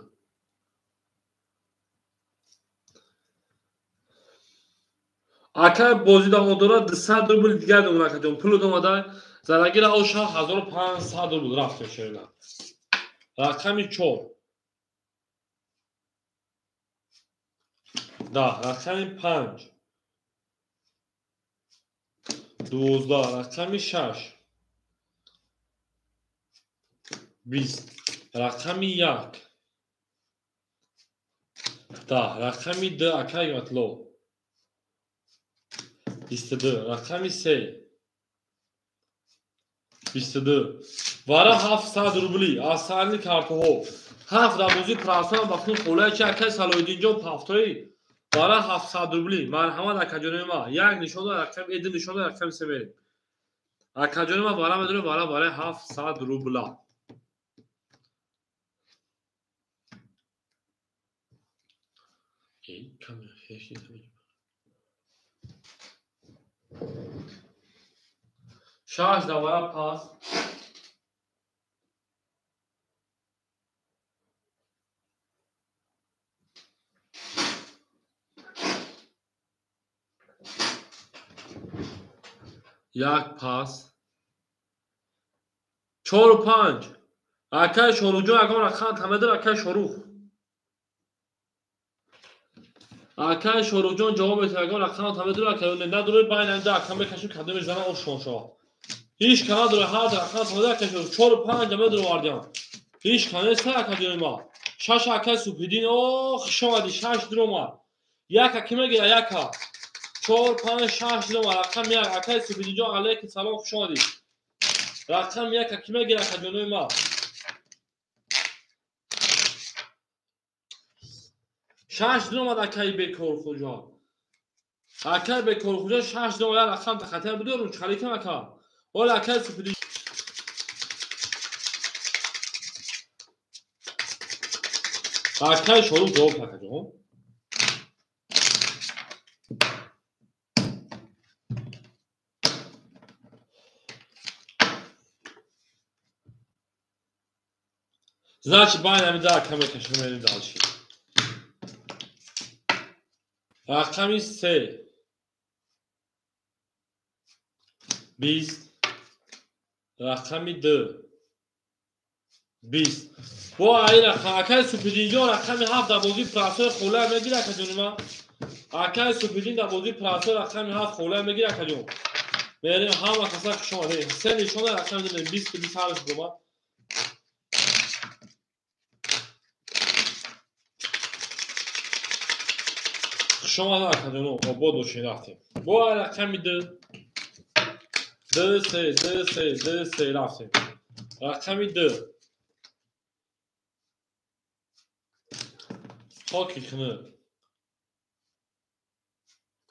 Акай бозӣ давом дорад 200 рубл дигар мемонад акаҷон. Пул омада зарагира оша 1500 рубл рафтем шерина. Рақами 4. 10, рақами 5. 12, рақами 6. 20. Рақами 1. 10. Рақами 2 акай Ҳикматулло. 22. Рақами 3. 22. Вара 700 рубли аз сарни картоҳо. 7 дар бозии прасоям ба хун холаи чи акай Салоҳиддинҷон пафтои. Вара 700 рубли. Марҳамат акаҷонои ма. Як нишон дор рақами ду нишон дор рақами се мерем. Акаҷонои ма вара медорем вара барои 700 рубла. Эй, камера хеш нест. 6 дар вара пас. Як пас. 4 5. Акай Шоруҳҷон ягон рақам тамедор акай Шорух. Акай Шоруҳҷон ҷавоб медиҳад ягон рақам тамедор акай надоред байн анда акам мекашим кадомеш зана ошон шавад. Ҳеҷ ка надорад ҳар рақам тамедор акай Шорух 4 5 медор овардиам. Ҳеҷ ка нест акаҷони ма. 6 акай Субҳиддин о хуш омадӣ 6 дуромад. Яка ки мегирад яка. 4 5 6 дуромад рақам 1 акай Субҳиддинҷон алайкум салом хуш омадӣ. Рақам 1 ки мегирад акаҷонои ма. 6 дуромад акай Бекорхӯҷа. Акай Бекорхӯҷа 6 дуромад як рақам тахатар бидорум чӣ кам ака. Ола акай Субҳиддин акай Шорух ҷавоб акаҷон. Значит, байн ҳамида ака мекашем мерем дальше. Рақами 3. 20. Рақами 2. 20. Бо ай рақам акай Субҳиддинҷон рақами 7 дар бозии прасои хола мегирад акаҷони ма. Акай Субҳиддин дар бозии прасои рақами 7 хола мегирад акаҷон. Мерем ҳама каса хуш омадед. Се нишона рақами 20 20 ҳарф омад. Хуш омадед акаҷоно, обод бошед рафтем. Бо ай рақами 2. 2 3 2 3 2 3 рафтем. Рақами 2. Хоки хунук.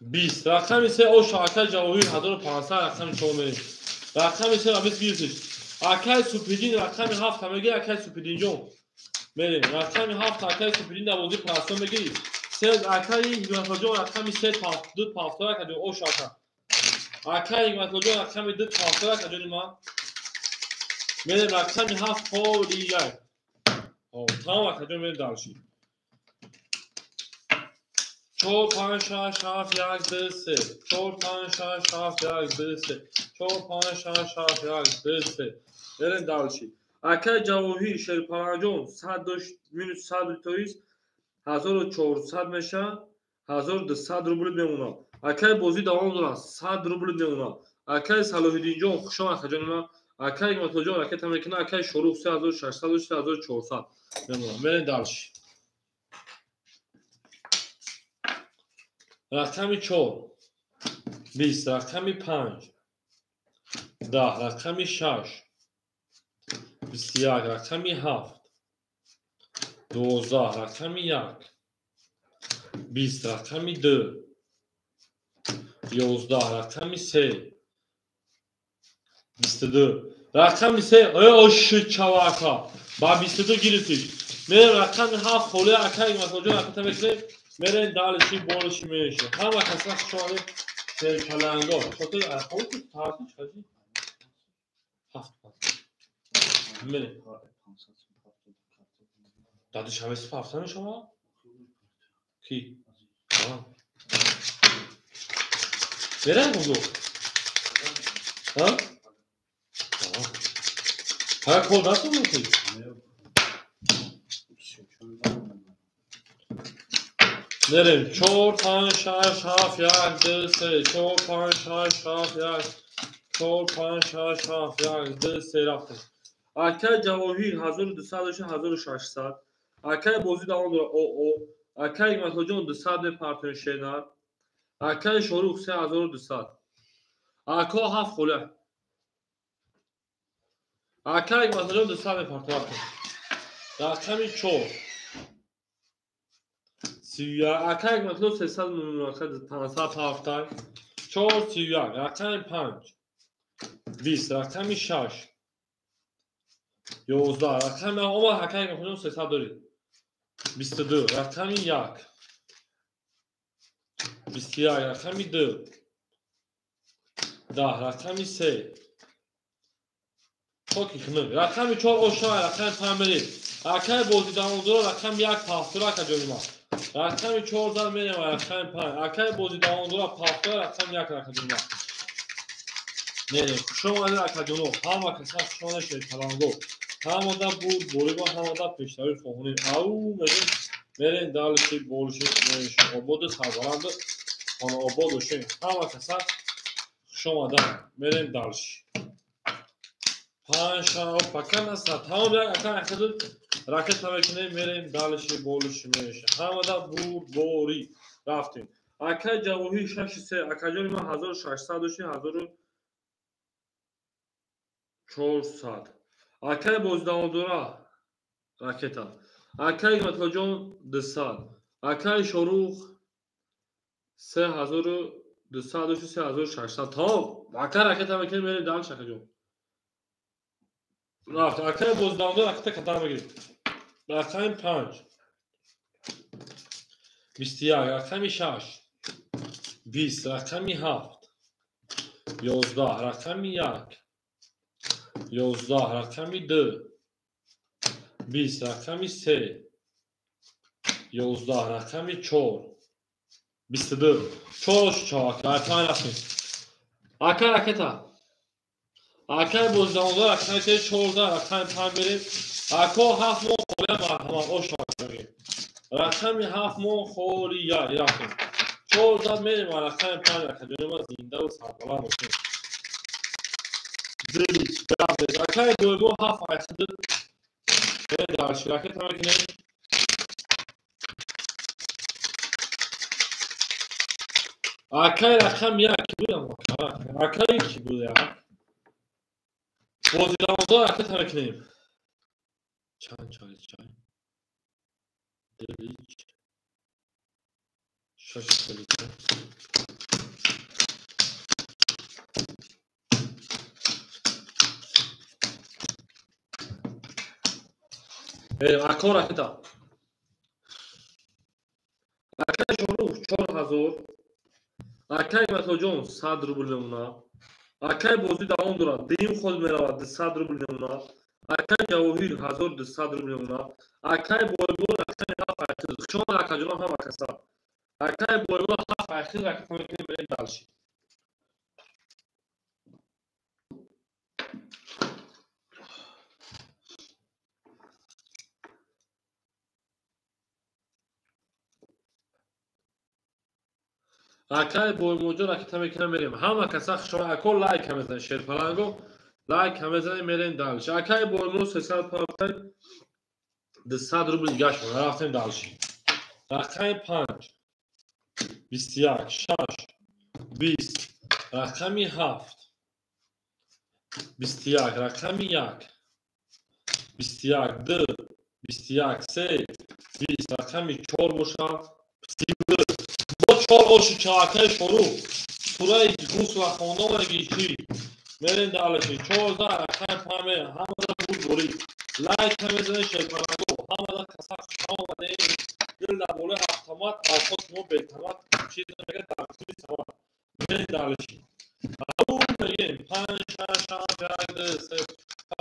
20. Рақами 3 ош акай Ҷавоҳир 1500 рақами 4 мерем. Рақами 3 ра 20 гирифтиш. Акай Субҳиддин рақами 7 мегирад акай Субҳиддинҷон. Мерем. Рақами 7 акай Субҳиддин дар бозии прасо мегирид. Се акай Ҳикматуллоҷон рақами 3 2 пафтор акаҷон ош ака. Акай Ҳикматуллоҷон рақами 2 пафтор акаҷони ман. Мерем рақами 7 холи 1. Тамом акаҷон мерем дальше. 4 5 6 7 1 2 3 4 5 6 7 1 2 3 4 5 6 7 1 2 3 мерем дальше. Акай Ҷавоҳир Шерпаланҷон 100 дошт минус 100 тоист 1400 мешавад 1200 рубл мемонад. Акай бозӣ давом дорад 100 рубл мемонад. Акай Салоҳиддинҷон хуш омад акаҷони ман. Акай Ҳикматуллоҷон ракета мекунад. Акай Шорух 3600 3400 мемонад. Мерем дальше. Рақами 4 20. Рақами 5 10. Рақами 6 21. Рақами 7 12. Рақами 1 20. Рақами 2 11. Рақами 3 22. Рақами 3 ой чавака ба 22 гирифтиш. Мерем рақами 7 холе акай Ҳикматуллоҷон ракета мекунем. Мерем дальше больше меньше. Ҳама каса хуш омадед серпаланго. Хотир ахоти тарти чӣ? 7 мерем. Дар душанбе 7 мешавад? Ки? Мерем бузург. Ҳа? Ҳа кор натонистӣ? Мерем 4 5 6 7 1 2 3 4 5 6 7 1 4 5 6 7 1 2 3 рафтем. Акай Ҷавоҳир 1200 1600. Акай бозӣ давом дора ОО. Акай Ҳикматуллоҷон 200 мепартоен шернар. Акай Шорух 3200. Ако 7 холя. Акай Ҳикматуллоҷон 200 мепартоен. Рақами 4. 31. Акай Ҳикматулло 300 507. 4 31. Рақами 5. 20. Рақами 6. 11. Рақами омад акай Ҳикматуллоҷон 300 дорид. 22. Рақами 1. 21. Рақами 2. 10. Рақами 3. Хоки хунук. Рақами 4 ошай, рақами 5 мерид. Акай бозӣ давом дора, рақами 1 пафтура ака ҷони ман. Рақами 4 зад мерем ва рақами 5. Акай бозӣ давом дора, пафтура, рақами 1 ака ҷони ман. Не, хуш омадед ака ҷоно. Ҳама каса хуш омадед шерпаланго. Ҳамада буд, бориба ҳамада пешравӣ хоҳонем. Ау мегем, мерем далиши, болиши, мереши. Ободу сарбаланду хонаобод бошем. Ҳама каса хуш омадан. Мерем далиши. 5 шаҳ пока наста. Тамом як ака ахидуд ракета мекунем, мерем далиши, болиши, мереши. Ҳамада буд, борӣ. Рафтем. Акай Ҷавоҳир 6 3. Акаҷони ман 1600 дошти, 1400. Акай боздавомдора ракета. Акай Ҳикматуллоҷон 200. Акай Шорух 3200 дошти, 3600. Тамом. Акай ракета мекунем, мерем далиш акаҷон. Рафт. Акай боздавомдора ракета кадар мегирем. Рақами 5. 21. Рақами 6. 20. Рақами 7. 11. Рақами 1. 11. Рақами 2. 20. Рақами 3. 11. Рақами 4. 22. 4 4. Акай рафтем. Акай ракета. Акай боздавомдор рақами 14, рақами 5 мерем. Ако 7 моҳ холия марҳамат ош мегирем. Рақами 7 моҳ холия рафтем. 14 мерем ва рақами 5 акаҷони ман зиндаву сарбаланд бошем. Дилич рафтем. Акай Бойбо 7 8 мерем дар ракета мекунем. Акай рақам 1 ки будам? Акай ки буд як? Бозидавомдор ракета мекунем. Чанд чанд чанд. Дилич. 6 дилич. Ако ракета. Акай Шорух 4000. Акай Ҳикматуллоҷон 100 рубл мемонад. Акай бозӣ давом дорад. Дуюм хол меравад 200 рубл мемонад. Акай Ҷавоҳир 1200 рубл мемонад. Акай Бойбо рақами 7 8. Хуш омад акаҷонам ҳама каса. Акай Бойбо 7 8 ракета мекунем, мерем далши. Акай Боймоҷон ракета мекунем, мерем. Ҳама каса хуш омад. Ако лайк мезанед шерпаланго. Лайк мезанем, мерем далши. Акай Боймо 300 200 рубл гашт. Рафтем далши. Рақами 5. 21 6 20. Рақами 7. 21. Рақами 1. 21 2 21 3 20. Рақами 4 бошад. 32. Бо 4 боши чаакаи Шорух. Сураи ғусла хондаги чӣ? Мерем далиши. 14 рақами 5. Ҳамада буд борӣ. Лайк мезанед шерпаланго. Ҳамада каса хуш омадед. Дил дар болои автомат, авқот мо бетамат, чиз мегӯяд дар кули самат. Мерем далиши. Ау мегем 5 6 7 1 2 3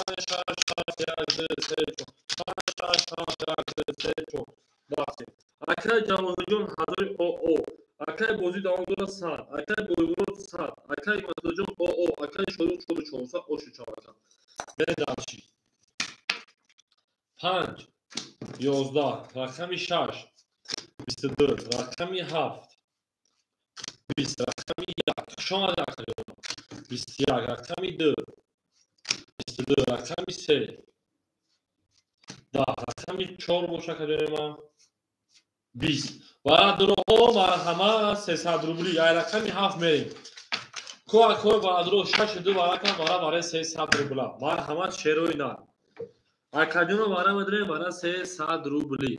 5 6 7 1 2 3 4 5 6 7 1 2 3 4. Рафтем. Акай Ҷавоҳирҷон 1000 ОО. Акай бозӣ давом дорад 100. Акай Боймурод 100. Акай Ҳикматуллоҷон ОО. Акай Шорух 4400 оши чавака. Мерем далиши. 5 11. Рақами 6. 22. Рақами 7. 20. Рақами 1. Хуш омадед акаҷон. 21. Рақами 2. 22 рақами 3 10 рақами 4 боша акаҷони ман 20 бародарҳо марҳамат 300 рубли ай рақами 7 мерем ко бародарҳо 6 2 варака барабаре 300 рубла марҳамат шерои нар акаҷоно вара медорем бара 300 рубли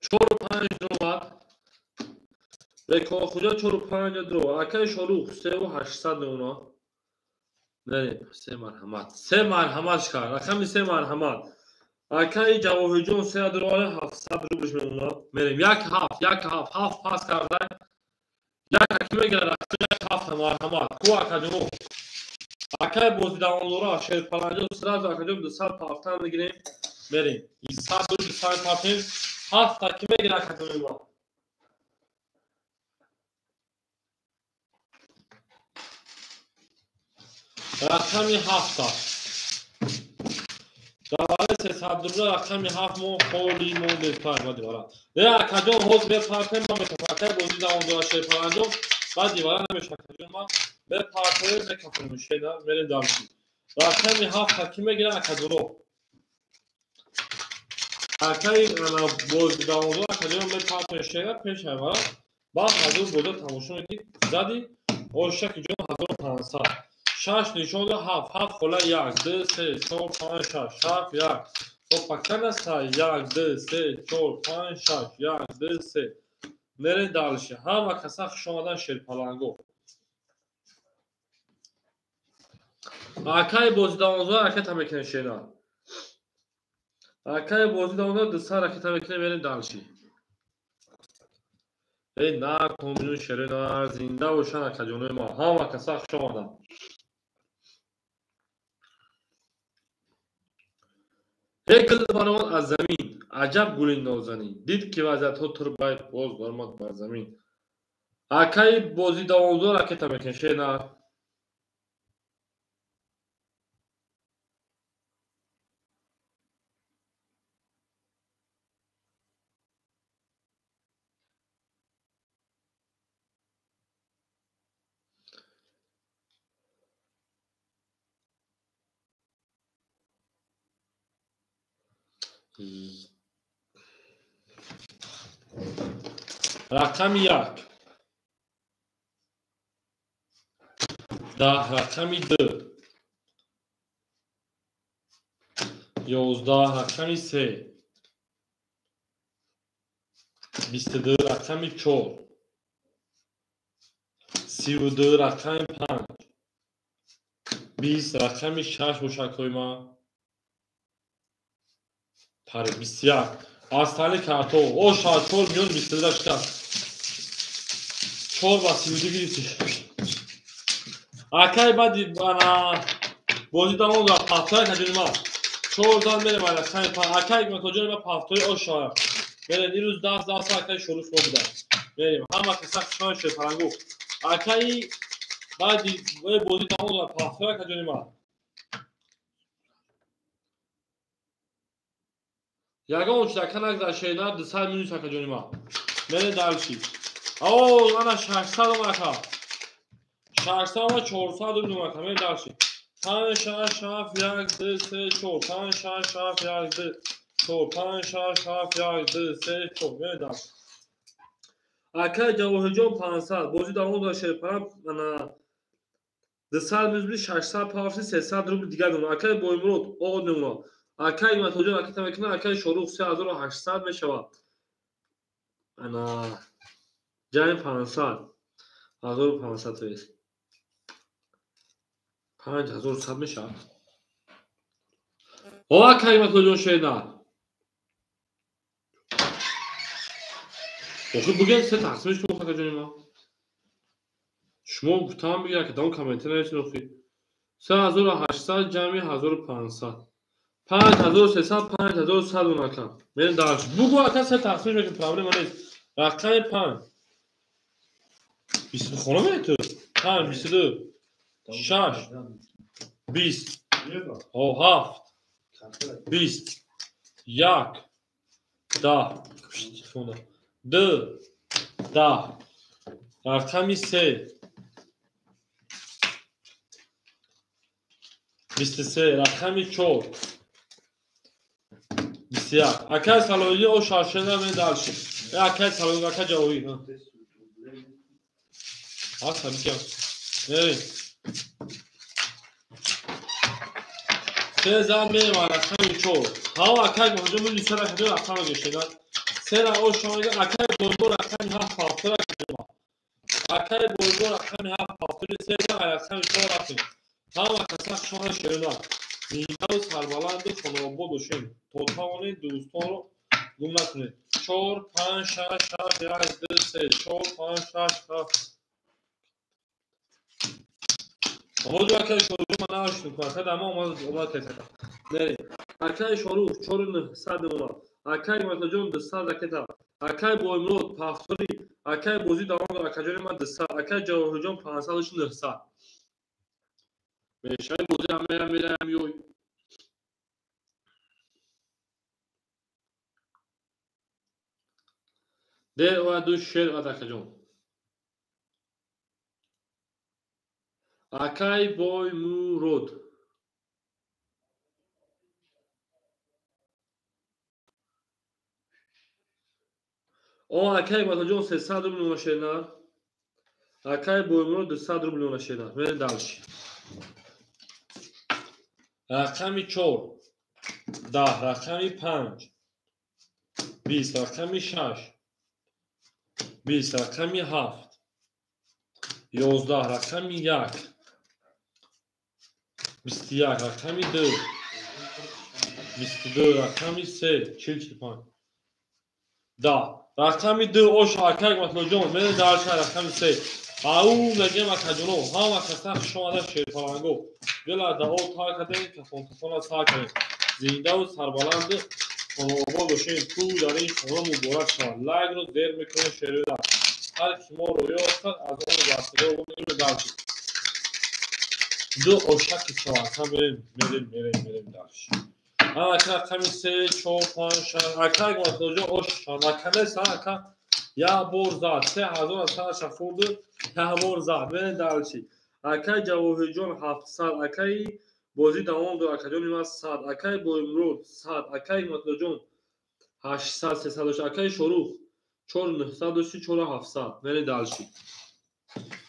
чору панҷ ромад Рекохуҷа 4-5 дро акаи Шорух 3-800 меона не се марҳамат се марҳамат шкар рақами се марҳамат акаи Ҷавоҳирҷон 3 дро 700 рублш меона мерем 1 7 1 7 7 пас карда як аки мегирад рақами 1 7 марҳамат ку акаҷон акаи бозидавондора Шерпаланҷон сразу акаҷон 200 пафтан мегирем мерем 100 рубл 200 пафтем 7 аки мегирад акаҷон ма рақами 7 давари 300 рубла рақами 7 мо холи мондем баъди вара не акаҷон ҳоз мепартем ма мекафам бози давом дора Шерпаланҷон баъди вара намеша акаҷон ма мепартем мекафем шена мерем дарси рақами 7 ки мегирад акаҷоно акаи бози давом дора акаҷон мепартем шена пеша вара баъд ҳазор боза тамошо мекунӣ зади ошаки ҷон 1500 шаш нишон да 7 7 хола 1 2 3 4 5 6 7 1 то пакана са 1 2 3 4 5 6 1 2 3 мере дальше ҳама каса хуш омадан Шерпаланго акаи бозидавонзо ракета мекунем шена акаи бозидавонзо 200 ракета мекунем мерем дальше эй на комбинун шерена зинда бошан акаҷонои ма ҳама каса хуш омадан Эй гул баромад аз замин, аҷаб гули нозанин, дид ки вазъиятҳо турбай боз баромад бар замин. Акаи бозидавонзо ракета мекунем шена. Рақами 1 10 рақами 2 11 рақами 3 22 рақами 4 32 рақами 5 20 рақами 6 бошакҳои ман пари 21 аз тани карто о 64 миён 22 шикаст 4 ба 32 гирифти акай баъди ана бозӣ давом дорад пафтои акаҷони ман 4 зан мерем рақами 5 акай ҳикматоҷони ман пафтои ошава мерем ирӯз 10 10 акаи Шорух мо буда мерем ҳама каса хушон Шерпалангу акаи баъди бозӣ давом дорад пафтои акаҷони ман ягон чиз ака нагзар шена 200 минус акаҷони ман мерем дальше о ана 600 ом ака 600 ом 400 рубл ака мерем дальше 5 6 7 1 2 3 4 5 6 7 1 2 4 5 6 7 1 2 3 4 мерем дальше акаи Ҷавоҳирҷон 500 бозӣ давом дорад Шерпаланг ана 200 минус 600 пафти 300 рубл дигар мемонад акаи Боймурод оғоз мемонад акаи Ҳикматоҷон ракета мекунад акаи Шорух 3800 мешавад ана ҷамъи 500 1500 то есть 5100 мешавад о акаи Ҳикматоҷон шена охир буген се тақсимиш кун акаҷони ман шумо гуфтам бигир ака дам комментар нависед охир 3800 ҷамъи 1500 5300 5100 ака мерем дальше бугу ака се тақсимиш мекунем проблема нест рақами 5 20 хона мере ту 5 22 6 20 7 20 1 10 2 10 рақами 3 23 рақами 4 21 акай Салоҳиддин о шаршена мен дальше. Акай Салоҳиддин ака Ҷавоҳир. Аса бикам. Мерем. Се зан мерем рақами 4. Ҳаво акай ҳоҷа милиса рақами рақами гешена. Се ра о шомида акай Бойбо рақами 7 ҳафта рақами. Акай Бойбо рақами 7 ҳафта се зан рақами 4 рафтем. Ҳама каса шумо шерина. Зиндаву сарбаланду хонаобод бошем. То тавонед дӯстонро гум накунед. 4 5 6 7 1 2 3 4 5 6 7. Ҳозир акай Шорух ман навиштум ку ака дама омад кесака. Мерем. Акай Шорух 4900 мемонад. Акай Матоҷон 200 ракета. Акай Боймурод пафтори. Акай бозӣ давом дорад. Акаҷони ман 200. Акай Ҷавоҳирҷон 500 900. Мешай бозӣ ҳам мерам ёй. Дер ва ду шер ва акаҷон. Акай Боймурод. О акай Матоҷон 300 рубл мешена. Акай Боймурод 200 рубл мешена. Мерем дальше. Рақами 4 10 рақами 5 20 рақами 6 20 рақами 7 11 рақами 1 21 рақами 2 22 рақами 3 45 10 рақами 2 ош акай Матоҷон мерем дальше рақами 3. Ау мегем акаҷоно ҳама каса хуш омада шерпаланго. Дила дао та кардем кафон кафона сар кардем. Зиндаву сарбаланду хонаобод бошем. Ту дар ин хона муборак шавад. Лайкро зер мекунем шерӯда. Ҳар ки моро ёфтад аз он василаи он дальше. Ду ошаки шавад. Ҳам мерем мерем мерем мерем дальше. Ака рақами 3 4 5 6 акай Матоҷон ош наканеса ака я бор зад 3000 сарша хӯрду я бор зад. Мерем дальше. Акай Ҷавоҳирҷон 700 акай бозӣ давом дорад акаҷони ман 100 акай Боймурод 100 акай Матоҷон 800 300 акай Шорух 4900 4700. Мерем дальше.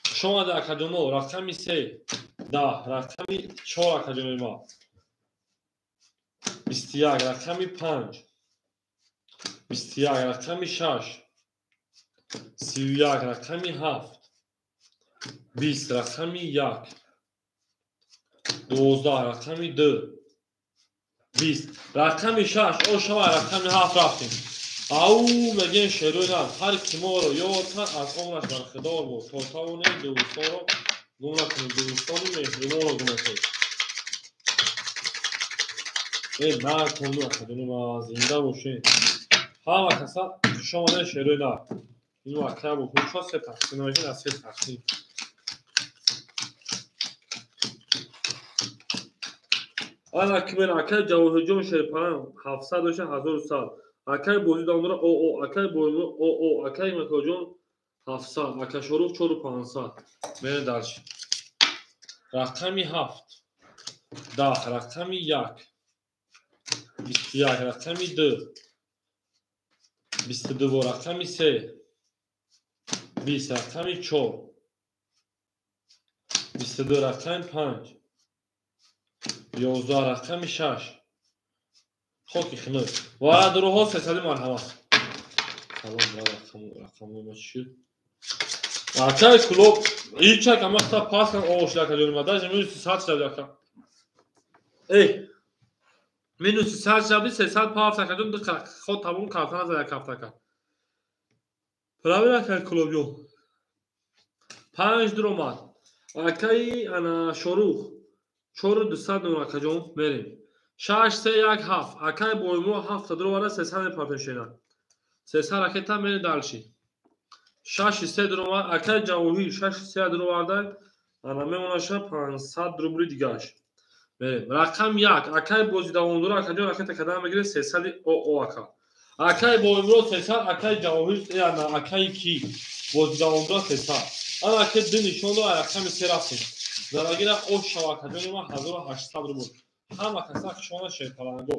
Хуш омада акаҷоно рақами 3 10 рақами 4 акаҷони ман 21 рақами 5 21 рақами 6 31 рақами 7 20 рақами 1 12 рақами 2 20 рақами 6 ошава рақами 7 рафтем. Ау мегем шерӯи нар ҳар ки моро ёфтад аз умраш бархидор бод. То тавонед дӯстонро гум накунед. Дӯстони меҳрубонро гум накунед. Накунду акаҷони ман зинда бошед. Ҳама каса хуш омадед шерӯи нар. Ину акай бо худшо се тақсим мешавад аз се тақсим. Ана ки мен акай Ҷавоҳирҷон Шерпаланг 700 дошта 1100. Акай бозӣ давом дорад ОО акай Боймурод ОО акай Матоҷон 700 ака Шорух 4500. Мерем дальше. Рақами 7 10 рақами 1 21 рақами 2 22 рақами 3 20 рақами 4 22 рақами 5 11 рақами 6 хоки хинук ва дуруҳо сесади марҳамат. Салом рақамҳои ма чӣ шуд? Акай клуб ичак амахта пас кан ошла каҷони ма даже минуси 100 шавд ака. Эй минуси 100 шавди 300 пафт акаҷон ду ход тамом картана зад як ҳафтака. Правильно акай клуб ҷон. 5 дуромад. Акай ана Шорух 4200 нур акаҷон мерем. 6 3 1 7 акай Боймурод 7 дуроварда 300 мепартем шена. 300 ракета мерем дальше. 6 3 дуроварда акай Ҷавоҳир 6 3 дуроварда ана мемонаша 500 рубли дигаш. Мерем. Рақам 1 акай бозӣ давом дорад акаҷон ракета кадан мегиред 300 ОО ака. Акай Боймурод 300 акай Ҷавоҳир ана акай ки бозӣ давом дорад 300. Ана ака ду нишон дорад рақами 3 рафтем. Залагира ош шава акаҷони ман 1800 рубл. Ҳама каса хушона шерпаланго.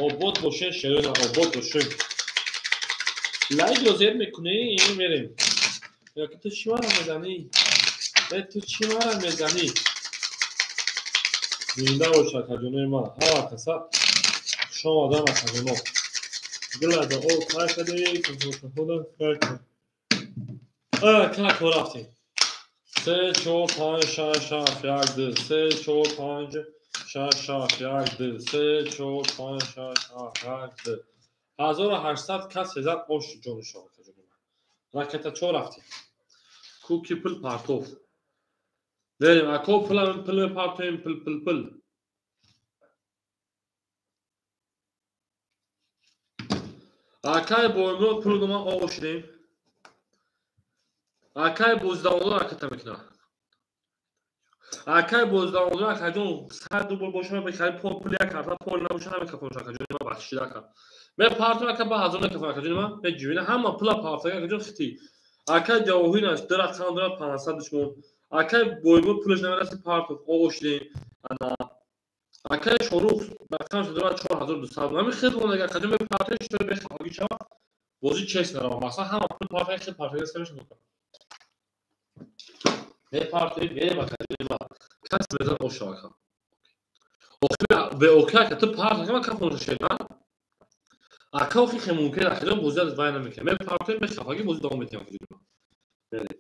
Обод боше шерона, обод боше. Лайкро зер мекунӣ, мерем. Ё ки ту чӣ мара мезанӣ? Э ту чӣ мара мезанӣ? Зинда бош акаҷонои ман. Ҳама каса хуш омадан акаҷоно. Гилада о кай каде, кафода кай кад. Как рафтем? 3, 4, 5, 6, 7, 1, 2, 3, 4, 5, 6, 7, 1, 2, 3, 4, 5, 6, 7, 1, 2. 1800 кас ҳезад ош ҷони шава акаҷони ман. Ракета чо рафтем? Куки пул партов. Верем, ако пул пул мепартоем, пул пул пул. Акай боимрод пул дума ошидем. Акай боздавонро ракета мекунад. Акай боздавонро акаҷон 100 рубл боша мехари пул пул як карта пул набоша намекафонш акаҷон ман бахшида ака. Мепартом ака ба ҳазор накафон акаҷон ман меҷӯина ҳама пула партага акаҷон хити. Акай ҷавоҳираш ду рақам дорад 500 душмон. Акай боимрод пулаш намераси партов ошидем. Ана акай Шорух рақамаш дорад 4200. Ҳамин хел монага акаҷон мепартоем шуто бехафагӣ шава. Бозӣ чест нарава. Масалан ҳама пул партага хел партага семешон. Мепартоем, мерем акаҷони ман. Кас мезан ош шава ака. Охи бе оки ака ту парт ака ман кафонша шед, а? Ака охи хе мумкин акаҷон бозӣ аз вай намекунад. Мепартоем, бехафагӣ бозӣ давом медиҳем акаҷони ман. Мерем.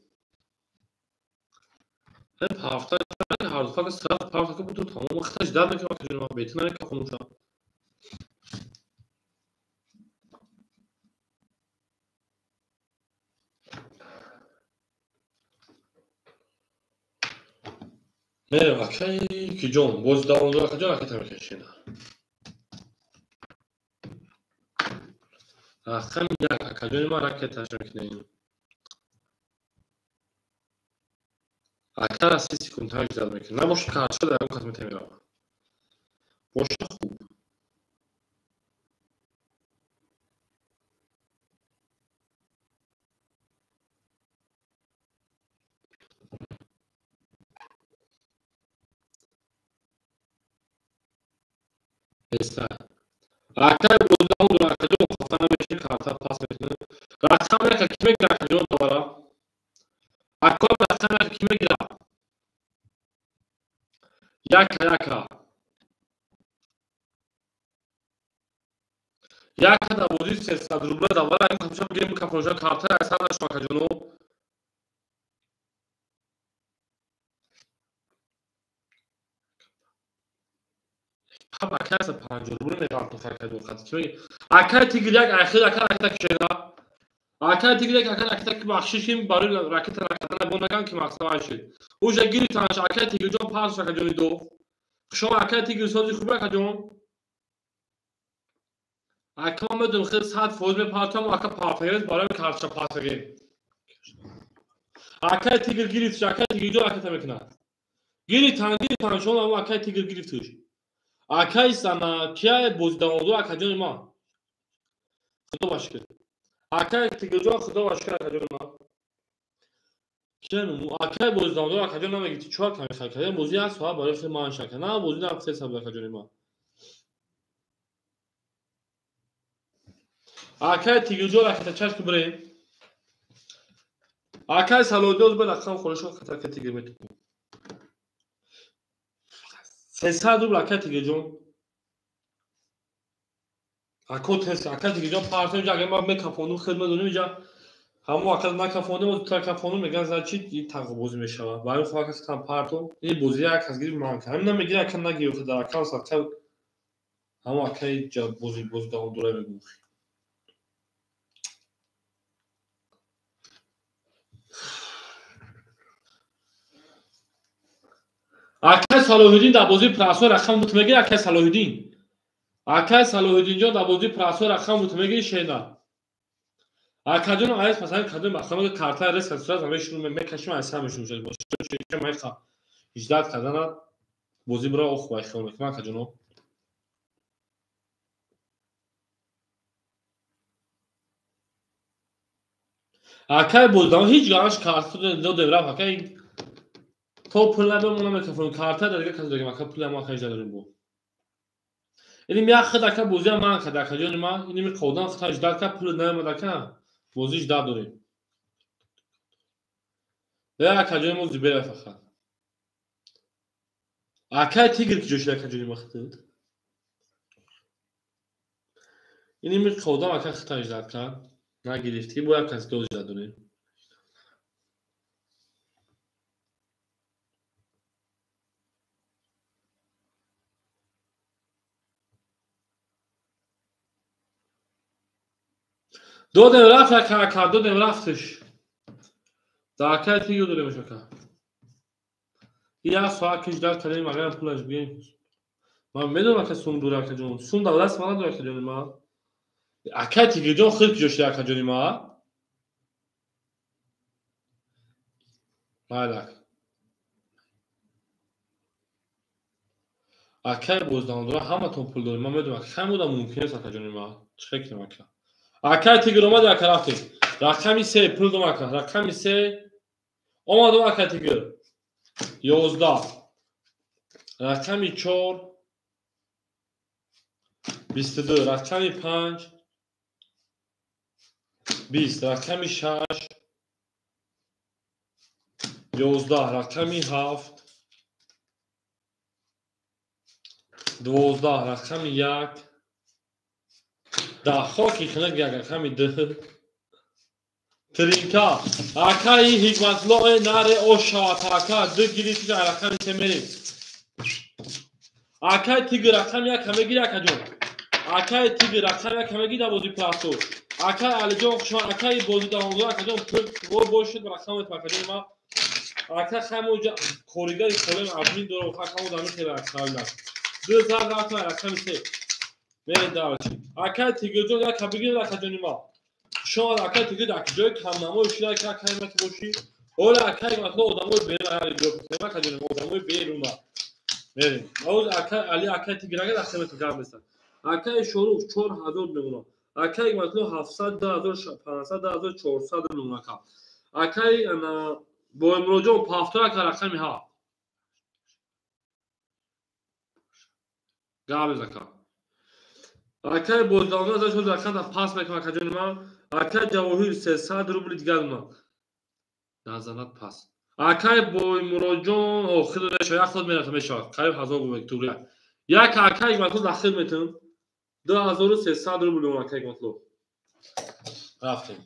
Парта ҳар ду фака сразу парт ака буту тамом хиташ дад мекунам акаҷони ман. Бету намекафонша. Мерем акай киҷон боз давом дора акаҷон ракета мекашена. Рақами як акаҷони ман ракеташ мекунем. Акара 30 секунд ждать мекунем. Набошад картча дар ягон кас метемерава. Боша хуб. Эса. Акай боздавон дора акаҷон хафа намеши карта пас мекунем. Рақам яка ки мегира акаҷон довара? Ако рақам яка ки мегира? Яка яка. Яка да бозӣ 300 рубла давара ин капша бигирем кафонша карта асар нашо акаҷоно. Акай аса 50 рубл меғалтон акаҷон хати ки меги? Акай тигр як ахир ака ракета кишена. Акай тигр як ака ракета ки бахшиш ким барои ракета ракета набон накан ки мақсад вай шид. Уже гирифтанаш акай тигрҷон пас акаҷони ду. Шумо акай тигр сози хуб акаҷон. Ака ман медонам хел 100% мепартам ака партагиред барои картча пасагӣ. Акай тигр гирифтш акай тигрҷон ракета мекунад. Гирифтан гирифтан шумо акай тигр гирифтш. Акай сана кия боздавонду акаҷони ман. Худо ба шукр. Акай тигрҷон худо ба шукр акаҷони ман. Кия акай боздавонду акаҷон намегӣ ти чор ками хай кардем бозӣ як соат барои хел ман шака. На бозӣ на се сабр акаҷони ман. Акай тигрҷон ракета чашм бирем. Акай Салоҳиддин ба рақам холишон хатар ка тигр метукун. 300 рубл акай тигрҷон. Ако тес акай тигрҷон партоем ҷа агар ман мекафонум хел медонем иҷа ҳамо ака накафонем ту кафонум меган значит ин тағобозӣ мешавад. Барои хо ака там партом ин бозӣ як кас гирифт ман кардам. Намегира ака нагирифт дар акам садқа ҳамо акай ҷа бозӣ бозӣ давом дора мегӯм. Акай Салоҳиддин дар бозии прасо рақам бут мегири акай Салоҳиддин. Акай Салоҳиддинҷон дар бозии прасо рақам бут мегири шена. Акаҷон айс масалан кадом мақсад карта рес кад сурат ҳамаи шурӯъ мекашим айс ҳамаи шурӯъ шуд. Бошад майха иҷдат кардана бозӣ бира ох вай хел мекунам акаҷоно. Акай боздавон ҳеҷ гаҳаш карта додем рафт акай То пул набиём, мо намекафонем. Карта дар дигар кас дорем, ака пули ма хаҷ надорем бо. Иним як хид ака бозиам ман кад ака ҷони ма, иними қодам хита ждат ка пул наёмад ака, бозӣ ждат дорем. Да ака ҷони мо зибера фақат. Акай тигр ки ҷоши ака ҷони ма хитид. Иними қодам ака хита ждат ка, нагирифтӣ, бо як кас гоз ждат дорем. Додем рафт ака, ака, додем рафтиш. Да акай тигр додемш ака. Як соат киш дар кардем, агар пулаш бигем. Ман медонам ака сум дура ака ҷон. Сум дар даст ман надора ака ҷони ма. Акай тигр ҷон хел ки ҷоши ака ҷони ма. Майли ака. Акай боздамдора ҳаматон пул дорем. Ман медонам ака хамуда мумкин аст ака ҷони ма. Чӣ фикр кунем ака? Акай тигр омад, ака рафтем. Рақами 3 пул дом ака. Рақами 3 омадом ака тигр. 11. Рақами 4 22. Рақами 5 20. Рақами 6 11. Рақами 7 12. Рақами 1 10. Хоки хинак як рақами 2 Тринка. Акаи Ҳикматллои наре ошавад ака. 2 гирифти рақами 3 мерем. Акаи тигр рақами 1 мегири ака ҷон. Акаи тигр рақами 1 мегири дар бозии пластор. Акаи Алиҷон хушомад. Акаи бози давомдор ака ҷон пул во бошед рақамат ака ҷони ма. Ака хамоҷа коригари холем админ дорам акамо дар мехела акаи. 2 зар рафта рақами 3. Мерем дарчи. Акаи тигрҷон як бигир ака ҷони ма. Шумо акаи тигр дар ҷои камнамои шуда ки акаи ма ки бошӣ. Ола акаи матло одамои берун ҳари ҷо ака ҷони ма одамои беруна. Мерем. Оз акаи Али акаи тигр агар ахмет гап нест. Акаи Шорух 4000 мемона. Акаи матло 700 2500 2400 мемона ака. Акаи ана Боимроҷон пафтор ака рақами 7. Гап нест ака. Акаи боздавонда аз шуд рақам пас мекунам ака ҷони ман. Акаи Ҷавоҳир 300 рубли дигар мемона. Назанат пас. Акаи Боимроҷон охир мешавад, як ход мерасад мешавад. Қариб 1000 рубл тугри. Як акаи матло дахил метунам. 2300 рубл мемона акаи матло. Рафтем.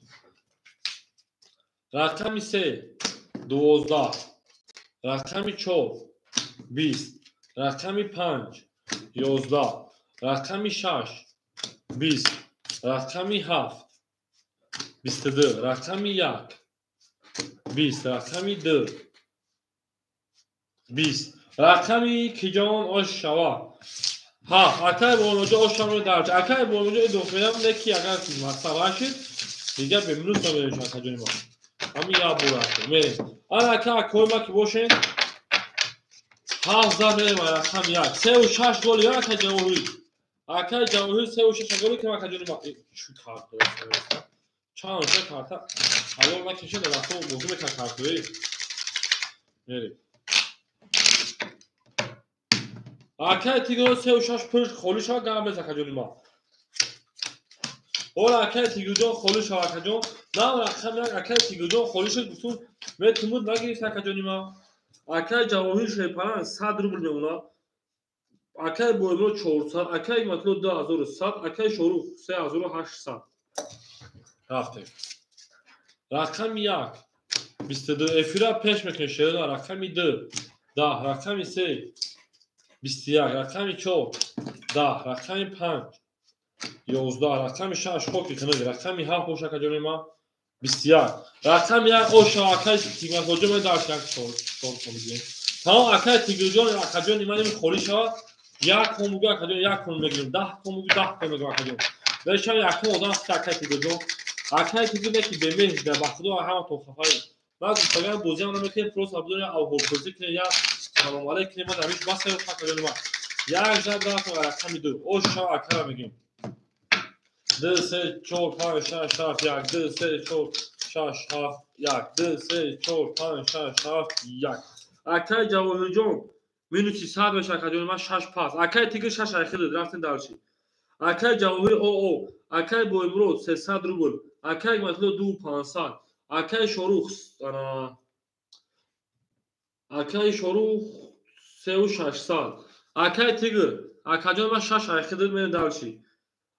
Рақами 3 12. Рақами 4 20. Рақами 5 11. Рақами 6 20. Рақами 7 22. Рақами 1 20. Рақами 2 20. Рақами киҷон ош шава. Ҳа, акаи Боимроҷон ош шава дарҷа. Акаи Боимроҷон идоф медам, не ки агар масъала шид, дигар бе минус намерем ака ҷони ма. Ҳамин як бор аст. Мерем. Ана ака акои ма ки бошен, 7 зар мерем рақами 1. 3 6 голи ака Ҷавоҳир. Акаи Ҷавоҳир 3 6 голи кам ака ҷони ма. Чӣ карт дорад? Чанд та карта ҳалол накашед, рафто бозӣ мекунад картои. Мерем. Акаи тигр 3 6 пул холӣ шава гап нест ака ҷони ма. Ола акаи тигрҷон холӣ шава ака ҷон. На рақам 1 акаи тигрҷон холӣ шуд, гуфтум метумуд нагирифт ака ҷони ма. Акаи Ҷавоҳир Шерпалан 100 рубл мемона. Акаи Боимро 400, акаи Матло 2100, акаи Шорух 3800. Рафтем. Рақами 1 22. Эфира пеш мекунем шерона. Рақами 2 10. Рақами 3 21. Рақами 4 10. Рақами 5 11. Рақами 6 хоки хинак. Рақами 7 бош ака ҷони ма 21. Рақами 1 оша акаи Тигрҷон ме дар 4 4 Тамом акаи Тигрҷон ака ҷони ман ин холӣ шавад. 1 ком бугу ака ҷон 1 ком мегирем. 10 ком бугу 10 ком мегирем ака ҷон. Бешам якум одам акаи Тигрҷон. Акаи Тигр не ки бемеҳр дар ба худо ҳама то хафаи. Ман гуфтагам бозиам намекунем, просто абдур я авҳолпурсӣ кунем, я салом алейк кунем, ман ҳамиш бас ака ҷони ман. Як зар рафтам рақами 2. Ош шава акара мегирем. 2 3 4 5 6 7 1 2 3 4 6 7 1 2 3 4 5 6 7 1. Акай Ҷавоҳирҷон минуси 100 меша акаҷони ман 6 пас. Акай Тигр 6 айхид рафтем дальше. Акай Ҷавоҳир ОО, акай Боймурод 300 рубл, акай Ҳикматулло 2500, акай Шорух акай Шорух 3600, акай Тигр акаҷони ман 6 айхид мерем дальше.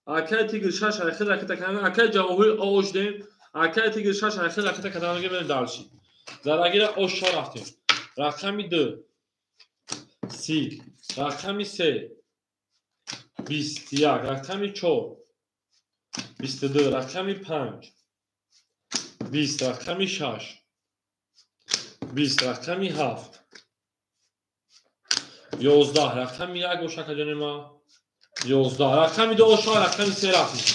Акай Тигр 6 айхид ракета кардам, акай Ҷавоҳир ОО шудем, акай Тигр 6 айхид ракета кардам, мерем дальше. Зарагира оша рафтем. Рақами 2 30, рақами 3 21, рақами 4 22, рақами 5 20, рақами 6 20, рақами 7 11, рақами 1 боша акаҷони ман 11, рақами 2 оша, рақами 3 рафтем.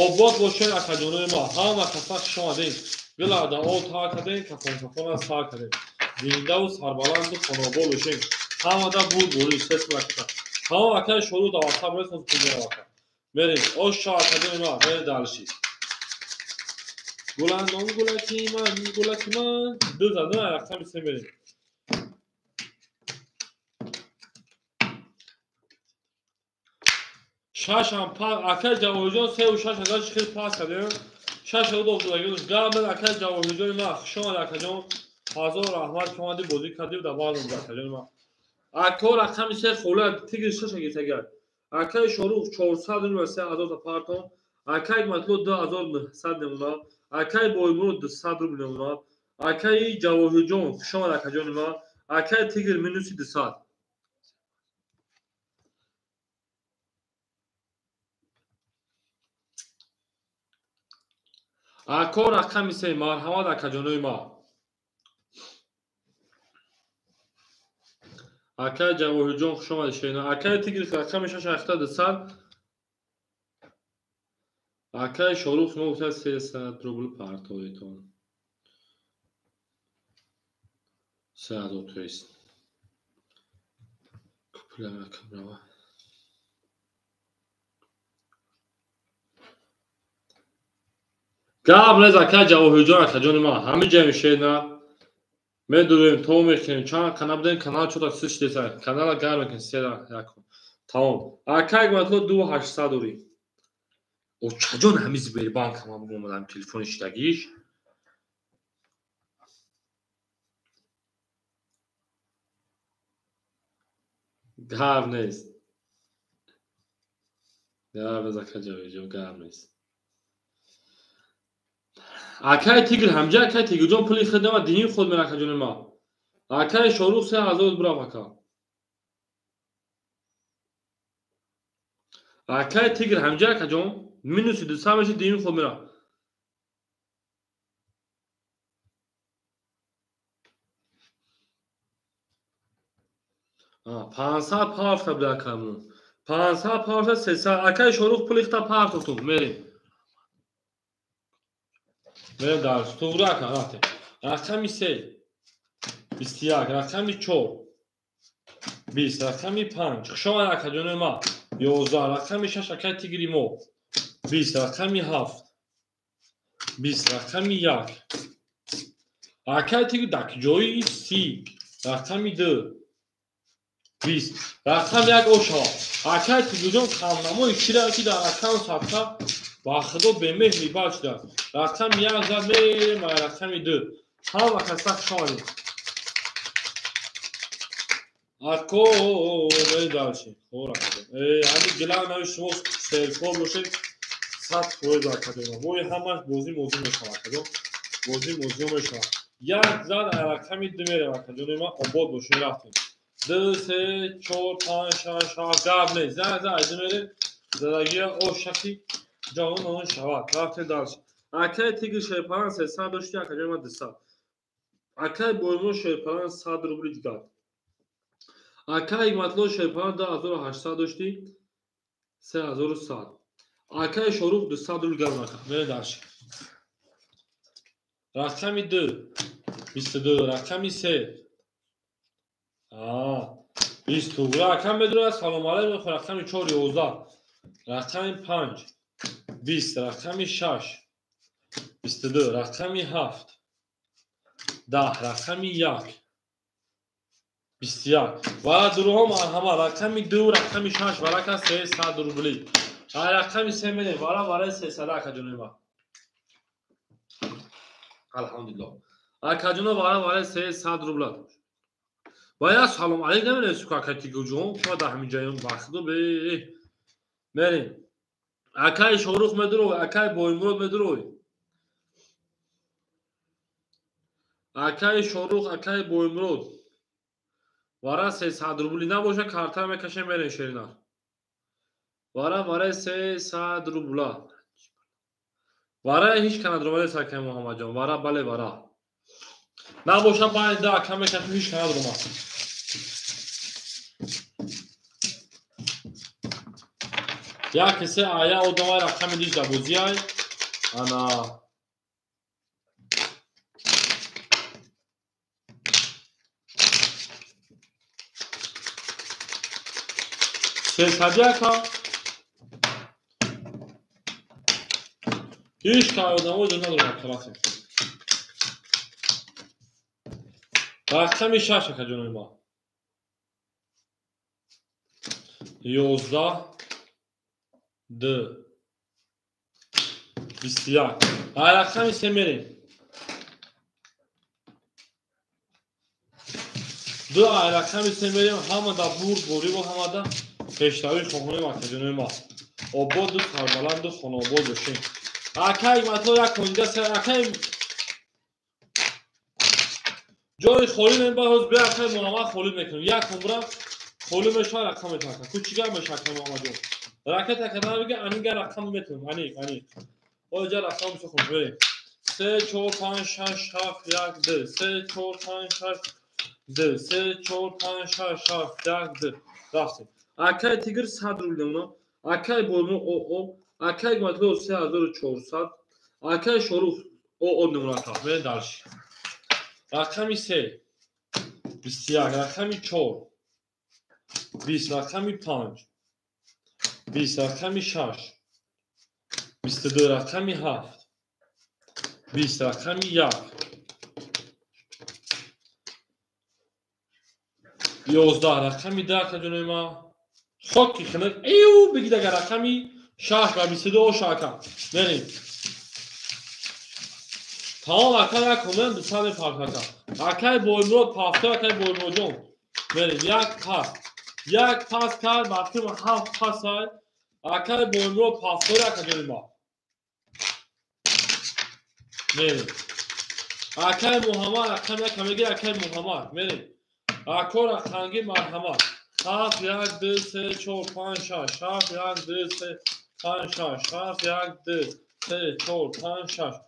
Обод бошед акаҷонои ман, ҳама каса хуш омадед. Гулада об тар кардем, кафон кафона сар кардем. Зиндаву сарбаланду хонобод бошем. Ҳамада буд бурӣ сес ракета. Ҳама акаи Шорух даватар брес оз пул меравака. Мерем, оша акаҷони ман, мерем дальше. Гуландом гулаки ман, гулаки ман. Ду зада рақами 3 мерем. Шашам пас, акаи Ҷавоҳирҷон 3 ва 6 ҳазор хел пас кардем. 6 ҳазор додагӣ. Гамбел акаи Ҷавоҳирҷони ман, хуш омад акаҷон. Ҳазор раҳмат ки омадӣ бозӣ кардӣ дар баъзан акаҷони ман. Ако рақами 3 хола Тигр 6 гиртагар. Акаи Шорух 400 рубл 3000 та партон. Акаи Ҳикматулло 2900 немона. Акаи Боймурод 200 рубл немона. Акаи Ҷавоҳирҷон хуш омад акаҷони ман. Акаи Тигр минуси 200. Ако рақами 3 марҳамат акаҷонои ман. Акаи Ҷавоҳирҷон хуш омадед шерина. Акаи Тигр рақами 6 ахта 200. Акаи Шорух шумо гуфтад 300 рубл партоветон. 3000 то есть. Купулам акам рава. Гап нез акаи Ҷавоҳирҷон акаҷони ман. Ҳамин ҷами шерина. Медурем, то мекунем, чанд канал будем, канал чота сиш деса, канала гарм мекунем, сера якум. Тамом. Акаи Ҳикматулло 2800 дорӣ. Очаҷон ҳамин Сбербанк ҳама бугомадам телефони шидагиш. Гап нест. Гап нест акаи Ҷавоҳирҷон, гап нест. Акаи Тигр ҳамҷа акаи Тигрҷон пули хидма диним худ мера акаҷони ман. Акаи Шорух 3000 бурав ака. Акаи Тигр ҳамҷа акаҷон минуси 200 меши диним худ мера. 500 парта буда акамон. 500 парта 300. Акаи Шорух пули хита партотум мерем. Мерем дальше. Туғра ака рафтем. Рақами 3 21, рақами 4 20, рақами 5 хуш омад акаҷони ман 11, рақами 6 акаи Тигри мо 20, рақами 7 20, рақами 1 акаи Тигр дакҷои 30, рақами 2 20, рақами 1 ошава. Акаи Тигрҷон камнамои чира ки дар аккаунт сабта ба худо бемеҳри бад шуда. Рақами 1 зад мерем, рақами 2. Ҳама каса хуш омадед. Ако мерем дальше. Ҳамин гилан нави шумо серкор бошед 100% акаҷон. Вои ҳамаш бозӣ мозӣ мешавад акаҷон. Бозӣ мозӣ мешавад. Як зад рақами 2 мерем акаҷони ман, обод бошед рафтем. 2 3 4 5 6 7 гап нест. Зад зад 2 мерем. Задагия ошаки ҷавон он шавад. Рафтем дальше. Акаи Тигр шерпалан 300 дошти, акаҷони ман 200. Акаи Боймурод шерпалан 100 рубли дигар. Акаи Ҳикматулло шерпалан 2800 дошти, 3100. Акаи Шорух 200 рубл гар ака. Мерем дальше. Рақами 2 22, рақами 3 20 туғра ака медурад. Салом алайкум. Рақами 4 11, рақами 5 20, рақами 6 22, рақами 7 10, рақами 1 21. Вара дуруҳо марҳама. Рақами 2, рақами 6, варака 300 рубли. Рақами 3 мерем. Вара вараи 300 акаҷонои ма. Алҳамдулиллоҳ. Акаҷоно вара вараи 300 рубла. Ва я салом алейк намерем сука акай Тигрҷон. Шума дар ҳамин ҷаён вақтду бе. Мерем. Акай Шорух медурой, акай Боймурод медурой. Акай Шорух, акай Боймурод. Вара 300 рубли набоша карта мекашем мерем шеринар. Вара вара 300 рубла. Вара ҳеч канад ромада акай Муҳаммадҷон. Вара бале вара. Набоша панҷ да ака мекашем ҳеч канад ромад. Як кисе ая одамай рақами диш да бозиай. Ана сесади ака. Ҳеч кай одамо ҷо надорам ака. Рақами 6 ака ҷонои ма. 11 2 21. Рақами 3 мерем. 2 рақами 3 мерем. Ҳама да бурд бориву ҳама да пешравӣ хоҳонем акаҷонои ма. Ободу сарбаланду хонаобод бошем. Акай мато як конҷа се акай ҷои холӣ мебар ҳоз бе акай Муҳаммад холӣ мекунем. Як умра холӣ мешавад рақам метавад. Кучига мешавад акай Муҳаммадҷон. Ракета кадан бига анига рақам метавонем. Аниқ, аниқ. Оҷа рақам бисохем берем. 3 4 5 6 7 1 2 3 4 5 6 2 3 4 5 6 7 1 2 рафтем. Акай Тигр 100 рубл уна. Акай Боймурод ОО, акай Гматло 3400, акай Шорух ОО немуна ка. Мерем дальше. Рақами 3 21, рақами 4 20, рақами 5 20, рақами 6 22, рақами 7 20, рақами 1 11, рақами 10 акаҷонои ма. Хоки хинак эю бигид агар рақами 6 ва 22 оша ака. Мерем. Тамом ака як комент 200 мефарқ ака. Акай Боймурод пафто акай Боймуродҷон. Мерем як пас. Як пас кард вақти 7 пас ай. Акай Боймурод пафтори акаҷони ма. Мерем. Акай Муҳаммад рақам як мегир акай Муҳаммад. Мерем. Ако рақамги марҳамат. 7 1 2 3 4 5 6 7 1 2 3 5 6 7 1 2 3 4 5 6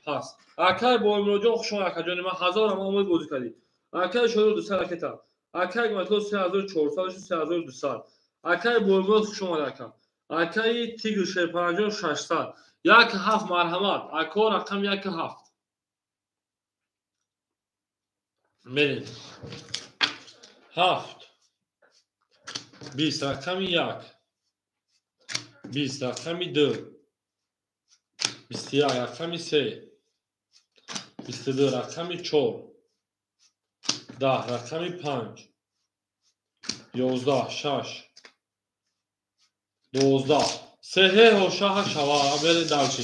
пас. Акай Боймуродҷон хуш омад акаҷони ман. 1000 ҳам омад бозӣ кардӣ. Акай Шорух 200 ракета. Акай Гматло 3400 3200. Акай Боймурод хуш омад ака. Акай Тигр Шерпаранҷон 600. 1 7 марҳамат. Ако рақам 1 7. Мерем. 7 20 рақами 1 20 рақами 2 21 рақами 3 22 рақами 4 10 рақами 5 11 6 12 сеҳе ҳошаҳа шава. Мерем дальше.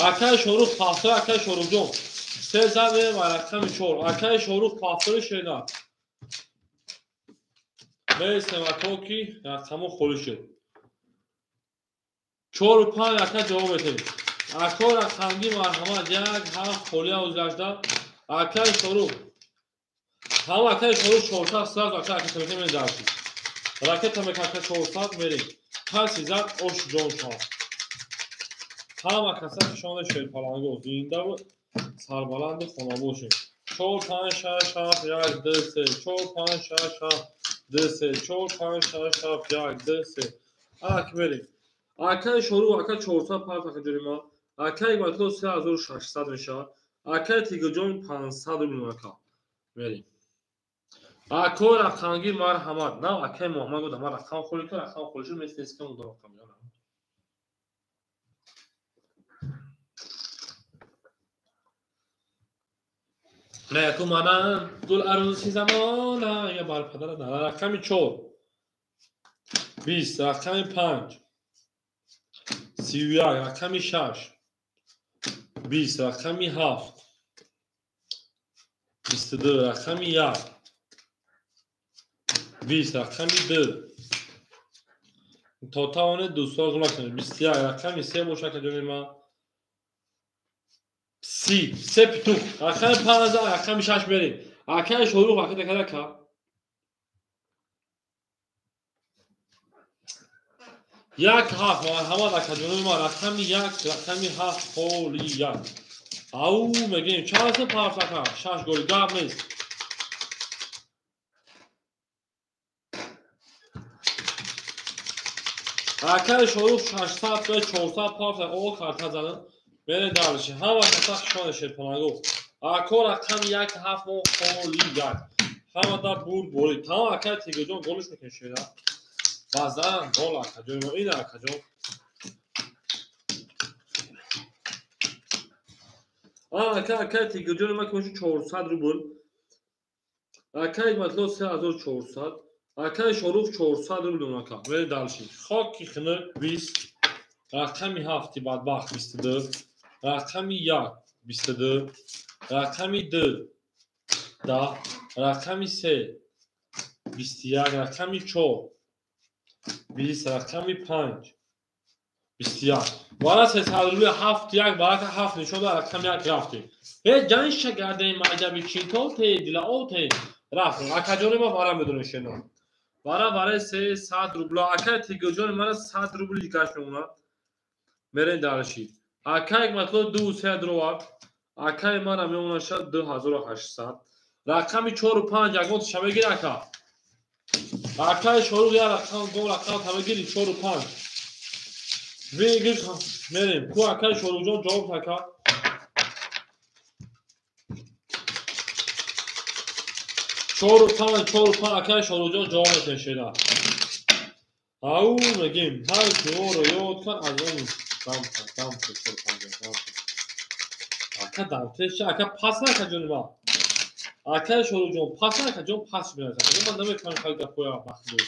Акай Шорух пафтор акай Шорухҷон 3 зад ва рақами 4. Акай Шорух пафтори шена. Мересем ако ки рақамо холӣ шуд. 4 5 ака ҷавоб метавем. Ако рақамги марҳамат 1 7 холӣ ҳозирашда. Акай Шорух. Ҳама акай Шорух 400 сразу ака ака мерем дальше. Ракета мекака 400 мерем. Паси зад ош ҷон шав. Ҳама каса хушомада шерпаланго зиндаву сарбаланду хона бошем. 4 5 6 7 1 2 3 4 5 6 7 2 3 4 5 6 7 1 2 3. Ак мерем. Акай Шорух ака 400 парт ака ҷони ма. Акай Гматло 3600 мешавад. Акай Тигрҷон 500 рубл ака. Мерем. Ако рақамги марҳамат. На акай Муҳаммад гуфт ман рақам холӣ кун, рақам холӣ шуд, мест нест кун рақам. Не яку манам гул арӯси замона я бар падара рақами 4 20 рақами 5 31 рақами 6 20 рақами 7 22 рақами 1 20 рақами 2 то тавонед дӯстҳо гула кунед 21 рақами 3 бошад каҷони ман 30 се питух рақами 5 рақами 6 мерем акаи Шорух вақте када ка як ҳафт марҳамат акаҷонои ман рақами 1 рақами 7 холи 1 ау мегӯем чанд се пафт ака 6 голи гап нест акаи Шорух 600 ва 400 пафт о карта задан мерем дарши ҳама каса хушона шерпанаго ако рақами 1 7 мо холи 1 ҳамада бурд борид тамом акаи Тигоҷон голиш мекунед шера базан гол акаҷон мо ин акаҷон акаи Тигоҷон ма ки бошад 400 рубл акаи Матло 3400 акаи Шорух 400 рубл ака мерем дарши хоки хинук 20 рақами 7 бадбахт 22 рақами 1 22 рақами 2 10 рақами 3 21 рақами 4 20 рақами 5 21 вара 300 рубли 7 1 барака 7 нишон дод рақами 1 рафтем э ҷанша гардаи майдаби чинтол те дила о те рафтем акаҷони ма вара медонем шено вара барои 300 рубла акаи Тигоҷони мара 100 рубли гашт мемонад мерем дарши акаи Матло 2 3 дровар акаи мара мемонад 2800 рақами 4 5 ягон тиша мегири ака акаи Шорух я рақам гом рақам та мегири 4 5 бигир мерем ку акаи Шоруҳҷон ҷавоб ака 4 5 4 5 акаи Шоруҳҷон ҷавоб метен шеда ау мегим ҳар ки оро ёд кард аз он дамта дамта 4 5 дамта ака дамтеша ака пас нака ҷони ман акаи Шоруҳҷон пас нака ҷон пас мерасад ман намефаҳмам хали гапҳои бахтбой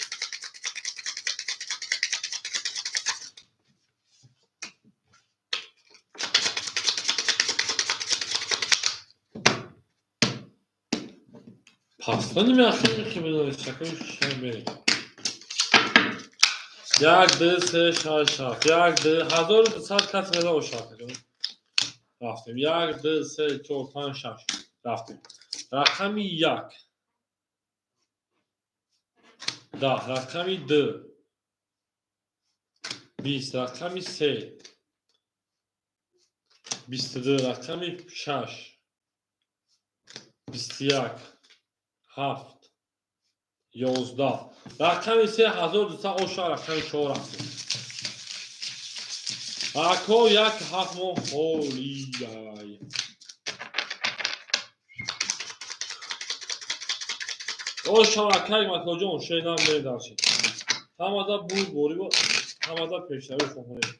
пасани меахи 1 2 3 6 7 1 2 1200 кас меза ошад рафтем 1 2 3 4 5 6 рафтем рақами 1 10 рақами 2 20 рақами 3 22 рақами 6 21 7 11 рақами 3 1200 оша рақами 4 рафтем ако 1 7 мо холияй оша акаи Матлоҷон шенам мердаршид ҳамада бурд борибо ҳамада пешравӣ хоҳонем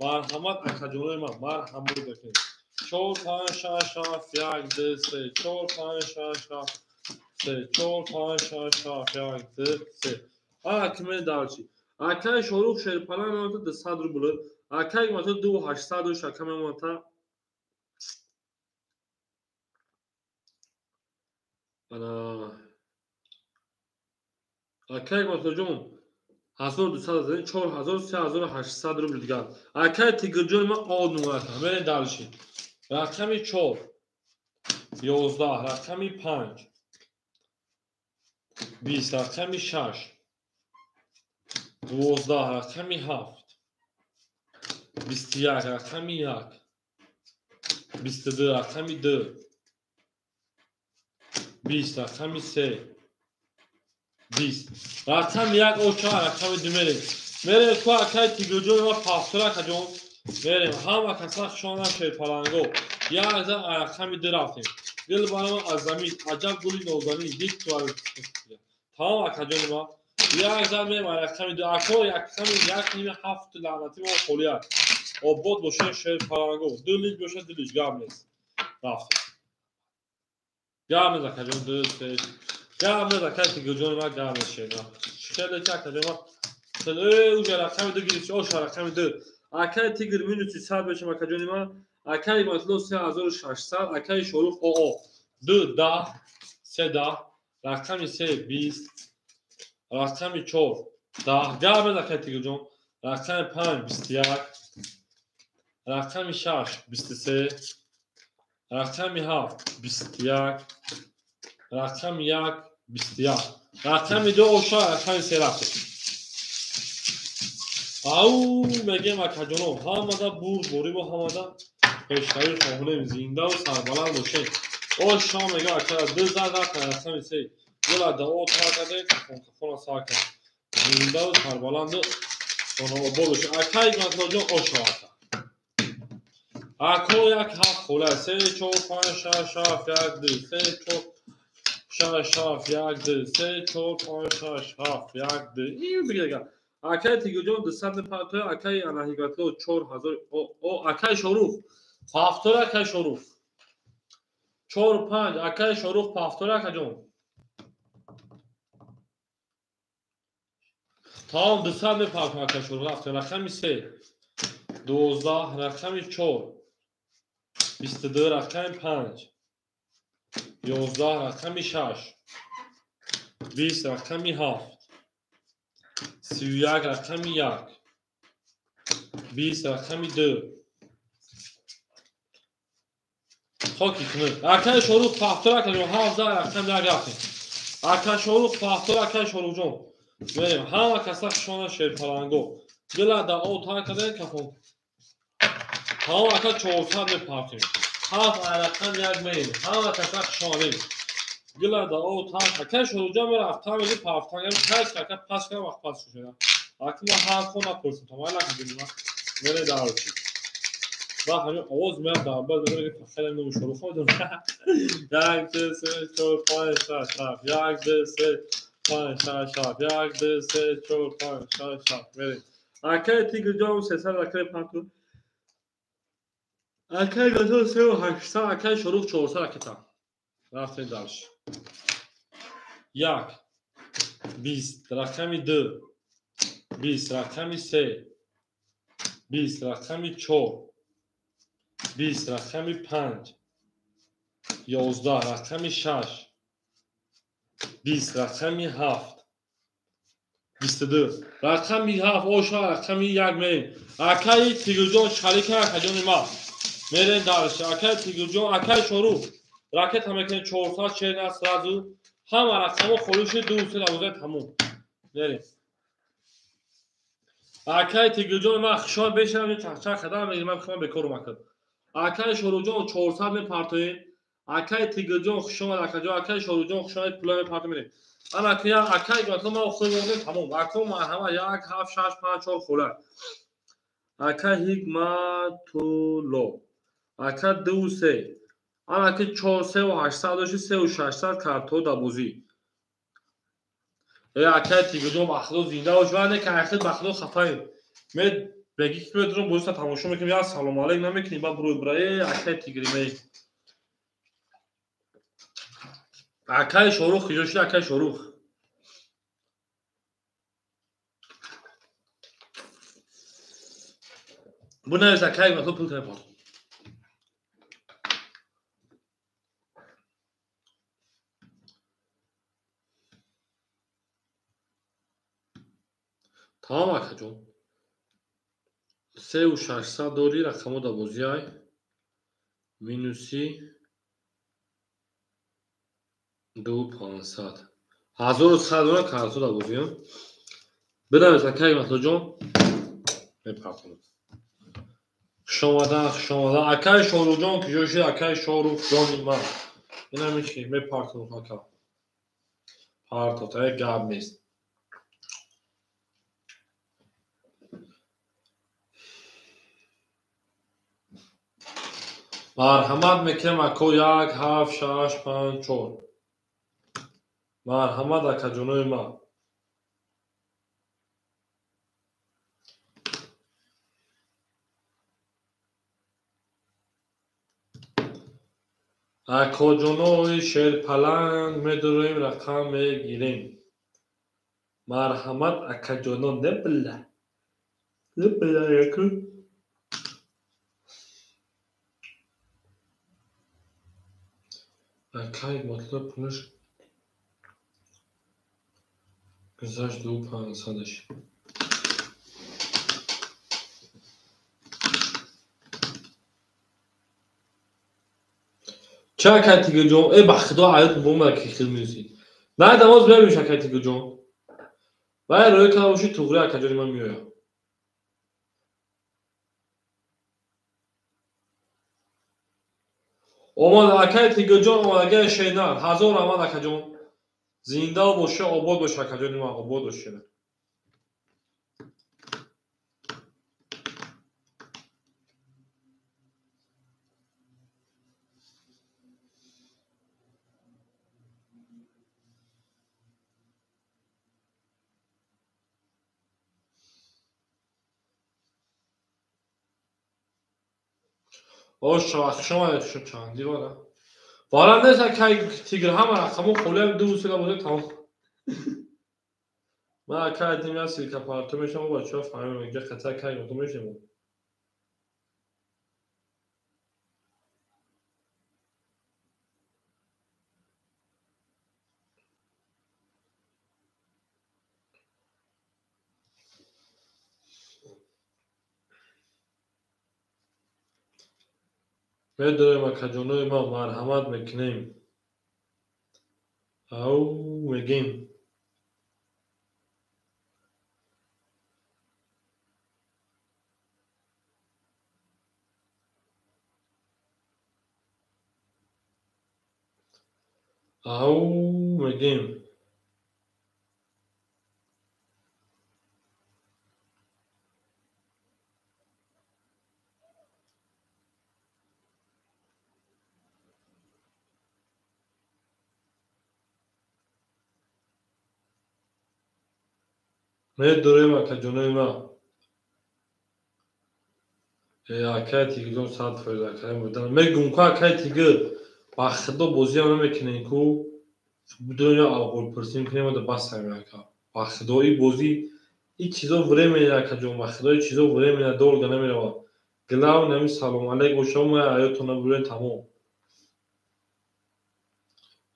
марҳамат акаҷонои ман марҳамат бикунед 4 5 6 7 1 2 3 4 5 6 7 3 4 5 6 7 1 2 3 аки медарчи акаи Шорух шерпала мемонад 200 рубл акаи Матло 2800 шака мемонад ана акаи Матлоҷон 1200 4000 3800 рубл дигар акаи Тигирҷони ман од мемонад мерем дарши рақами 4 11 рақами 5 20 рақами 6 12 рақами 7 21 рақами 1 22 рақами 2 20 рақами 3 20 рақами 1 оча рақами 2 мерем мерем ку акаи Тигирҷони ма пафтур акаҷон мерем ҳама каса хушона шерпаланго як рақами 2 рафтем дил барам аз замин аҷаб гули нозанин дид тамом акаҷони ма як зан мерем рақами 2 ако рақами 1 ними 7 лаънатӣ мо холият обод боша шерпаланго ду лич боша ду лич гап нест рафтем Гап нез акаҷон, 2 3. Гап нез акай Тигрҷони ман, гап нез шена. Хеле чи акаҷон ман. Уже рақами 2 гирифт, оша рақами 2. Акай Тигр минуси 100 бешам акаҷони ман. Акай Матло 3600, акай Шорух ОО 2 10 3 10, рақами 3 20, рақами 4 10. Гап нез акай Тигрҷон. Рақами 5 21, рақами 6 23, рақами 7 21, рақами 1 21, рақами 2 оша, рақами 3 рафтем. Ау мегем акаҷоно, ҳамада бурдборӣ бо ҳамада пешравӣ хоҳонем, зиндаву сарбаланд бошед. Оша мега ака 2 зад рафтем, рақами 3. Гула дао тар кардем, кафон кафона сар кардем. Зиндаву сарбаланду хонаобод бошед. Акай Матлоҷон оша ака. Ако 1 7 хола 3 4 5 6 7 1 2 3 4 6 7 1 2 3 4 5 6 7 1 2. Ин дига. Акай Тигрҷон 200 партоя, акай Анаҳигатло 4000, о акай Шорух пафтора, акай Шорух 4 5, акай Шорух пафтора, акаҷон. Тамом 200 мепартом акай Шорух рафтем. Рақами 3 12, рақами 4 22, рақами 5 11, рақами 6 20, рақами 7 31, рақами 1 20, рақами 2. Хоки кунед. Акай Шорух пафтор, акаҷон 7 рақами 1 рафтем. Акай Шорух пафтор, акай Шоруҳҷон. Мерем ҳама каса хушона шерпаланго. Дила да о тар кардем кафон. Тамом ака 400 мепартем. 7 рақам 1 мерем. Ҳама каса хушонем. Дила да о тар акай Шоруҳҷон мерафтам, меги пафтан. Кай ака пас кардам, вақт пас шуда. Ака ма ҳар хона пурсам. Тамом накардем ма. Мере дарчи. Ва ҳамин овоз меяд дар бад мегӯяд ки хеле номи Шорух медонам. 1 2 3 4 5 6 7 1 2 3 5 6 7 1 2 3 4 5 6 7 мерем. Акай Тигрҷон 300 акай парту. Акай Гатон 3800, акай Шорух 400 ракета. Рафтем дальше. 1 20, рақами 2 20, рақами 3 20, рақами 4 20, рақами 5 11, рақами 6 20, рақами 7 22, рақами 7 оша, рақами 1 мерем. Акай Тигрҷон шарика акаҷони ман. Мерем дальше. Акай Тигрҷон, акай Шорух ракета мекунем 400 чена сразу. Ҳама рақамҳо холӣ шуд, 2 3 12 тамом. Мерем. Акай Тигрҷон ман хушҳол бешавам, чахчах кардам, мегӯям ман худам бекор омадам. Акай Шоруҳҷон 400 мепартоем. Акай Тигрҷон хуш омад, акаҷон, акай Шоруҳҷон хуш омад, пула мепартоем, мерем. Ана акай Гатон ман худ мондем тамом. Ако марҳама 1 7 6 5 4 хола. Акай Ҳикматулло. Ака 2 3. Ана ки 4 3 ва 800 дошти 3 ва 600 карто да бозӣ. Акай Тигрҷон ба Худо зинда бош, ва не ки ахир ба Худо хафаем. Ме беги ки медурам бозита тамошо мекунем, я салом алейк намекунем, ба бурӯй бура. Акай Тигри ме. Акай Шорух куҷо шуд, акай Шорух? Бунавис акай Матло пул кунем. Тамом акаҷон. 3600 дори рақамҳо дар бозиай. Минуси 2500. 1100 дона карто дар бозиам. Бинавис акай Матлоҷон. Мепартонам. Хуш омадан, хуш омадан. Акай Шоруҳҷон куҷо шуд, акай Шоруҳҷони ман. Инам ки мепартонам ака. Партота гап нест. Марҳамат мекунем ако 1 7 6 5 4. Марҳамат акаҷонои ман. Акоҷонои шерпаланг медуроем, рақам мегирем. Марҳамат, акаҷоно, небила. Небила яку. Акай матлаб пулаш гузашт ду пансадаш. Ча акай Тигрҷон? Э, ба худо аёт бомба ки хел мюзик. На дамоз мебиниш акай Тигрҷон. Вай рӯй кана боши туғри акаҷони ман меоям. Омад акай Тигрҷон, омадагай шейнар. Ҳазор раҳмат акаҷон. Зинда боша, обод боша акаҷони ман, обод боша. Ош шумо шу чанди вара. Вара нест акай Тигр ҳама рақамо холиам ду сила бозе тамом. Ман акай дим я силка парту мешам бачаҳо фаҳмем инҷа хата акай гуфта мешем. Медорем акаҷонои ма, марҳамат мекунем. Ау мегем. Ау мегем. Медорем акаҷонои ма. Акай Тигрҷон 100% акай будан. Мегум ку акай Тигр, ба худо бозиам намекунем ку. Бидон я авғолпурсӣ мекунем да басам ака. Ба худо и бозӣ и чизо временно акаҷон, ба худо и чизо временно долго намеравад. Главное ҳамин салом алейк боша, мо аётона бурем тамом.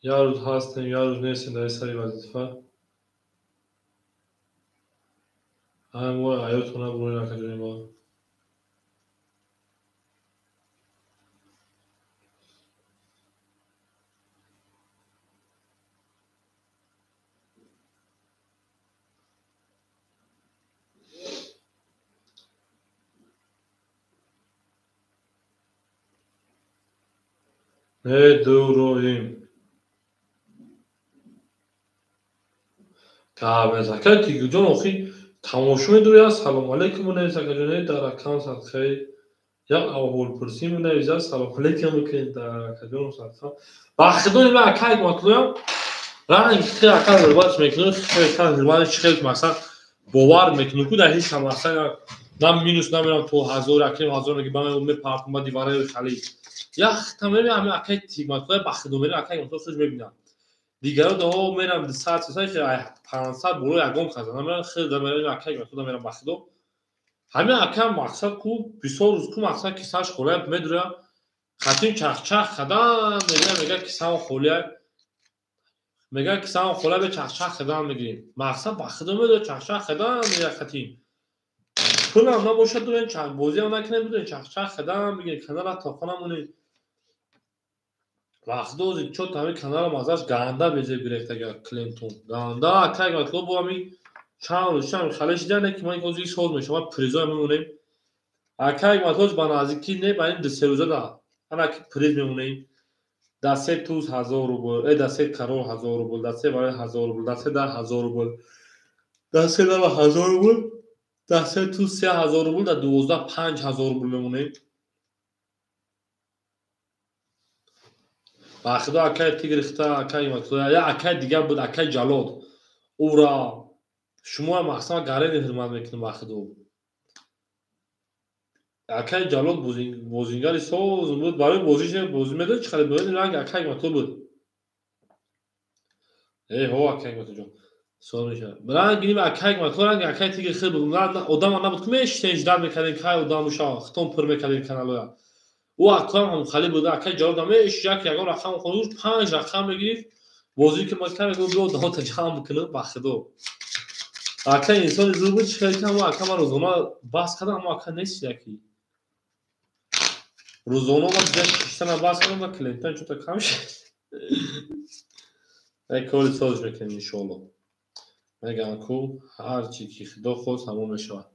Як рӯз ҳастем, як рӯз нестем дар сари вазифа. Ҳам мо аётона бурем акаҷони ма. Медуроем. Кабез акай Тигрҷон охи тамошо медорӣ, салом алейкум менавис акаҷоне дар аккаунт садқаи як авҳолпурсӣ менависа салом алейкум мекунед дар акаҷон садқа. Ба худо нима акай матлуям ранг хел ака ҳурмат мекунад, хел ҳурмат хел мақсад бовар мекунад ку дар ҳеҷ мақсад на минус намерам то ҳазор аким ҳазор меги ба ман мепартам ба дивораи хали. Як тамери ҳами акай Тигматуллои ба худо мерам акай Матулло хуш мебинам. Дигаро дао мерам 200 300 500 боло ягон каза намерам хел да мерам акай Матулло мерам ба худо. Ҳами акай мақсад ку бисёр рӯз ку мақсад кисаш холия медура хатим чахчах хадан мегӯям мега кисам холия мега кисам холия бе чахчах хадан мегирем. Мақсад ба худо медура чахчах хадан мега хатим. Пулам набошад дурен чах бозиам накунем бидурен чахчах хадан мегирем канала тоқа намонем. Вақт дози чо тами канала мазаш ганда безеб гирефт агар Клинтон. Ганда акай матлуб бо ами чанд рӯз чанд халеш дида ки ман ҳозир соз мешавад призой мемонем. Акай матлуб ба наздикӣ не ба ин ду се рӯза да. Ана ки приз мемонем. Да се туз 1000 рубл, да се карол 1000 рубл, да се барои 1000 рубл, да се да 1000 рубл. Да се да 1000 рубл, да се туз 3000 рубл, да 12 5000 рубл мемонем. Ба худо акай Тигр хита акай Матулло я акай дигар буд акай Ҷалод. Ура шумо мақсад гарени ҳурмат мекунем ба худо. Акай Ҷалол бозингари соз буд, барои бозиш бозӣ медод, чӣ қадар буд, ранг акай Ҳикматулло буд. Э ҳо, акай Ҳикматуллоҷон. Сол мешавад. Ранг гирим акай Ҳикматулло, ранг акай тиги хел буд. Одама набуд ки мешитем, ждать мекардем, кай одам шава, хитон пур мекардем каналоя. Ӯ акоям ҳам хали буд, акай Ҷалол дам мешид, як ягон рақам хонуш 5 рақам мегирифт. Бозӣ ки макар мегуфт, биё одамота ҷамъ бикунам, ба худо. Ака инсони зур буд, чӣ хел ки ҳамо ака ман рӯзона баҳс кардам, ҳамо ака нест яки. Рӯзона ман дига шиштана баҳс кардам ва клиентан чӯта кам шуд. Як кори созиш мекунем иншоалло. Мегӯям ку ҳар чӣ ки худо хост ҳамон мешавад.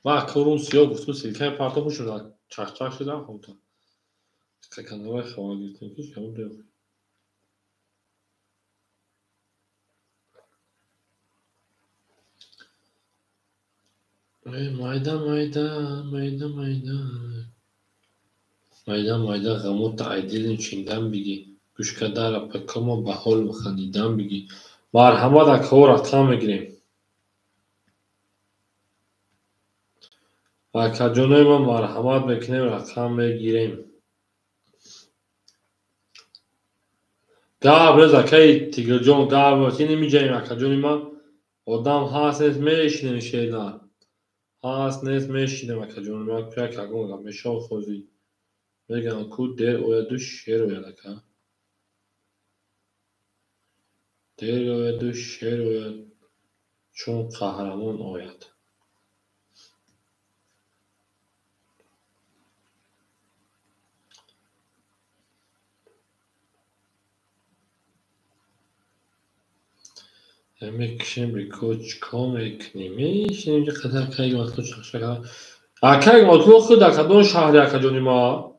Ман акорум сиёҳ гуфтум, силкаи партоф шуд, чахчах шудам хомта. Каналай хабар гирифтем ки ҳамон беохир. Майда, майда, майда, майда. Майда, майда, ғамота айдилим чиндан бигӣ. Гӯшкадара пакомо ба ҳол хандидан бигӣ. Марҳамат, акаҳо рақам мегирем. Акаҷонои ман марҳамат мекунем, рақам мегирем. Гап рез, акаи Тигрҷон, гап рез. Ин миҷаем, акаҷони ман. Одам ҳаст нест, мешинем шерна. Ҳаст нест, мешинем, акаҷони ман. Як ягон гап мешав хозӣ. Мегӯям ку дер ояду шер ояд, ака. Дер ояду шер ояд, чун қаҳрамон ояд. Мекушем беко, чикор мекунем? Мешинем ки қадар акай Ҳикматулло чақчақ кард. Акай Ҳикматулло худ дар кадом шаҳри, акаҷони ма?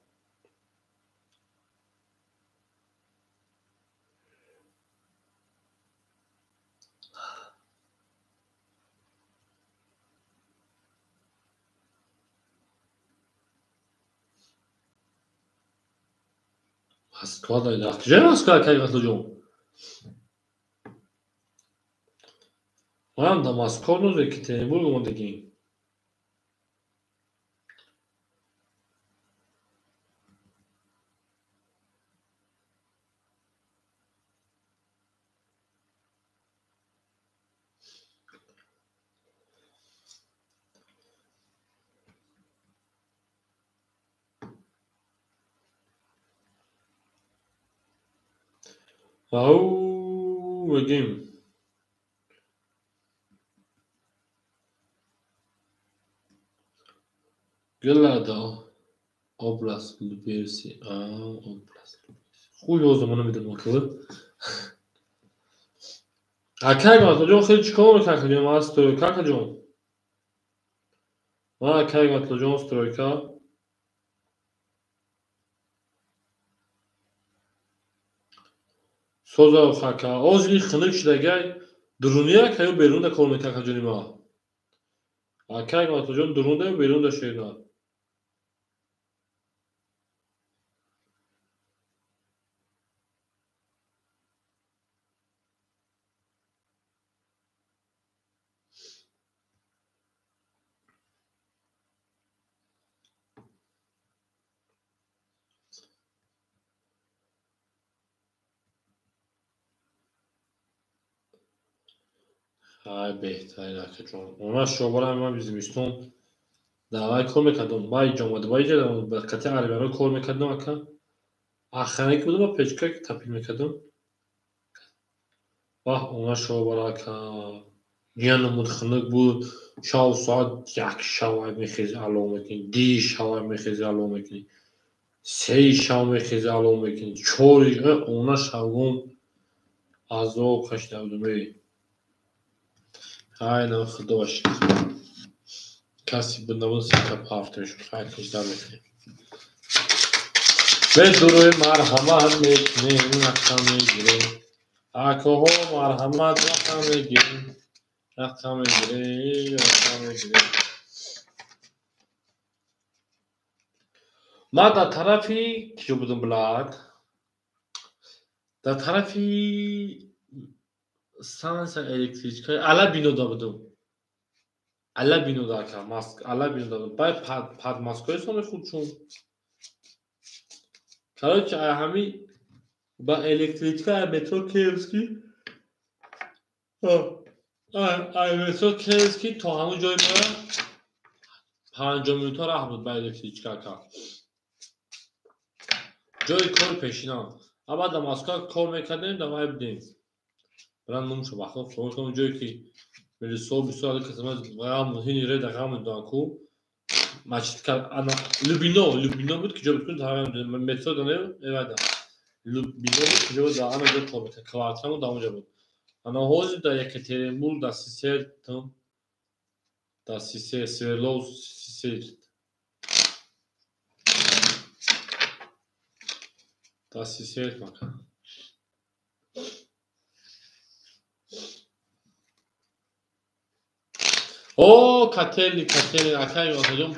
Москва дар куҷои Москва, акай Ҳикматуллоҷон? Манам дар Москва нуз Екатеринбург омадагим. Ау, мегим. Гелада област Люберси, област Люберси. Хуй ёзда ман намедонам акы. Акай Ҳикматуллоҷон хеле чикор мекунад, акаҷон? Ман стройка, акаҷон. Ман акай Ҳикматуллоҷон стройка. Соза хака. Озини хунук шудагай дуруния ака ё берунда кор мекунад, акаҷони ман? Акай Ҳикматуллоҷон дурунда ё берунда шерна? Ай, беҳтарин, акаҷон. Она шобарам ман зимистон давай кор мекардам. Бай ҷомада, бай ҷа ба қати армияро кор мекардам, ака. Охрана ки будам, ба печка тапил мекардам. Ваҳ, она шобара, ака. Янамуд хунук буд. Шав соат 1 шавай мехези алов мекунӣ, 2 шавай мехези алов мекунӣ, 3 шав мехези алов мекунӣ, 4 она шавгон азоб кашида будам. Эй. Ай, на худо ба шукр. Каси буд набуд, сита пафта мешуд. Хай, кишдар мекунем. Бедуруи марҳамат мекунем, рақам мегирем. Акоҳо марҳамат, рақам мегирем. Рақам мегирем, рақам мегирем. Ман дар тарафи киҷо будам, блад? Дар тарафи станция электричка Алабинода будам. Алабино да ака, Алабино да. Бай под Москвой соми худшун. Короче, ҳами ба электричка метро Киевский. Метро Киевский то ҳамун ҷои мо 50 минута раҳ буд ба электричка ака. Ҷои кори пешинам. Ама дар Москва кор мекардем, дар вай будем. Бран номшо бахо фаромӯш кардам, ҷое ки милисо бисёр касама ғам ҳини реда ғам медонанд ку. Мачитка ана Любино, Любино буд ки ҷо буд ку метро да не эвайда. Любино буд ки ҷо буд, ана ҷо кор мекард. Квартирамо дар онҷо буд. Ана ҳозир дар Екатеринбург дар Сисертам, дар Сисер, Свердлов Сисер. Дар Сисер мака. О, Котельник, Котельник, акай акаҷон.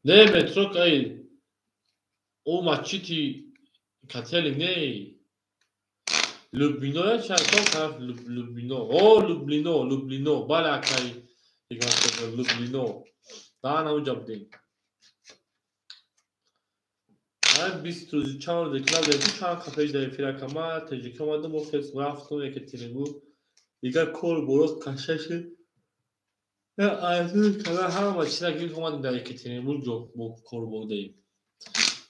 Не, метро ай. О, мачити Котельник не. Любино я чанд тараф Любино. О, Люблино, Люблино. Бале акай. Люблино. Да, на онҷа будем. Ман 20 рӯзи чанд рӯзе ки набудем, чанд қафаи дар эфир ака. Ман Тоҷикӣ омадам, охир рафтам Екатеринбург. Дигар кор боро қаша шуд. Аз ҳама чиза гирифт омадем дар Екатеринбург ҷо бо кор бурдаем.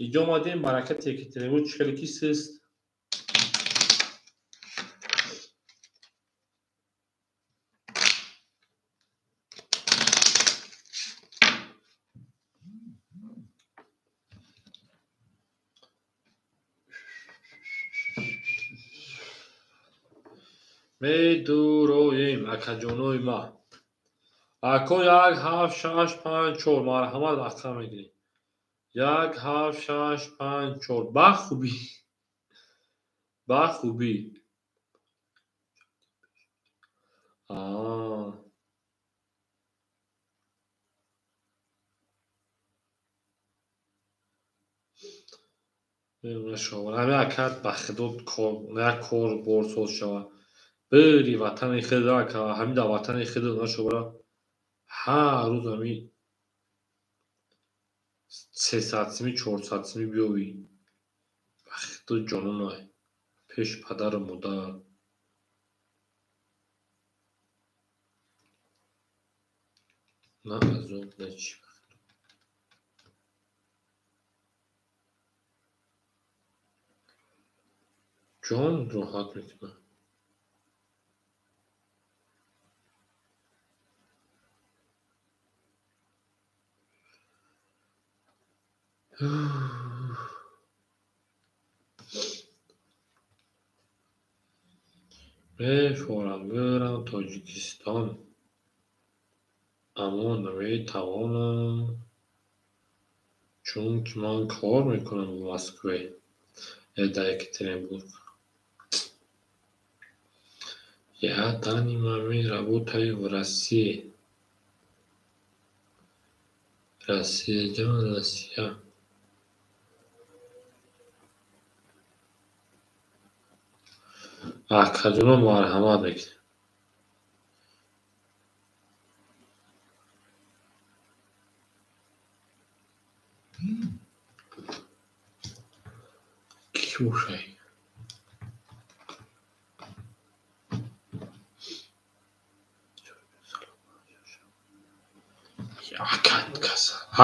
Инҷо омадем баракати Екатеринбург чӣ хеле ки сист. Медуроем акаҷонои ма. Ако 1 7 6 5 4 марҳамат рақам мегирем. 1 7 6 5 4 ба хубӣ. Ба хубӣ. Ҳамин ака ба худо кор, як кор бор соз шавад. Бири ватани худ ака, ҳамин дар ватани худ нашавад. Ҳар рӯз ҳамин 300 сими, 400 сими биёвӣ. Ба худо ҷононай. Пеш падару модар. На азоб, на чӣ. Ҷон роҳат мекунад. Мефорам бирам Тоҷикистон, аммо наметавонам, чунки ман кор мекунам в Москве, дар Екатеринбург. Я данный момент работаю в России. Россия ҷон, Россия. Акаҷоно марҳамат мекунем. Кӣ бошай?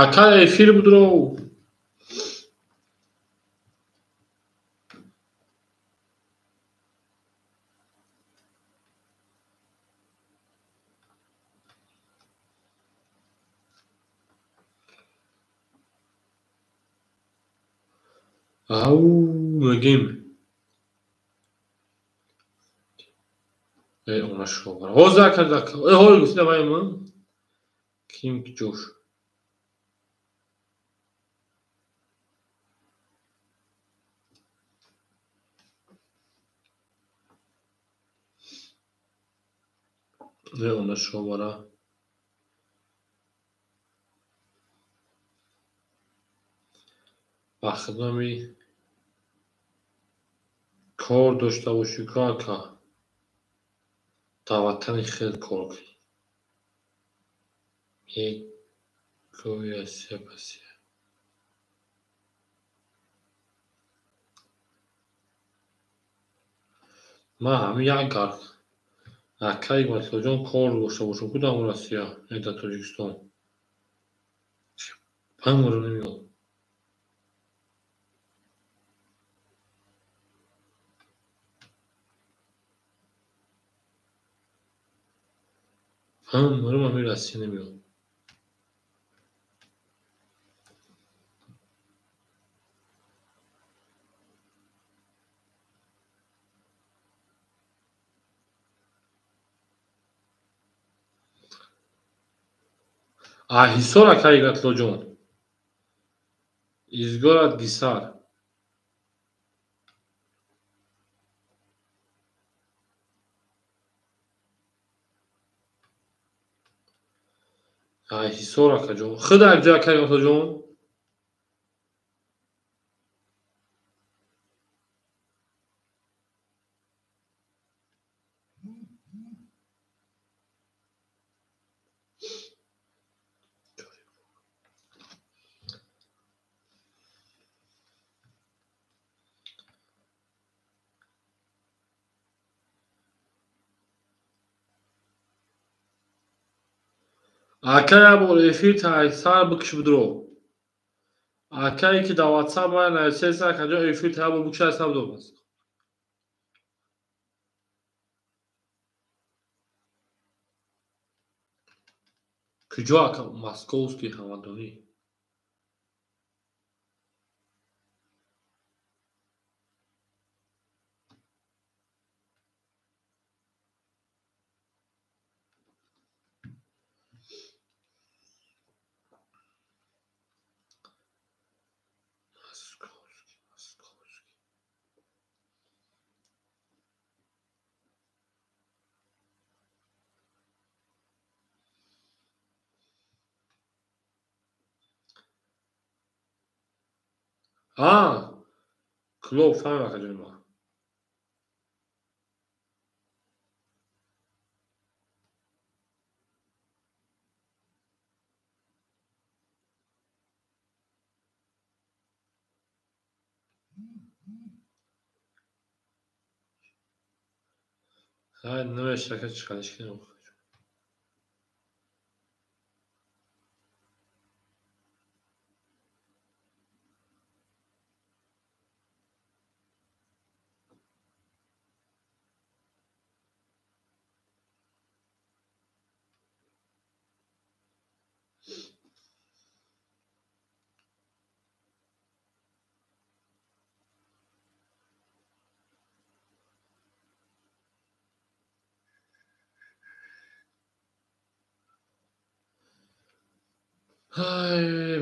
Ака эфир будро. Ау, мегем. Она шо. Ҳозир ака, ҳозир гуфта вай ман. Ким ҷош. Она шо бара. Ба хидмати кор дошта бошӣ ку ака. Дар ватани худ кор кунӣ. Гови Россия пасия. Ман ҳамин як гар акаи Ҳикматуллоҷон кор дошта бошам, ку дар Россия, не дар Тоҷикистон. Памро намеёбам. Памро ҳамин Россия намеёбам. Ҳисор акаи Ҳикматуллоҷон. Из город Гисар. Ҳисор акаҷон. Худа якҷо акаи Ҳикматуллоҷон. Акай як бор эфир сар бикш бидро. Акае ки дар WhatsApp ман нависеса, акаҷон эфир як бор бикша сар бидро. Куҷо ака? Московский ҳамадонӣ. Клуб фаҳм акаҷони ман. Хай намеша ака чиқариш кунем.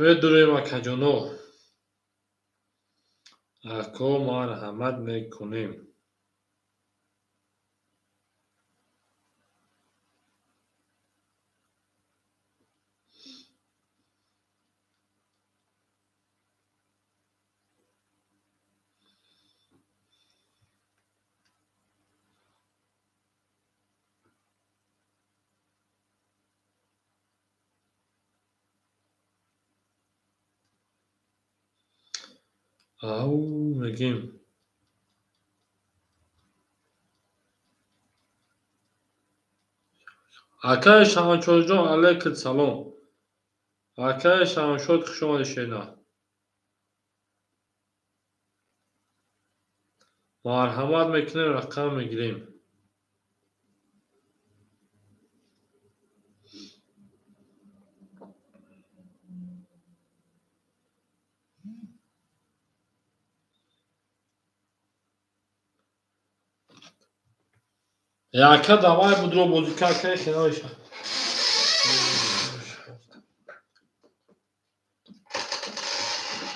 Медурем акаҷоно. Ако марҳамат мекунем. Ау мегем. Акаи Шаҳаншоҳҷон, алайкум салом. Акаи Шаҳаншоҳ, хуш омадӣ шена. Марҳамат мекунем, рақам мегирем. Яка давай будро бозика акаи хеноиша.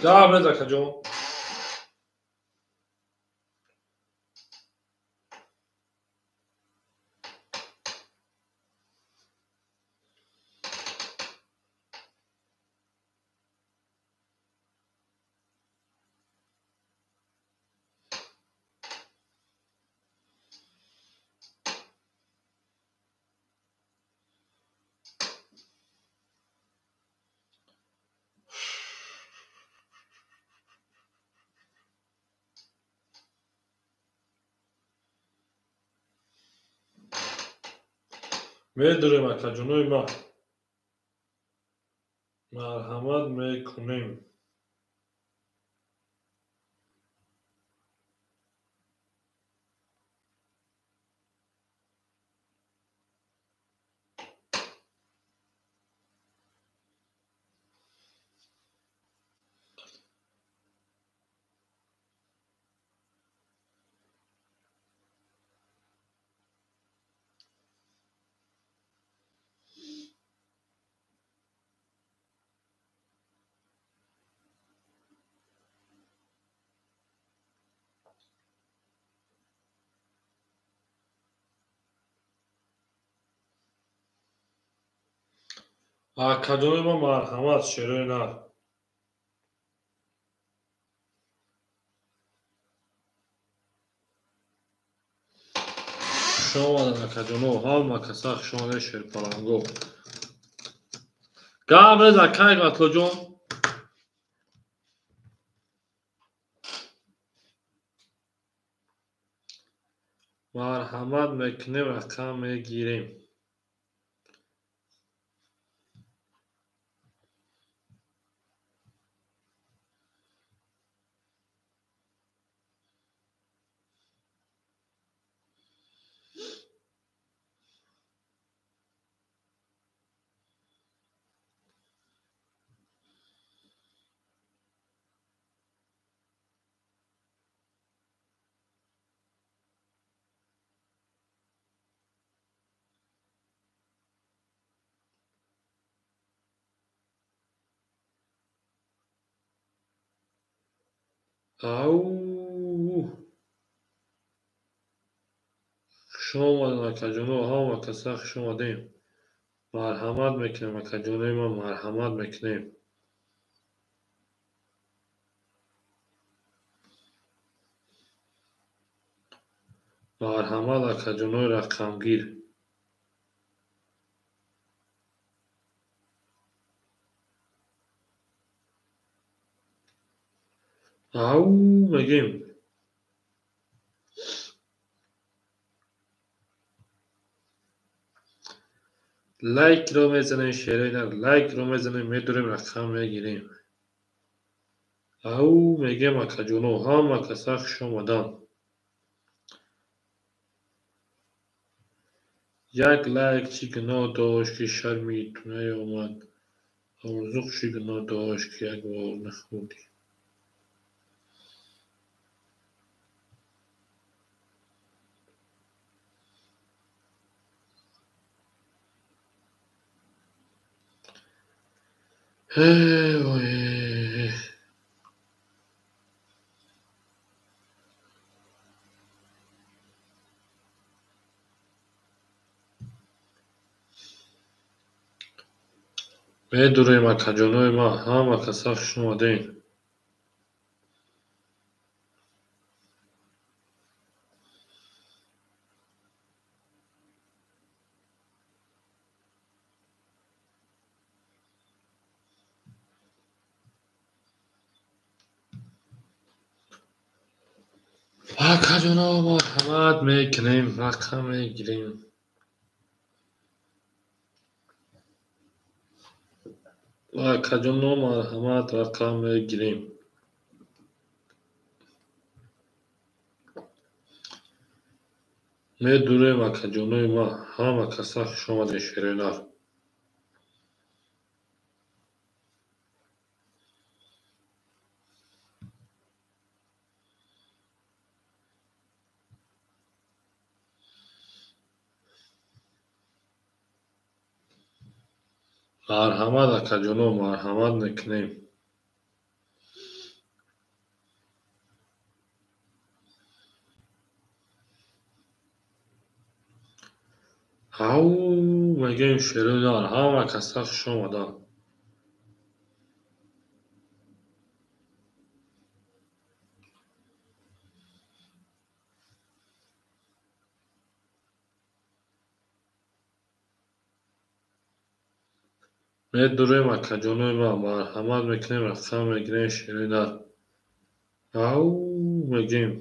Гап нез акаҷон. Медурем, акаҷонои ма. Марҳамат мекунем. Акаҷонои ма, марҳамат, шерои нар. Хуш омадед, акаҷоно, ҳама каса хуш омадед, шерпаланго. Гап нез, акай Гатлоҷон. Марҳамат мекунем, рақам мегирем. Ау! Хуш омадед, акаҷоно, ҳама каса хуш омадем. Марҳамат мекунем, акаҷонои ма, марҳамат мекунем. Марҳамат, акаҷонои рақамгир. Ау, мегем. Лайкро мезанем, шерои нар, лайкро мезанем, медурем, рақам мегирем. Ау, мегем, акаҷоно, ҳама каса хуш омадан. Як лайк чӣ гуноҳ дошт, ки шарми ту наёмад, орзуқ чӣ гуноҳ дошт, ки як бор нахӯрдӣ. Ой. Медурем, акаҷонои ма, ҳама каса хуш омадем. Акаҷоно, марҳамат мекунем, рақам мегирем. Акаҷоно, марҳамат, рақам мегирем. Медурем, акаҷонои ма, ҳама каса хуш омадед, шерои нар. Марҳамат, акаҷоно, марҳамат мекунем. Ау, мегем, шерои нар, ҳама каса хуш омаданд. Медурем, акаҷонои ма, марҳамат мекунем, рақам мегирем, шерои нар. Ау, мегем.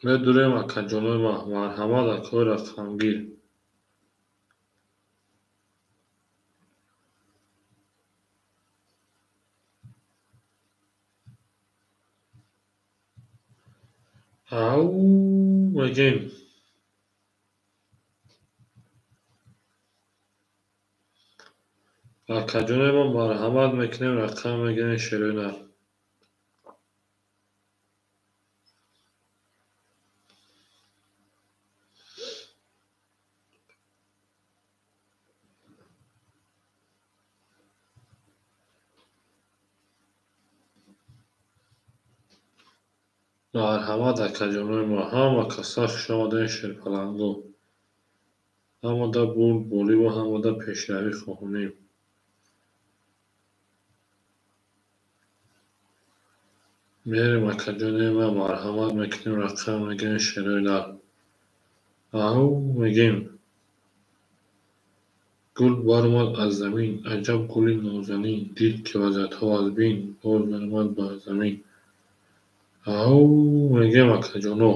Медурем акаҷонои ма, марҳамат акои рақамгир. Ау мегем. Акаҷонои ма, марҳамат мекунем, рақам мегирем шерои нар. Марҳамат акаҷонои ма, ҳама каса хуш омадем шерпаланго. Ҳамада бурдборӣ ва ҳамада пешравӣ хоҳонем. Мерем акаҷонои ма, марҳамат мекунем, рақам мегирем шерои нар. Ау мегем. Гул баромад аз замин, аҷаб гули нозанин, дид ки вазиятҳо аз бин, боз даромад бар замин. Ау мегем акаҷоно.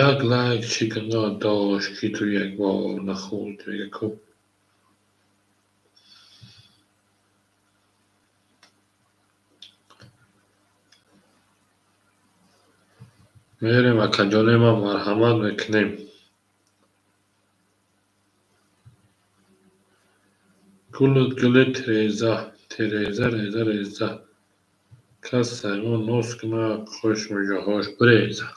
Як лайк чӣ гуноҳ дошт, ки ту як бор нахӯрдӣ, мега ку. Мерем акаҷонои ма, марҳамат мекунем. Гулут гули тиреза, тиреза реза реза. Кас саймон нос кунад, хуш миҷоҳош биреза.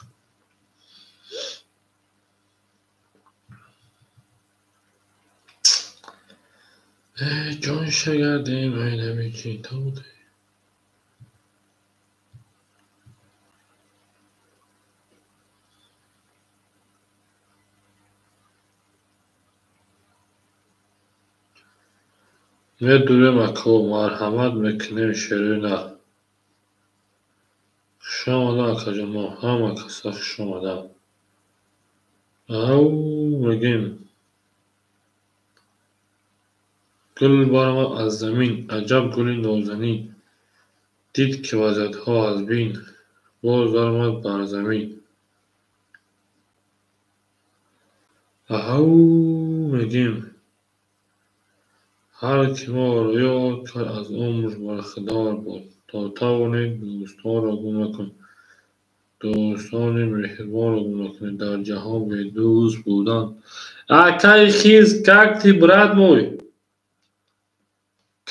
Эй ҷон шагардем, эй набичи тоде. Медурем ако, марҳамат мекунем шерои нар. Хуш омадам акаҷоно, ҳама каса хуш омадам. Ау мегем. Гул баромад аз замин, аҷаб гули нозанин, дид ки вазиятҳо аз бин, боз даромад бар замин. Ау мегем. Ҳар ки моро ёд кард, аз умр бархӯрдор буд. То тавонӣ дӯстонро гум накун, дӯстони меҳрубонро гум накунед. Дар ҷаҳон бедӯст будан. Акаи хиз, как ты, брат мой?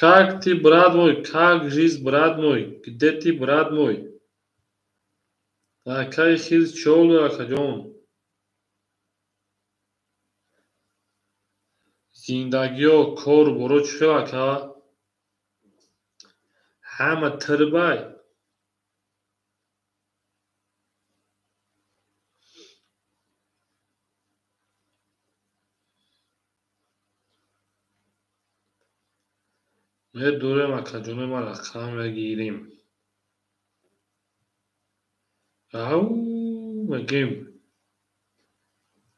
Как ты, брат мой? Как жизнь, брат мой? Где ты, брат мой? Акаи хиз, чолу, акаҷон? Зиндагиё, кору боро чӣ хел, ака? Ҳама тирбай? Медурем акаҷонои ма, рақам мегирем. Ау мегем.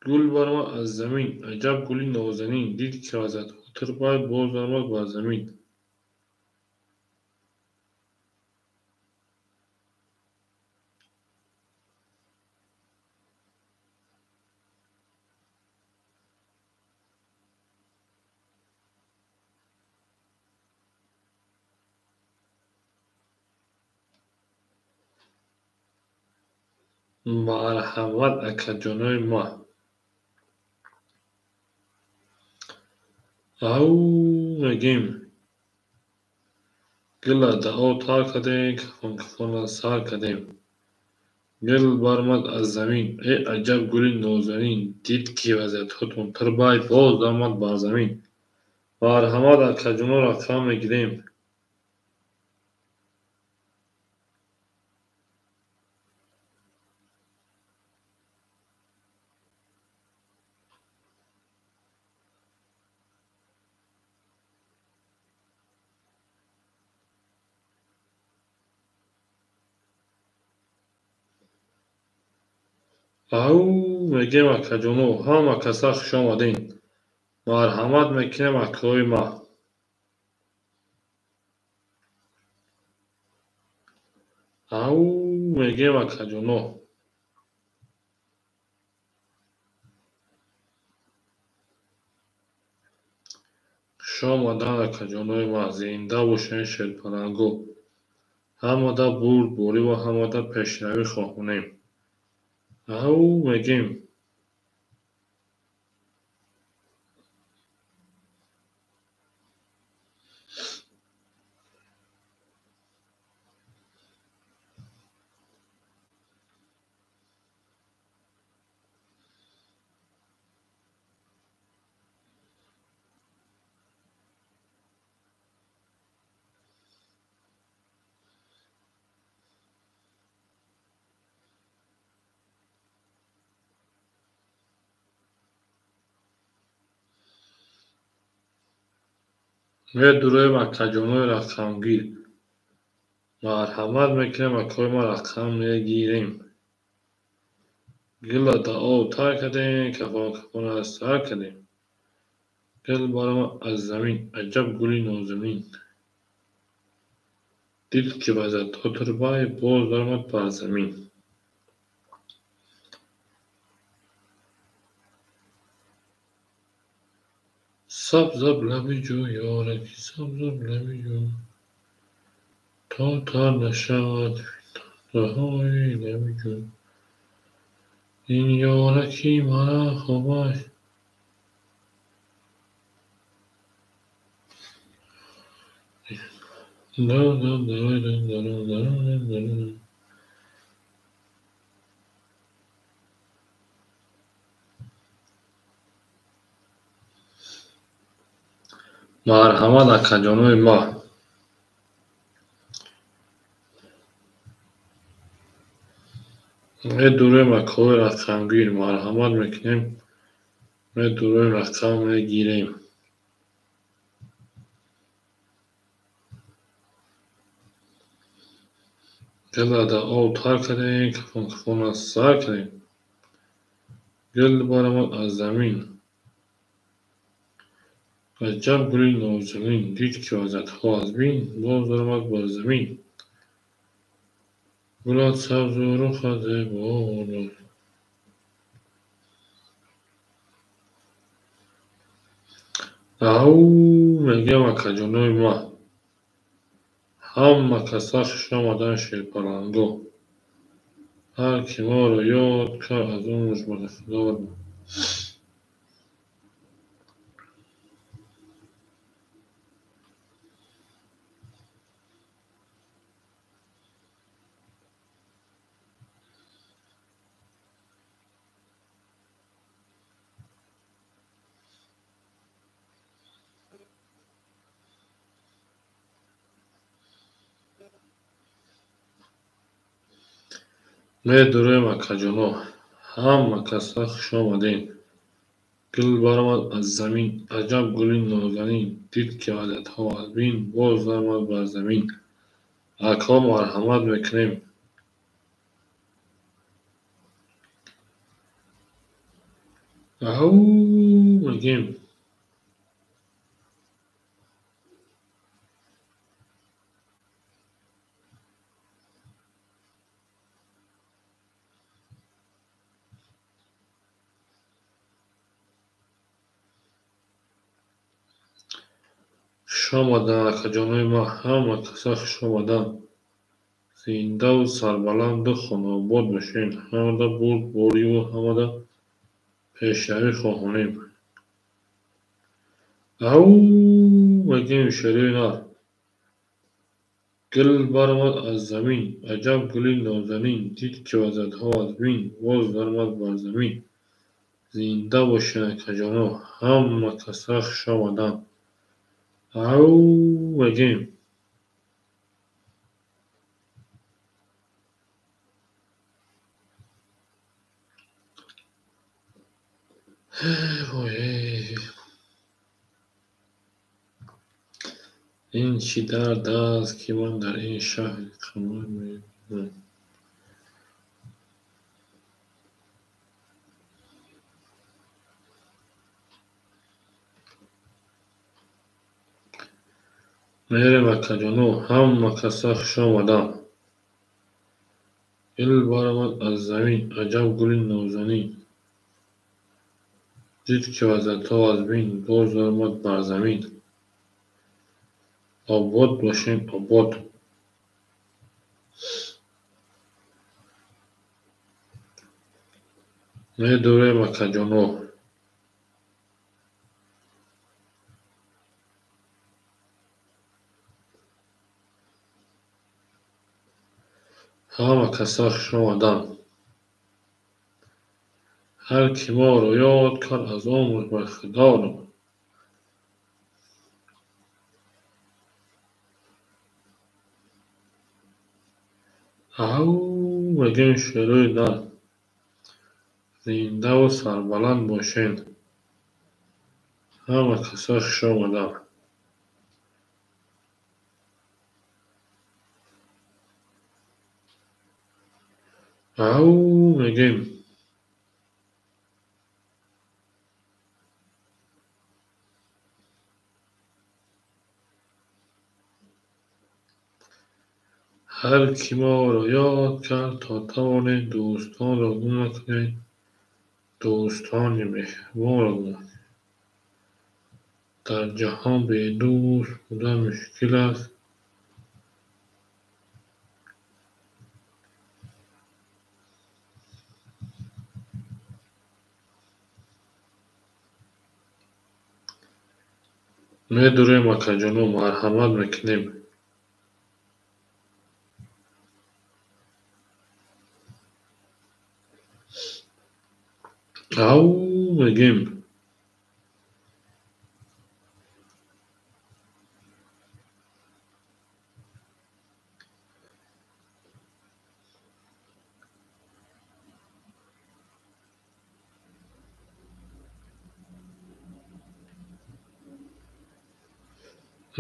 Гул баромад аз замин, аҷаб гули нозанин, дид ки вазиятҳо тирбай, боз даромад бар замин. Марҳамат акаҷонои ма. Ау мегем. Гула даъо тар кардем, кафон-кафонро сар кардем. Гул баромад аз замин, э аҷаб гули нозанин, дид ки вазиятҳотон тирбай, боз даромад бар замин. Марҳамат акаҷоно, рақам мегирем. Ау мегем акаҷоно, ҳама каса хуш омадем. Марҳамат мекунем акои ма. Ау мегем акаҷоно. Хуш омадан акаҷонои ма, зинда бошен шерпаланго. Ҳамада бурдборӣ ва ҳамада пешравӣ хоҳонем. Ау мегем. Медуроем акаҷонои рақамгир. Марҳамат мекунем, акои ма рақам мегирем. Гила да об тар кардем, кафон кафон аз сар кардем. Гил баромад аз замин, аҷаб гули нозанин. Дид ки вазадҳо турбай, боз баромад бар замин. Сабзаб лаби ҷӯ, ёраки сабзаб лаби ҷӯ, то тар нашавад фитодаҳои лаби ҷӯ. Ин ёраки мара хобаш Марҳамат акаҷонои ма. Медуроем акои рақамгир, марҳамат мекунем, медуроем рақам мегирем. Гила да об тар кардем, кафон кафон аз сар кардем. Гил баромад аз замин. Аҷаб гули нозанин, дид ки вазадҳо аз бин, боз баромад бар замин. Гулат сабзу рухат зебо буд. Ау мегӯям акаҷонои ма. Ҳама каса хуш омадан шерпаланго. Ҳар ки моро ёд кард, аз умраш барафдор буд. Медуроем акаҷоно, ҳама каса хуш омадем. Гул баромад аз замин, аҷаб гули нозанин, дид ки вазадҳо аз бин, боз баромад бар замин. Ако марҳамат мекунем. Ау мегем. Хуш омадан акаҷонои ма, ҳама каса хуш омадан. Зиндаву сарбаланду хонаобод бошед. Ҳамада бурдбориву ҳамада пешравӣ хоҳонем. Ау мегӯем шерои нар. Гул баромад аз замин, аҷаб гули нозанин, дид ки вазадҳо аз бин, боз баромад бар замин. Зинда бошед акаҷоно, ҳама каса хуш омадан. Ау мегӯем. Ин чӣ дард аст, ки ман дар ин шаҳри қамар мебинам? Мерем акаҷоно, ҳама каса хуш омадан. Гул баромад аз замин, аҷаб гули нозанин. Дид ки вазадҳо аз бин, боз баромад бар замин. Обод бошем, обод. Медурем, акаҷоно. Ҳама каса хушомаданд. Ҳар ки моро ёд кард, аз умр бархӯрдор буд. Ав мегӯем шерои нар, зиндаву сарбаланд бошед. Ҳама каса хушомаданд. Ав мегӯем. Ҳар ки моро ёд кард, то тавонед дӯстонро гум накунед, дӯстони меҳрубонро гум накунед. Дар ҷаҳон бедӯст будан мушкил аст. Медурем, акаҷоно, марҳамат мекунем. Ав мегӯем.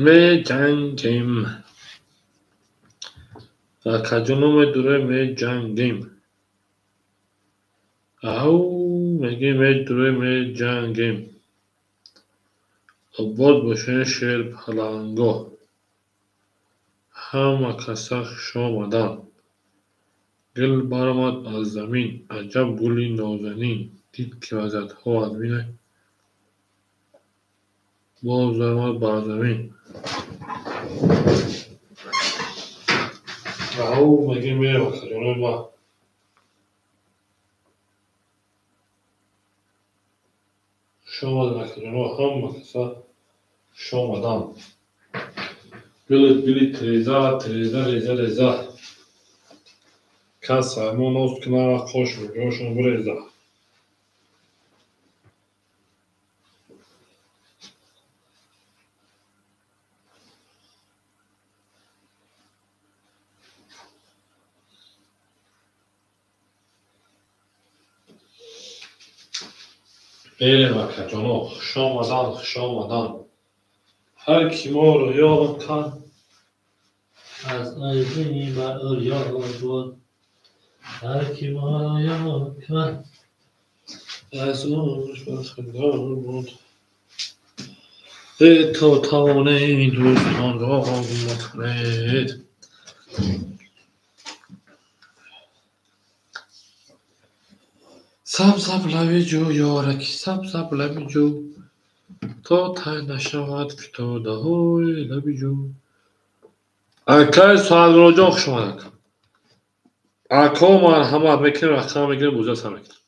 Меҷангем. Акаҷоно, медурем, меҷангем. Ав мегӯем, медурем, меҷангем. Обод бошед, шерпаланго. Ҳама каса хушомаданд. Гул баромад аз замин, аҷаб гули нозанин. Дид ки вазадҳо аз бин, боз баромад бар замин. Ав мегӯем, мерем, акаҷонои ман. Хушомадед, акаҷоно, ҳама каса хушомаданд. Билит, билит, реза, реза, реза, реза. Кас мо ноз куна, қошу ҷошон биреза. Мерем, акаҷоно, хушомаданд, хушомаданд. Ҳар ки моро ёд кард, аз айбини бар ӯ ёд буд. Ҳар ки моро ёд кард, аз умраш бархӯрдор буд. То тавонед дӯстонро гум накунед. Саб саб лаби ҷӯ, ёраки, саб саб лаби ҷӯ, то тай нашавад фитодаҳои лаби ҷӯ. Акай Суҳайлмуроҷон, хуш омадед. Ако, марҳамат мекунем, рақам мегирем, бозиро сар мекунем.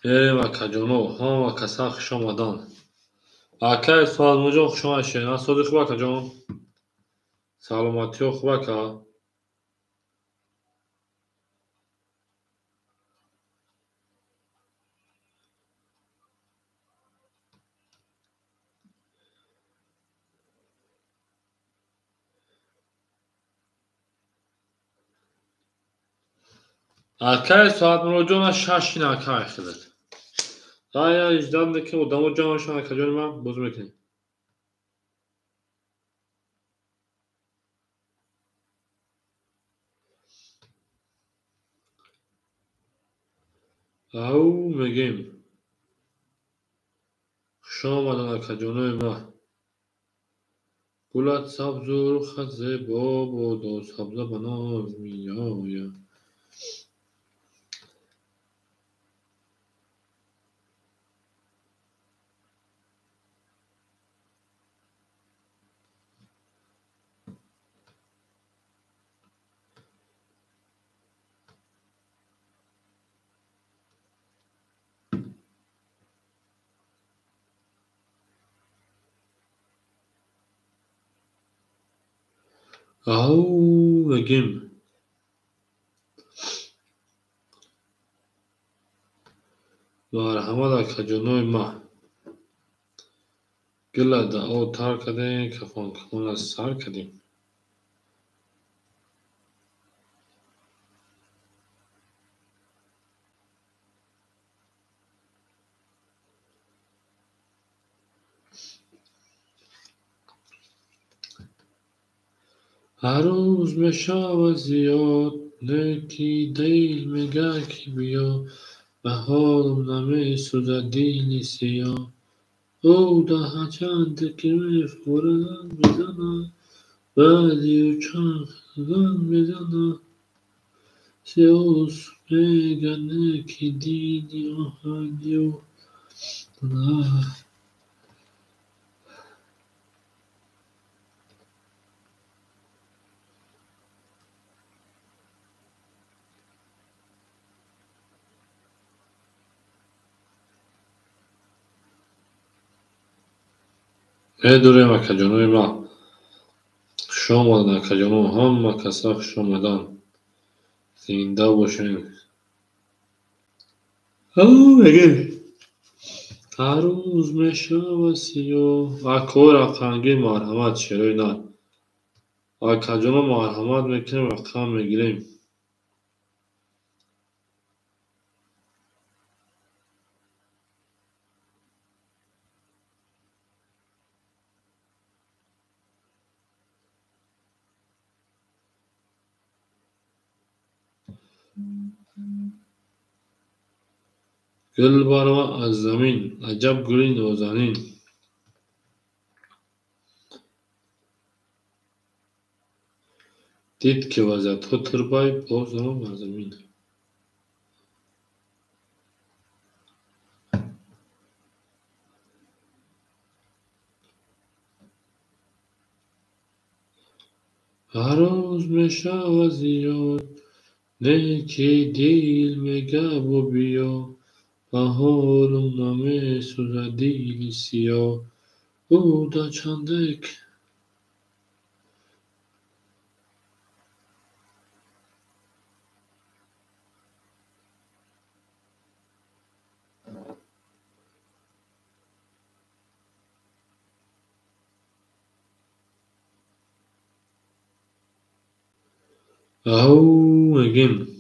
Мерем, акаҷоно, ҳама каса хушомаданд. Акай Суҳайлмуроҷон, хуш омадед. Шернасози хуб, акаҷон? Саломатиҳо хуб, ака? Акай Суҳайлмуроҷон, шашин акай хелед. Ая иҷдат мекунем, одамо ҷамъ мешаванд, акаҷони ман, бозӣ мекунем. Ау мегем. Хуш омадан, акаҷонои ма. Гулат сабзу рухат зебо бодо, сабза ба ноз меояд. Ау мегем. Марҳамат, акаҷонои ма. Гула даъо тар кардем, кафонкунона сар кардем. Ҳар рӯз мешавад зиёд, неки дил мегӯяд, ки биё, ба ҳолам намесӯзад дили сиёҳ. Ӯ даҳачанде ки мефорад мезанад, баъди ӯ чанд зан мезанад. Сиёс мегӯяд, неки дили оҳани ӯ. Медурем, акаҷонои ма. Хуш омадан, акаҷоно, ҳама каса хуш омадан. Зинда бошем. Ау мегем. Ҳар рӯз мешавад сиёҳ. Акои рақамгир, марҳамат, шерои нар. Акаҷоно, марҳамат мекунем, рақам мегирем. Гул баромад аз замин, аҷаб гули нозанин. Дид, ки вазиятҳо турбай, боз омад бар замин. Ҳар рӯз мешавад зиёд, неки дил мегӯяд бо биё, ба ҳолам намесӯзад дили сиёҳ. Ӯ дачандек Ау мегем.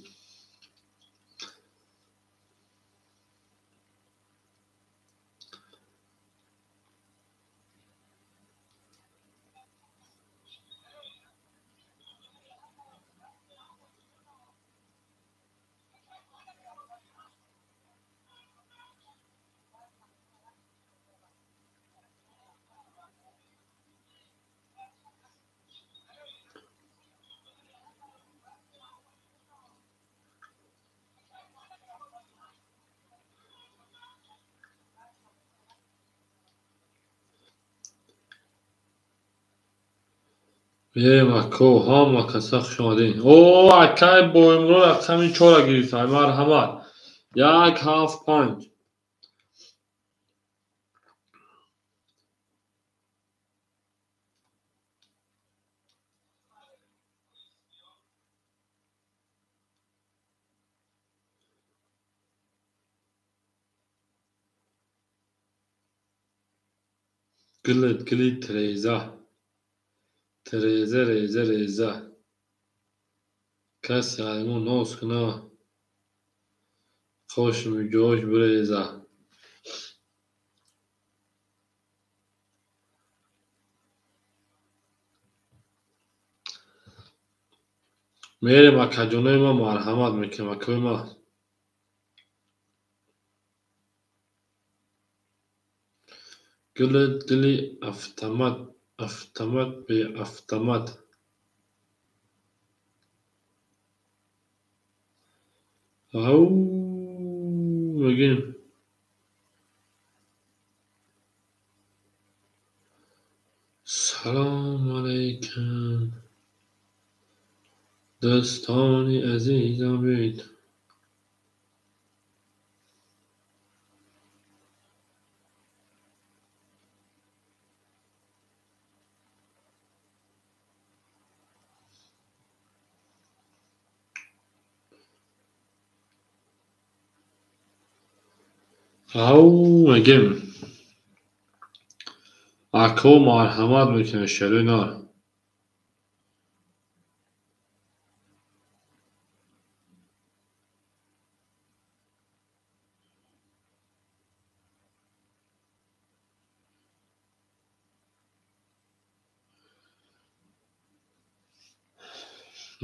Мерем, ако, ҳама каса хуш омадед. О, акай Боимрон рақами чора гирифтам. Марҳамат. 1, 7, 5. Гулат гули тиреза. Тиреза, реза, реза. Касе аймон ноз куна, қоши миҷош биреза. Мерем, акаҷонои ма, марҳамат мекунем, акои ма. Гули дили автомат, автомат бе автомат. Ау, мегем. Салом алейкум. Дӯстони азизам, биёед. Ау, мегем. Ако марҳамат мекунад шерои нар.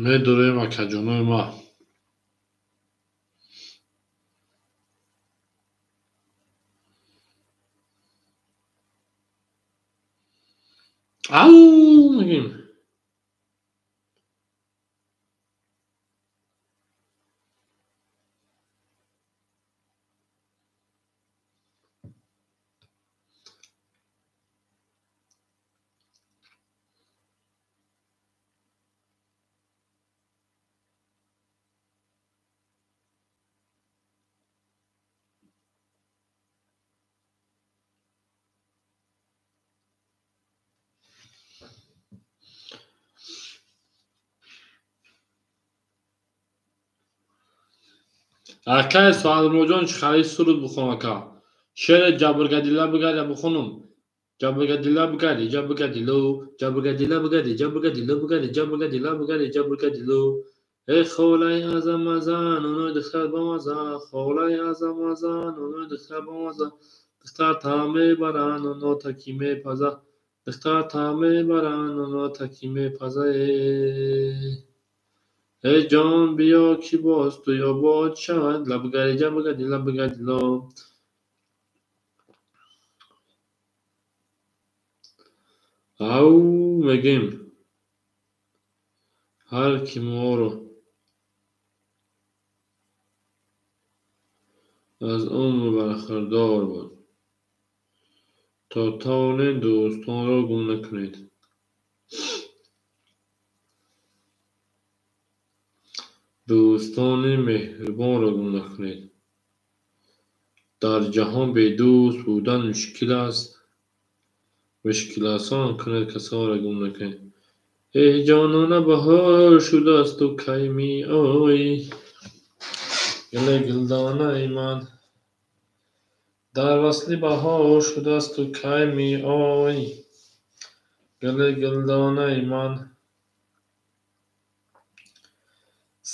Медорем акаҷонои ма. Ау, мегем. Акай Суалмуроҷон, чӣ хари суруд бихон, ака. Шеъри Ҷабргадила бигаря бихонум. Ҷабргадила бигари, ҷабргадило, ҷабргадила бигари, ҷабргадило бигари, ҷабргадила бигари, ҷабргадило. Эй холаи азамаза, нонои духтар бамаза, холаи азамаза, нонои духтар бамаза. Духтар та мебара, ноно таки мепаза. Духтар та мебара, ноно таки мепаза. Эй ҷон, биё ки боз ту ёбод шавад, лабгари ҷабргади лабгадило. Ау, мегем. Ҳар ки моро аз умр бархӯрдор буд, то тавонед дӯстонро гум накунед. Дӯстони меҳрубонро гум накунед. Дар ҷаҳон бедӯст будан мушкил аст. Мушкиласон кунед, касонро гум накунед. Эй ҷонона, баҳор шудааст, ту кай меоӣ? Гули гулдонаи ман. Дар васли баҳор шудааст, ту кай меоӣ? Гули гулдонаи ман.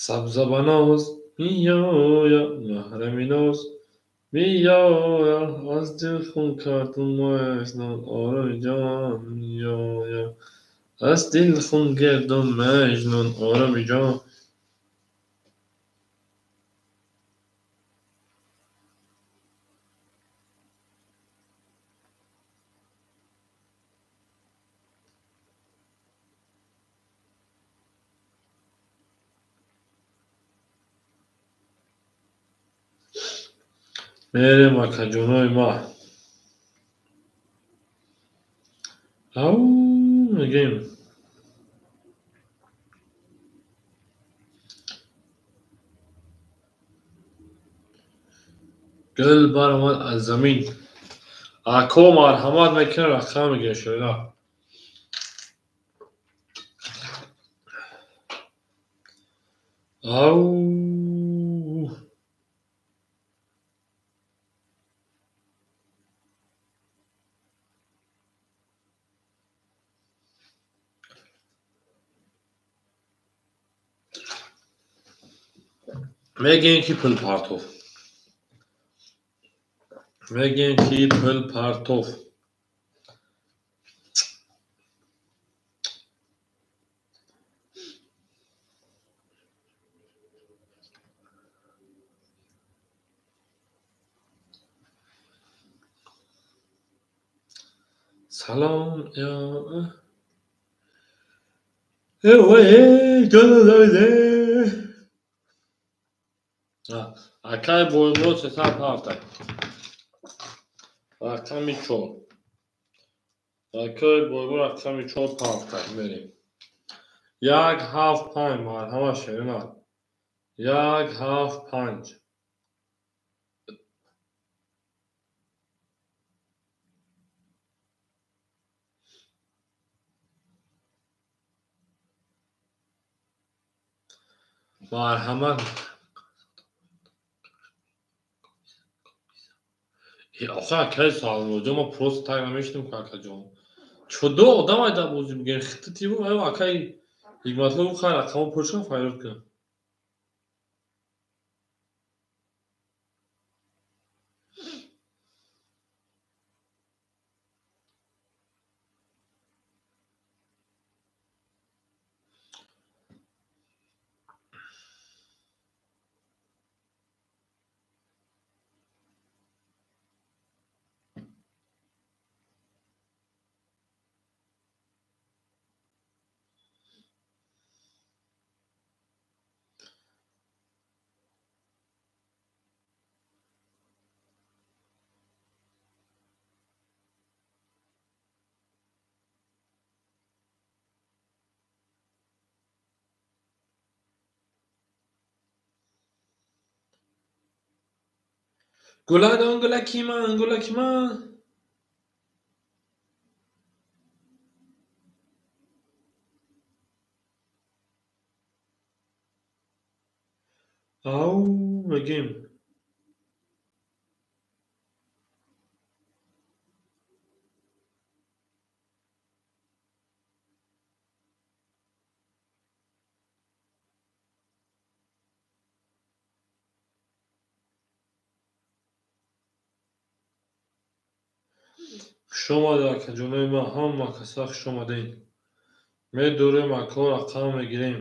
Сабза ба ноз меояд, маҳрами ноз меояд, аз дил хун кардум маҷнун, ороми ҷон меояд. Аз дил хун гирдум маҷнун, ороми ҷон. Мерем акаҷонои ма. Ау, мегем. Гул баромад аз замин. Ако марҳамат мекунад, рақам мегирад шоира. Ау. Мегӯем ки пул партов. Мегӯем ки пул партов. Салом. Акай Боймурод 307. Рақами 4. Акай Боймурод рақами 4 ҳафта мерем. 1 7 5 марҳама шеринат. 1 7 5. Марҳамат. Охе акай Салмоҷон, ма просто так намешинем ку акаҷон. Чудо одам айда бозӣ бигем, хитти тибу ай акай Ҳикматлов хай рақамо пур шуд, фарёд кун. Гулак гулаки ман, гулаки ман. Ау, мегем. Хуш омадед, акаҷонои ман, ҳама каса хуш омадед. Медорем ако рақам мегирем.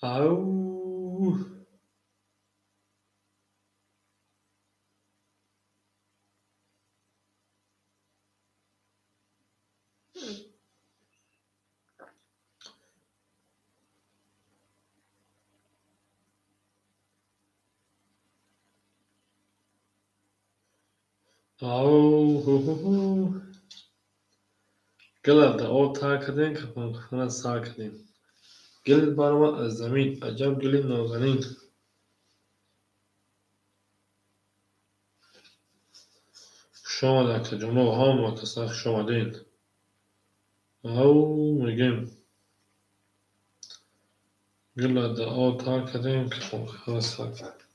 Ау. Ау. Гила дар об тар кардем, кафанкафана сар кардем. Гил баромад аз замин, аҷаб гили нозанин. Хуш омадед, акаҷоно, ҳама каса хуш омадед. Ау, мегем. Гила дар об тар кардем, кафанкафана сар кардем.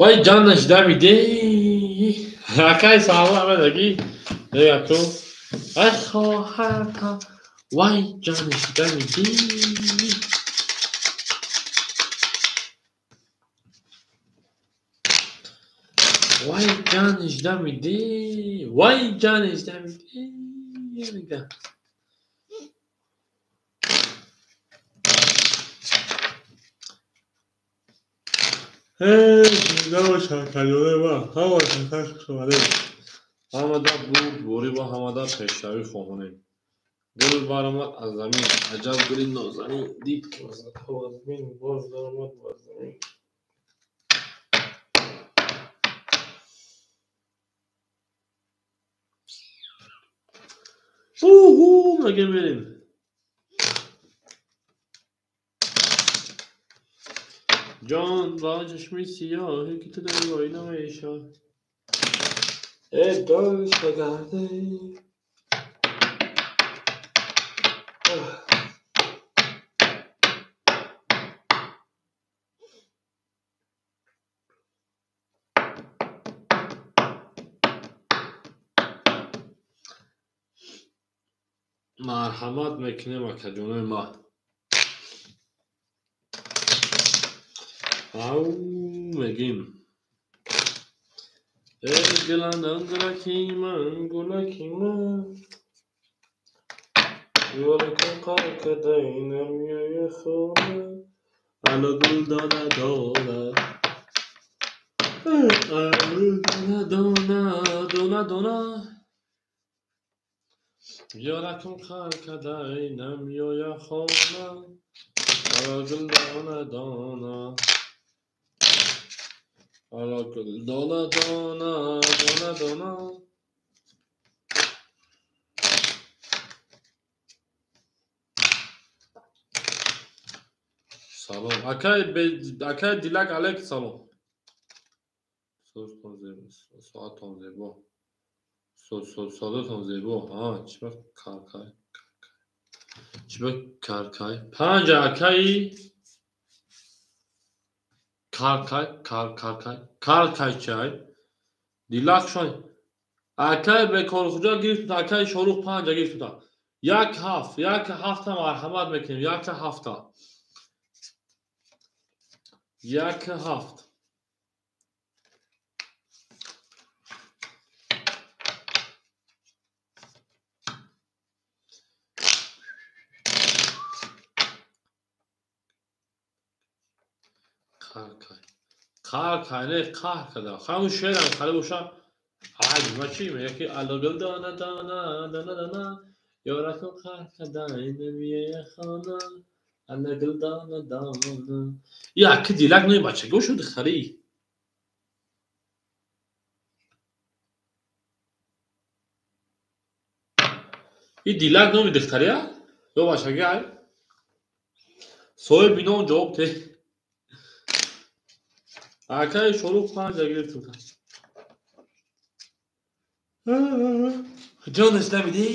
Вай ҷаннаш дамиде. Акай салом амадаги. Яко. Ай хоҳарта. Вай ҷаннаш дамиде. Вай ҷаннаш дамиде. Вай ҷаннаш дамиде. Мега. Ҳамада бурдборӣ ва ҳамада пешравӣ хоҳонем. Гул баромад аз замин, аҷаб гули нозанин. Дид ки аз замин боз даромад ба замин. Уҳу, мега мерем. Ҷон ба чашми сиёҳе ки ту дар вой намешавад. Э дол шагарде. Марҳамат мекунем, акаҷонои ма. Ау мегим. Эй гуландам гулаки ман, гулаки ман. Ёракам қар кадай намеояд хона. Ало гул дона дона. Ало дона дона дона. Ёракам қар кадай намеояд хона. Ало гул дона дона. Ало гул дона дона дона дона. Салом. Акай Дилак алейк салом. Соатон зебо. Содатон зебо. Ҳа, чӣ ба каркай? Чӣ ба каркай? Панҷа акаи каркай, каркай, каркай чай. Дилак шон. Акай бекорхӯҷа гирифт, акай Шорух панҷа гирифт. Як ҳафт, як ҳафта марҳамат мекунем, як ҳафта. Як ҳафт. Қаркай. Қаркай не қаҳр када. Ҳамун шеърам хали боша. Ай, ма чӣ мегӯя ки алогул дона дона дона дона ёракум қаҳр када намеояд хона. Алогул дона дона. Як дилак нои бачаго шуд хари. И дилак номи духтария? Ё бачаги ай? Соҳиби ном ҷавоб те. Акаи Шорух панҷа гирифтум. Ҷонаш намидӣ.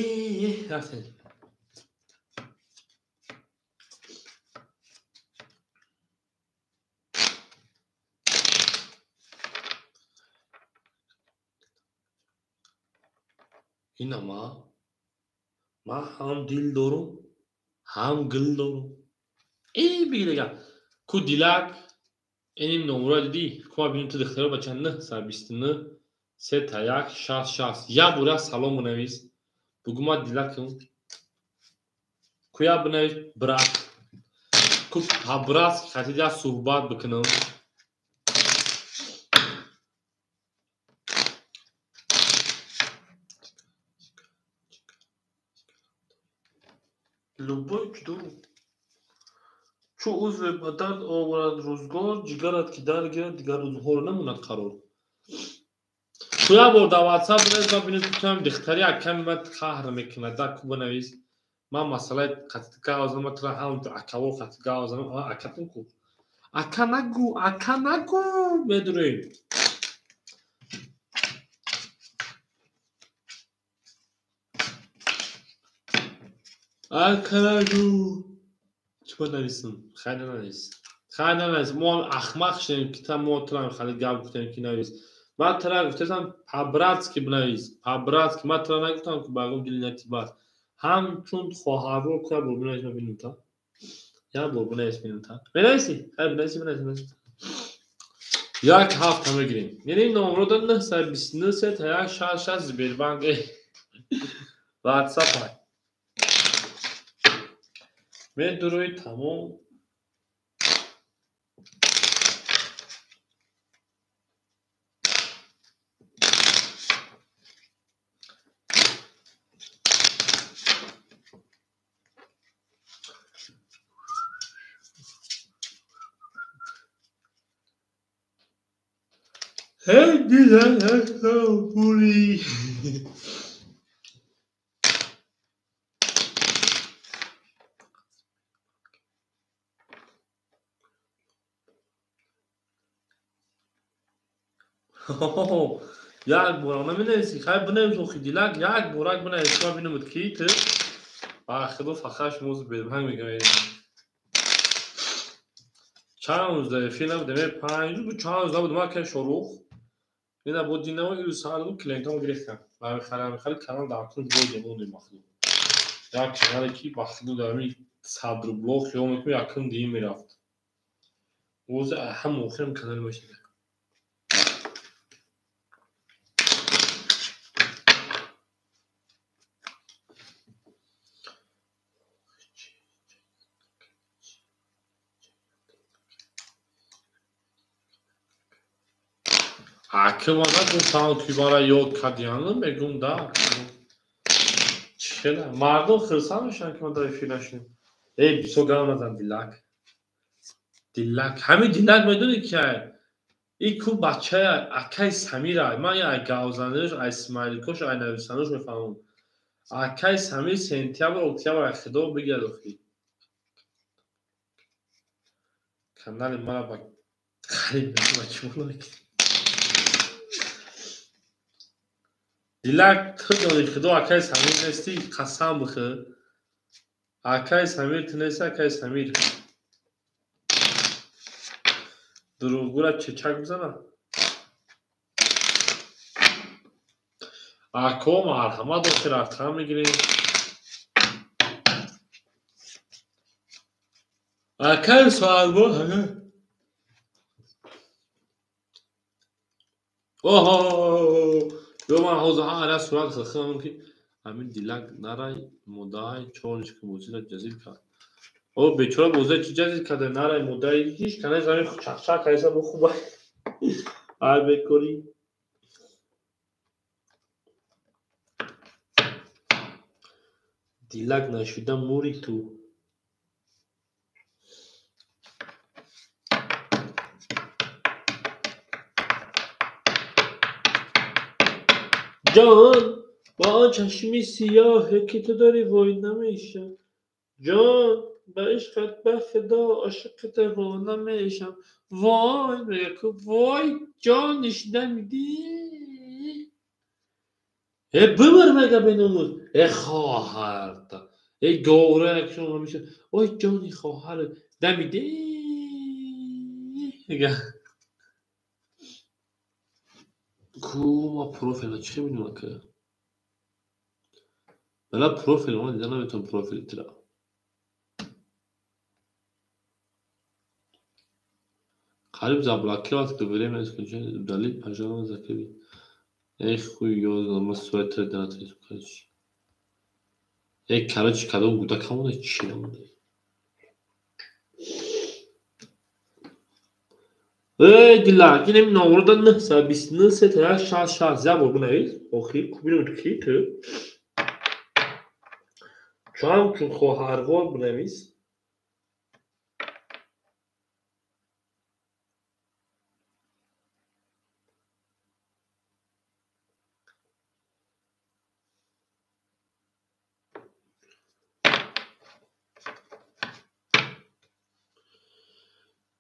Рафтем. Ина ма ҳам дил дорум, ҳам гул дорум. Э бигирага. Ку дилак иним номура дидӣ? Ку ма бинем ту духтаро бача 929 3 1 6 6. Як бора салом бинавис. Бугӯ ма дилакам. Ку як бинавис брат. Ку по-братски хатид як суҳбат бикунам. Любой чудо. Чу узве ба дард оварад рӯзгор, ҷигарат ки дар гирад, дигар рӯзҳоро намонад қарор. Ту як бор дар ватсап бинавис, ман бинем ту ками духтари як ками ман қаҳр мекунад. Да ку бинавис. Ман масъалаи қатъи гап занам, ман тура ҳам акаво қатъи гап занам, акатон ку. Ака нагӯ, ака нагӯ, медурем. Ака нагӯ. Чӣ бояд нависам? Хайр нанавис. Хайр нанавис. Мо ахмақ шудем ки та мо тура хали гап гуфтем ки навис. Ман тура гуфтам по-братски бинавис. По-братски. Ман тура нагуфтам ки багом дили натибас. Ҳамчун хоҳарро ку як бор бинавис ман бинем та. Як бор бинавис бинем та. Менависӣ? Хайр бинависӣ, бинависӣ, бинависӣ. Як ҳафта мегирем. Яъне номро да 929 3 1 6 6 Сбербанк. WhatsApp. Медурои тамом. Hey güzel buri. Як бора наменависӣ, хайр бинавис охи дилак, як борак бинавис, ман бинамуд ки ту ба худо фақат шумо Сбербанк мегӯед. Чанд рӯз дар эфир набудем, 5 рӯз буд, чанд рӯз набудем, ман кай Шорух. Ина бо динаво ирӯз саҳар буд, клиентамо гирифтам. Ба мехарам, мехари канал дар кун боз мондем махлуқ. Як канале ки ба худу дар ҳамин 100 рубло хиёл мекунам, якум дим мерафт. Ози ҳама охирам канали мешавад. Акма нагуфтам, ки мара ёд кардиям, мегум да. Чела мардум хурсанд мешаванд, ки ман дар эфир нашудем. Эй, бисёр гап назан, Дилак. Дилак, ҳамин Дилак медонӣ ки ай? И ку бачая акай Самира, ман ай гавзаниш, ай смайликош, ай нависанош мефаҳмам. Акай Самир сентябр, октябр ай худо бигирад охи. Канали мара ба қариб ба чӣ монад? Дилак, ту ҷони худо акай Самир нестӣ, қасам бихӯр. Акай Самир ту нестӣ, акай Самир. Дурӯғгӯра чечак бизана. Ако марҳамат, охир рақам мегирем. Акай соатбо. Оҳо! Ё ман ҳозир ҳар як сурат хахам, ки ҳамин Дилак нарай мудай чорничка бозира ҷазил кард. О бечора бозира чӣ ҷазил карда? Нарай мудай ҳеҷ канай замин чақчақ кайса бо хуба. Ай бекорӣ. Дилак нашуда мури ту. Ҷон, бо он чашми сиёҳе ки ту дорӣ вой намешам. Ҷон, ба ишқат, ба худо ошиқи девона мешам. Вой, мега ку вой, ҷон нишида мидӣ. Э бимир мега беномус. Э хоҳарта. Э говра якшон ҳамеша. Ой ҷони хоҳар дамидӣ. Мега. Ку ма профил чӣ мебинам ака? Бала профил ма дида наметавонам профили тира. Қариб заблокировать ки время исключения удалить, пожалуйста, закрыть. Эх, хуй ёзна, ма сурати тира дида натавонистам, короче. Эй, короче, кадом гудак ҳамона чӣ намуда? Эй, Дилак, инем номрода 929 3 6 6 як бор бинавис. Охир, ку бинем ки ту. Чун хоҳарвор бинавис.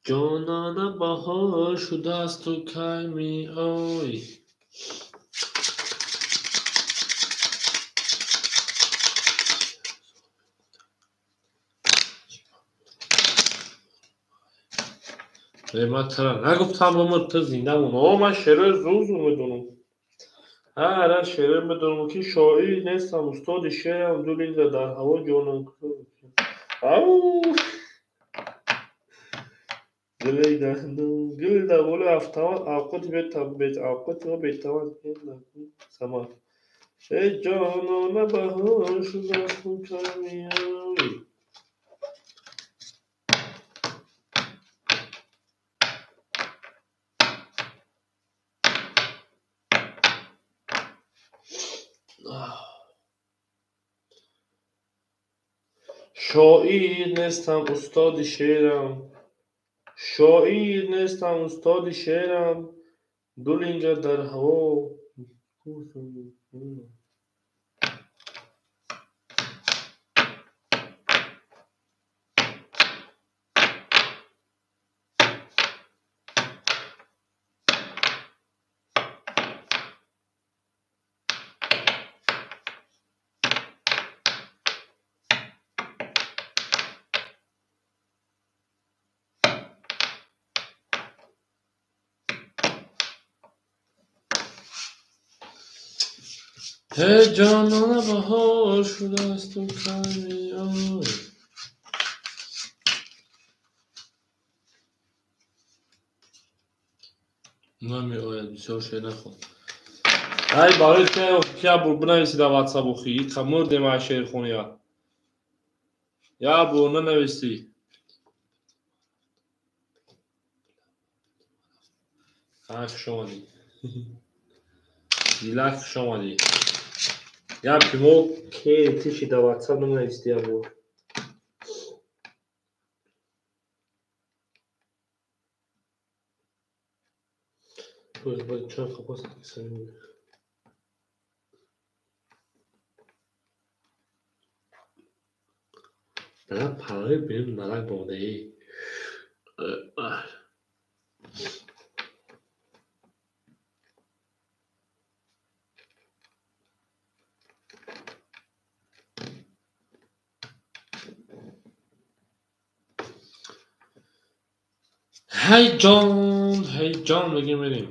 Ҷонона баҳор шудааст, ту кай меоӣ? Э, ман тура нагуфтам, бимир, ту зинда мон. О, ман шеърҳои зур зур медонам. Ҳар шеърҳое медонам, ки шоир нестам, устоди шеърам, ду линза дар ҳаво ҷонон. Ау! Гул дар болои автомат, авқоти беавқоти мо бетаван. Самад. Э ҷонона баҳор шудааст, ту кай меоӣ? Шоир нестам, устоди шеърам. Шоир нестам, устоди шеърам. Ду линга дар ҳаво. Ҳей ҷонона, баҳор шудаасту кай меоӣ? Намеояд, бисёр шеър нахон. Ай, барои ки як бор бинависӣ дар ватсап, охи иқа мурдем ай шеърхония. Як бор нанависӣ. Ай, хуш омадӣ, Дилак, хуш омадӣ. Як ки мо ки тиши дар ватсап нанависӣ як бор. Чанд қапас. Дара параи берун нарак бомодаӣ. Ҳей ҷон, ҳей ҷон, мегем, мерем.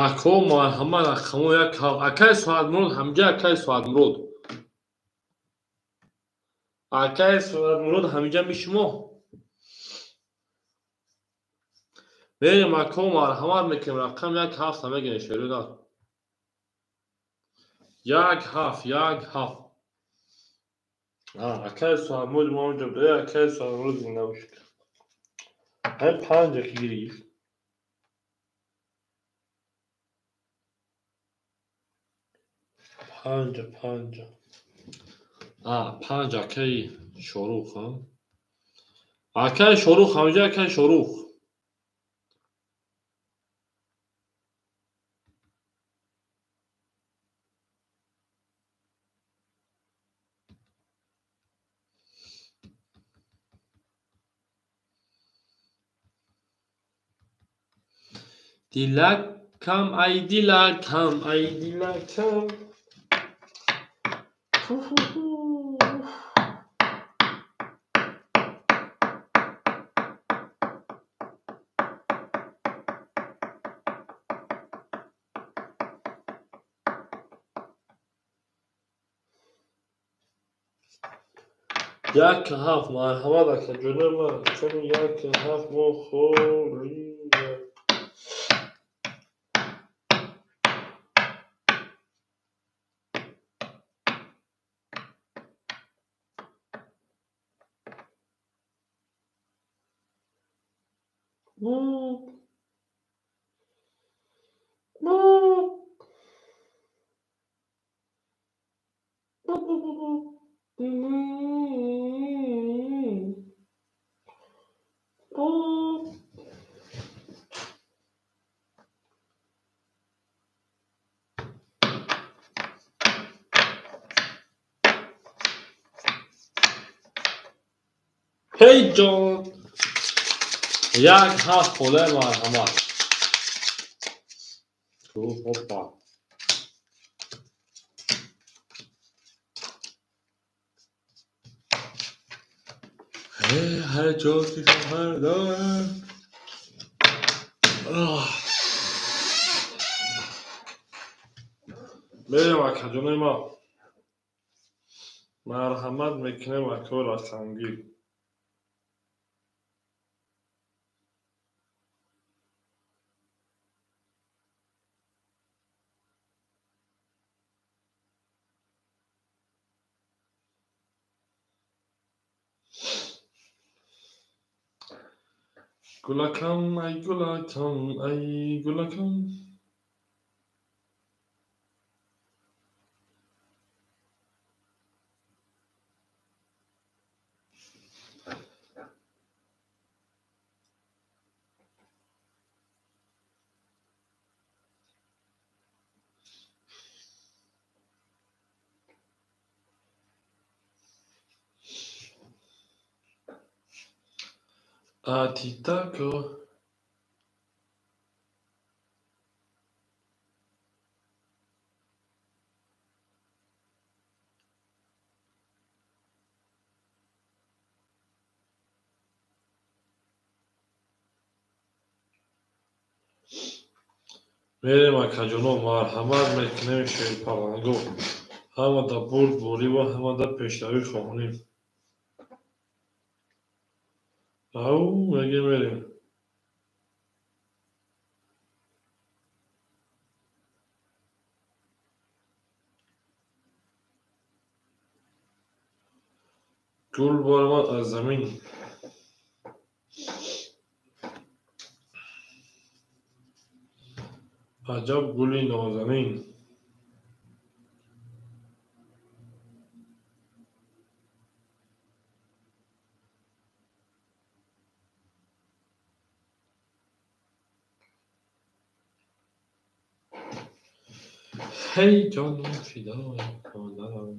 Ако, марҳамат, рақамо як ҳафт. Акай Соатмурод ҳамҷа, акай Соатмурод, акай Соатмурод ҳамҷа ми шумо. Мерем, ако, марҳамат мекунем, рақам як ҳафта мегирем, шеруда. Як ҳафт, як ҳафт. Акай Соатмурод мо онҷо буда. Акай Соатмурод, зинда бошед. Ҳай, панҷа ки гирифт. Панҷа, панҷа, панҷ. Акаи Шорух, акаи Шорух ҳамҷа, акаи Шорух. Дилакам, ай дилакам, ай дилакам. Фу-фу-фу. Як ҳафт, марҳамат, акаҷони ман, чун як ҳафт мо холия. Ҳей ҷон, як ҳафт холаи, марҳамат. Опа, ҳар ҷо ки сафар дорам. Мерем, акаҷонои ма, марҳамат мекунем, ако, рақамгир. Гулакам, ай гулакам, ай гулакам. Атитако. Мерем акаҷоно, марҳамат мекунем шерпаланго. Ҳамада бурдборӣ ва ҳамада пешравӣ хоҳонем. Ау, мегем мерем. Гул баромад аз замин. Аҷаб гули нозанин. Ҳей ҷону фидои модарам.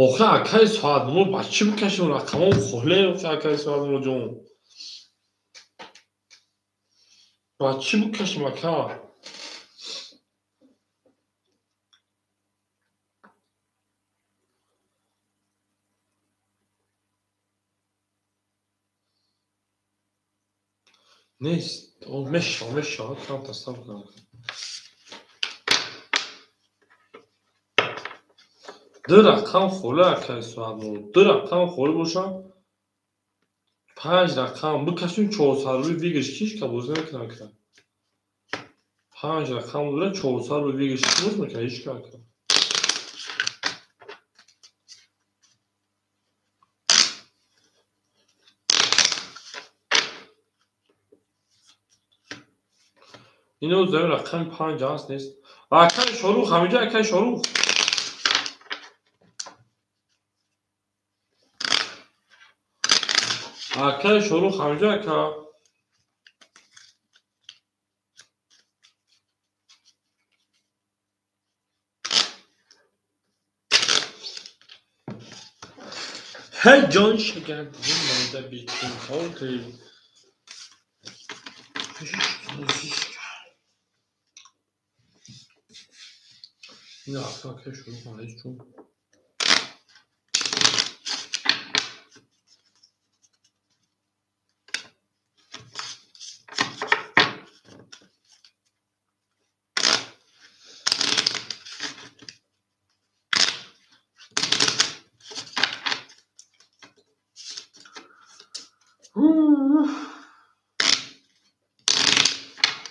Охе акаи Соатмур ба чӣ бикашем рақамон холе охе акаи Соатмур ҷон. Ба чӣ бикашем ака? Нест, мешава, мешава, камтар сабр кунам. Ду рақам холе акаи Соатмур, ду рақам холе боша, панҷ рақам бикашем 400 рубли выигрыш киш ка бозӣ намекунам ака. Панҷ рақам дора 400 рубли выигрыш киш боз мекунад ҳеҷ ка ака. Ино замин рақами панҷ ҳаст нест. Акаи Шорух ҳаминҷо акаи Шорух. Акаи Шорух ҳаминҷо ака. Ҳей ҷон шагардӣ монда бечун хоки. Ин акаи Шорух ҳеҷ чун.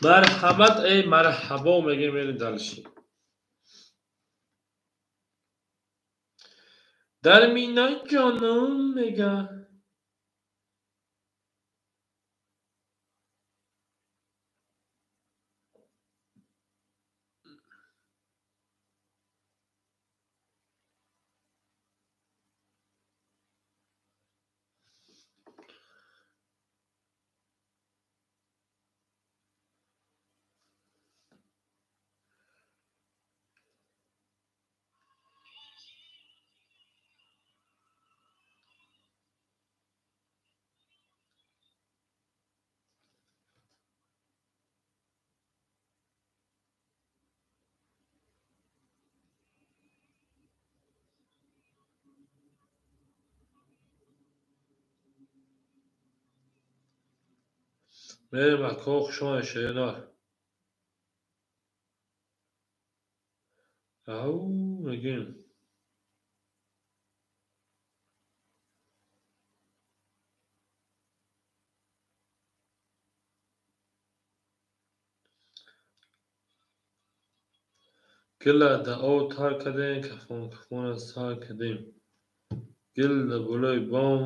Марҳамат эй марҳабо мегем мерем дальше. Дар минои ҷонон мега. Мерем ако, хуш омадед шеринар. Ау мегӯем. Гила да об тар кардем, кафон кафона сар кардем. Гил да болои бом.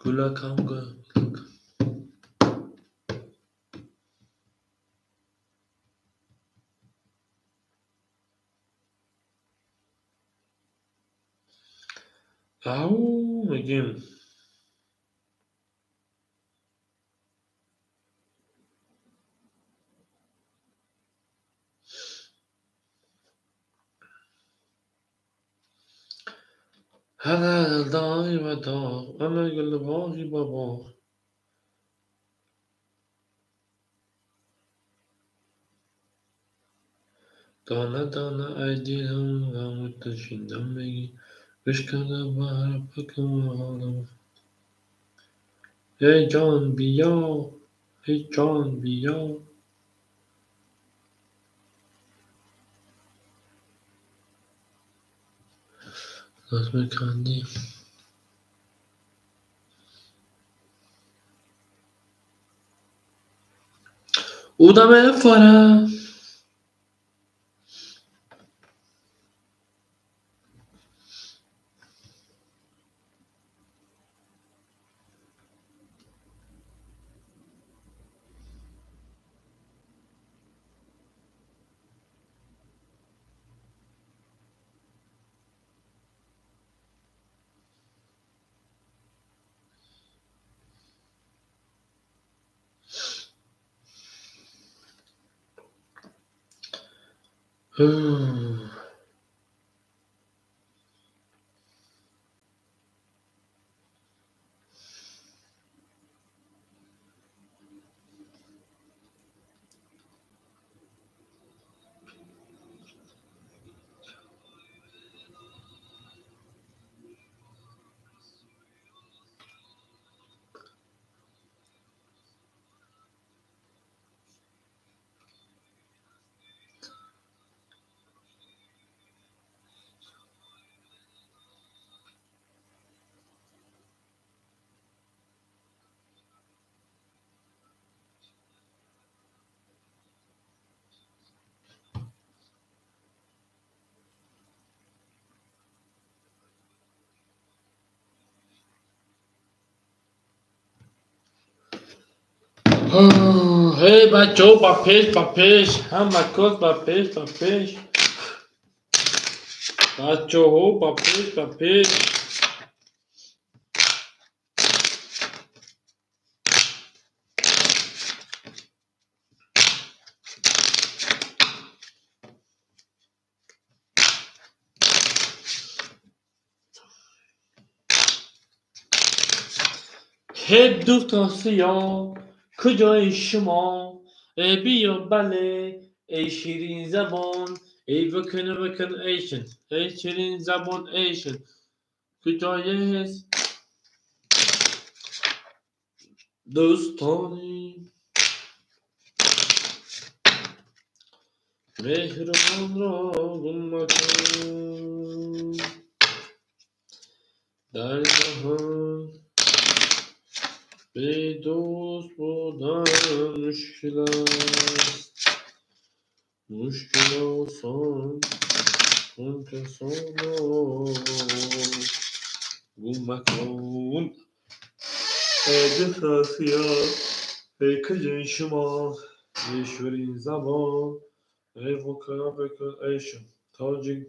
Гулакам ау мегӯем. Ҳана дилдоғи ба доғ, ана гулбоғи ба боғ. Дона дона ай дилам ғаму ташидам мегӣ. Гӯш карда баҳр пакам ҳолам. Эй ҷон биё, эй ҷон биё. Лозим кандӣ. Удаме фора. Эй бачаҳо, ба пеш, ба пеш, ҳама кос ба пеш, ба пеш. Бачаҳо, ба пеш, ба пеш. Ҳей духтар сиёҳ, куҷои шумо? Эй биё бале, эй ширинзабон, эй бикун бикун эйшин, эй ширинзабон эйшин. Куҷоест дӯстони меҳрубонро гум макун дар ҷаҳон. Бедӯст будан мушкил аст, мушкил осон кун касонро гум макун. Эй духтар сиёҳ, эй куҷои шумо? Эй ширинзабон, эй бикун бикун эйшин. Тоҷик.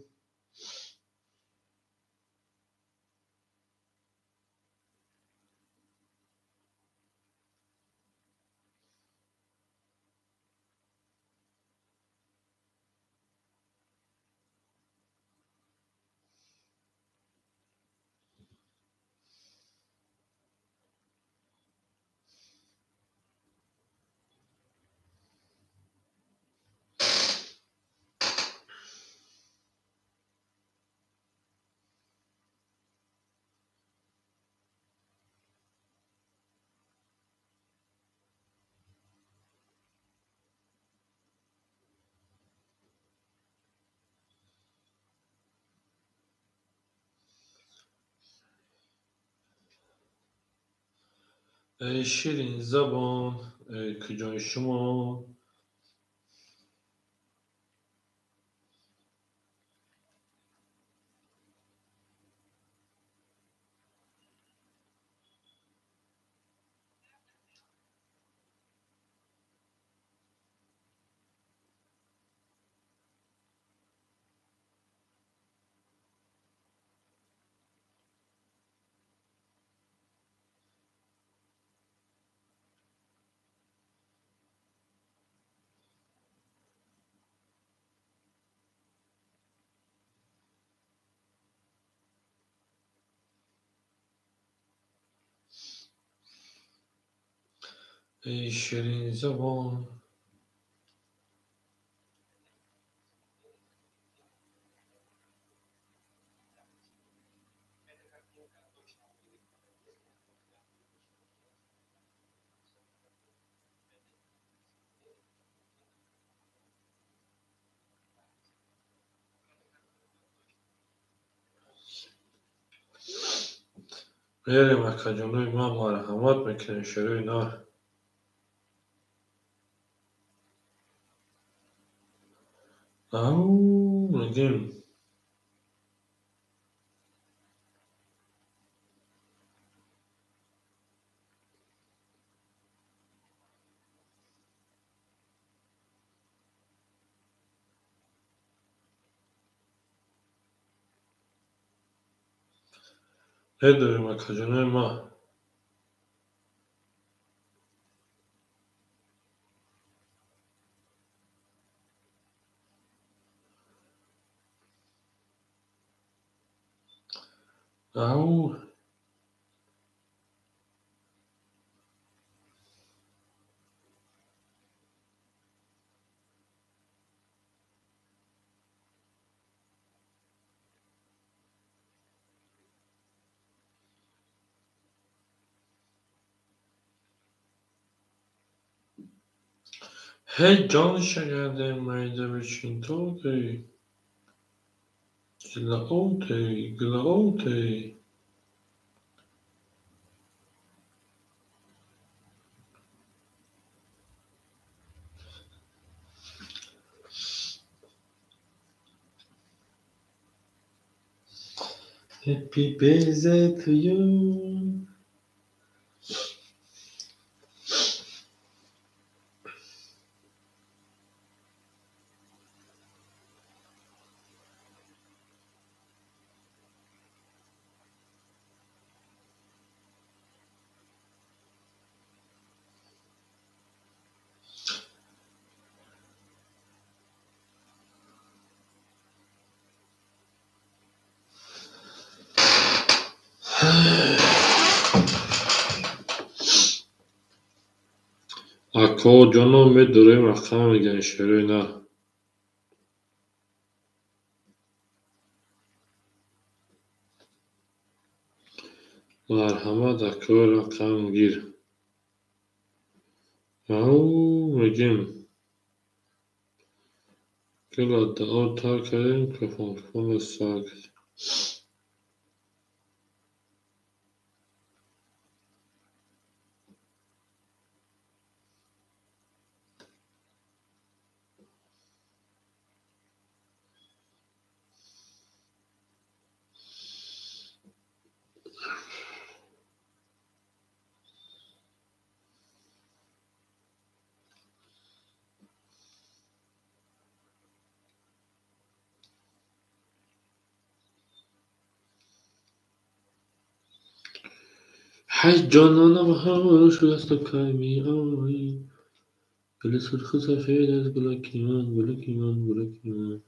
Эй ширинзабон, эй куҷои шумо? Эй ширинзабон. Мерем акаҷонои ман, марҳамат мекунем шерои нар. Ау, мегем. Медорем акаҷонои ман. Ау. Ҳеҷ ҷон шагарде майда бичин тоте, ҷилаоте, гулаоте. Happy birthday to you. Ако ҷоно медорем рақам мегӯем шерои нар. Марҳамат ако рақамгир. Ау мегем. Гула даъо тар кардем, кафонкафонро сар кардем. Ҳай ҷонона баҳор шудасту кай меоӣ? Гули сурху сафед аз гулаки ман, гулаки ман, гулаки ман.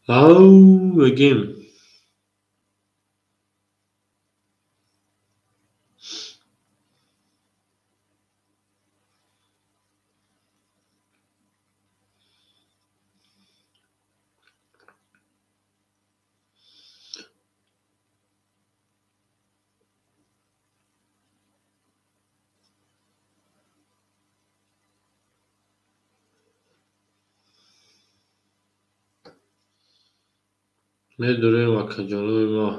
Ау, мегем. Медурем акаҷонои ма.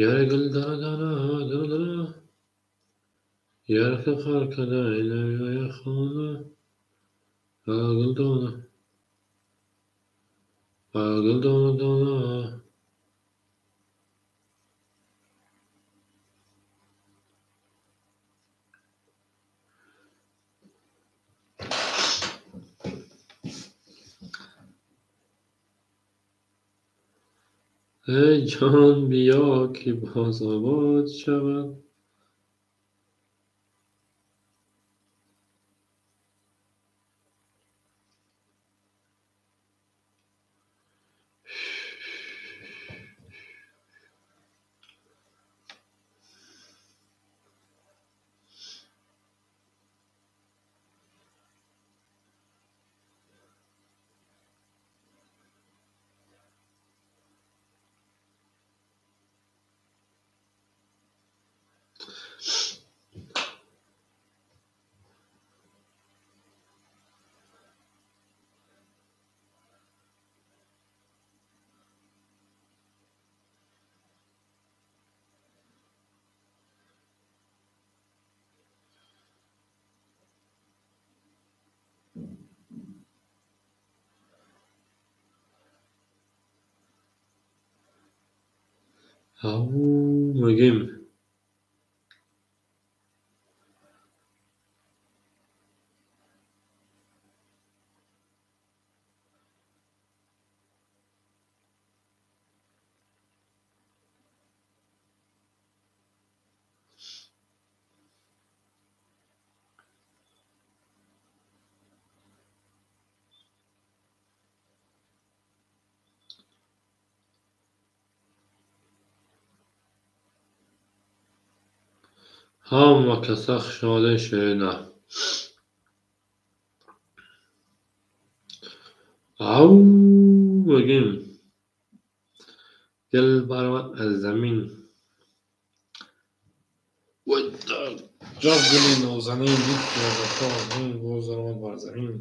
Яре гул дана дана дана дана. Яр хар када илавия хона. Гул дона. Гул дона дона. Эй ҷон биё ки боз обод шавад. Ау мегем. Ҳама каса хушомадед ширина. Ау мегем. Дил баромад аз замин. Ҷаб гули нозанин дид ки боз даромад бар замин.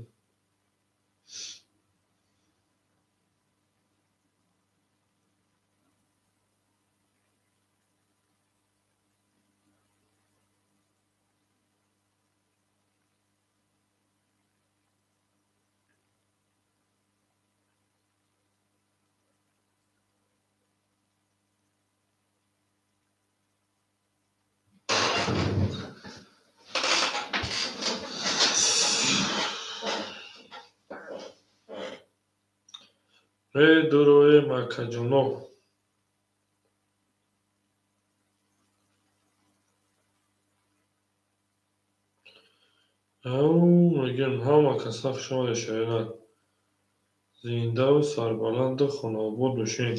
Медуроем акаҷоно. Ау мегем ҳама каса хушомадед ширина. Зиндаву сарбаланду хонаобод бошед.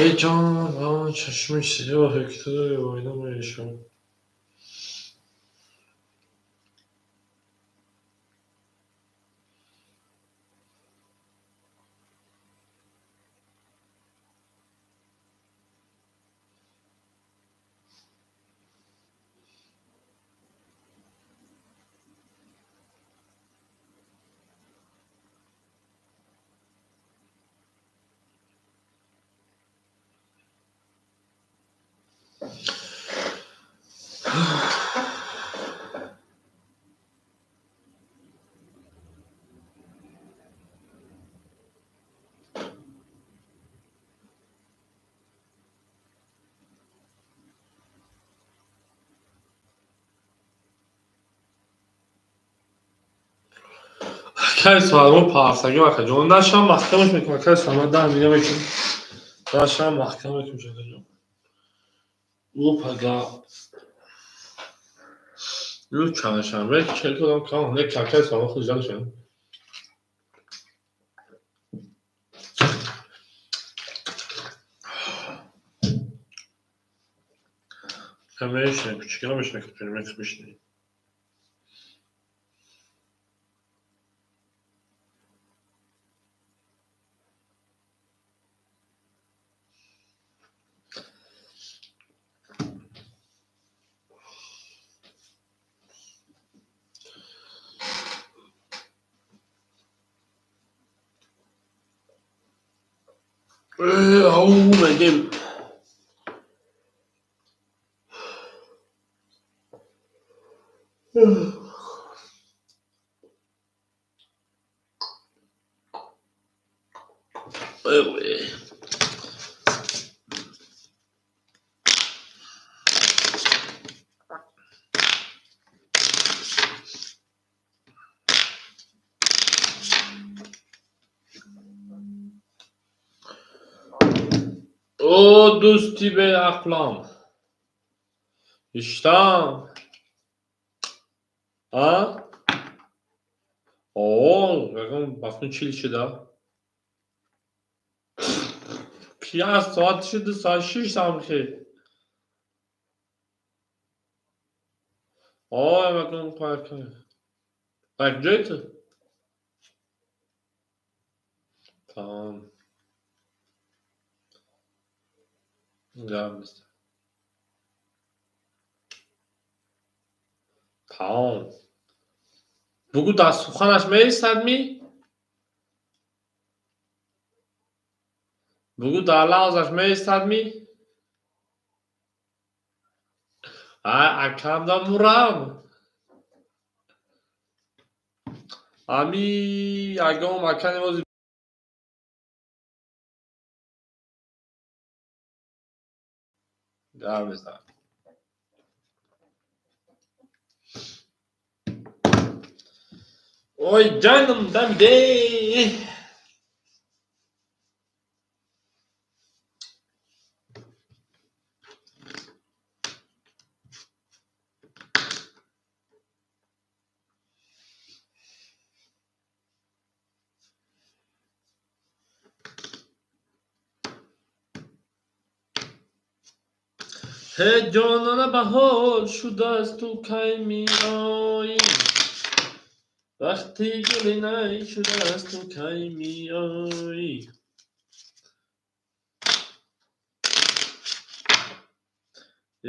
Эй ҷон, он чашми сиёҳе ки ту дорӣ оина мешавад. Кай соатро пафтагӣ акаҷон. Дашам маҳкамаш мекунам. Кай соат 10 мига мекунам. Дашам маҳкам мекунам акаҷон. Опага. Ю чандшанбе чел кардам кам. Не кай соат худ ҷал шудам. Мешинем, кучикиро мешинем, мешинем. Ау, мегем. О, дӯсти беақлам. Иштам. А? О, ягон бафтун чил шуда. Ки аз соат шуду соат шиш самхи. О, ягон қояк. Так, ҷой ту? Тамом. Гап нест. Тамом. Бугӯ дар суханаш меистад ми? Бугӯ дар лавзаш меистад ми? Ай, акамда мурам. Ами ягон макани бози гап мезанад. Ой, ҷаном дамиде. Ҳеҷ ҷонона баҳор шудааст, ту кай меоӣ? Вақти гули най шудааст, ту кай меоӣ?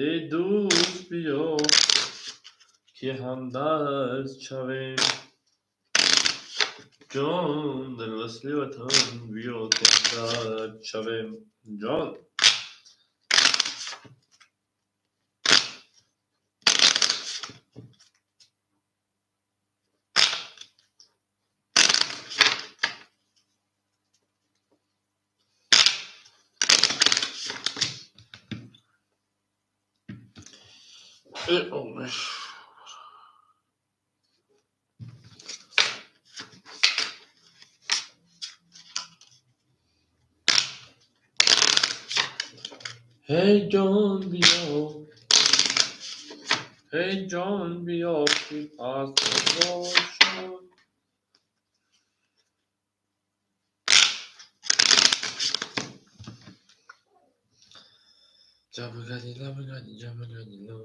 Эй дӯст, биё, ки ҳамдард шавем. Ҷон, дар васли ватан биё, ки ҳамдард шавем. Ҷон. Эй ҷон биё, эй ҷон биё, ки фасл шуд. Ҷабгадила бгади ҷабгадила.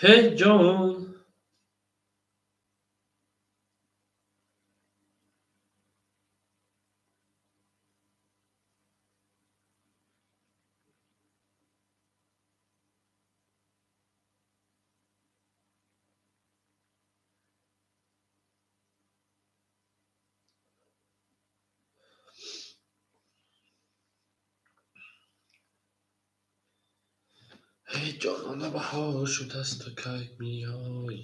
Ҳей ҷон, эй ҷонона, баҳор шудасту кай меоӣ?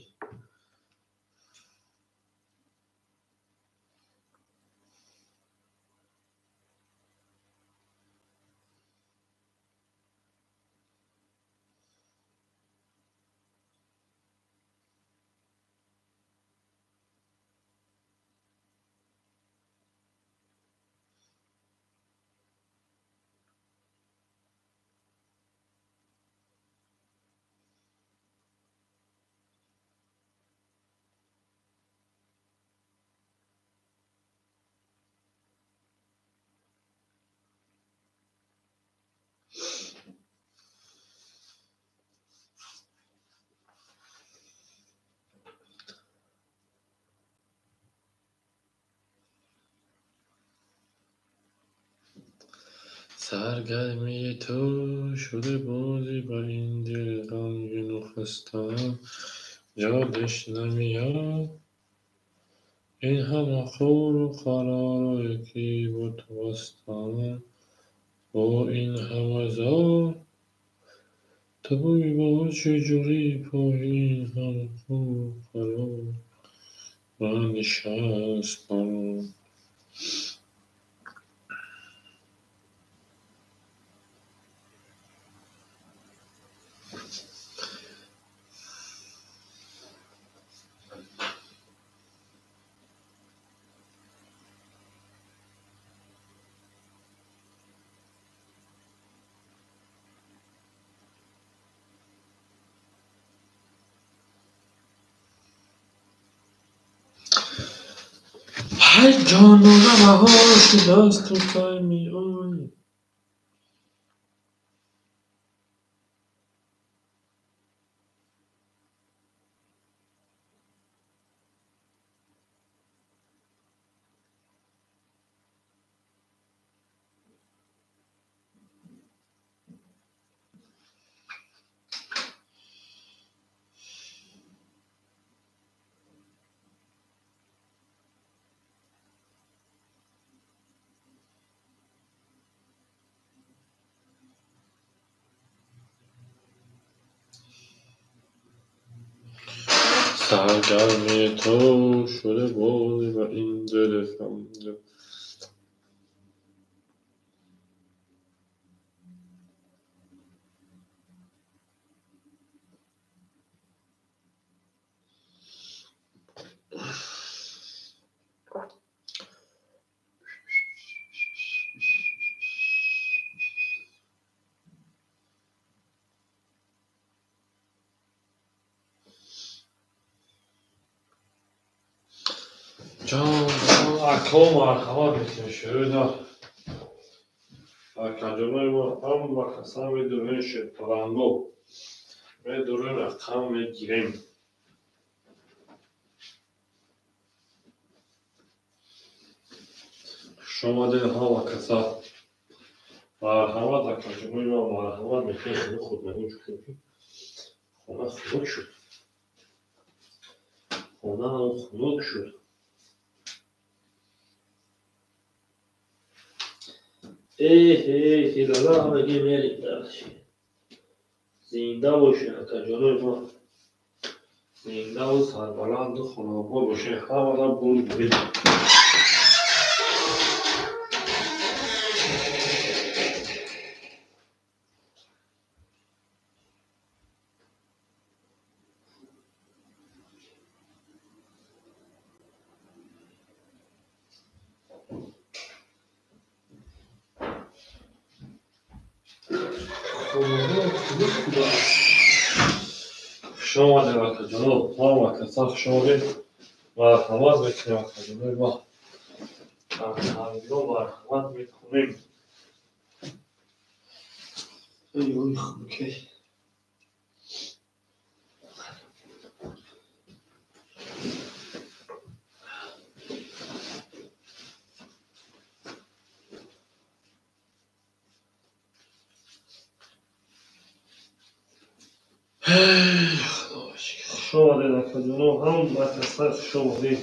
Саргармии ту шуда бозӣ, ба ин дили ғамгину хастаам ёдаш намеояд. Ин ҳама қулу қаророе, ки бо ту бастаам, бо ин ҳама зор ту бигӯ, бо чӣ ҷурӣ пои ин ҳама қулу қарор ман нишастам. Ҳай ҷонона, баҳор шудасту кай меоӣ? Саргармии ту шуда бозӣ, ба ин дили ғамгин. Ҷон ҷон, ако, марҳамат мекунем, шероида. Акаҷонои мо, ҳама каса медурем, шерпаланго медурем, рақам мегирем. Хушомадед ҳама каса, марҳамат, акаҷонои мо, марҳамат мекунем. Хеле худ мегӯм, чунки хона хунук шуд, хонаам хунук шуд. Эҳ, ҳилала, ҳамагӣ мерем дарши. Зинда бошед, акаҷонои мо, зиндаву сарбаланду хонаобод бошед. Ҳамада бурд. Хушомадед, акаҷоно, ҳама каса хушомадед, марҳамат мекунем, акаҷонои мо, акаҷо, марҳамат мекунем. Ой, ой, хунукай. Хуш омадед, акаҷоно, ҳама каса хуш омадед.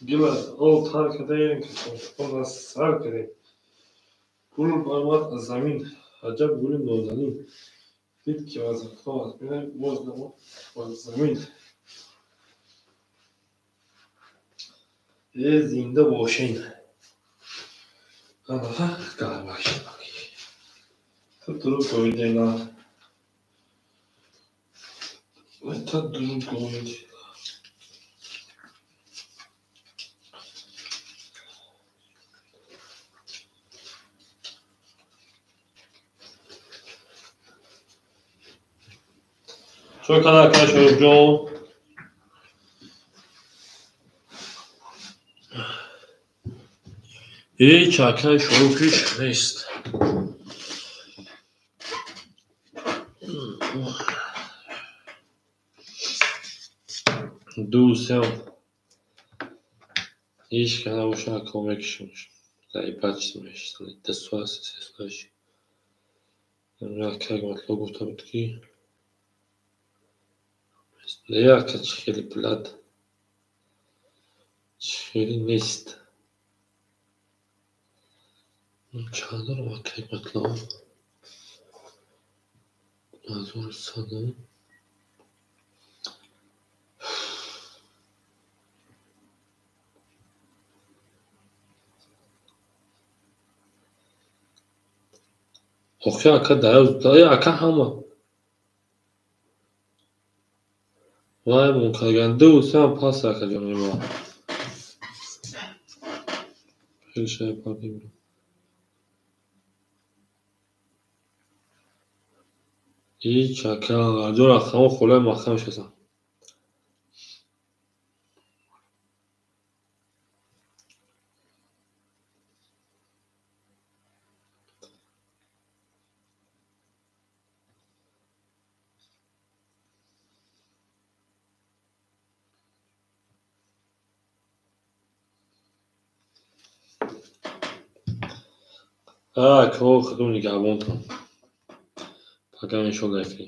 Гил аз ол тар кардем, касофон аз сар кардем. Гул баромад аз замин, аҷаб гули нозанин. Дид ки вазифа аз бинай боз намуд аз замин. Э, зинда бошен. Анаха, гармак. Та другое дело. Это другое дело. Чой када акай Шоҳибҷон? Ҳеҷ акай Шоҳиб нест. Ду сем ҳеҷ ка набошад, ако мекушем. Заибат чиз мешавад. Дастуа сесуаш. Акай матлуб гуфта буд ки не, ака чӣ хеле блад. Чӣ хеле нест. Чанд дорам акай матлуб? 1100. Охи ака дар ака ҳама. Вай мумкаган ду сеам пас акаҷони мо. Хеле шай пардем. Ҳеҷ ака анварҷон рақамҳо холаи маҳкам шастанд. Акаҳо, худо нигаҳбонтон. Пока иншолло эфир.